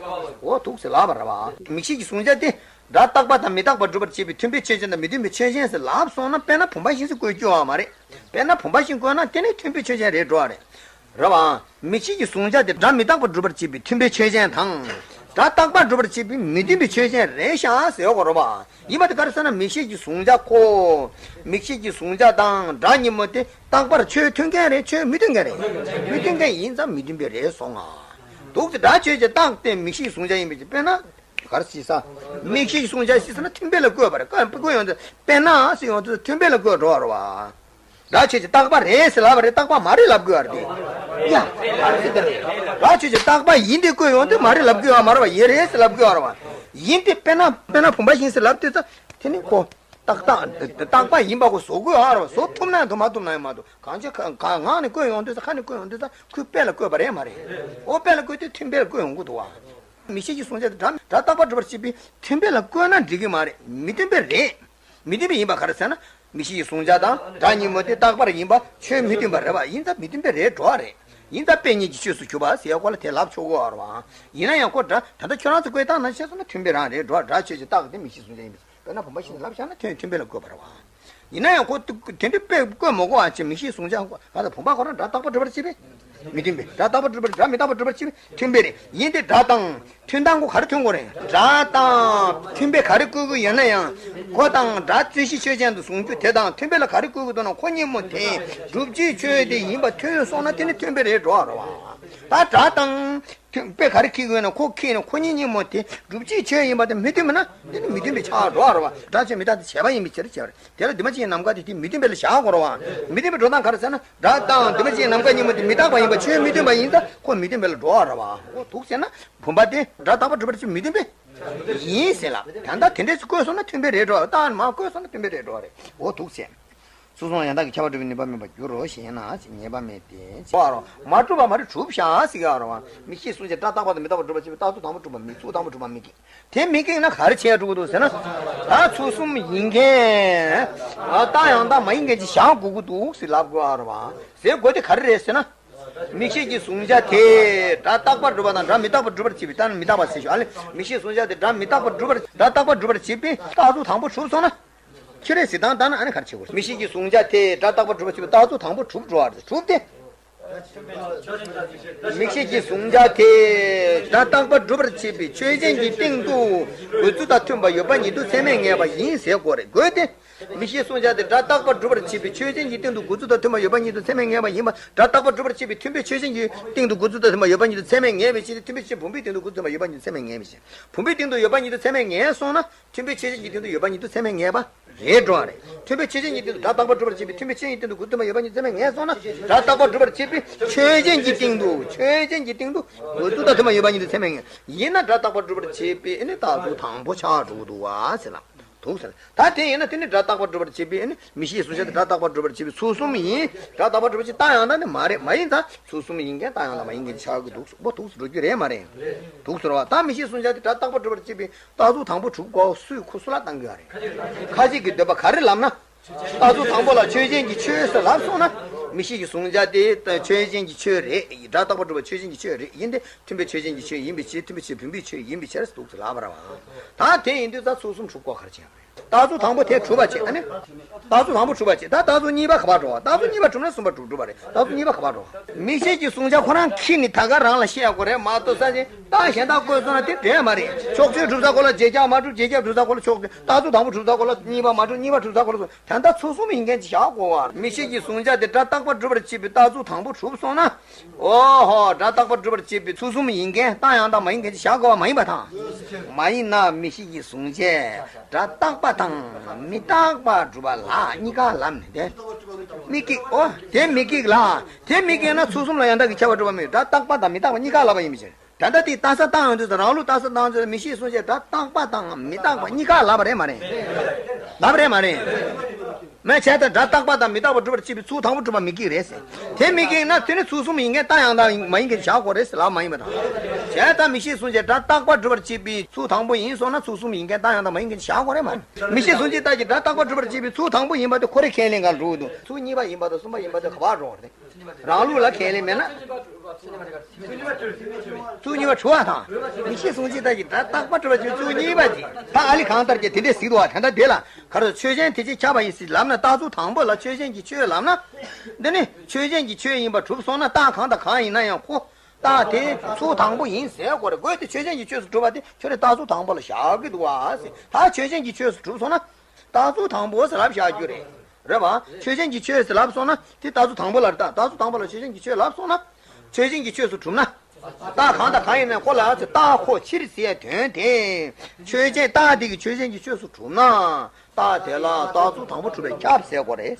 འོ་ཐུགས་ཟེར་ལབ་པ་རེད་བ། མིག་ཤེས་ཀྱི་གཟུང་བྱ་དེ། སྒྲ་རྟག་པ་དང་མི་རྟག་པར་སྒྲུབ་པར་བྱེད་པའི་མཐུན་དཔེ་ཆོས་ཅན་དང་མི་མཐུན་དཔེ་ཆོས་ཅན་ཟེར་ལབ་སོང་ན། དཔེར་ན་བུམ་པ་བཞིན་ཟེར་བཀོད་རྒྱུ་ཡོད་མ་རེད། དཔེར་ན་བུམ་པ་བཞིན་བཀོད་ན་དེ་ནི་མཐུན་དཔེ་ཆོས་ཅན་རེད་འགྲོ་བ་རེད། རེད་བ། མིག་ཤེས་ཀྱི་གཟུང་བྱ་དེ་སྒྲ་མི་རྟག་པར་སྒྲུབ་པར་བྱེད་པའི་མཐུན་དཔེ་ཆོས་ཅན་དང་། སྒྲ་རྟག་པར་སྒྲུབ་པར་བྱེད་པའི་མི་མཐུན་དཔེ་ཆོས་ཅན་རེད་ཤག་ཟེར་དགོས་རེད་བ། ཡིན་པ་དེ་ག་རེ་ཟེར་ན། མིག་ཤེས་ཀྱི་གཟུང་བྱ་ཁོ། མིག་ཤེས་ཀྱི་གཟུང་བྱ་དང་སྒྲ་གཉིས་པོ་དེ་རྟག་པར་ཆོས་མཐུན་མཁན་རེད། ཆོས་མི་མཐུན་མཁན་རེད། མི་མཐུན་མཁན་ཡིན་ཙང་མི་མཐུན་དཔེ་རེད་སོང་ང་། འདུག་སྟེ་སྒྲ་ཆོས་ཅན་རྟག་སྟེ་མིག་ཤེས་ཀྱི་གཟུང་བྱ་ཡིན་པའི་ཕྱིར། དཔེར་ན། ག་རེ་ཞིག་ས། མིག་ཤེས་ཀྱི་གཟུང་བྱ་ཞིག་ཟེར་ན་མཐུན་དཔེ་ལ་བཀོད་པ་རེད། བཀོད་བཀོད་ཡོང་དུས་དཔེར་ན་ཟེར་ཡོང་དུས་མཐུན་དཔེ་ལ་བཀོད་འགྲོ་བ་རེད་བ། སྒྲ་ཆོས་ཅན་རྟག་པ་རེད་ཟེར་ལབ་པ་རེད། རྟག་པ་མ་རེད་ལབ་དགོས་པ་རེད་དེ། ཡ། ག་རེ་ཟེར་དེ་རེད། སྒྲ་ཆོས་ཅན་རྟག་པ་ཡིན་དེ་བཀོད་ཡོང་དུས་མ་རེད་ལབ་དགོས་པ་མ་རེད་བ། ཡིན་རེད་ཟེར་ལབ་དགོས་པ་རེད་བ། ཡིན་དེ་དཔེར་ན་དཔེར་ན་བུམ་པ་བཞིན་ཟེར་ལབ་དུས་ཙང་དེ་ནི་ཁོ། རྟག་རྟག་རྟག་པ་ཡིན་པ་ཁོ་བཟོ་དགོས་པ་རེད་བ། བཟོ་ཐུབ་ན་ཡང་འདུག་མ་ཐུབ་ན་ཡང་མ་འདུག་གང་ཅི་གང་ངག་ནས་བཀོད་ཡོང་དུས་ཙང་ཁ་ནས་བཀོད་ཡོང་དུས་ཙང་ཁོས་དཔེ་ལ་བཀོད་པ་རེད་མ་རེད། འོ་དཔེ་ལ་བཀོད་དུས་མཐུན་དཔེ་ལ་བཀོད་ཡོང་གི་འདུག་བ། མིག་ཤེས་ཀྱི་གཟུང་བྱ་དེ་སྒྲ་སྒྲ་རྟག་པར་སྒྲུབ་པར་བྱེད་པའི་མཐུན་དཔེ་ལ་བཀོད་ན་འགྲིག་གི་མ་རེད། མི་མཐུན་དཔེ་རེད། མི་མཐུན་དཔེ་ཡིན་པ་ག་རེ་ཟེར་ན། མིག་ཤེས་ཀྱི་གཟུང་བྱ་དང་སྒྲ་གཉིས་པོ་དེ་རྟག་པར་ཡིན་པ་ཆོས་མི་མཐུན་པ་རེད་བ། ཡིན་ཙང་མི་མཐུན་དཔེ་རེད་འགྲོ་བ་རེད། ཡིན་ཙང་དཔེ་ཉིད་ཀྱི་ཆོས་སུ་གྱུར་པ་ཟེར་ཡ་སྐོར་ལ་དེ་ལབ་ཆོག་གི་ཡོད་རེད་བ། ཡིན་ན་ཡང་ཁོ་སྒྲ་ད་ལྟ་ཁྱོད་རང་ཚོ་བཀོད་སྟངས་ནང་བཤད་སོང་ན་མཐུན་དཔེ་རང་རེད་འགྲོ་བ། སྒྲ་ཆོས་ཅན་རྟག་སྟེ་མིག་ཤེས་གཟུང་བྱ་ཡིན་པས། དཔེར་ན་བུམ་པ་བཞིན་ལབ་བཞག་ན་མཐུན་མཐུན་དཔེ་ལ་བཀོད་པ་རེད་བ། ཡིན་ན་ཡང་ཁོ་དེ་དེ་འདྲའི་དཔེ་བཀོད་མ་དགོས་པ་བྱས། མིག་ཤེས་གཟུང་བྱ་ཁོ་ག་ད་བུམ་པ་ཁོ་རང་སྒྲ་རྟག་པར་སྒྲུབ་པར་བྱེད་པས་མི་མཐུན་དཔེ། སྒྲ་རྟག་པར་སྒྲུབ་པར་སྒྲ་མི་རྟག་པར་སྒྲུབ་པར་བྱེད་པས་མཐུན་དཔེ་རེད། ཡིན་ཏེ་སྒྲ་དང་མཐུན་སྟངས་ཁོ་ག་རེ་མཐུན་དགོས་རེད། སྒྲ་དང་མཐུན་དཔེ་ག་རེ་བཀོད་ཀྱི་ཡོད་ན་ཡང་ཁོ་དང་སྒྲ་རྩོད་གཞི་ཆོས་ཅན་དུ་བཟུང་རྒྱུ་དེ་དང་མཐུན་དཔེ་ལ་ག་རེ་བཀོད་ཀྱི་འདུག་ན་ཁོ་གཉིས་མོ་དེ་སྒྲུབ་བྱེད་ཆོས་དེ་ཡིན་པ་མཐུན་སོང་ན་དེ་ནི་མཐུན་དཔེ་རེད་འགྲོ་བ་རེད་བ། ད་སྒྲ་དང་། མཐུན་དཔེ་ག་རེ་འཁྱེར་དགོས་ན་ཁོ་འཁྱེར་ན་ཁོ་གཉིས་གཉིས་མོ་དེ་སྒྲུབ་བྱེད་ཆོས་ཡིན་པ་དེ་མི་མཐུན་པ་ན་དེ་ནི་མི་མཐུན་པའི་ཆ་འགྲོ་བ་རེད་བ། སྒྲ་ཆོས་མི་རྟག་སྟེ་བྱས་པ་ཡིན་པའི་ཕྱིར་བྱས་པ་རེད། དེ་ལ་འདུས་མ་བྱས་ཀྱི་ནམ་མཁའ་དེ་དེ་མི་མཐུན་པའི་ལ་བཞག་དགོས་རེད་བ། མི་མཐུན་པའི་འགྲོ་སྟངས་ག་རེ་ཟེར་ན། སྒྲ་དང་འདུས་མ་བྱས་ཀྱི་ནམ་མཁའ་གཉིས་མོ་དེ་མི་རྟག་པ་ཡིན་པ་ཆོས་མི་མཐུན་པ་ཡིན་ཙང་ཁོ་མི་མཐུན་པའི་ལ་འགྲོ་བ་རེད་བ། འོ་འདུག་ཟེར་ན་བུམ་པ་དེ་སྒྲ་རྟག་པར་སྒྲུབ་པར་བྱེད་མི་མཐུན་པའི་ཡིན་ཟེར་ལ། ད་ལྟ་དེ་འདྲས་སུ་བཀོད་སོང་ན་མཐུན་དཔེ་རེད་འགྲོ། རྟགས་མ་བཀོད་སོང་ན་མཐུན་དཔེ་རེད་འགྲོ་བ་རེད། འོ་འདུག་ཟེར། ཚུལ་གསུམ་ཡང་དག་གི་ཁྱབ་པ་སྒྲུབ་པའི་ནུས་པ་མེད་པར་འགྱུར་རོ་ཞེ་ན། ཉེས་པ་མེད་དེ། བ་རོ། མ་གྲུབ་པ་མ་རེད་གྲུབ་བཞག་ཟེར་གྱི་ཡོད་རེད་བ། མིག་ཤེས་གཟུང་བྱ་སྒྲ་རྟག་པ་དང་མི་རྟག་པར་སྒྲུབ་པར་བྱེད་པའི་རྟགས་ཚུལ་དང་པོ་གྲུབ་པ་མིན། ཚུལ་དང་པོ་གྲུབ་པ་མི་དགོས། དེ་མི་དགོས་ན་ག་རེ་བྱས་གྲུབ་ཀྱི་འདུག་ཟེར་ན། ད་ཚུལ་གསུམ་ཡིན་མཁན། རྟགས་ཡང་དག་མ་ཡིན་མཁན་ཅིག་བཞག་དགོས་ཀྱི་འདུག་ཟེར་ལབ་དགོས་ཡོད་རེད་བ། ཟེར་དགོས་དེ་ག་རེ་རེད་ཟེར་ན། མིག་ཤེས་ཀྱི་གཟུང་བྱ་དེ་སྒྲ་རྟག་པར་སྒྲུབ་པ་དང་སྒྲ་མི་རྟག་པར་སྒྲུབ་པར་བྱེད་པའི། ད་ནི་མི་རྟག་པ་ཟེར་ཞུ་ཨ་ལེ། མིག་ཤེས་གཟུང་བྱ་དེ་སྒྲ་མི་རྟག་པར་སྒྲུབ་པར་སྒྲ་རྟག་པར་སྒྲུབ་པར་བྱེད་པའི་རྟགས་ཚུལ་དང་པོ་གྲུབ་སོང་ན། ཁྱེད་རས་གཟིགས་སྟངས་ལྟར་ན་ཨ་ནི་ག་རེ་བྱེད་དགོས། མིག་ཤེས་ཀྱི་གཟུང་བྱ་དེ་སྒྲ་རྟག་པར་སྒྲུབ་པར་བྱེད་པའི་རྟགས་ཚུལ་དང་པོ་གྲུབ་འགྲོ་བ་རེད། གྲུབ་སྟེ། མིག་ཤེས་ཀྱི་གཟུང་བྱ་དེ་སྒྲ་རྟག་པར་སྒྲུབ་པར་བྱེད་པའི་ཆོས་ཅན་གྱི་སྟེང་དུ་འགོད་ཚུལ་དང་མཐུན་པ་ཡོད་པ་ཉིད་དུ་ཚད་མས་ངེས་པ་ཡིན་ཟེར་དགོས་རེད། དགོས་ཏེ། མིག་ཤེས་གཟུང་བྱ་དེ་སྒྲ་རྟག་པར་སྒྲུབ་པར་བྱེད་པའི་ཆོས་ཅན་གྱི་སྟེང་དུ་འགོད་ཚུལ་དང་མཐུན་པ་ཡོད་པ་ཉིད་དུ་ཚད་མས་ངེས་པ་ཡིན་པ། སྒྲ་རྟག་པར་སྒྲུབ་པར་བྱེད་པའི་མཐུན་དཔེ་ཆོས་ཅན་གྱི་སྟེང་དུ་འགོད་ཚུལ་དང་མཐུན་པ་ཡོད་པ་ཉིད་དུ་ཚད་མས་ངེས་པའི་ཕྱིར་ཏེ། མཐུན་དཔེ་ཆོས་བུམ་པའི་སྟེང་དུ་འགོད་ཚུལ་དང་མཐུན་པ་ཡོད་པ་ཉིད་དུ་ཚད་མས་ངེས་པའི་ཕྱིར། བུམ་པའི་སྟེང་དུ་ཡོད་པ་ཉིད་དུ་ཚད་མས་ངེས་སོང་ན། མཐུན་དཔེ་ཆོས་ཅན་གྱི་སྟེང་དུ་ཡོད་པ་ཉིད་དུ་ཚད་མས་ངེས་པ་རེད་འགྲོ་བ་རེད། མཐུན་དཔེ་ཆོས་ཅན་གྱི་སྟེང་དུ་སྒྲ་རྟག་པར་སྒྲུབ་པར་བྱེད་པའི་མཐུན་དཔེ་ཆོས་ཅན་གྱི་སྟེང་དུ་འགོད་ཚུལ་དང་མཐུན་པ་ཡོད་པ་ཉིད་དུ་ཚད་མས་ངེས་སོང་ན། སྒྲ་རྟག་པར་སྒྲུབ་པར་བྱེད་པའི་ཆོས་ཅན་གྱི་སྟེང་དུ་ཆོས་ཅན་གྱི་སྟེང་དུ་འགོད་ཚུལ་དང་མཐུན་པ་ཡོད་པ་ཉིད་དུ་ཚད་མས་ངེས། ཡིན་ན་སྒྲ་རྟག་པར་སྒྲུབ་པར་བྱེད་པའི་ཨེ་ནི་རྟགས་ཚུལ་དང་པོ་ཆགས་འགྲོ་གི་འདུག་བ་ཟེར་ལ། འདུག་ཟེར། ད་དེ་ཡིན་ན་དེ་ནི་སྒྲ་རྟག་པར་སྒྲུབ་པར་བྱེད་པའི་ཨེ་ནི་མིག་ཤེས་གཟུང་བྱ་དེ་སྒྲ་རྟག་པར་སྒྲུབ་པར་བྱེད་པའི་ཚུལ་གསུམ་ཡིན། སྒྲ་རྟག་པར་སྒྲུབ་པར་བྱེད་རྟགས་ཡང་དག་ནི་མ་རེད། མ་ཡིན་ཙང་ཚུལ་གསུམ་ཡིན་མཁན་རྟགས་ཡང་དག་མ་ཡིན་མཁན་ཆགས་ཀྱི་འདུག་འོ་འདུག་འགྲོ་རྒྱུ་རེད་མ་རེད། འདུག་ཟེར་བ། ད་མིག་ཤེས་གཟུང་བྱ་དེ་སྒྲ་རྟག་པར་སྒྲུབ་པར་བྱེད་པའི་རྟགས་ཚུལ་དང་པོ་གྲུབ་དགོས་སུས་ཁོ་སུ་ལ་བཏང་གི་ཡོད་རེད། ཁ་ཅིག་གིས་འདོད་པ་ག་རེ་ལབ་ན། རྟགས་ཚུལ་དང་པོ་ལ་ཆོས་ཅན་གྱི་ཆོས་ཟེར་ལབ་སོང་ན། མིག་ཤེས་ཀྱི་གཟུང་བྱ་དེ་ཆོས་ཅན་གྱི་ཆོས་རེད། སྒྲ་རྟག་པར་སྒྲུབ་པ་ཆོས་ཅན་གྱི་ཆོས་རེད། ཡིན་ཏེ་མཐུན་དཔེ་ཆོས་ཅན་གྱི་ཆོས་ཡིན་པའི་ཕྱིར། མཐུན་དཔེ་ཆོས་བུམ་པའི་ཆོས་ཡིན་པའི་ཕྱིར་འདུག་ཟེར་ལབ་པ་རེད་བ། ད་དེ་ཡིན་དུས་ད་ཚུལ་གསུམ་གྲུབ་དགོས་ག་རེ་བྱས་པ་རེད། རྟགས་ཚུལ་དང་པོ་དེ་གྲུབ་པ་བྱེད། ཨ་ནི། རྟགས་ཚུལ་དང་པོ་གྲུབ་པ་བྱེད། ད་རྟགས་ཚུལ་གཉིས་པ་ག་པར་འགྲོ་བ། རྟགས་ཚུལ་གཉིས་པ་གྲུབ་ན་གསུམ་པ་གྲུབ་གྲུབ་པ་རེད། རྟགས་ཚུལ་གཉིས་པ་ག་པར་འགྲོ་བ། མིག་ཤེས་ཀྱི་གཟུང་བྱ་ཁོ་རང་ཁྱེར་ནས་ད་ག་རང་ལ་བཤད་དགོས་རེད་མ་གཏོགས་ས་ཞིག་རྟགས་གཞན་དག་བཀོད་སོང་ན་དེ་འགྲིག་མ་རེད། ཕྱོགས་ཆོས་གྲུབ་ས་ཁོ་ལ་རྗེས་ཁྱབ་མ་གྲུབ། རྗེས་ཁྱབ་གྲུབ་ས་ཁོ་ལ་ཕྱོགས་ཆོས། རྟགས་ཚུལ་དང་པོ་གྲུབ་ས་ཁོ་ལ་གཉིས་པ་མ་གྲུབ། གཉིས་པ་གྲུབ་ས་ཁོ་ལ་གསུམ། ད་ལྟ་ཚུལ་གསུམ་ཡིན་མཁན་ཅིག་བཞག་དགོས་བ། མིག་ཤེས་ཀྱི་གཟུང་བྱ་དེ་སྒྲ་རྟག་པར་སྒྲུབ་པར་བྱེད་པའི་རྟགས་ཚུལ་དང་པོ་གྲུབ་སོང་ན། ཨོ་ཧོ། སྒྲ་རྟག་པར་སྒྲུབ་པར་བྱེད་པའི་ཚུལ་གསུམ་ཡིན་མཁན་རྟགས་ཡང་དག་མ་ཡིན་མཁན་ཅིག་བཞག་དགོས་བ་མ་ཡིན་པ་དང་། མ་ཡིན་ན་མིག་ཤེས་ཀྱི་གཟུང་བྱས་སྒྲ་རྟག་པ་དང་མི་རྟག་པ་སྒྲུབ་པ་ལ་གཉིས་ཀ་ལབ་ནས་དེ། མི་སྐྱིད། ཨོ། དེ་མི་སྐྱིད་ལ། དེ་མི་སྐྱིད་ན་ཚུལ་གསུམ་ལ་ཡང་དག་གི་ཁྱབ་པ་སྒྲུབ་པ་མིན། སྒྲ་རྟག་པ་དང་མི་རྟག་པ་གཉིས་ཀ་ལབ་པ་ཡིན་པའི་ཕྱིར། ད་ལྟ་དེ་རྟགས་གསལ་བཏང་ཡོང་དུས་སུ་རང་ལུགས་རྟགས་གསལ་བཏང་ཡོང་དུས་སུ་མིག་ཤེས་གཟུང་བྱས་སྒྲ་རྟག་པ་དང་མི་རྟག་པ་གཉིས་ཀ་ལབ་པ་རེད་མ་རེད། ལབ་པ་རེད་མ་རེད། མེད་བྱས་ད་སྒྲ་རྟག་པ་དང་མི་རྟག་པ་སྒྲུབ་པར་བྱེད་པའི་ཚུལ་དང་པོ་སྒྲུབ་པ་མི་སྐྱིད་རེད་ཟེར། དེ་མི་སྐྱིད་ན་དེ་ནི་ཚུལ་གསུམ་ཡིན་མཁན་རྟགས་ཡང་དག་མ་ཡིན་མཁན་བཞག་དགོས་རེད་ཟེར་ལབ་མ་ཡིན་པ་དང་། བྱས་ད་མིག་ཤེས་གཟུང་བྱས་སྒྲ་རྟག་པ་སྒྲུབ་པར་བྱེད་པའི་ཚུལ་དང་པོ་ཡིན་སོང་ན་ཚུལ་གསུམ་ཡིན་མཁན་རྟགས་ཡང་དག་མ་ཡིན་མཁན་བཞག་དགོས་རེད་མ་རེད། མིག་ཤེས་གཟུང་བྱས་ད་ཀྱི་སྒྲ་རྟག་པ་སྒྲུབ་པར་བྱེད་པའི་ཚུལ་དང་པོ་ཡིན་པ་དེ་ཁོ་རེ་ཁས་ལེན་ག་འགྲོ་གི་འདུག་ཚུལ་གཉིས་པ་ཡིན་པ་དང་གསུམ་པ་ཡིན་པ་དེ་ག་པར་འགྲོ་བ་རེད། རང་ལུགས་ལ་ཁས་ལེན་མེད་ན། ཚུལ་གཉིས་པ་གྲུབ་པ་དང་། མིག་ཤེས་གཟུང་བྱས་ད་ཀྱི་སྒྲ་རྟག་པ་སྒྲུབ་པར་བྱེད་པའི་ཚུལ་གཉིས་པ་དེ། ད་ཨ་ལི་གང་ལྟར་གྱི་དེ་འདྲས་ཟེར་འདུག་བ། ད་ལྟ་དེ་ལ་ག་རེ་ཆོས་ཅན་དེ་ཅིག་ཁྱབ་པ་ཡིན་ཟེར་ལབ་ན་རྟགས་ཚུལ་དང་པོ་ལ་ཆོས་ཅན་གྱི་ཆོས་ལབ་ན། འདི་ནི་ཆོས་ཅན་གྱི་ཆོས་ཡིན་པ་གྲུབ་སོང་ན་རྟགས་གང་དང་གང་ཡིན་ན་ཡང་ཁོ། རྟགས་དེ་ཚུལ་དང་པོ་ཡིན་ཟེར་དགོས་རེད། དགོས་དེ་ཆོས་ཅན་གྱི་ཆོས་སུ་གྲུབ་པ་དེ་ཁྱོད་རེ་རྟགས་ཚུལ་དང་པོ་ལ་བཞག་གི་འདུག་བ་ཟེར། ད་ཆོས་ཅན་གྱི་ཆོས་སུ་གྲུབ་སོང་ན། རྟགས་ཚུལ་དང་པོ་ཟེར་ལབ་བཞག་རྒྱུ་རེད། རེད་བ། ཆོས་ཅན་གྱི་ཆོས་ཟེར་ལབ་སོང་ན་དེ་རྟགས་ཚུལ་དང་པོ་ལ་རེད། ད་རྟགས་ཚུལ་དང་པོ་ལ་ཆོས་ཅན་གྱི་ཆོས་ལབ་སོང་ན། ཆོས་ཅན་གྱི་ཆོས་སུ་གྲུབ་ན། རྟགས་གང་དང་གང་ཡིན་ན་ཁོ་ལ་ཚེ་རྟགས་ཁོ་ཕྱིར་ཟེར་དོན་དེ། ཆོས་ཅན་རྟགས་དེ་གི་ཆོས་ཅན་གྱི་ཆོས་སུ་གྲུབ་ན། རྟགས་དེ་ལ་རྟགས་ཚུལ་དང་པོ་གྲུབ་པས་ཁྱབ་ཟེར་དགོས་རེད།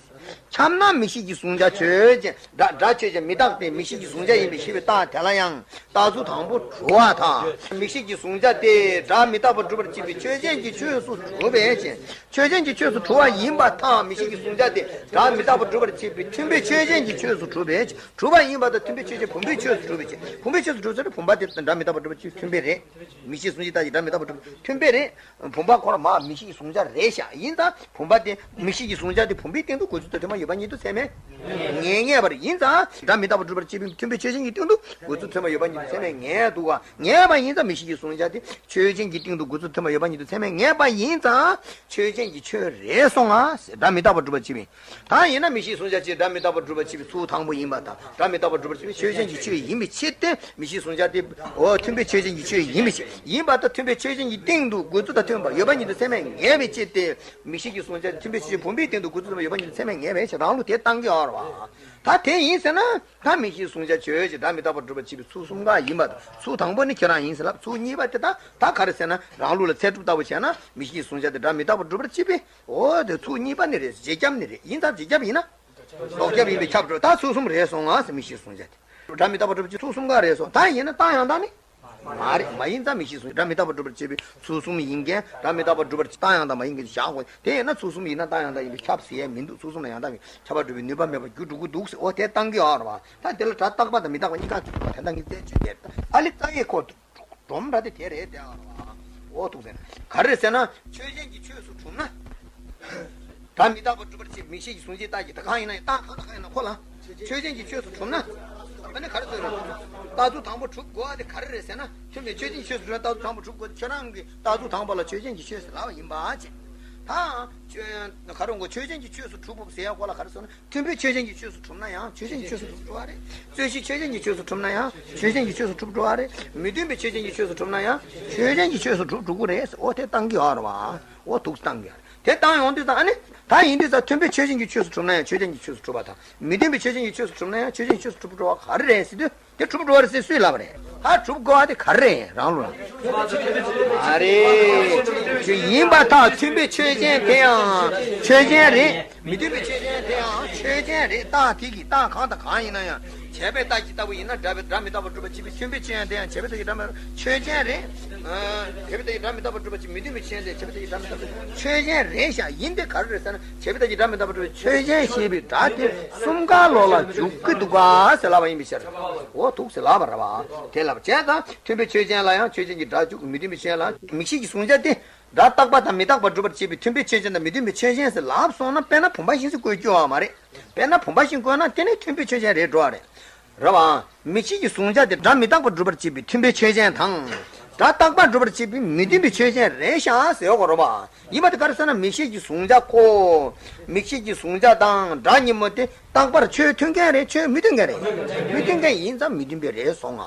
ཁྱབ་ན་མིག་ཤེས་ཀྱི་གཟུང་བྱ་ཆོས་ཅན། སྒྲ་སྒྲ་ཆོས་ཅན་མི་རྟག་སྟེ་མིག་ཤེས་ཀྱི་གཟུང་བྱ་ཡིན་པའི་ཤེས་པའི་རྟགས་དེ་ལ་ཡང་རྟགས་ཚུལ་དང་པོ་གྲུབ་པ་དང་། མིག་ཤེས་ཀྱི་གཟུང་བྱ་དེ་སྒྲ་མི་རྟག་པར་སྒྲུབ་པར་བྱེད་པའི་ཆོས་ཅན་གྱི་ཆོས་སུ་གྲུབ་པའི་ཕྱིར། ཆོས་ཅན་གྱི་ཆོས་སུ་གྲུབ་པ་ཡིན་པ་དང་། མིག་ཤེས་ཀྱི་གཟུང་བྱ་དེ་སྒྲ་མི་རྟག་པར་སྒྲུབ་པར་བྱེད་པའི་མཐུན་དཔེ་ཆོས་ཅན་གྱི་ཆོས་སུ་གྲུབ་པའི་ཕྱིར། གྲུབ་པ་ཡིན་པ་དང་མཐུན་དཔེ་ཆོས་ཅན་བུམ་པའི་ཆོས་སུ་གྲུབ་པའི་ཕྱིར། བུམ་པའི་ཆོས་སུ་གྲུབ་ཚེ་བུམ་པ་དེ་སྒྲ་མི་རྟག་པར་སྒྲུབ་པར་བྱེད་པའི་མཐུན་དཔེ་རེད། མིག་ཤེས་གཟུང་བྱ་དེ་སྒྲ་མི་རྟག་པར་སྒྲུབ་པའི་མཐུན་དཔེ་རེད། བུམ་པ་ཁོ་རང་མ་མིག་ཤེས་ཀྱི་གཟུང་བྱ་རེད་ཤག་ཡིན་ཙང་བུམ་པ་དེ་མིག་ཤེས་ཀྱི་གཟུང་བྱ་དེ་བུམ་པའི་སྟེང་དུ་འགོད་ཚུལ་དང་མཐུན་པ་ཡོད་པ་ཉིད་དུ་ཚད་མས་ངེས་ངེས་པར། ཡིན་ཙང་སྒྲ་མི་རྟག་པར་སྒྲུབ་པར་བྱེད་པའི་མཐུན་དཔེ་ཆོས་ཅན་གྱི་སྟེང་དུ་འགོད་ཚུལ་མཐུན་པ་ཡོད་པ་ཉིད་དུ་ཚད་མས་ངེས་འདུག་ག་ངེས་པ་ཡིན་ཙང་མིག་ཤེས་ཀྱི་གཟུང་བྱ་དེ་ཆོས་ཅན་གྱི་སྟེང་དུ་འགོད་ཚུལ་མཐུན་པ་ཡོད་པ་ཉིད་དུ་ཚད་མས་ངེས་པ་ཡིན་ཙང་ཆོས་ཅན་གྱི་ཆོས་རེད་སོང་ང་ཟེར། སྒྲ་མི་རྟག་པར་སྒྲུབ་པར་བྱེད་པའི། ད་ཡིན་ན་མིག་ཤེས་གཟུང་བྱ་ཅིག་སྒྲ་མི་རྟག་པར་སྒྲུབ་པར་བྱེད་པའི་ཚུལ་དང་པོ་ཡིན་པ་དང་། སྒྲ་མི་རྟག་པར་སྒྲུབ་པར་བྱེད་པའི་ཆོས་ཅན་གྱི་ཆོས་ཡིན་པའི་ཕྱིར་ཏེ། མིག་ཤེས་གཟུང་བྱ་དེ། འོ། མཐུན་དཔེ་ཆོས་ཅན་གྱི་ཆོས་ཡིན་པའི་ཕྱིར། ཡིན་པ་དང་མཐུན་དཔེ་ཆོས་ཅན་གྱི་སྟེང་དུ་འགོད་ཚུལ་དང་མཐུན་པ་ཡོད་པ་ཉིད་དུ་ཚད་མས་ངེས་པའི་ཕྱིར་ཏེ། མིག་ཤེས་ཀྱི་གཟུང་བྱ་མཐུན་དཔེ་ཆོས་ཅན་བུམ་པའི་སྟེང་དུ་འགོད་ཚུལ་ཚད་མ་ཡོད་པ་ཉིད་དུ་ཚད་མས་ངེས་པའི་ཕྱིར། རང་ལུགས་དེ་བཏང་གི་ཡོད་རེད་བ། ད་དེ་ཡིན་ཟེར་ན། ད་མིག་ཤེས་གཟུང་བྱ་ཆོས་ཅན་སྒྲ་མི་རྟག་པར་སྒྲུབ་པར་བྱེད་པའི་ཚུལ་གསུམ་ཀ་ཡིན་པ་དང་། ཚུལ་དང་པོ་ནི་ཁྱེད་རང་ཡིན་ཟེར་ལབ། ཚུལ་གཉིས་པ་དེ་ད་ད་ག་རེ་ཟེར་ན། རང་ལུགས་ལ་ཚད་གྲུབ་ལྟ་བུ་བྱས་ན་མིག་ཤེས་གཟུང་བྱ་དེ་སྒྲ་མི་རྟག་པར་སྒྲུབ་པར་བྱེད་པའི། འོ་དེ་ཚུལ་གཉིས་པ་ནི་རེད། རྗེས་ཁྱབ་ནི་རེད། ཡིན་ཙང་རྗེས་ཁྱབ་ཡིན་ན། ལྡོག་ཁྱབ་ཡིན་པས་ཁྱབ་འགྲོ། ད་ཚུལ་གསུམ་རེད་སོང་ང་ཟེར། མིག་ཤེས་གཟུང་བྱ་དེ་སྒྲ་མི་རྟག་པར་སྒྲུབ་བྱེད་ཚུལ་གསུམ་ཀ་རེད་སོང་། ད་ཡིན་ན་རྟགས་ཡང་དག་ནི་མ་རེད། མ་ཡིན་ཙང་མིག་ཤེས་གཟུང་སྒྲ་མི་རྟག་པར་སྒྲུབ་པར་བྱེད་པའི་ཚུལ་གསུམ་ཡིན་མཁན། སྒྲ་མི་རྟག་པར་སྒྲུབ་པར་རྟགས་ཡང་དག་མ་ཡིན་མཁན་བཞག་དགོས། དེ་ཡིན་ན་ཚུལ་གསུམ་ཡིན་ན་རྟགས་ཡང་དག་ཡིན་པས་ཁྱབ་ཟེར་ཡས་མི་འདུག་ཚུལ་གསུམ་ལ་ཡང་དག་གི་ཁྱབ་པ་སྒྲུབ་པའི་ནུས་པ་མེད་པར་འགྱུར་འགྲོ་གི་འདུག་ཟེར། འོ་དེ་བཏང་གི་ཡོད་རེད་བ། ད་དེ་ལ་སྒྲ་རྟག་པ་དང་མི་རྟག་པ་གཉིས་ཀ་འདུག་བ། དེ་འདྲ་གི་རྩད་གཅོད་དེ་ཨ་ལི་རྩ་ཡི་སྐོར་དུ་སྒྲོམ་ར་དེ་དེ་རེད་དེ་ཨ་རེད་བ། འོ་འདུག་ཟེར་ན་ག་རེ་རེད་ཟེར་ན། ཆོས་ཅན་གྱི་ཆོས་སུ་གྲུབ་ན། སྒྲ་མི་རྟག་པར་སྒྲུབ་པར་བྱེད་མིག་ཤེས་ཀྱི་གཟུང་བྱའི་རྟགས་ཀྱིས། ད་གང་ཡིན་ན་ཡང་རྟགས་གང་དང་གང་ཡིན་ན་ཁོ་ལ། ཆོས་ཅན་གྱི་ཆོས་སུ་གྲུབ་ན། ཨ་ནི་ག་རེ་ཟེར་རེད། རྟགས་ཚུལ་དང་པོ་གྲུབ་དགོས་པ་དེ་ག་རེ་རེད་ཟེར་ན། མཐུན་དཔེ་ཆོས་ཅན་གྱི་ཆོས་སུ་གྲུབ་ན་རྟགས་ཚུལ་དང་པོ་གྲུབ་དགོས། ཁྱོད་རང་གིས་རྟགས་ཚུལ་དང་པོ་ལ་ཆོས་ཅན་གྱི་ཆོས་ཟེར་ལབ་པ་ཡིན་པ་བྱས། ད། ཆོས། ག་རེ་འགོ། ཆོས་ཅན་གྱི་ཆོས་སུ་གྲུབ་དགོས་ཟེར་ཡ་ཁོ་ལ་ག་རེ་ཟེར་ན། མཐུན་དཔེ་ཆོས་ཅན་གྱི་ཆོས་སུ་གྲུབ་ན་ཡང་ཆོས་ཅན་གྱི་ཆོས་སུ་གྲུབ་འགྲོ་བ་རེད། རྩོད་གཞི་ཆོས་ཅན་གྱི་ཆོས་སུ་གྲུབ་ན་ཡང་ཆོས་ཅན་གྱི་ཆོས་སུ་གྲུབ་འགྲོ་བ་རེད། མི་མཐུན་པའི་ཆོས་ཅན་གྱི་ཆོས་སུ་གྲུབ་ན་ཡང་ཆོས་ཅན་གྱི་ཆོས་སུ་གྲུབ་འགྲོ་གི་རེད། འོ་དེ་བཏང་གི་ཡོད་རེད་བ། འོ་འདུག་བཏང་གི་ཡོད་རེད། དེ་བཏང་ཡོང་དུས་ཙང་ཨ་ནི། ད་ཡིན་དུས་ཙང་མཐུན་དཔེ་ཆོས་ཅན་གྱི་ཆོས་སུ་གྲུབ་ན་ཡང་ཆོས་ཅན་གྱི་ཆོས་སུ་གྲུབ་པ་དང་། མི་མཐུན་པའི་ཆོས་ཅན་གྱི་ཆོས་སུ་གྲུབ་ན་ཡང་ཆོས་ཅན་གྱི་ཆོས་སུ་གྲུབ་འགྲོ་བ་ག་རེ་རེད་ཟེར་དུས། དེ་གྲུབ་འགྲོ་བ་རེད་ཟེར་སུས་ལབ་པ་རེད། ད་གྲུབ་དགོས་པ་དེ་ག་རེ་རེད། རང་ལུགས་ལ། ཨ་རེད། ཆོས་ཡིན་པར་ཐལ། མཐུན་དཔེ་ཆོས་ཅན་དེ་ཡང་ཆོས་ཅན་རེད། མི་མཐུན་པའི་ཆོས་ཅན་དེ་ཡང་ཆོས་ཅན་རེད། རྟགས་དེ་གི་རྟགས་གང་དང་གང་ཡིན་ན་ཡང་། བྱས་པའི་རྟགས་ཀྱི་ལྟ་བུ་ཡིན་ན་སྒྲ་པའི་སྒྲ་མི་རྟག་པར་སྒྲུབ་པར་བྱེད་པའི་མཐུན་དཔེ་ཆོས་ཅན་དེ་ཡང་བྱས་པའི་རྟགས་ཀྱི་སྒྲ་མི་ཆོས་ཅན་རེད། ཨ། བྱས་པའི་རྟགས་ཀྱི་སྒྲ་མི་རྟག་པར་སྒྲུབ་པར་བྱེད་མི་མཐུན་པའི་ཆོས་ཅན་དེ་བྱས་པའི་རྟགས་ཀྱི་སྒྲ་མི་རྟག་པར་ཆོས་ཅན་རེད་ཤག་ཡིན་ཏེ་ག་རེ་རེད་ཟེར་ན། བྱས་པའི་རྟགས་ཀྱི་སྒྲ་མི་རྟག་པར་སྒྲུབ་པའི་ཆོས་ཅན་ཞེས་པའི་སྒྲ་དེ་གསུམ་ཀ་ལོགས་ལ་འཇུག་གི་འདུག་ག་ཟེར་ལབ་པ་ཡིན་པའི་ཕྱིར། འོ་འདུག་ཟེར་ལབ་པ་རེད་བ། དེ་ལབ་བྱས་ཙང་མཐུན་དཔེ་ཆོས་ཅན་ལ་ཡང་ཆོས་ཅན་གྱི་སྒྲ་འཇུག་མི་མཐུན་པའི་ཆོས་ཅན་ལ། མིག་ཤེས་ཀྱི་གཟུང་བྱ་དེ་སྒྲ་རྟག་པ་དང་མི་རྟག་པར་སྒྲུབ་པར་བྱེད་པའི་མཐུན་དཔེ་ཆོས་ཅན་དང་མི་མཐུན་པའི་ཆོས་ཅན་ཟེར་ལབ་སོང་ན། དཔེར་ན་བུམ་པ་བཞིན་ཟེར་བཀོད་རྒྱུ་ཡོད་མ་རེད། དཔེར་ན་བུམ་པ་བཞིན་བཀོད་ན་དེ་ནི་མཐུན་དཔེ་ཆོས་ཅན་རེད་འགྲོ་བ་རེད། རེད་བ། མིག་ཤེས་ཀྱི་གཟུང་བྱ་དེ་སྒྲ་མི་རྟག་པར་སྒྲུབ་པར་བྱེད་པའི་མཐུན་དཔེ་ཆོས་ཅན་དང་། སྒྲ་རྟག་པར་སྒྲུབ་པར་བྱེད་པའི་མི་མཐུན་པའི་ཆོས་ཅན་རེད་ཤག་ཟེར་དགོས་རེད་པ། ཡིན་པ་དེ་ག་རེ་ཟེར་ན་མིག་ཤེས་ཀྱི་གཟུང་བྱ་ཁོ། མིག་ཤེས་ཀྱི་གཟུང་བྱ་དང་སྒྲ་གཉིས་པོ་དེ་རྟག་པར་ཆོས་མཐུན་མཁན་རེད་ཆོས་མི་མཐུན་མཁན་རེད། མི་མཐུན་མཁན་ཡིན་ཙང་མི་མཐུན་པའི་རེད་སོང་ང་།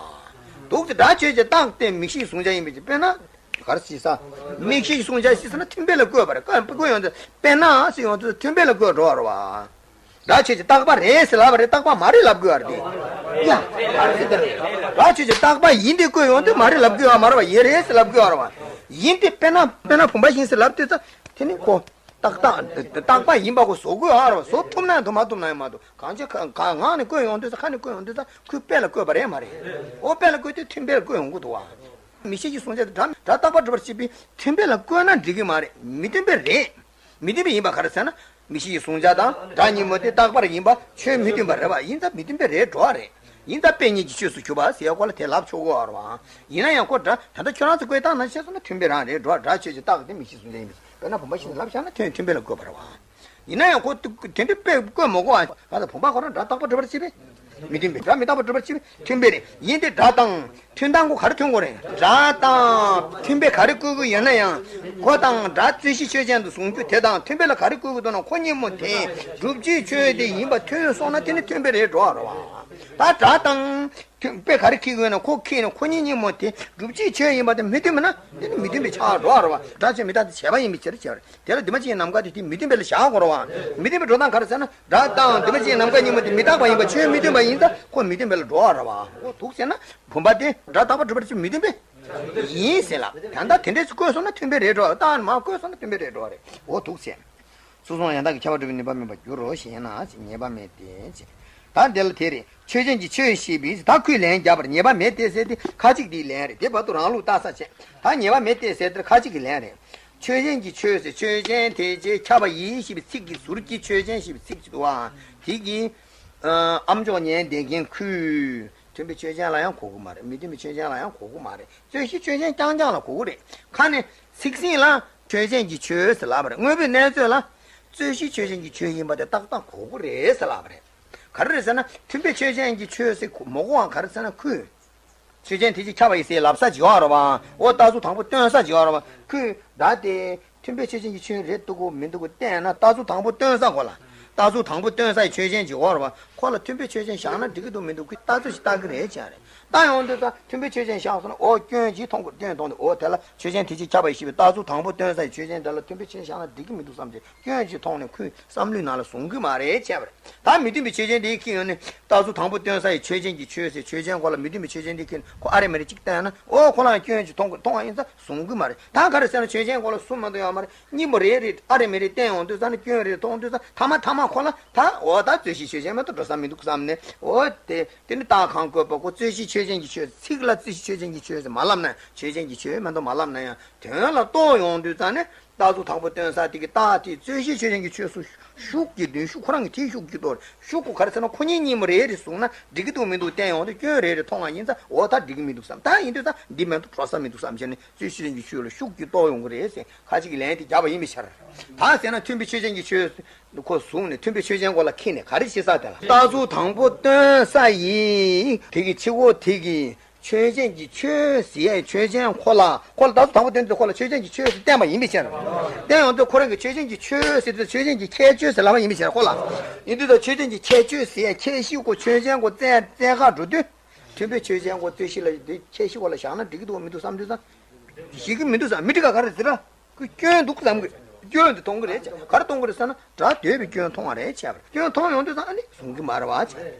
འདུག་སེ་སྒྲ་ཆོས་ཅན་རྟག་སྟེ་མིག་ཤེས་གཟུང་བྱ་ཡིན་པའི་ཕྱིར། དཔེར་ན། ག་རེ་ཞིག་ས། མིག་ཤེས་ཀྱི་གཟུང་བྱ་ཞིག་ཟེར་ན་མཐུན་དཔེ་ལ་བཀོད་པ་རེད། བཀོད་བཀོད་ཡོང་དུས་དཔེར་ན་ཟེར་ཡོང་དུས་མཐུན་དཔེ་ལ་བཀོད་འགྲོ་བ་རེད་བ། སྒྲ་ཆོས་ཅན་རྟག་པ་རེད་ཟེར་ལབ་པ་རེད། རྟག་པ་མ་རེད་ལབ་དགོས་པ་རེད། ཡ། སྒྲ་ཆོས་ཅན་རྟག་པ་ཡིན་ཏེ་བཀོད་ཡོང་དུས་མ་རེད་ལབ་དགོས་པ་མ་རེད་བ། ཡིན་རེད་ཟེར་ལབ་དགོས་པ་རེད་བ། ཡིན་ཏེ་དཔེར་ན་དཔེར་ན་བུམ་པ་བཞིན་ཟེར་ལབ་དུས་ཙང་དེ་ནི་ཁོ། རྟག་རྟག་རྟག་པ་ཡིན་པ་ཁོ་བཟོ་དགོས་པ་རེད་བ། བཟོ་ཐུབ་ན་ཡང་ཐུབ་མ་ཐུབ་ན་ཡང་མ་ཐུབ། གང་ཅི་གང་ངག་ནས་བཀོད་ཡོང་དུས་ཙང་ཁ་ནས་བཀོད་ཡོང་དུས་ཙང་ཁོས་དཔེ་ལ་བཀོད་པ་རེད་མ་རེད། འོ་དཔེ་ལ་བཀོད་དུས་མཐུན་དཔེ་ལ་བཀོད་ཡོང་གི་འདུག་བ། མིག་ཤེས་ཀྱི་གཟུང་བྱ་དེ་སྒྲ་སྒྲ་རྟག་པར་སྒྲུབ་པར་བྱེད་པའི་མཐུན་དཔེ་ལ་བཀོད་ན་འགྲིག་གི་མ་རེད། མི་མཐུན་དཔེ་རེད། མི་མཐུན་དཔེ་ཡིན་པ་ག་རེ་ཟེར་ན། མིག་ཤེས་ཀྱི་གཟུང་བྱ་དང་སྒྲ་གཉིས་པོ་དེ་རྟག་པར་ཡིན་པ་ཆོས་མི་མཐུན་པ་རེད་བ། ཡིན་ཙང་མི་མཐུན་དཔེ་རེད་འགྲོ་བ་རེད། ཡིན་ཙང་དཔེ་གཉིས་ཀྱི་ཆོས་སུ་གྱུར་པ་ཟེར་ཡ་ཁོ་ལ་དེ་ལབ་ཆོག་གི་ཡོད་རེད་བ། ཡིན་ན་ཡང་ཁོ་སྒྲ་ད་ལྟ་ཁྱོད་རང་ཚོ་བཀོད་སྟངས་ནང་བཤད་སོང་ན་མཐུན་དཔེ་རང་རེད་འགྲོ་བ། སྒྲ་ཆོས་ཅན་རྟག་སྟེ་མིག་ཤེས་གཟུང་བྱ་ཡིན་པ། དཔེར་ན་བུམ་པ་བཞིན་ལབ་བཞག་ན་མཐུན་མཐུན་དཔེ་ལ་བཀོད་པ་རེད་བ། ཡིན་ན་ཡང་ཁོ་དེ་འདྲའི་དཔེ་བཀོད་མི་དགོས་པ། ང་ཚོ་བུམ་པ་ཁོ་རང་སྒྲ་རྟག་པར་སྒྲུབ་པར་བྱེད་པས། མི་མཐུན་པའི་སྒྲ་མི་རྟག་པར་སྒྲུབ་པར་བྱེད་པའི་མཐུན་དཔེ་རེད། ཡིན་ཏེ་སྒྲ་དང་མཐུན་སྟངས་ཁོ་ག་རེ་མཐུན་དགོས་རེད། སྒྲ་དང་མཐུན་དཔེ་ག་རེ་བཀོད་དགོས་ཡོད་ན་ཡང་། ཁོ་དང་སྒྲ་རྩོད་གཞི་ཆོས་ཅན་དུ་བཟུང་རྒྱུ་དེ་དང་མཐུན་དཔེ་ལ་ག་རེ་བཀོད་དགོས་འདུག་ན། ཁོ་གཉིས་པོ་དེ་སྒྲུབ་བྱེད་ཆོས་དེ་ཡིན་པ་མཐུན་སོང་ན་དེ་ནི་མཐུན་དཔེ་རེད་འགྲོ་བ་རེད་བ། ད་སྒྲ་དང་མཐུན་དཔེ་ག་རེ་འཁྱེར་དགོས་ན། ཁོ་འཁྱེར་ནས་ཁོ་གཉིས་གཉིས་པོ་དེ་སྒྲུབ་བྱེད་ཆོས་ཡིན་པ་དེ་མི་མཐུན་པ་ན་དེ་ནི་མི་མཐུན་པའི་ཆ་འགྲོ་བ་རེད་བ། སྒྲ་ཆོས་མི་རྟག་སྟེ་བྱས་པ་ཡིན་པའི་ཕྱིར་བྱས་པ་རེད། དེ་ལ་འདུས་མ་བྱས་ནམ་མཁའ་དེ་དེ་མི་མཐུན་དཔེ་ལ་བཞག་དགོས་རེད་བ། མི་མཐུན་དཔེ་འགྲོ་སྟངས་ག་རེ་ཟེར་ན། སྒྲ་དང་འདུས་མ་བྱས་ནམ་མཁའ་གཉིས་པོ་དེ་མི་རྟག་པ་ཡིན་པ་ཆོས་མི་མཐུན་པ་ཡིན་ཙང་ཁོ་མི་མཐུན་དཔེ་ལ་འགྲོ་བ་རེད་བ། འོ་འདུག་ཟེར་ན་བུམ་པ་དེ་སྒྲ་རྟག་པར་སྒྲུབ་པར་བྱེད་མི་མཐུན་དཔེ་ཡིན་ཟེར་ལ། ད་ལྟ་དེ་འདྲས་སུ་བཀོད་སོང་ན་མཐུན་དཔེ་རེད་འགྲོ། རྟགས་མ་བཀོད་སོང་ན་མཐུན་དཔེ་རེད་འགྲོ་བ་རེད། འོ་འདུག་ཟེར། སོ་སོའང་ཡང་དག་གི་ཁྱབ་པ་སྒྲུབ་པའི་ནུས་པ་མེད་པར་འགྱུར་རོ་ཞེ་ན། ཉེས་པ་མེད་དེ། ད་འདི་ལ་དེ་རེད། ཆོས་ཅན་གྱི་ཆོས་ཞེས་པའི་ད་ཁོས་ལན་བརྒྱབ་པར་ཉེས་པ་མེད་དེ་ཟེར་ཏེ་ཁ་ཅིག་དེའི་ལན་རེད། དེ་བར་དུ་རང་ལུགས་ལྟ་ས་བྱས། ད་ཉེས་པ་མེད་དེ་ཟེར་དེར་ཁ་ཅིག་གི་ལན་རེད། ཆོས་ཅན་གྱི་ཆོས་ཟེར་ཆོས་ཅན་དེ་རྗེས་ཁྱབ་པ་ཡིས་ཞེས་པའི་ཚིག་གི་ཟུར་གྱི་ཆོས་ཅན་ཞེས་པའི་ཚིག་ཅིག་འདུག་ཨ། དེ་གི་ཨམ་ཅོག་ཉན་བསྡད་མཁན་ཁོས་མཐུན་དཔེ་ཆོས་ཅན་ལ་ཡང་གོ་གི་མ་རེད། མི་མཐུན་དཔེ་ཆོས་ཅན་ལ་ཡང་གོ་གི་མ་རེད། རྩོད་གཞི་ཆོས་ཅན་རྐྱང་རྐྱང་ལ་གོ་གི་རེད། ཁ་ནས་ཚིག་ཟིན་ལ་ཆོས་ཅན་གྱི་ཆོས་ཟེར་ལབ་པ་རེད། དངོས་པོའི་གནས་ཚོད་ལ་རྩོད་གཞི་ཆོས་ཅན་གྱི་ཆོས་ཡིན་པ་དེ་ཏག་ཏག་གོ་གི་རེད་ཟེར་ལབ་པ་རེད། ག་རེ་རེད་ཟེར་ན་མཐུན་དཔེ་ཆོས་ཅན་གྱི་ཆོས་ཟེར་མ་གོ་བ་ག་རེ་ཟེར་ན་ཁོས། ཆོས་ཅན་དེ་རྗེས་ཁྱབ་པ་ཡིས་ཟེར་ལབ་ས་ཅིག་ཡོད་རེད་བ། འོ་རྟགས་གཟུགས་དང་པོ་སྟོན་ས་ཅིག་ཡོད་རེད་བ། ཁོས་ད་དེ་མཐུན་དཔེ་ཆོས་ཅན་གྱི་ཆོས་རེད་འདུག་གོ་མི་འདུག་གོ་བལྟས་ན་རྟགས་གཟུགས་དང་པོ་སྟོན་ས་ཁོ་ལ། རྟགས་གཟུགས་དང་པོ་སྟོན་ས་ཡི་ཆོས་ཅན་ཅིག་ཡོད་རེད་བ། ཁོ་ལ་མཐུན་དཔེ་ཆོས་ཅན་བཞག་ན་འགྲིག་གི་འདུག་མི་འདུག་ཁོས་ལྟ་ཚུལ་ཞིག་ལྟ་གི་རེད་བྱས་རེད། ལྟ་ཡོང་དུས་ད་མཐུན་དཔེ་ཆོས་ཅན་བཞག་སོང་ན་འོ་སྐྱོན་ཅིག་མཐོང་གི། སྐྱོན་མཐོང་དུས་འོ་དེ་ལ་ཆོས་ཅན་དེ་རྗེས་ཁྱབ་པ་ཡིས་ཞེས་པའི་རྟགས་གཟུགས་དང་པོ་སྟོན་ས་ཡི་ཆོས་ཅན་དེ་ལ་མཐུན་དཔེ་ཆོས་ཅན་བཞག་ན་འགྲིག་གི་མི་འདུག་བསམ་བྱས་སྐྱོན་ཅིག་མཐོང་ནས་ཁོས་བསམ་བློའི་ནང་ལ་བཟུང་གི་མ་རེད་བྱས་པ་རེད། ད་མི་མཐུན་པའི་ཆོས་ཅན་དེ་ཁྱེར་ཡོང་ནས་རྟགས་གཟུགས་དང་པོ་སྟོན་ས་ཡི་ཆོས་ཅན་གྱི་ཆོས་ཟེར་ཆོས་ཅན་ཁོ་ལ་མི་མཐུན་པའི་ཆོས་ཅན་དེ་ཁྱེར་ནས་ཁོ་ཨ་རེ་མ་རེ་གཅིག་བལྟས་ན་འོ་ཁོ་ལ་ཡང་སྐྱོན་ཅིག་མཐོང་གི་མཐོང་བ་ཡིན་ཙང་བཟུང་གི་མ་རེད། ད་ག་རེ་ཟེར་ན་ཆོས་ཅན་ཁོ་ལ་གསུམ་མ་གཏོགས་ཡོད་མ་རེད། གཉིས་པོ་རེ་རེ་ཨ་རེ་མ་རེ་བལྟས་ཡོང་དུས་ཙང་ནས་སྐྱོན་རེ་མཐོང་དུས་ཙང་མཐའ་མ་མཐའ་མ་ཁོ་ལ་ད་འོ་ད་རྩོད་གཞི་ཆོས་ཅན་མ་གཏོགས་འགྲོ་ས་མི་འདུག་བསམ་ནས་འོ་དེ་དེ་ནི་རྟགས་གང་བཀོད་པ་ཁོ་རྩོད་གཞི་ཆོས་ཅན་གྱི་ཆོས་ཚིག་ལ་རྩོད་གཞི་ཆོས་ཅན་གྱི་ཆོས་ཟེར་མ་ལབ་ན་ཆོས་ཅན་གྱི་ཆོས་མ་གཏོགས་མ་ལབ་ན་ཡང་དོན་ལ་རྟོགས་ཡོང་དུས་ཙང་ནས། རྟགས་གཟུགས་དང་པོ་སྟོན་ས་དེ་གི་རྟགས་དེ་རྩོད་གཞི་ཆོས་ཅན་གྱི་ཆོས་སུ་ཤུགས་ཀྱིས་འདོན། ཤུགས་ཁོ་རང་གི་དེའི་ཤུགས་ཀྱིས་གཏོར། ཤུགས་ཀྱིས་ག་རེ་ཟེར་ན་ཁོ་གཉིས་གཉིས་པོ་རེ་རེ་བཟུང་ན་འགྲིག་གི་འདུག་མི་འདུག་བལྟས་ཡོང་དུས་སྐྱོན་རེ་རེ་མཐོང་བ་ཡིན་ཙང་འོ་ད་འགྲིག་གི་མི་འདུག་བསམ། ད་ཡིན་དུས་ད་འདི་མ་གཏོགས་འགྲོ་ས་མི་འདུག་བསམ་བྱས་ནས་རྩོད་གཞི་ཆོས་ཅན་གྱི་ཆོས་ལ་ཤུགས་ཀྱིས་རྟོགས་ཡོང་གི་རེད་ཟེར་ཁ་ཅིག་གི་ལན་དེ་བརྒྱབ་པ་ཡིན་པའི་ཕྱིར། ད་ཟེར་ན་མཐུན་དཔེ་ཆོས་ཅན་གྱི་ཆོས་ཁོ་བཟུང་ནས་མཐུན་དཔེ་ཆོས་ཅན་ཁོ་ལ་འཁྱེར་ནས་ག་རེ་བྱེད་ས་དེ་ལ། རྟགས་གཟུགས་དང་པོ་སྟོན་ས་ཡིས་དེ་གི་ཕྱི་གོ་དེ་གི་ཆོས་ཅན་གྱི་ཆོས་ཟེར་ཡས་ཆོས་ཅན་ཁོ་ལ་ཁོ་ལ་རྟགས་གཟུགས་དང་པོ་སྟོན་དུས་ཁོ་ལ་ཆོས་ཅན་གྱི་ཆོས་ཟེར་བསྟན་པ་ཡིན་པའི་ཕྱིར། བསྟན་ཡོང་དུས་ཁོ་རང་གི་ཆོས་ཅན་གྱི་ཆོས་ཟེར་དུས་ཆོས་ཅན་གྱི་ཁྱད་ཆོས་ཟེར་ལབ་པ་ཡིན་པའི་ཕྱིར་ཁོ་ལ། ཡིན་དུས་ད་ཆོས་ཅན་གྱི་ཁྱད་ཆོས་ཟེར་ཡས་ཁྱད་གཞི་ཁོ་ཆོས་ཅན་ཁོ་བཙན་བཙན་ཁ་འགྲོ་དུས། མཐུན་དཔེ་ཆོས་ཅན་ཁོ་རྩོད་གཞི་ལ་དེ་ཁྱད་གཞི་ཁོ་ལ་བཞག་ན་འགྲིག་གི་འདུག་མི་འདུག་བསམ་དུས་ཙང་། ཞིག་གི་མི་འདུག་བསམ་མི་འགྲིག་ག་ག་རེ་ཟེར་ར། ཁོས་སྐྱོན་འདུག་བསམ་གི། སྐྱོན་དེ་མཐོང་གི་རེད་བྱས། ག་རེ་མཐོང་གི་རེད་ཟེར་ན་སྒྲ་ཟློས་པའི་སྐྱོན་མཐོང་བ་རེད་བྱས་པ་རེད། སྐྱོན་མཐོང་ཡོང་དུས་ཙང་ཨ་ནི་བཟུང་གི་མ་རེད་བ་བྱས།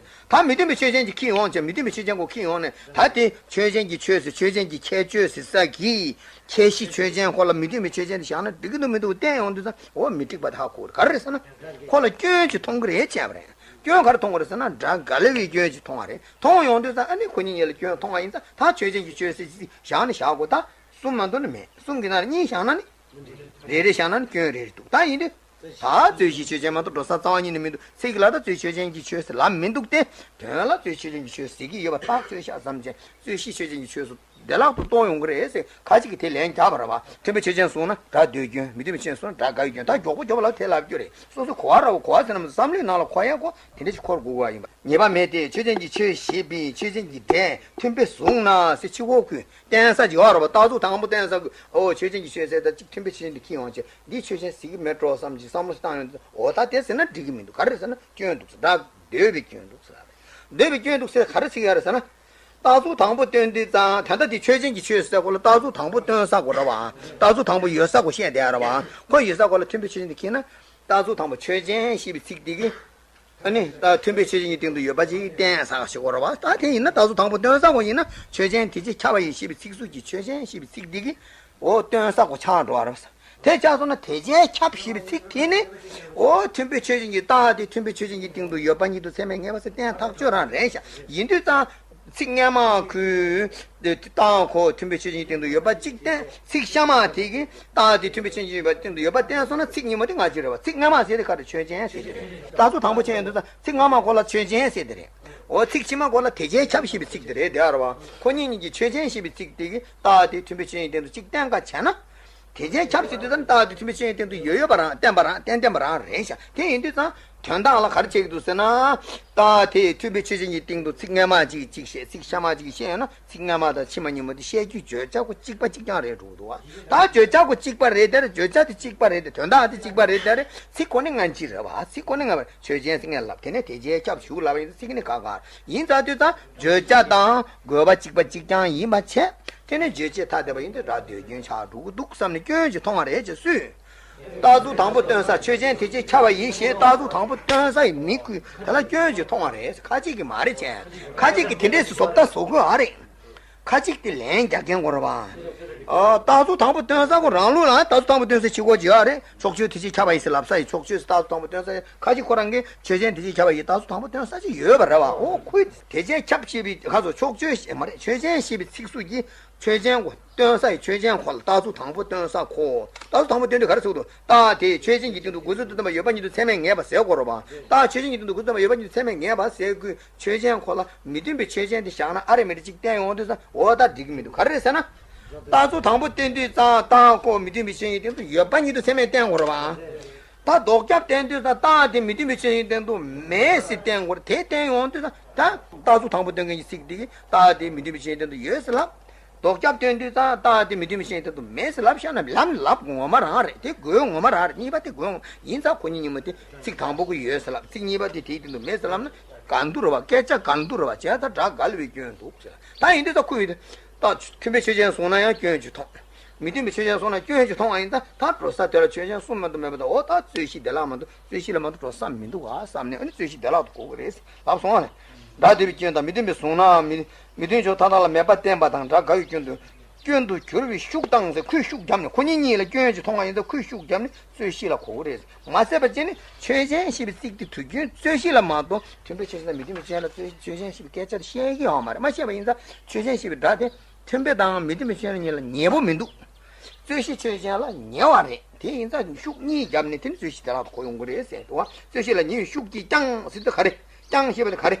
ད་མི་མཐུན་པའི་ཆོས་ཅན་གྱི་ཁྱེར་ཡོང་བྱས། མི་མཐུན་པའི་ཆོས་ཅན་ཁོ་ཁྱེར་ཡོང་ནས་ད་དེ་ཆོས་ཅན་གྱི་ཆོས་ཟེར་ཆོས་ཅན་གྱི་ཁྱད་ཆོས་ཟེར་ས་གི་ཁྱད་གཞི་ཆོས་ཅན་ཁོ་ལ་མི་མཐུན་པའི་ཆོས་ཅན་དེ་བཞག་ན་འགྲིག་གི་འདུག་མི་འདུག་བསྟན་ཡོང་དུས་ཙང་འོ་མི་འགྲིག་པ་དེ་ཧ་གོ་གི་རེད། ག་རེ་རེད་ཟེར་ན་ཁོ་ལ་སྐྱོན་ཅིག་མཐོང་གི་རེད་བྱས་པ་རེད། སྐྱོན་ག་རེ་མཐོང་གི་རེད་ཟེར་ན་སྒྲ་འགལ་བའི་སྐྱོན་ཅིག་མཐོང་བ་རེད། མཐོང་ཡོང་དུས་ཙང་ཨ་ནི་ཁོ་གཉིས་གཉིས་ལ་སྐྱོན་མཐོང་བ་ཡིན་ཙང་ད་ཆོས་ཅན་གྱི་ཆོས་ཟེར་ཅིག་བཞག་ནས་བཞག་དགོས། ད་གསུམ་མ་གཏོགས་ནི་མེད། གསུམ་གྱི་ནང་ནས་གཉིས་བཞག་ན་ནི། རེ་རེ་བཞག་ན་ནི་སྐྱོན་རེ་རེ་འདུག་ད་ཡིན་དུས། ད་རྩོད་གཞི་ཆོས་ཅན་མ་གཏོགས་འགྲོ་ས་རྩ་བ་ཉིད་ནས་མི་འདུག་ཚིག་ལ་ད་རྩོད་ཆོས་ཅན་གྱི་ཆོས་ཟེར་ལབ་མི་འདུག་སྟེ། དོན་ལ་རྩོད་ཆོས་ཅན་གྱི་ཆོས་ཟེར་གྱི་ཡོད་པ་ཐག་ཆོད་ཤག་བསམ་བྱས་རྩོད་གཞི་ཆོས་ཅན་གྱི་ཆོས་སུ་ བདེ་བླག་ཏུ་རྟོགས་ཡོང་གི་རེད་ཟེར། ཁ་ཅིག་གིས་དེ་ལན་རྒྱག་པ་རེད་བ། མཐུན་དཔེ་ཆོས་ཅན་བཟུང་ན་སྒྲ་ཟློས་སྐྱོན། མི་མཐུན་དཔེ་ཆོས་ཅན་བཟུང་ན་སྒྲ་དགག་སྐྱོན། ད་མགྱོགས་པོ་མགྱོགས་པོ་ལབ་དེ་ལབ་རྒྱུ་རེད། སོ་སོ་གོ་བ་ར་བ་གོ་བ་ཟེར་ན་མི་འདུག་བསམ་བློའི་ནང་ལ་གོ་ཡ་གོ་དེ་འདྲ་ཞིག་འཁོར་དགོས་པ་ཡིན་པ། ཉེས་པ་མེད་དེ། ཆོས་ཅན་གྱི་ཆོས་ཞེས་པའི་ཆོས་ཅན་གྱི་སྒྲས་མཐུན་དཔེ་བཟུང་ན་ཟེར་ཕྱི་གོ་ཁུལ་བསྟན་ས་ཅིག་ཡོད་རེད་བ། རྟགས་ཚུགས་དང་པོ་བསྟན་ས་ཁུལ། ཨོ་ཆོས་ཅན་གྱི་ཆོས་ཟེར་ད་ཅིག་མཐུན་དཔེ་ཆོས་ཅན་དེ་ཁྱེར་ཡོང་བྱས་འདི་ཆོས་ཅན་ཟེར་གྱི་མེད་འགྲོ་བསམ་གྱི་བསམ་བློ་ཞིག་བཏང་ཡོང་དུས། ཨོ་ད་དེ་ཟེར་ན་འགྲིག་གི་མི་འདུག་ག་རེ་ཟེར་ན་སྐྱོན་འདུག་ཟེར། སྒྲ་ཟློས་པའི་སྐྱོན་འདུག་ཟེར། ཟློས་པའི་སྐྱོན་འདུག་ཟེར་ག་རེ་ཟེར་གྱི་ཡོད་རེད་ཟེར་ན། རྟགས་ཚུགས་དང་པོ་སྟོན་དུས་ཙང་ད་ལྟ་འདི་ཆོས་ཅན་གྱི་ཆོས་ཟེར་གོ་ལ་རྟགས་ཚུགས་དང་པོ་སྟོན་ས་གོ་ར་བ། རྟགས་ཚུགས་དང་པོ་ཡོད་ས་གོ་བཤད་བསྡད་ཡ་ར་བ། ཁོ་ཡོད་ས་གོ་ལ་མཐུན་དཔེ་ཆོས་ཅན་དེ་ཁྱེར་ན། རྟགས་ཚུགས་དང་པོ་ཆོས་ཅན་ཞེས་པའི་ཚིག་དེ་གི། ཨ་ནི་ད་མཐུན་དཔེ་ཆོས་ཅན་གྱི་སྟེང་དུ་ཡོད་པ་ཅིག་བསྟན་ས་ཞིག་གོ་ར་བ། ད་དེ་ཡིན་ན་རྟགས་ཚུགས་དང་པོ་སྟོན་ས་གོ་ཡིན་ན་ཆོས་ཅན་དེ་ཅིག་ཁྱབ་པ་ཡིན་ཞེས་པའི་ཚིག་ཟུར་གྱི་ཆོས་ཅན་ཞེས་པའི་ཚིག་དེ་གི། འོ་སྟོན་ས་གོ་ཆགས་འགྲོ་བ་རེད། དེ་ཆགས་སོང་ན་དེ་ཅན་ཁྱབ་ཞེས་པའི་ཚིག་དེ་ནི། འོ་མཐུན་དཔེ་ཆོས་ཅན་གྱི་རྟགས་དེ་མཐུན་དཔེ་ཆོས་ཅན་གྱི་སྟེང་དུ་ཡོད་པ་ཉིད་དུ་ཚད་མས་ངེས་པ་ཟེར་བསྟན་ཐག་ཆོད་རང་རེད་ཤག་ཡིན་དུས་ཙང་། ཚིག་སྔ་མ་ཁུལ། དེ་རྟགས་ཁོ་མཐུན་དཔེ་ཆོས་ཅན་གྱི་སྟེང་དུ་ཡོད་པ་གཅིག་བསྟན། ཚིག་གཤམ་མ་དེ་གི་རྟགས་དེ་མཐུན་དཔེ་ཆོས་ཅན་གྱི་སྟེང་དུ་ཡོད་པ་བསྟན་སོང་ན་ཚིག་གཉིས་པོ་དེ་སྔ་ཕྱི་རེད་བ། ཚིག་སྔ་མ་ཟེར་དེ་ག་རེ་ཆོས་ཅན་ཟེར་དེ་རེད། རྟགས་ཚུགས་དང་པོ་ཆོས་ཅན་ཡིན་དུས་ཙང་ཚིག་སྔ་མ་ཁོ་ལ་ཆོས་ཅན་ཟེར་དེ་རེད། འོ་ཚིག་ཕྱི་མ་ཁོ་ལ་དེ་ཅན་ཁྱབ་ཞེས་པའི་ཚིག་དེ་རེད་དེ་ཨ་ར་བ། ཁོ་གཉིས་གཉིས་ཀྱི་ཆོས་ཅན་ཞེས་པའི་ཚིག་དེ་གི་རྟགས་དེ་མཐུན་དཔེ་ཆོས་ཅན་སྟེང་དུ་གཅིག་བསྟན་ག་བྱས་ན། དེ་ཅན་ཁྱབ་ཟེར་དུས་ཙམ་རྟགས་དེ་མཐུན་དཔེ་ཆོས་ཅན་སྟེང་དུ་ཡོད་ཡོད་པ་རང་བསྟན་པ་རང་བསྟན་བསྟན་པ་རང་རེད་ཤག་དེ་ཡིན་དུས་ཙང་དོན་དག་ལ་ག་རེ་བྱེད་ཀྱི་འདུག་ཟེར་ན། རྟགས་དེ་མཐུན་དཔེ་ཆོས་ཅན་གྱི་སྟེང་དུ་ཚིག་སྔ་མ་གཅིག་གཅིག་བཤད། ཚིག་གཤམ་མ་གཅིག་བཤད་ཡོད་ན་ཚིག་སྔ་མ་དང་ཕྱི་མ་གཉིས་པོ་དེ་བཤད་རྒྱུའི་བརྗོད་བྱ་ཁོ་གཅིག་པ་གཅིག་རྐྱང་རེད་འགྲོ་གི་འདུག་བ། ད་བརྗོད་བྱ་ཁོ་གཅིག་པ་རེད་དེ་རེད། བརྗོད་བྱ་དེ་གཅིག་པ་རེད་དེ་དོན་དག་དེ་གཅིག་པ་རེད་དེ་རེད། ཚིག་ཁོ་ནི་སྔ་ཕྱི་རེད་བ། ཚིག་ཁོ་ནི་སྔ་མ་ཆོས་ཅན་ཟེར་ངས་ལབ། དེ་ནས་དེ་ཅན་ཁྱབ་ཞུགས་ལབ་ཡིན་ཚིག་ནི་ག་ག་ཡིན་ཙང་དུས་ཙང་བརྗོད་བྱ་དང་དགོས་པ་གཅིག་པ་གཅིག་རྐྱང་ཡིན་པ་བྱས། དེ་ནས་རྗོད་བྱེད་ཐ་དད་པ་ཡིན་དུས་སྒྲ་ཟློས་སྐྱོན་ཆགས་འགྲོ་གི་འདུག་བསམ་ནས་སྐྱོན་གྱིས་མཐོང་བ་རེད་ཅེས་སུས། རྟགས་ཚུགས་དང་པོ་སྟོན་ས་ཆོས་ཅན་དེ་ཅན་ཁྱབ་པ་ཡིན་ཞེས་རྟགས་ཚུགས་དང་པོ་སྟོན་ས་ཡི་མི་ཁུལ་དེ་ལ་སྐྱོན་གྱིས་མཐོང་བ་རེད། ཁ་ཅིག་གིས་མ་རེད་བྱས། ཁ་ཅིག་གིས་དེ་འདྲས་སུ་བཟོ་ལྟ་བཟོ་དགོས་ཨ་རེད། ཁ་ཅིག་དེ་ལན་རྒྱག་མཁན་ཁོ་རེད་བ། ཨ། རྟགས་ཚུགས་དང་པོ་སྟོན་ས་ཁོ་རང་ལུགས་ལ་རྟགས་ཚུགས་དང་པོ་སྟོན་ས་ཕྱི་གོ་ཅིག་ཡོད་རེད། ཕྱོགས་ཆོས་དེ་ཅན་ཁྱབ་པ་ཡིན་ཟེར་ལབ་ས་ཡི་ཕྱོགས་ཆོས་སུ་རྟགས་ཚུགས་དང་པོ་སྟོན་ས་ཡི་ཁ་ཅིག་ཁོ་རང་གིས་ཆོས་ཅན་དེ་ཅན་ཁྱབ་པ་ཡིན་རྟགས་ཚུགས་དང་པོ་སྟོན་ས་ཅིག་ཡོད་པ་རེད་བ། འོ་ཁོས་དེ་ཅན་ཁྱབ་ཞེས་པའི་ཁ་སོ་ཕྱོགས་ཆོས་ཞེས་མ་རེད། ཆོས་ཅན་ཞེས་པའི་ཚིག་ཟུར་གྱིས་ཆོས་ཅན་གོ་སྟོན་ས་ཡི་ཆོས་ཅན་ཁོ་ལ་རྟགས་ཚུགས་དང་པོ་སྟོན་ས་ཁོ། རྟགས་ཚུགས་དང་པོ་སྟོན་དུས་ག་རེ་ཟེར་གི་འདུག་རྟགས་དེ་ཆོས་ཅན་གྱི་སྟེང་དུ་དགོས་ཚུལ་དུ་བསྟན་པ་ཡོད་པ་ཉིད་དུ་ཚད་མས་ངེས་པ་ཟེར་དགོས་རེད་བ། རྟགས་ཆོས་ཅན་གྱི་སྟེང་དུ་དགོས་ཚུལ་དུ་བསྟན་པ་ཡོད་པ་ཉིད་དུ་ཚད་མས་ངེས་པ་ཟེར་དགོས། ཆོས་ཅན་ཁོ་ལ་མི་མཐུན་པའི་ཆོས་ཅན་དེ་བཞག་ན་ཨ་རེ་མི་རེ་གཅིག་བསྟན་ཡོང་དུས་ཙང་འོ་ད་འགྲིག་གི་མི་འདུག་ག་རེ་རེད་ཟེར་ན། རྟགས་ཚུགས་དང་པོ་བསྟན་དུས་ཙང་རྟགས་ཁོ་མི་མཐུན་པའི་ཆོས་ཅན་སྟེང་དུ་ཡོད་པ་ཉིད་དུ་ཚད་མས་བསྟན་དགོས་རེད་བ། ད་ལྡོག་ཁྱབ་བསྟན་དུས་ཙང་རྟགས་དེ་མི་མཐུན་པའི་ཆོས་ཅན་སྟེང་དུ་མེད་ཟེར་བསྟན་དགོས་རེད། དེ་བསྟན་ཡོང་དུས་ཙང་ད་རྟགས་ཚུགས་དང་པོ་སྟོན་མཁན་གྱི་ཚིག་དེ་གིས་རྟགས་དེ་མི་མཐུན་པའི་ཆོས་ཅན་སྟེང་དུ་ཡོད་ཟེར་ལབ། ལྡོག་ཁྱབ་སྟོན་དུས་ཙང་རྟགས་དེ་མི་མཐུན་པའི་ཆོས་ཅན་སྟེང་དུ་མེད་ཟེར་ལབ་བཞག་ན་ལབ་ལབ་ངོ་མ་རང་རེད། དེ་དགོས་ངོ་མ་རང་རེད། གཉིས་པ་དེ་དགོས་ངོ་ཡིན་ཙང་ཁོ་གཉིས་གཉིས་མོ་དེ་ཚིག་དང་པོ་གི་ཡོད་ཟེར་ལབ། ཚིག་གཉིས་པ་དེ་དེའི་སྟེང་དུ་མེད་ཟེར་ལབ་ན་ག་འདུག་རེད་བ། སྐད་ཆ་ག་འདུག་རེད་བ། བྱས་ཙང་སྒྲ་འགལ་བའི་སྐྱོན་འདུག་ཟེར། ད་ཡིན་དུས་ད་ཁོ་ཡིན་དུས་ད་མཐུན་དཔེ་ཆོས་ཅན་བཟུང་ན་ཡང་སྐྱོན་གྱིས་མཐོང་། མི་མཐུན་པའི་ཆོས་ཅན་བཟུང་ན་སྐྱོན་གྱིས་མཐོང་བ་ཡིན་ཙང་ད་འགྲོ་ས་དེ་ལ་ཆོས་ཅན་གསུམ་མ་གཏོགས་མེད་པ་དང་། འོ་ད་རྩོད་གཞི་བདེ་བླག་མ་གཏོགས་རྩོད་གཞི་ལ་མ་གཏོགས་འགྲོ་ས་མི་འདུག་ག་བསམ་ནས་ཨ་ནི་རྩོད་གཞི་བདེ་བླག་ཏུ་གོ་གི་རེད་ཟེར་ལབ་སོང་བ་ལས། སྒྲ་ཟློས་པའི་སྐྱོན་དང་མི་མཐུན་པའི་བཟུང་ན་མི་མི་མཐུན་ཕྱོགས་མཐའ་དག་ལ་མེད་པར་བསྟན་པ་དང་སྒྲ་དགག་པའི་སྐྱོན་དུ། སྐྱོན་དུ་གྱུར་པའི་ཤུགས་དང་ཟེར་ཁོས་ཤུགས་བརྒྱབ་ནས། ཁོ་གཉིས་གཉིས་ལ་སྐྱོན་གྱིས་མཐོང་བ་ཡིན་ཙང་ཁོས་ཤུགས་བརྒྱབ་ནས་རྩོད་གཞི་ལ་གོ་གི་རེད། མ་ཟད་པ་བྱས་ནས་ཆོས་ཅན་ཞེས་པའི་ཚིག་དེ་དུས་རྒྱུན་རྩོད་གཞི་ལ་མ་གཏོགས་མཐུན་དཔེ་ཆོས་ཅན་དང་མི་མཐུན་དཔེ་ཆོས་ཅན་ལ་རྩོད་ཆོས་ཅན་ཞེས་པའི་སྐད་ཆ་དེ་བཤད་ཀྱི་ཡོད་མ་རེད། མ་བཤད་པ་ཡིན་ཙང་ཆོས་ཅན་ཞེས་པའི་སྒྲ་དེ་མཐུན་དཔེ་དང་མི་མཐུན་དཔེ་ཆོས་ཅན་གཉིས་ལ་ཉེ་པོ་མི་འདུག་རྩོད་གཞི་ཆོས་ཅན་ལ་ཉེ་བ་རེད། དེ་ཡིན་ཙང་ཤུགས་གཉིས་བརྒྱབ་ནས་དེ་ནི་རྩོད་གཞི་བདེ་བླག་ཏུ་གོ་ཡོང་གི་རེད་ཟེར་འདུག་བ། རྩོད་གཞི་ལ་ཉེ་བའི་ཤུགས་ཀྱིས་ཀྱང་ཟེར་དུས་ག་རེ། ཀྱང་ཞེས་པ་དེ་ག་རེ།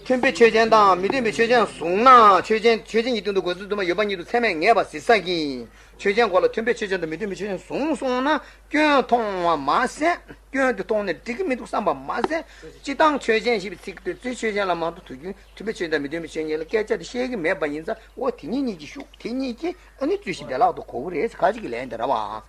མཐུན་དཔེ་ཆོས་ཅན་དང་མི་མཐུན་དཔེ་ཆོས་ཅན་བཟུང་ན་ཆོས་ཅན་ཆོས་ཅན་གྱི་སྟེང་དུ་དགོས་ཚུལ་དུ་མ་ཡོད་པ་ཉིད་དུ་ཚད་མས་ངེས་པ་ཟེར་ས་གི། ཆོས་ཅན་ཁོ་ལ་མཐུན་དཔེ་ཆོས་ཅན་དང་མི་མཐུན་དཔེ་ཆོས་ཅན་བཟུང་སོང་ན་སྐྱོན་མཐོང་བ་མ་ཟད། སྐྱོན་དེ་མཐོང་ནས་འགྲིག་གི་མི་འདུག་བསམ་པ་མ་ཟད། སྤྱིར་བཏང་ཆོས་ཅན་ཞེས་པའི་ཚིག་དེ་རྩོད་ཆོས་ཅན་ལ་མ་གཏོགས་དུས་རྒྱུན་མཐུན་དཔེ་ཆོས་ཅན་དང་མི་མཐུན་དཔེ་ཆོས་ཅན་གཉིས་ལ་སྐད་ཆ་དེ་བཤད་ཀྱི་མེད་པ་ཡིན་ཙང་འོ་དེ་གཉིས་གཉིས་ཀྱི་ཤུགས་དེ་གཉིས་ཀྱིས་ཨ་ནི་རྩོད་གཞི་བདེ་བླག་ཏུ་གོ་གི་རེད་ཟེར་ཁ་ཅིག་གིས་ལན་དེ་ར་བ།